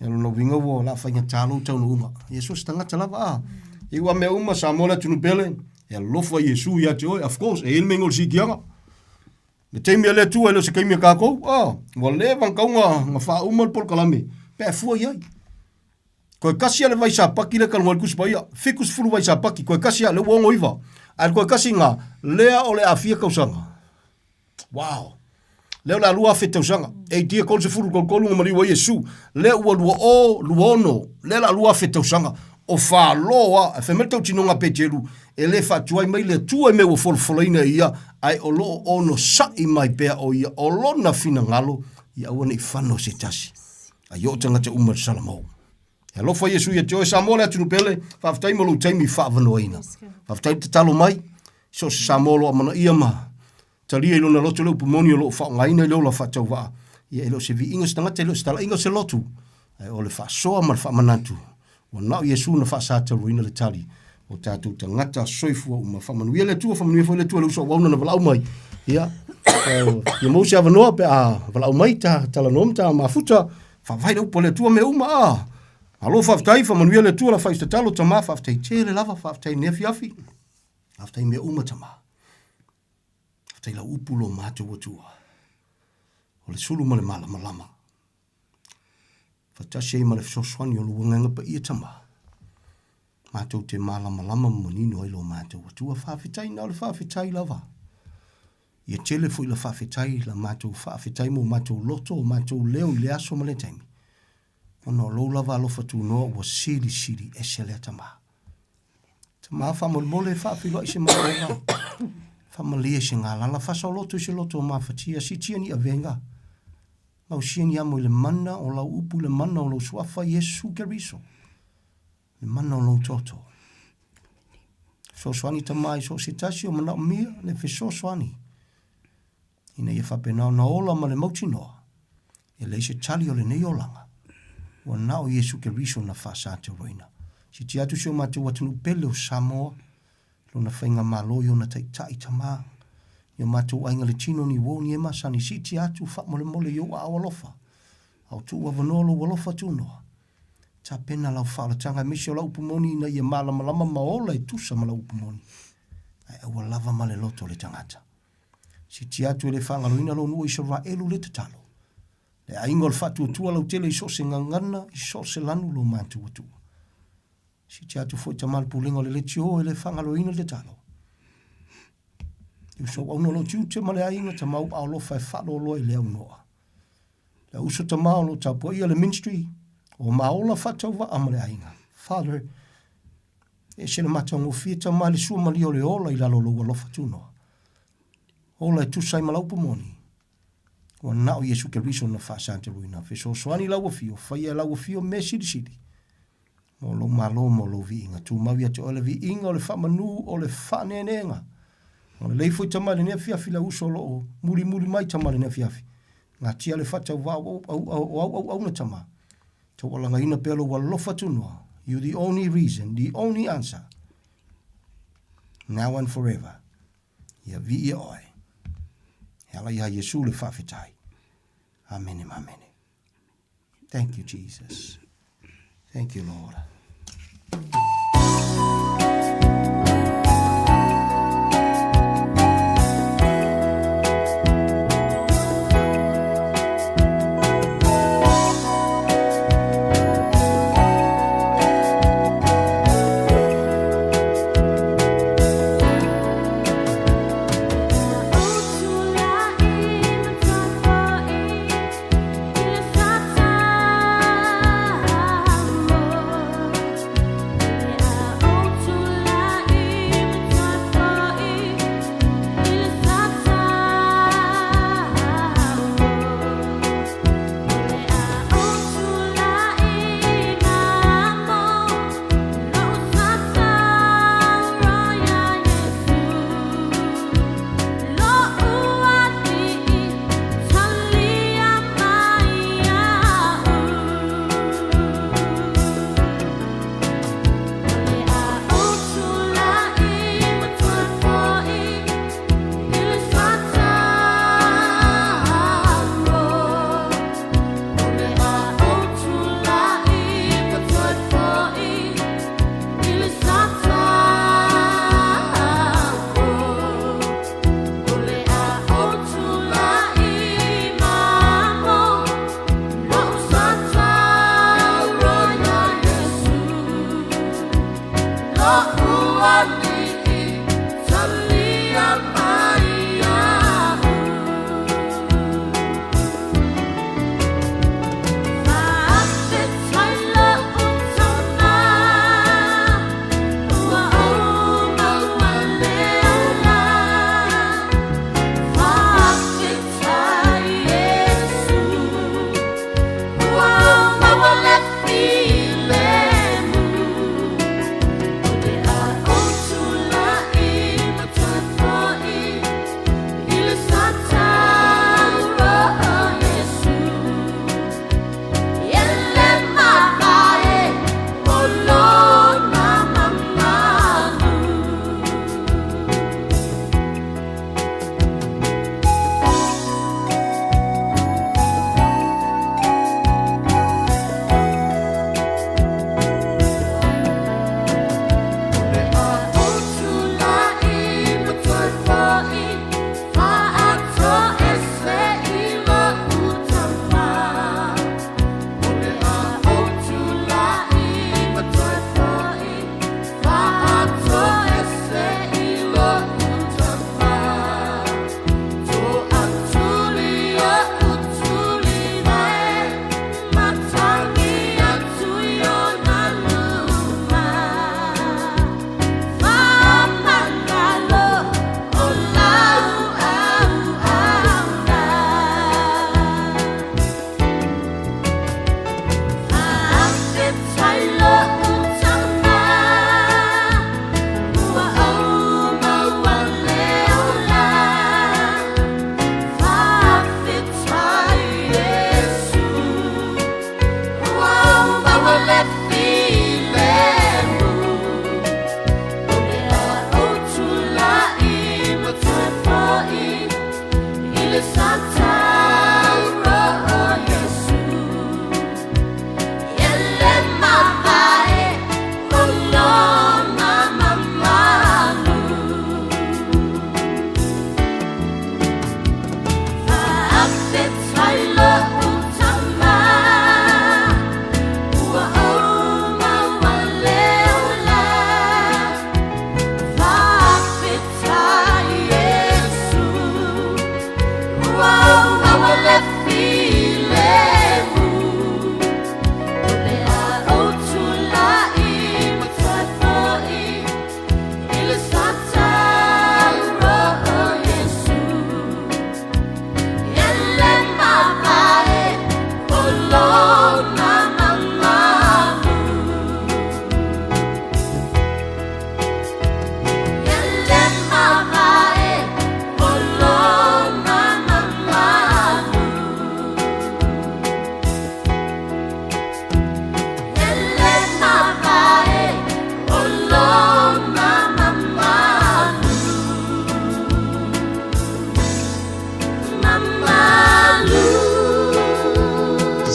ia lona uiga ua la faigata lou taunuuga. Ia so o se tagata lava a. Ia ua mea uma Samoa le atunuu pele, e alofa Iesu ia te oe, of course, e i ai le mea e igoa o le siitiaga. Le taimi a le Atua e le o se taimi a kākou, a, ua leva ona tau na faauma le polokalame pe a fua i ai. Toe kasi a le vai sapaki lea e talanoa ai le Tusi Paia, 70 vai sapaki, toe kasi a, lea ua 69, ae le toe kasi lena, lea o le a fia tausaga. Wow! Lea o le a 2000 tausaga. AD e 33 na maliu ai Iesu, lea ua 2026, lea o le a 2000 tausaga. O falo a, e fai mai le tautinoga a Peteru, e le faatuai mai le Atua i mea ua folafolaina e ia, ae o lo o onosai mai pea o ia, o lona finagalo, ia aua ne i fano se tasi, a ia oo tagata uma i le salamou. E alofa Iesu ia te oe, Samoa le atunuu pele, faafetai mo lou taimi faavanoaina. Faafetai le tatalo mai, so o se Samoa o lo o amanaia ma Talia i lona loto le upu moni o lo o faaaogaina i le ola faatauvaa, ia e le o se viiga o se tagata, e le o se talaiga o se lotu, ae o le faasoa ma le faamanatu. Ua na o Iesu na faasataluaina le tali o tatou tagata soifua uma. Faamanuia le Atua, faamanuia foi le Atua i le uso auauna na valaau mai. Ia, ia maua se avanoa pe a valaau mai ta talanoa ma ta mafuta, faavae le upu a le Atua mea uma. A, malo faafetai, faamanuia le Atua, la fai se tatalo, tama, faafetai tele lava, faafetai i lenei afiafi. Faafetai i mea uma, tama. Faafetai lau upu lo matou Atua. O le sulu ma le malamalama. Faatasi ai ma le fesoasoani o lou Agaga Paia Tama. Matou te malamalama ma manino ai lo matou Atua. Faafetai na o le faafetai lava. Ia tele foi la faafetai la matou faafetai mo matou loto, o matou leo i le aso ma le taimi. Ona o lou lava alofa tunoa ua silisili ese lea Tama. Tama faamolemole faafeiloai se manaoga, faamalie se galala, faasaoloto i se loto o mafatia, siitia ni avega, gausia ni amo i le mana o lau upu i le mana o lou suafa Iesu Keriso, le mana o lou toto. Fesoasoani Tama i so o se tasi o manaomia le fesoasoani ina ia faapena ona ola ma le mautinoa e leai se tali o lenei olaga, ua na o Iesu Keriso na faasatauaina. Siitia atu si o matou atunuu pele o Samoa, lona faigamalo i ona taitai tama, i o matou aiga le tino ni uo ni e masani, siitia atu faamolemole i ou aao alofa, a o tuu avanoa lou alofa tunoa. Tapena lau faaolataga aemaise o lau upu moni ina ia malamalama ma ola e tusa ma lau upu moni, ae aua lava ma le loto o le tagata. Siitia atu e le faagaloina lou nuu o Isaraelu le tatalo. Le aiga o le faatuatua lautele i so o se gagana, i so o se lanu lo matou Atua. Siitia atu foi tama le pulega o le leitio e le faagaloina le tatalo. I uso auauna o lo tiute ma le aiga tama ua alofa e faaloaloa i le aunoa. Le uso tama o lo tapuaia le ministry o maola faatauvaa ma le aiga. Father, E ese le matagofie tama le sua malie o le ola i lalo o lou alofa tunoa. Ola e tusa ai ma lau upu moni. Ua na o Iesu Keriso na faasataluina. Fesoasoani lau afio, faia e lau afio mea silisili. Mo lou malo mo lou viiga. Tumau ia te oe le viiga o le faamanu o le faaneeneega. O lelei foi tama i lenei afiafi lau uso o lo o mulimuli mai tama i lenei afiafi. Gatia le faatauvaa o au auauna tama. Taualagaina pea lou alofa tunoa. You the only reason, the only answer. Now and forever. Ia viia oe. E ala iā Iesu le faafetai. Amene ma amene. Thank you, Jesus. Thank you, Lord.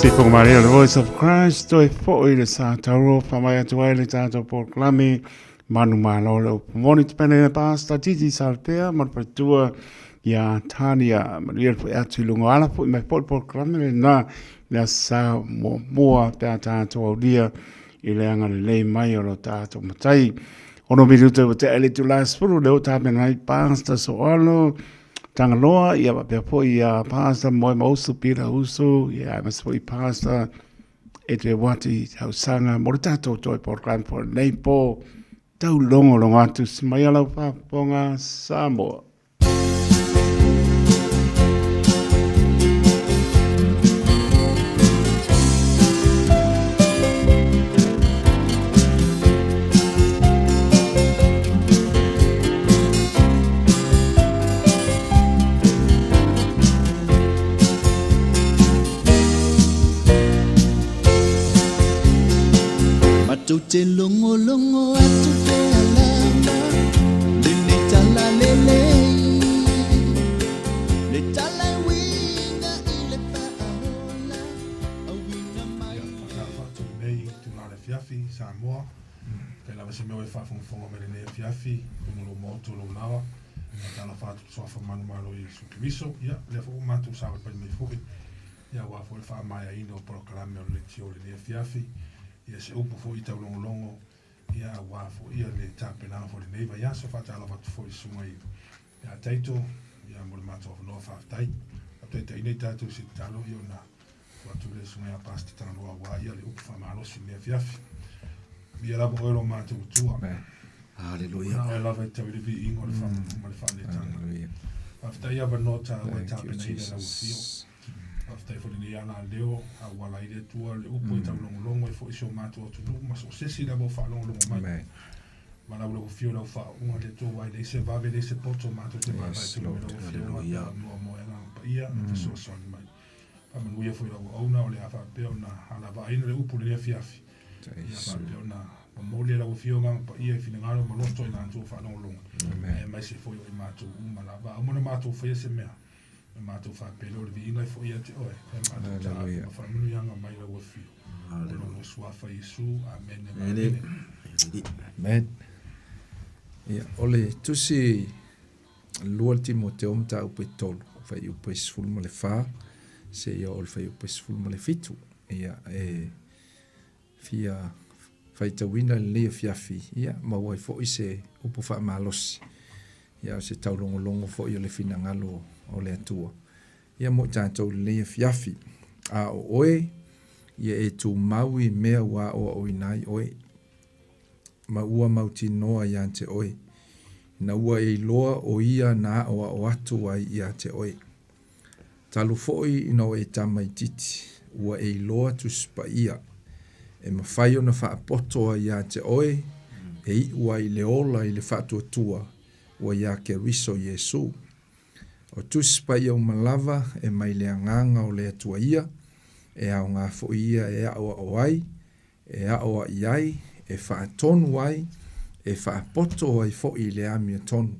Sifonga Maria, the voice of Christ, toi foi le sa tauro, whamai atu ai le tātou polokalame, manu malo le upu moni te pene pāsta titi salpea, ma le patua ia Tania, manuia le foi atu i lunga ala foi mai foi le polokalame le nā, le sa mua mua pe a tātou aulia i le anga lelei mai o lo tātou matai. Ono minuta ua tea i le itula 10, le o tāpena ai pāsta soalo, Tangaloa, ia faapea foi ia Pastor Moemausu Peter Usu, ia aemaise foi Pastor Edward Wati Tausaga mo le tātou toe program for lenei pō taulogologo atu si mai a lau faafofoga Samoa. Matou te logologo atu pea lava lenei tala lelei, le tala e uiga i le faaola auina mai. Ia, faatalofa atu i lenei itula o le afiafi, Samoa. Kai lava se mea ua e faafogafoga mai lenei afiafi, luga o lou maota o lou laoa. Faatalofa atu i le Suafa manumalo o Iesu Keriso. Ia, lea foi ua matou savalivali mai foi, ia aua foi le faamaeaina o polokalame o le leitio i lenei afiafi. Ia, se upu foi i taulogologo, ia aua foi ia le tapenaga foi i lenei vaiaso. Faatalofa atu foi i le susuga i ia Taito, ia mo le matou avanoa, faafetai. Faataitaiina i tatou i se tatalo, ia ona tuu atu lea i le susuga ia Pastor Tagaloa aua ia le upu faamalosi i lenei afiafi. Viia lava oe lo matou Atua. Hallelujah. Na oe lava e tau i le viiga o le faamanu ma le faaletaga. Faafetai avanoa taua e tapenaina i lau afio. Faafetai foi lenei alaleo a ua ala ai le Atua le upu e taulogologo ai foi si o matou atunuu ma so o se isi lava o faalogologo mai. Valaau lau afio lau faauuga le Atua aua e leai se vave leai se poto matou te vaavaai atu i lau afioga pe a noa mo e agaga paia e fesoasoani mai. Faamanuia foi lau auauna o le a faapea ona alavaaina le upu i lenei afiafi. Ia faapea ona momoli e lau afio agaga paia i finagalo ma loto i latou faalogologo. Aemaise foi o i matou uma lava. Aua na matou faia se mea. E matou faapea lea o le viiga e foi ia te oe. E matou taape ma faamanuiaga mai lau afio. O lou suafa Iesu. Amene. Amene. Amen. Ia, o le tusi 2 Timoteo mataupu e 3, fuaiupu e 14 seia oo i le fuaiupu e 17. Ia, e fia faitauina lenei afiafi, ia, maua ai foi se upu faamalosi, ia, o se taulogologo foi o le finagalo o le Atua, ia, mo i tatou i lenei afiafi. A o oe, ia e tumau i mea ua aoaoina ai oe, ma ua mautinoa iā te oe, ina ua e iloa ʻo ia na aʻoaʻo atu ai iā te oe. Talu foi ina ua e tamaitiiti, ua e iloa Tusi Paia, e mafai ona faapoto ai iā te oe, e iʻu ai i le ola i le faatuatua ua iā Keriso Iesū. O Tusi Paia uma lava e mai le Agaga o le Atua ia, e aoga foi ia e aʻoaʻo ai, e aʻoaʻi ai, e faatonu ai, e faapoto ai foi i le amiotonu,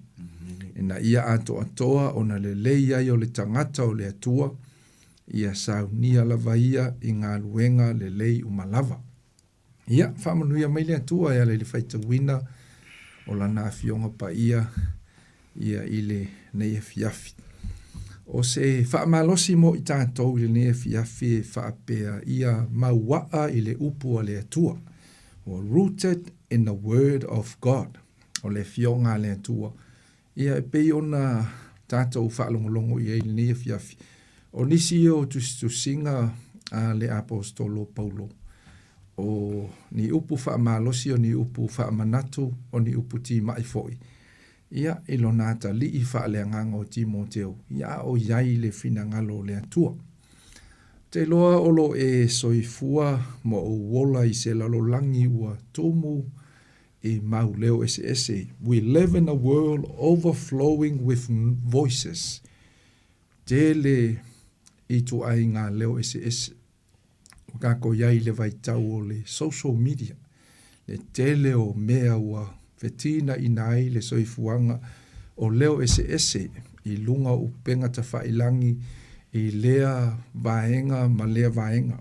ina ia atoatoa ona lelei ai o le tagata o le Atua, ia saunia lava ia i galuega lelei uma lava. Ia, faamanuia mai le Atua e ala i le faitauina o Lana Afioga Paia ia i lenei afiafi. O se faamalosi mo i tatou i lenei afiafi e faapea ia mauaa i le upu a le Atua, ua rooted in the word of God, o le afioga a le Atua. Ia e pei ona tatou faalogologo i ai i lenei afiafi, o nisi ia o tusitusiga a le Aposetolo Paulo, o ni upu faamalosi, o ni upu faamanatu, o ni upu timai foi, ia, i lona atalii faaleagaga o Timoteo, ia a o i ai le finagalo o le Atua. Ou te iloa o lo o e soifua ma ou ola i se lalolagi ua tumu i mau leo eseese, we live in a world overflowing with voices, tele ituaiga leo eseese. Ua kākou i ai i le vaitau o le social media, le tele o mea ua fetinaina ai le soifuaga o leo eseese i luga o upega tafailangi i lea vaega ma lea vaega.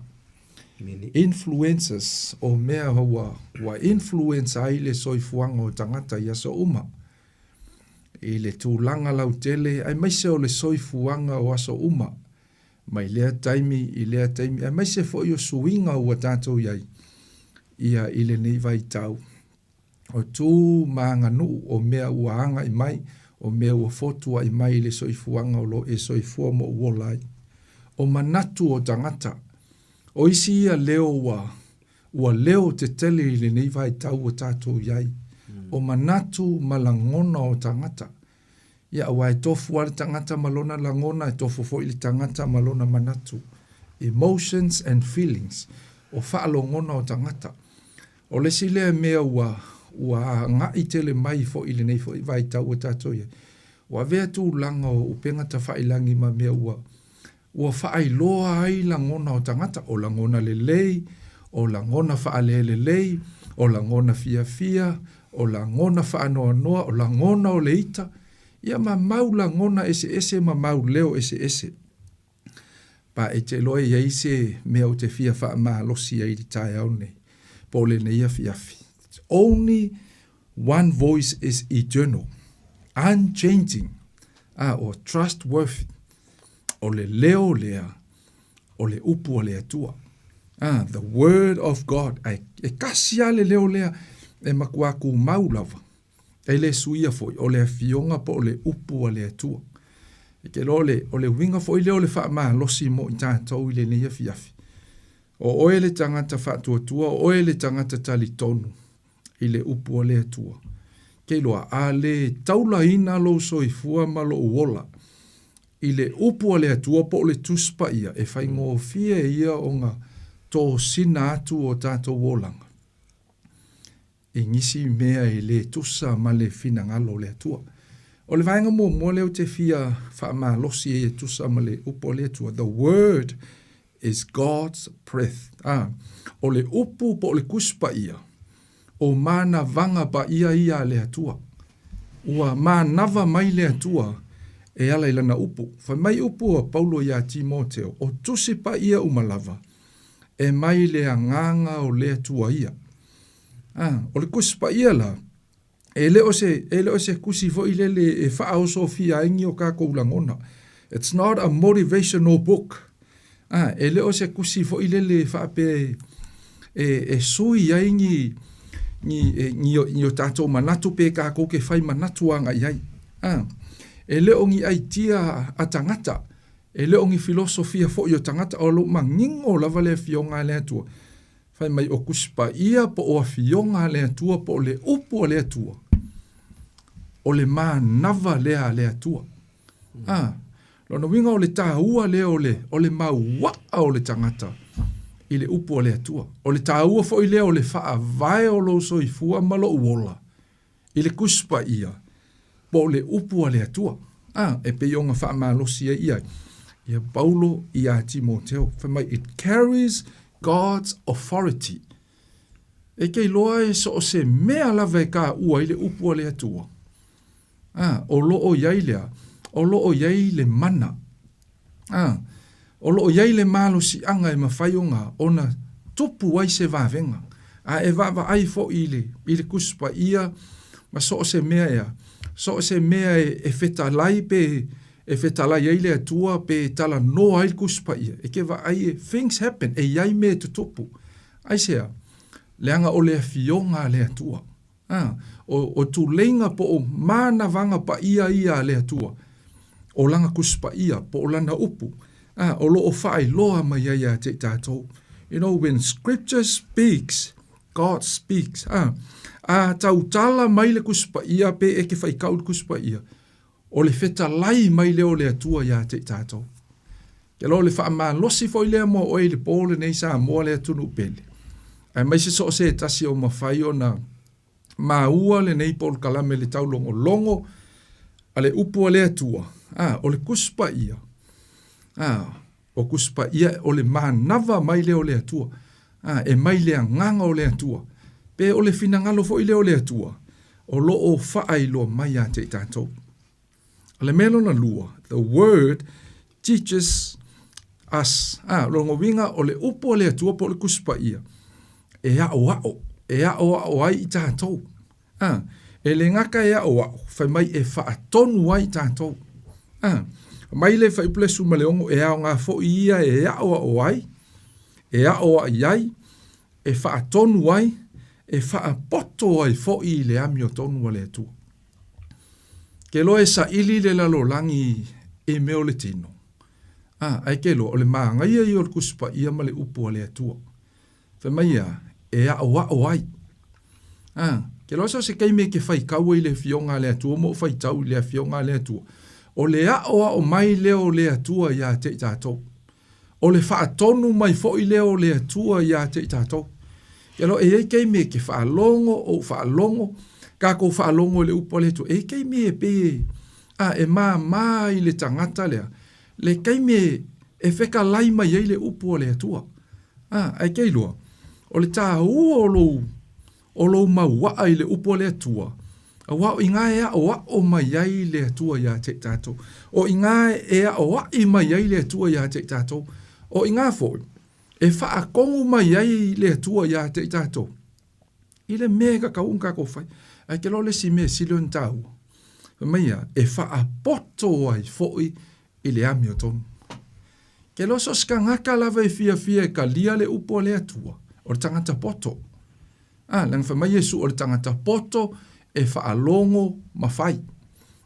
Influences, o mea ua, ua influence ai le soifuaga o tagata i aso uma. I le tulaga lautele aemaise o le soifuaga o aso uma, mai lea taimi i lea taimi, aemaise foi o suiga ua tatou i ai ia i lenei vaitau. O tu ma aganuu o mea ua agai mai, o mea ua fotuai mai i le soifuaga o lo o e soifua ma ou ola ai. O manatu o tagata, o isi ia leo ua ua leo tetele i lenei vaitau ua tatou i ai. O manatu ma lagona o tagata. Ia, aua e tofu lava le tagata ma lona lagona, e tofu foi le tagata ma lona manatu. Emotions and feelings, o faalogona o tagata. O le isi lea mea ua ua agai tele mai foi i lenei foi vaitau ua tatou i ai, ua avea tulaga o upega tafailagi ma mea ua ua faailoa ai lagona o tagata, o lagona lelei, o lagona faalelelei, o lagona fiafia, o lagona faanoanoa, o lagona o le ita, ia ma mau lagona eseese ma mau leo eseese. Pa e te iloa e i ai se mea ou te fia faamalosi ai i le taeao nei, po o lenei afiafi. Only one voice is eternal, unchanging, a, or trustworthy. O le leo lea o le upu a le Atua. Ah, the word of God. Ai, e kasi lava le leo lea e matua kumau lava. E le suia foi, o le afioga po o le upu a le Atua. E te iloa o le, o le uiga foi lea o le faamalosi mo i tatou i lenei afiafi. O oe le tagata faatuatua, o oe le tagata talitonu i le upu a le Atua. Ke iloa, a le taulaina lou soifua ma lou ola i le upu a le Atua po o le Tusi Paia, e faigofie ia ona tosina atu o tatou olaga i nisi mea e le tusa ma le finagalo o le Atua. O le vaega muamua lea ou te fia faamalosi ai e tusa ma le upu a le Atua, the word is God's breath. Ah, o le upu po o le Tusi Paia, o manavaga paia ia a le Atua. Ua manava mai le Atua e ala i lana upu. Fai mai upu a Paulo iā Timoteo, o Tusi Paia uma lava, e mai le agaga o le Atua ia. A, o le Tusi Paia la, e le o se, e le o se tusi foi lele e faaosofia ai ni o kākou lagona. It's not a motivational book. A, e le o se tusi foi lele e faapea e, e, e sui ai ni, ni, e, ni, ni o tātou manatu pe kākou ke whai manatu agai ai. A, e le o ni aitia a tagata, e le o ni filosofia foi o tagata, o lo o manino lava le Afioga a le Atua. Fai mai o Tusi Paia po o Afioga a le Atua po o le Upu a le Atua, o le manava lea a le Atua. A, lona uiga o le tāua lea o le, o le mauaa o le tagata i le Upu a le Atua. O le tāua foi lea o le faavae o lou soifua ma lou ola i le Tusi Paia po o le Upu a le Atua. A, e pei ona faamalosi ai ia, ia Paulo iā Timoteo, fai mai, it carries God's authority. E te iloa e so o se mea lava e kāua ai le Upu a le Atua. A, o lo o i ai lea, o lo o i ai le mana. A, o lo o i ai le malosiaga e mafai ona, ona tupu ai se vavega. A e vaavaai foi i le, i le Tusi Paia ma so o se mea ea, so o se mea e, e fetalai pe e fetalai ai le Atua pe talanoa ai le Tusi Paia, e te vaai e, things happen, e i ai mea e tutupu. Aisea? Leaga o le Afioga a le Atua. A, o, o tuleiga po o manavaga paia ia a le Atua, o Lana Tusi Paia, po o Lana Upu, a, o lo o faailoa mai ai ia te i tatou. You know, when scripture speaks, God speaks. A, a tautala mai le Tusi Paia pe e ke faitau i le Tusi Paia, o le fetalai mai lea o le Atua ia te i tatou. Ke loa o le faamalosi foi lea mo oe i le pō lenei Samoa le atunuu pele. Aemaise so o se tasi o mafai ona maua lenei polokalame le taulogologo a le upu a le Atua, a, o le Tusi Paia, a, o Tusi Paia o le manava mai lea o le Atua, a, e mai le agaga o le Atua, pe o le finagalo foi lea o le Atua, o lo o faailoa mai ia te i tatou. O le mea lona lua, the word teaches us. A, lona uiga o le upu a le Atua po o le Tusi Paia, e aʻoaʻo, e aʻoaʻo ai i tatou. A, e le gata e aʻoaʻo, fai mai e faatonu ai i tatou. A, mai le fuaiupu le 16, e aoga foi ia e aʻoaʻo ai, e aʻoaʻi ai, e faatonu ai, e faapoto ai foi i le amiotonu a le Atua. Ke loa e saili le lalolagi i mea o le tino, a, ae ke loa, o le māgaia ia o le Tusi Paia ma le Upu a le Atua. Fai mai ia, e aʻoaʻo ai. A, ke loa so se taimi e ke faitau ai i le Afioga a le Atua ma ou faitau i le Afioga a le Atua, o le aʻoaʻo mai lea o le Atua iā te i tatou. O le faatonu mai foi lea o le Atua iā te i tatou. Ke aloha, e i ai taimi e ke faalogo, ou faalogo, kākou faalogo i le upu a le Atua, e i ai taimi e pei e, a, e māmā i le tagata lea, le taimi e, e fekalai mai ai le upu a le Atua. A, ae ke iloa, o le tāua o lou, o lou mauaa i le upu a le Atua, auā o iga e aʻoaʻo mai ai le Atua iā te i tatou. O iga e aʻoaʻi mai ai le Atua iā te i tatou. O iga foi e faatonu mai ai le Atua iā te i tatou i le mea e tatau ona tatou fai. Ae ke loa le isi mea e sili ona tāua, fai mai ia, e faapoto ai foi i le amiotonu. Ke loa so o se tagata lava e fiafia e talia le upu a le Atua, o le tagata poto. A, leaga fai mai Iesu o le tagata poto e faalogo ma fai.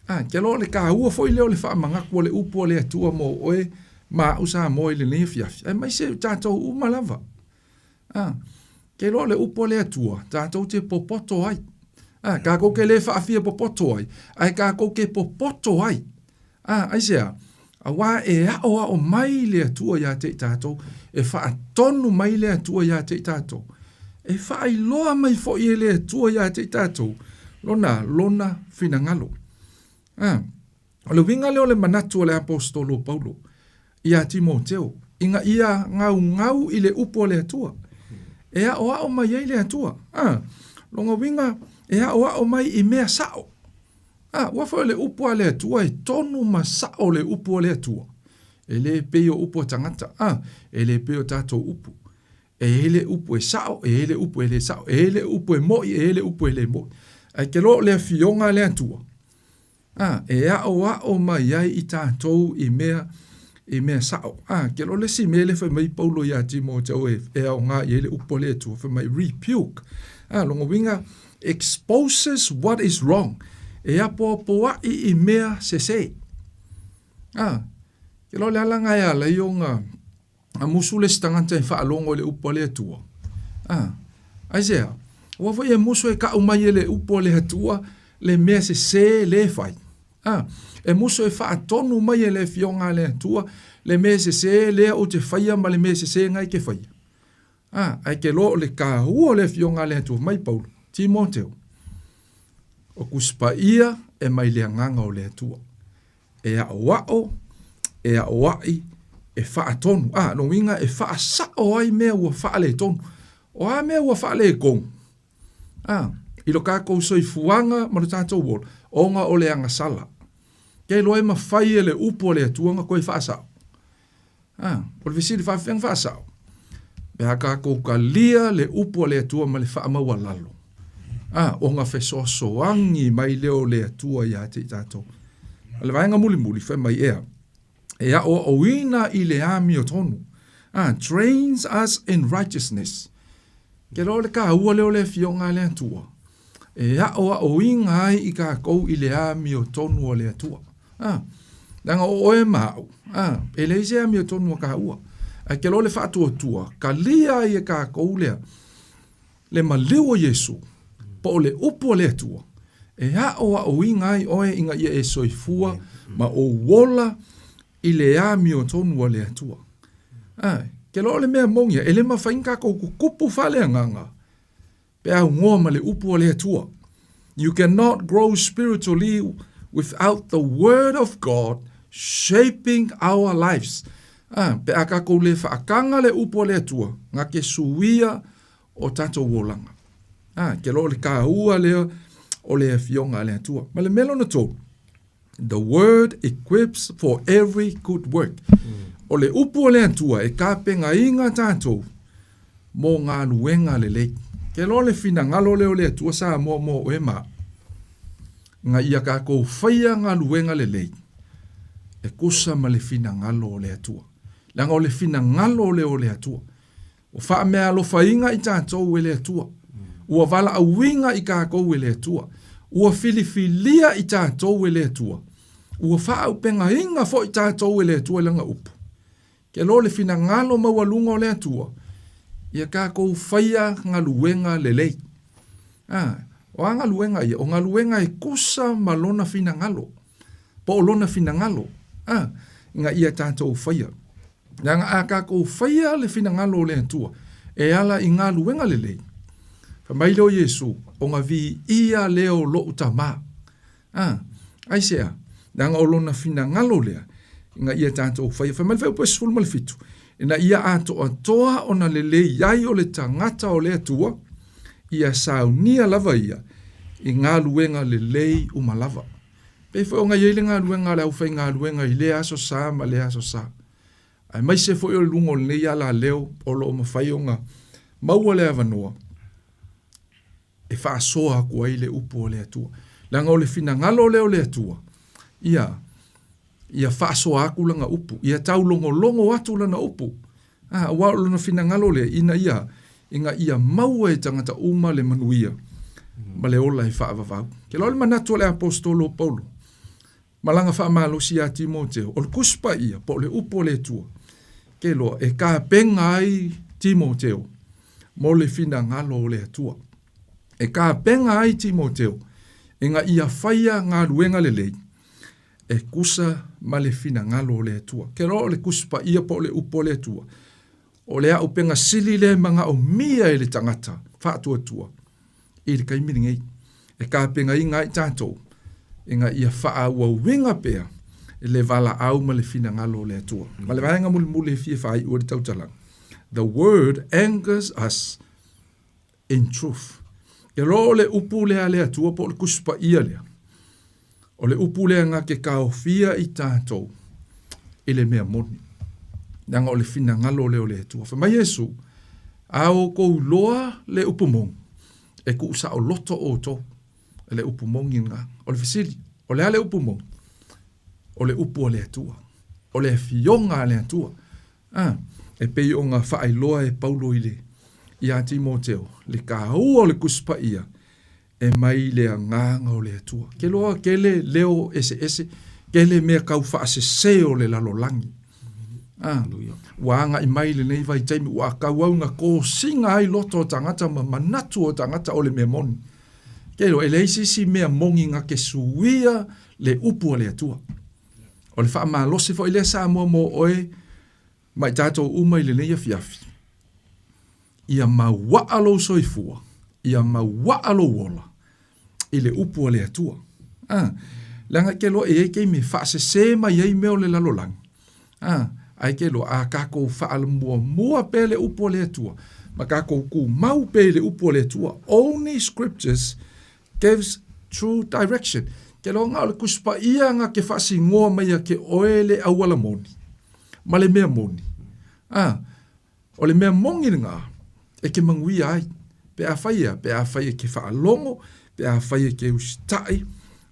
A, ke loa o le kāua foi lea o le faamanatu o le upu a le Atua mo oe ma a'u Samoa i lenei afiafi, aemaise o tatou uma lava. A, ke loa o le upu a le Atua, tatou te popoto ai. A, kākou ke lē faafia popoto ai, ae kākou ke popoto ai. A, aisea? Auā e aʻoaʻo mai le Atua iā te i tatou, e faatonu mai le Atua iā te i tatou, e faailoa mai foi e le Atua iā te i tatou lona, lona finagalo. A, o le uiga lea o le manatu o le aposetolo o Paulo iā Timoteo, ina ia gaugau i le upu a le Atua, e aʻoaʻo mai ai le Atua. A, lona uiga, e aʻoaʻo mai i mea saʻo. A, ua foi o le upu a le Atua e tonu ma saʻo le upu a le Atua. E le pei o upu a tagata, a, e le pei o tatou upu. E i ai le upu e saʻo, e i ai le upu e le saʻo, e i ai le upu e moʻi, e i ai le upu e le moʻi. Ae ke loa o le afioga a le Atua, a, e aʻoaʻo mai ai i tatou i mea, i mea saʻo. A, ke loa le isi mea lea fai mai Paulo iā Timoteo e, e aoga i ai le upu a le Atua, fai mai rebuke. A, lona uiga, exposes what is wrong, e apoapoaʻi i mea sesē. A, ke loa le ala lena e ala ai ona a musu le isi tagata e faalogo i le upu a le Atua. A, aisea? Aua foi e musu e kaʻu mai e le upu a le Atua le mea sesē lē fai. A, e musu e faatonu mai e le Afioga a le Atua le mea sesē lea ou te faia ma le mea sesē na e ke faia. A, ae ke loa o le kāua o le Afioga a le Atua mai Paulo, Timoteo, o Tusi Paia e mai le Agaga o le Atua. E aʻoaʻo, e aʻoaʻi, e faatonu. A, lona uiga e faasaʻo ai mea ua faaletonu. O a mea ua faaletonu? A, i lo kākou soifuaga ma lo tātou ola, ona o le agasala. Ke loa e mafai e le upu a le Atua ona toe faasaʻo. A, o le fesili faafefea ona faasaʻo? Pe a kākou talia le upu a le Atua ma le faamaualalo, a, ona fesoasoani mai lea o le Atua iā te i tātou. A le vaega mulimuli, fai mai ea, e aʻoaʻoina i le amiotonu. A, trains us in righteousness. Ke loa o le kāua lea o le Afioga a le Atua, e aʻoaʻoina ai i kākou i le amiotonu o le Atua. A, leaga o ʻoe ma aʻu, a, e leai se amiotonu a kāua. Ae ke loa le faatuatua, kalia ai e kākou lea, le maliu o Iesū, po o le upu a le Atua, e aʻoaʻoina ai ʻoe ina ia e soifua ma ou ola i le amiotonu a le Atua. A, ke loa o le mea moni ia, e le mafai ona kākou kukupu faaleagaga, Pe aunoa ma le upu a le Atua. You cannot grow spiritually without the word of God shaping our lives. Ah, pe a kākou le whaakanga le upu a le Atua, ngā ke suia o tātou olaga. Ah, ke loa le kāua lea o le afioga a le Atua. Ma le mea lona tolu, The word equips for every good work. O le upu a le Atua e tapenaina tatou mo galuega lelei. Ke loa le finagalo lea o le Atua Samoa mo oe ma au, ina ia tatou faia galuega lelei e tusa ma le finagalo o le Atua. Leaga o le finagalo lea o le Atua. Ua faameaalofaina i tatou e le Atua. Ua valaauina i tatou e le Atua. Ua filifilia i tatou e le Atua. Ua faaaupegaina foi tatou e le Atua i Lana upu. Ke loa le finagalo maualuga o le Atua, ia tatou faia galuega lelei. A, o a galuega ia? O galuega e tusa ma Lona finagalo, po o Lona finagalo, a, ina ia tatou faia. Leaga a tatou faia le finagalo o le Atua e ala i galuega lelei, fai mai lea o Iesu, ona viia lea o lou Tama. A, aisea? Leaga o lona finagalo lea ina ia tatou faia. Fai mai le fuaiupu e 17, ina ia atoatoa ona lelei ai o le tagata o le Atua, ia saunia lava ia i galuega lelei uma lava. Pei foi ona i ai le galuega a le aufaigaluega i lea aso sa ma lea aso sa, aemaise foi o le luga o lenei alaleo o lo o mafai ona maua le avanoa e faasoa atu ai le upu a le Atua. Leaga o le finagalo lea o le Atua, ia, ia faasoa atu lana upu, ia taulogologo atu lana upu. A, aua o lona finagalo lea, ina ia, ina ia maua e tagata uma le manuia ma le ola e faavavau. Ke loa le manatu o le aposetolo o Paulo, ma lana faamalosi ia Timoteo, o le Tusi Paia, po o le upu a le Atua, ke loa e tapena ai Timoteo mo le finagalo o le Atua. E tapena ai Timoteo ina ia faia galuega lelei, e tusa ma le finagalo o le Atua. Ke loa o le Tusi Paia po o le upu a le Atua, o le auupega sili lea e manaomia e le tagata faatuatua i le taimi lenei, e tapenaina ai tatou ina ia faaauauina pea le valaau ma le finagalo o le Atua. Ma le vaega mulimuli e fia faaiu ai le tautalaga, The word anchors us in truth. Ke loa o le upu lea a le Atua po o le Tusi Paia lea, o le upu lea na te taofia i tatou i le mea moni. Leaga o le finagalo lea o le Atua. Fai mai Iesu, a outou iloa le upu moni, e tuusaoloto outou e le upu moni lena. O le fesili, o le a le upu moni? O le upu a le Atua. O le afioga a le Atua. A, e pei ona faailoa e Paulo i le, iā Timoteo, le tāua o le Tusi Paia, e mai le Agaga o le Atua. Ke loa kele leo eseese, kele mea tau faasese o le lalolagi. A, ua agai mai lenei vaitaimi, ua tauau na kosiga ai loto o tagata ma manatu o tagata o le mea moni. Ke loa, e leai se isi mea moni na ke suia le upu a le Atua. O le faamalosi foi lea Samoa mo oe ma i tatou uma i lenei afiafi, ia mauaa lou soifua, ia mauaa lou ola i le upu a le Atua. A, leaga e te iloa e i ai taimi e faasese mai ai mea o le lalolagi, a, ae te iloa a tatou faamuamua pea le upu a le Atua, ma tatou tumau pea i le upu a le Atua, only scriptures gives true direction. Ke loa na o le Tusi Paia na ke faasinoa mai ia te oe le auala moni, ma le mea moni. A, o le mea moni lena e ke manuia ai. Pe afai ea, pe afai e ke faalogo, pe afai e ke usitai,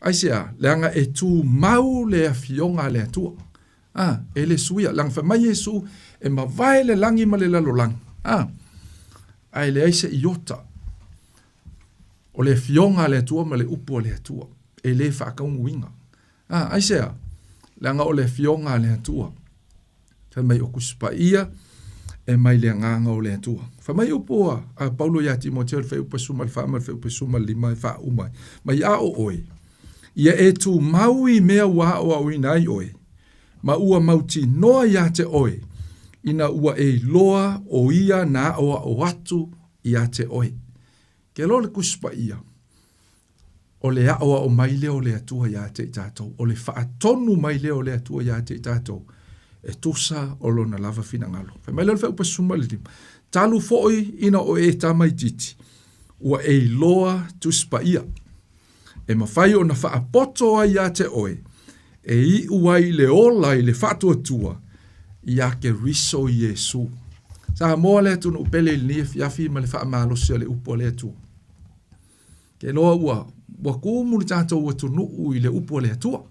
aisea, leaga e tumau le afioga a le Atua. A, e le suia, leaga fai mai Iesu, e mavae le lagi ma le lalolagi. A, ae leai se iota. O le Afioga a le Atua ma le Upu a le Atua, e le faataunuuina. A, aisea? Leaga o le Afioga a le Atua. Fai mai o Tusi Paia e mai le Agaga o le Atua. Fai mai upu a, a Paulo iā Timoteo i le fuaiupu 14 ma le fuaiupu 15 e faauma ai, Mai a o oe, ia e tumau i mea ua aoaoina ai oe, ma ua mautinoa iā te oe, ina ua e iloa o ia na aoao atu iā te oe. Ke loa le Tusi Paia, o le aʻoaʻo mai lea o le Atua iā te i tatou, o le faatonu mai lea o le Atua iā te i tatou, e tusa o lona lava finagalo. Fai mai lea o le fuaiupu 15, Talu foi ina o e tamaitiiti, ua e iloa Tusi Paia, e mafai ona faapoto ai iā te oe, e iʻu ai le ola i le faatuatua, Iā Keriso Iesu. Samoa le atunuu pele i lenei afiafi ma le faamalosi o le upu a le Atua. Ke loa ua ua kumu le tatou atunuu i le upu a le Atua.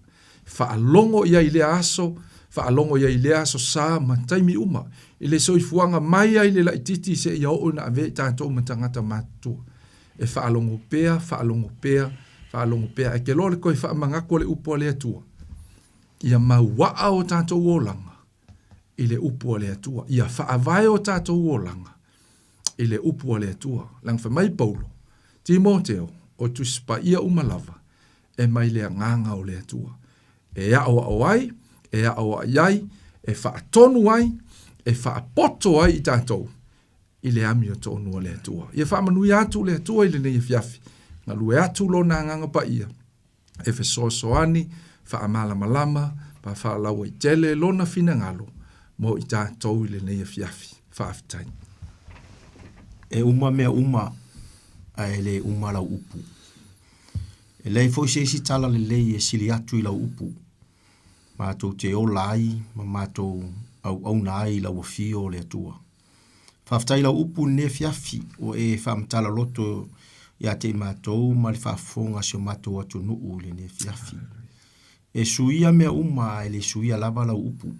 Faalogo i ai i lea aso, faalogo i ai i lea aso sa ma taimi uma, i le soifuaga mai ai le laitiiti seia oo ina avea i tatou ma tagata matutua. E faalogo pea, faalogo pea, faalogo pea, ae ke loa le toe faamanatu o le upu a le Atua, ia mauaa o tatou olaga i le upu a le Atua. Ia faavae o tatou olaga i le upu a le Atua. Leaga fai mai Paulo, Timoteo, o Tusi Paia uma lava e mai le agaga o le Atua. E aoao ai, e aoai ai, e faatonu ai, e faapoto ai i tatou i le amiotonu a le Atua. Ia faamanuia atu le Atua i lenei afiafi, galue atu lona agaga paia e fesoasoani, faamalamalama ma faalauaitele lona finagalo mo i tatou i lenei afiafi. Faafetai. E uma mea uma ae le uma lau upu. E leai foi se isi tala lelei e sili atu i lau upu. Matou te ola ai ma matou auauna ai i lau afio o le Atua. Faafetai i lau upu i lenei afiafi ua e faamatala loto ia te i matou ma le faafofoga a si o matou atunuu i lenei afiafi. E suia mea uma ae le suia lava lau upu,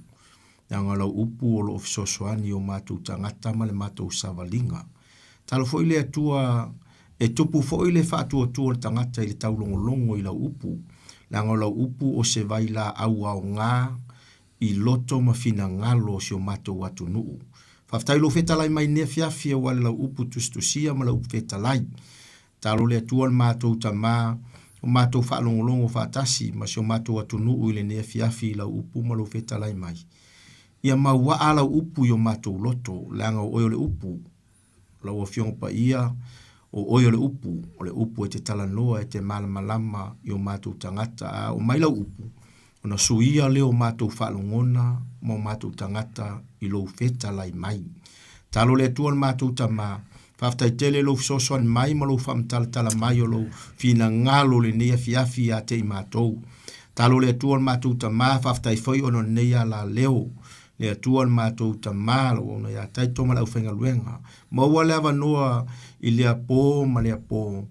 leaga o lau upu o lo o fesoasoani i o matou tagata ma le matou savaliga. Talo foi le Atua e tupu foi le faatuatua o le tagata i le taulogologo i lau upu, leaga o lau upu o se vailaau aoga i loto ma finagalo o si o matou atunuu. Faafetai i lou fetalai mai i lenei afiafi aua le lau upu tusitusia ma lau upu fetalai. Talo le Atua le matou Tama, o matou faalogologo faatasi ma si o matou atunuu i lenei afiafi i lau upu ma lou fetalai mai. Ia mauaa lau upu i o matou loto, leaga o oe o le upu. Lau Afioga Paia, o Oe o le Upu, o le Upu e te talanoa, e te malamalama i o matou tagata, a oo mai lau Upu, ona suia lea o matou faalogona ma o matou tagata i lou fetalai mai. Talo le Atua le matou Tama, faafetai tele i lou fesoasoani mai ma lou faamatalatala mai o lou finagalo lenei afiafi ia te i matou. Talo le Atua le matou Tama, faafetai foi ona o lenei alaleo Le Atua le matou Tama, lau Auauna ia Taito ma le aufaigaluega. Maua le avanoa i lea pō ma lea pō,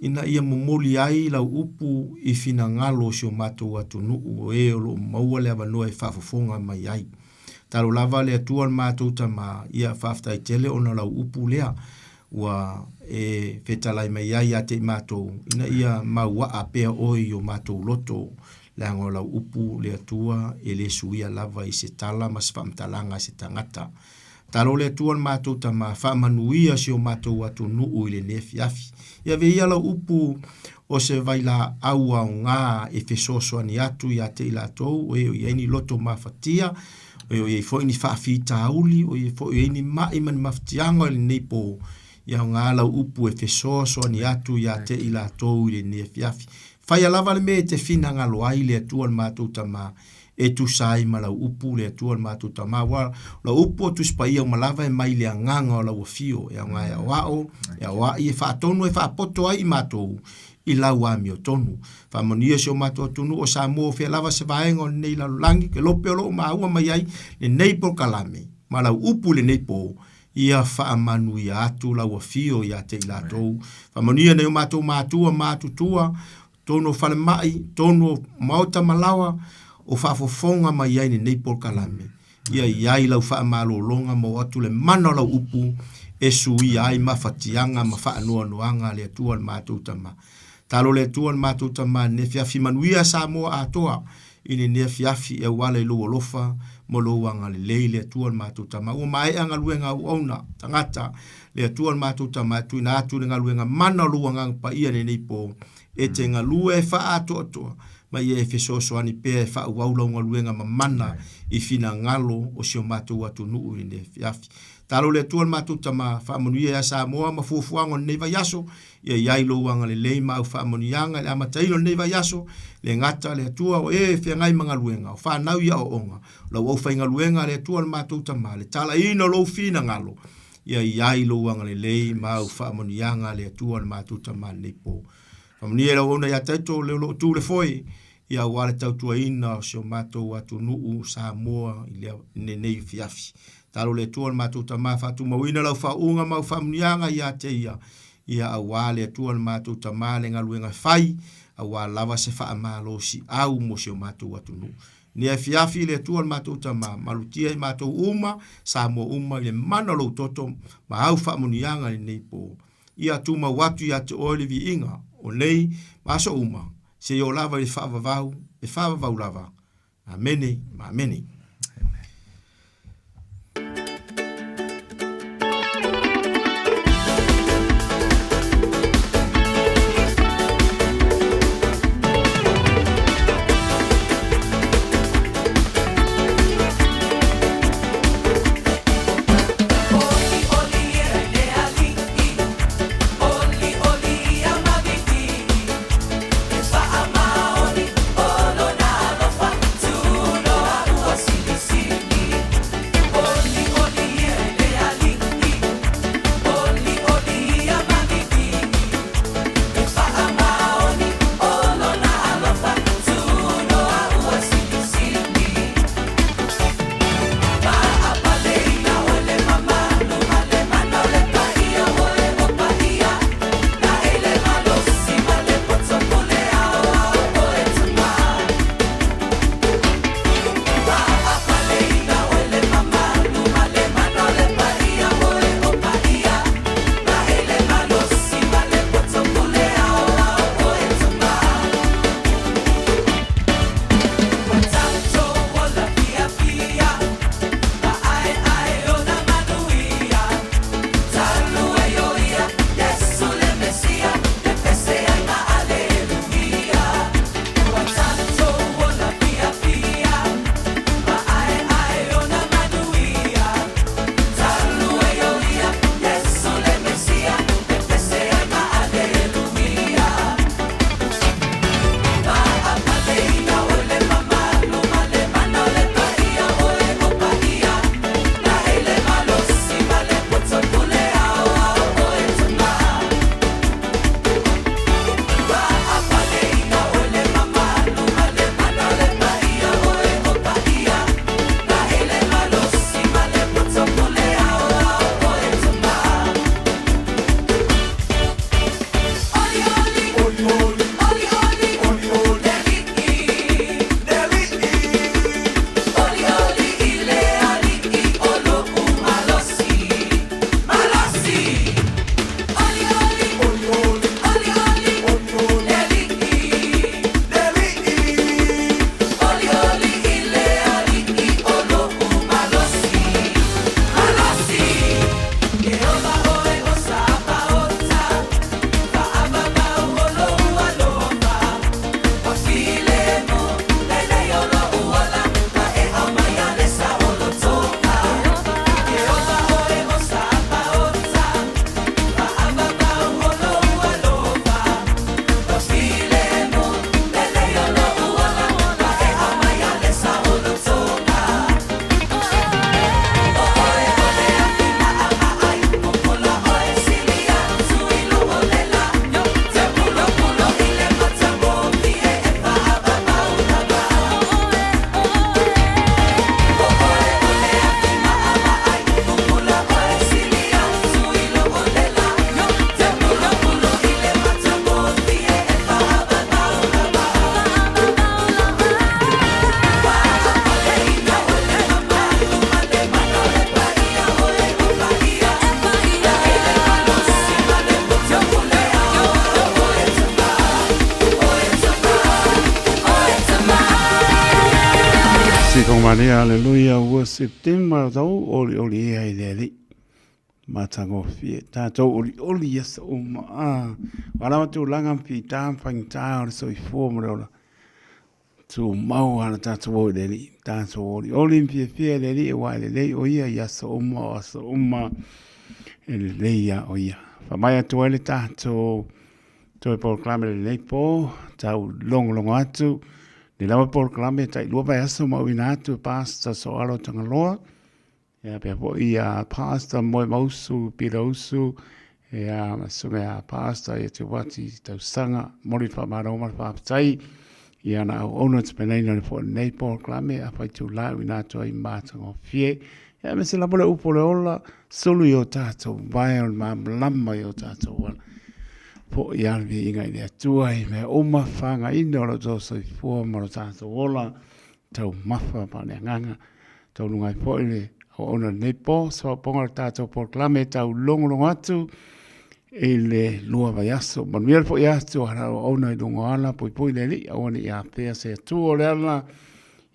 ina ia momoli ai lau upu i finagalo o si o matou atunuu o e o lo o maua le avanoa e faafofoga mai ai. Talo lava le Atua le matou Tama, ia faafetai tele ona o lau upu lea ua e fetalai mai ai ia te i matou, ina ia mauaa pea oe i o matou loto, leaga o lau upu le Atua e le suia lava i se tala ma se faamatalaga a se tagata. Talo le Atua le matou Tama, faamanuia si o matou atunuu i lenei afiafi. Ia avea ia lau upu o se vailaau aoga e fesoasoani atu ia te i latou o e o i ai ni loto mafatia, o e o i ai foi ni faafitauli, o e foi o i ai ni mai ma ni mafatiaga i lenei po, ia aoga lau upu e fesoasoani atu ia te i latou i lenei afiafi. Faia lava le mea e te finagalo ai le Atua le matou Tama, e tusa ai ma lau upu le Atua le matou Tama, aua o lau upu o Tusi Paia uma lava e mai le agaga o lau afio, e aoga e aoao, e aoai, e faatonu, e faapoto ai i matou i lau amiotonu. Faamanuia si o matou atunuu o Samoa o fea lava se vaega o lenei lalolagi, ke lope o lo o maua mai ai lenei polokalame ma lau upu i lenei po, ia faamanuia atu lau afio ia te i latou. Faamanuia nai o matou matua ma matutua, tonu o falemai, tonu o maota ma laoa, o faafofoga mai ai lenei polokalame. Ia i ai lau faamalologa ma oo atu le mana o lau upu e suia ai mafatiaga ma faanoanoaga a le Atua le matou Tama. Talo le Atua le matou Tama i lenei afiafi manuia Samoa atoa i lenei afiafi e auala i lou alofa ma lou agalelei le Atua le matou Tama. Ua maea galuega auauna tagata le Atua le matou Tama e tuuina atu le galuega mana o lou Agaga Paia i lenei po e te galue e faaatoatoa ma ia e fesoasoani pea e faaauau lau galuega mamana i finagalo o si o matou atunuu i lenei afiafi. Talo le Atua le matou Tama, faamanuia ia Samoa ma fuafuaga o lenei vaiaso, ia i ai lou agalelei ma au faamanuiaga i le amataina o lenei vaiaso, le gata le Atua o e feagai ma galuega, o fanau i aoaoga, o lau aufaigaluega le Atua le matou Tama, le talaina o lou finagalo, ia i ai lou agalelei ma au faamanuiaga le Atua le matou Tama i lenei po. Faamanuia i lau auauna ia Taito, o le o lo o tu le foe. ia aua le tautuaina o si o matou atunuu Samoa i lea lenei afiafi. Talo le Atua le matou Tama faatumauina lau faauuga ma au faamanuiaga ia te ia, ia aua le Atua le matou Tama le galuega fai, aua lava se faamalosiau mo si o matou atunuu. Nei afiafi le Atua le matou Tama, malutia i matou uma, Samoa uma i le mana o lou toto ma au faamanuiaga i lenei po. Ia tumau atu ia te oe le viiga o nei ma aso uma, seia oo lava i le faavavau e faavavau lava. Amene ma amene. Maria, aleluia, ua September tau oli oli e ai le ali. Matagofie, tātou oli oli ia sa uma. Ah, wala watu langa pi tā whangitā o le soifua mo le ola. Tumau ana tātou o le alii, tātou olioli ma fiafia i le Alii aua e lelei o ia i aso uma o aso uma e lelei ia o ia. Faamai atu ai le tātou toe polokalame lenei pō, tau longolongo atu, nei lava polokalame tai lua vaiaso ma uina atu e Pastor Soalo Tagaloa, Ia pea foi a Pastor Moemausu Pirausu, ia ma susuga ia Pastor ia Te Wati Tausaga, momoli le faamalo ma le faafetai. I ana auauna tapenaina o le foʻi lenei polokalame a faitulā uina atu ai matagofie. Ia aemaise lava le upu o le ola, sulu i o tātou vae o le malamalama i o tātou ala. Foʻi a le viiga i le Atua i mea uma fagaina o lo outou soifua ma lo tātou ola, taumafa ma le agaga. Tauluga ai foi le auauna lenei po, soaopoga o le tātou polokalame taulogologo atu i le lua vaiaso. Manuia le foi atu a le auauna i luga o ala, puipui le Alii, aua ne i afea se Atua o le ala,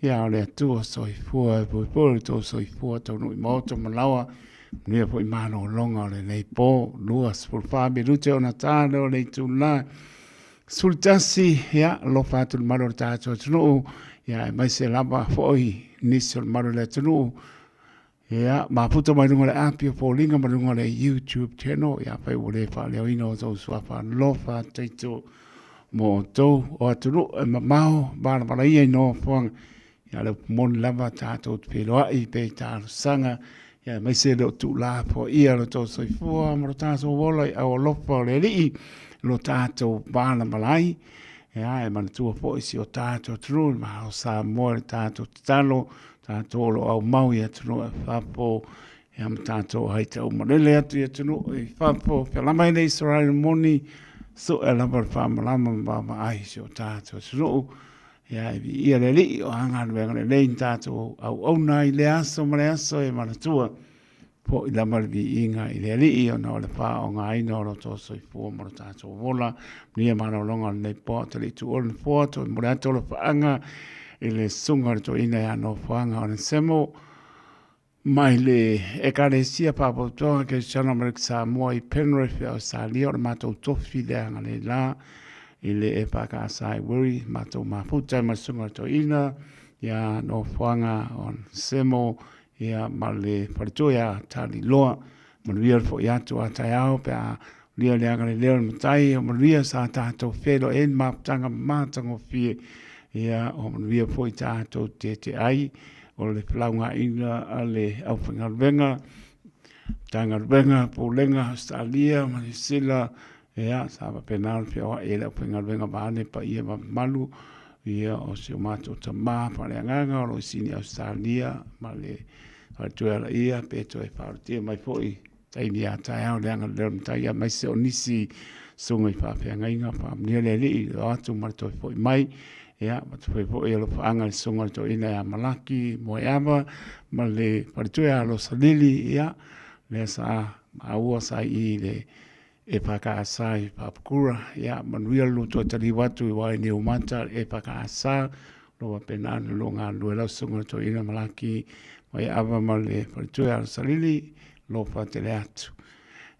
ia o le Atua soifua e puipui lo tou soifua taunuu i maota ma laoa. Manuia foi malologa o lenei po, 24 minute ona ta lea o le itula. 11, ia, alofa atu le malu o le tātou atunuu, ia, aemaise lava foi nisi o le malu o le atunuu, ia, mafuta mai luga o le api o foliga ma luga o le YouTube channel, ia, afai ua le faaleoina o outou suafa alofa taito mo outou o atunuu e mamao valavala ia i nofoaga. Ia, le upu moni lava tātou te feiloai pe i talosaga, ia, aemaise le o tuulā foaia lo tou soifua ma lo tātou ola i au alofa o le Alii, lo tātou valavala ai. Ia, e manatua foi si o tātou atunuu, le Malo Samoa, le tātou tatalo, tātou o lo aumau i atunuu e fafo, ia ma tātou hai te aumalele atu i atunuu i fafo, felama i le Israel moni, sue lava le faamalama ma vaavaai si o tātou atunuu. Ia, e viia le Alii o a galuega lelei na tātou auauna ai i le aso ma le aso e manatua foʻi lava le viiga i le Alii ona o le faaaogaina o lo outou soifua ma lo tatou ola. Manuia malologa o lenei po, ou te le i tuua le nofoa, toe momoli atu alofaaga i le Susuga o le Toeaina ia Nofoaga Onesemo mai le Ekalesia Faapoutoga Kerisiano Amerika Samoa i Penrith i Ausetalia. O le matou tofi le agalelā i le EFKS i Wiri, matou mafuta ma le Susuga o le Toeaina ia Nofoaga Onesemo ia ma le faletua ia Taliloa. Manuia le foʻi atu a taeao pe a lia le agalelei o le Matai, o manuia sa tatou feiloai ai le mafutaga matagofie, ia o manuia foi tatou tete ai o le felaugaina a le aufaigaluega, Matagaluega, Pulega, Ausetalia ma Niu Sila, ia sa faapena ona feoai ai le aufaigaluega vaeane paia ma mamalu, ia o si o matou tama faaleagaga o lo o i Sini Ausetalia ma le faletua ia pe toe faaolatia mai foi taimi a taeao le agalelei o le Matai aemaise o nisi susuga i faafeagaiga. Faamanuia le Alii i le o atu ma le toe foi mai. Ia, avatu foi foi alofaaga i le susuga i le toeaina ia Malaki Moeava ma le faletua ia Rosalili, ia, lea sa maua sa i i le EFKS i Papakura. Ia, manuia le lua toe taliu atu i Wainiumata le EFKS, lo faapena ona lua galulue lau susuga i le toeaina Malaki Moeava ma le faletua ia Rosalili, alofa tele atu.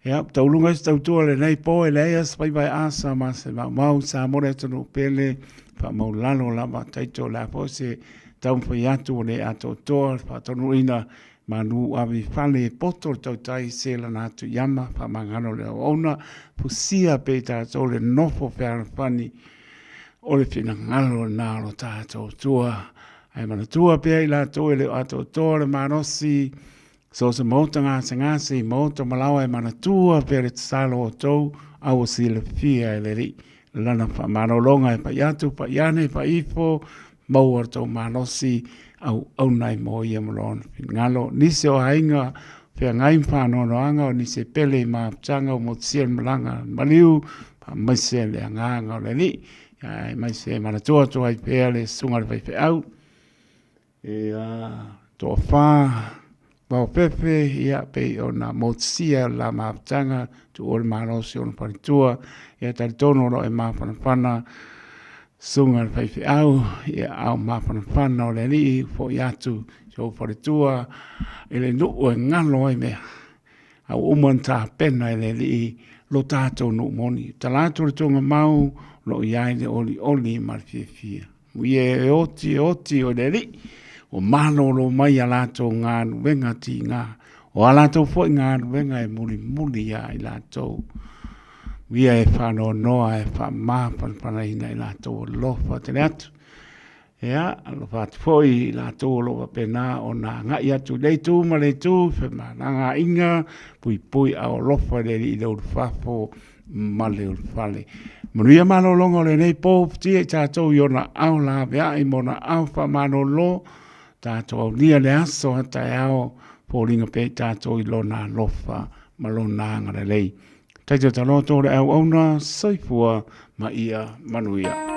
Ia, tauluga i se tautua lenei po e leai a se faiva e asa ma se maumau, Samoa le atunuu pele, faamaulalo lava taito o le a foi se taumafai atu ua le atoatoa le faataunuuina manu ave i fale e poto le tautai se lana atu i ama faamagalo le auauna fusia pe i tatou le nofo fealofani o le finagalo lena o lo tatou Atua. Ae manatua pea i latou e le o atoatoa le malosi So se maota gasegase i maota ma laoa e manatua pea le tatalo o outou, a ua silafia e le Alii lana faamalologa e pai atu, pai ane, pai ifo, maua lo outou malosi, auauna ai mo ia ma lona finagalo. Nisi o aiga feagai ma faanoanoaga, o nisi e pele i mafutaga ua motusia le malaga a le maliu, faamaise le agaga o le Alii, aemaise e manatua atu ai pea le susuga i le faifeau. Ia, toafa, vaofefe, ia, pei ona motusia le la mafutaga, tuua le malosi o ona faletua, ia, talitonu o lo o e mafanafana susuga i le faifeau, ia, a o mafanafana o le Alii, foi atu si ou faletua i le nuu e galo ai mea. A ua uma ona tapena e le Alii lo tatou nuu moni. Tala atu le tuugamau, o lo o i ai le olioli ma le fiafia. Ia e oti e oti o le Alii, ua malolo mai a latou galuega tiga, o a latou foi galuega e mulimuli ia i latou. Ia e faanoanoa e faamafanafanaina i latou alofa tele atu. Ia, alofa atu foi i latou o lo o faapena ona agai atu i lea itu ma lea itu, femalagaaiga, puipui a o alofa i le Alii i le ulufafo ma le ulufale. Manuia malologa o lenei po, futia i tatou i ona ao laveai ma ona ao faamalolo, tatou aulia le aso a taeao, foliga pea i tatou i lona alofa ma lona agalelei. Taito taloto le auauna, soifua ma ia manuia.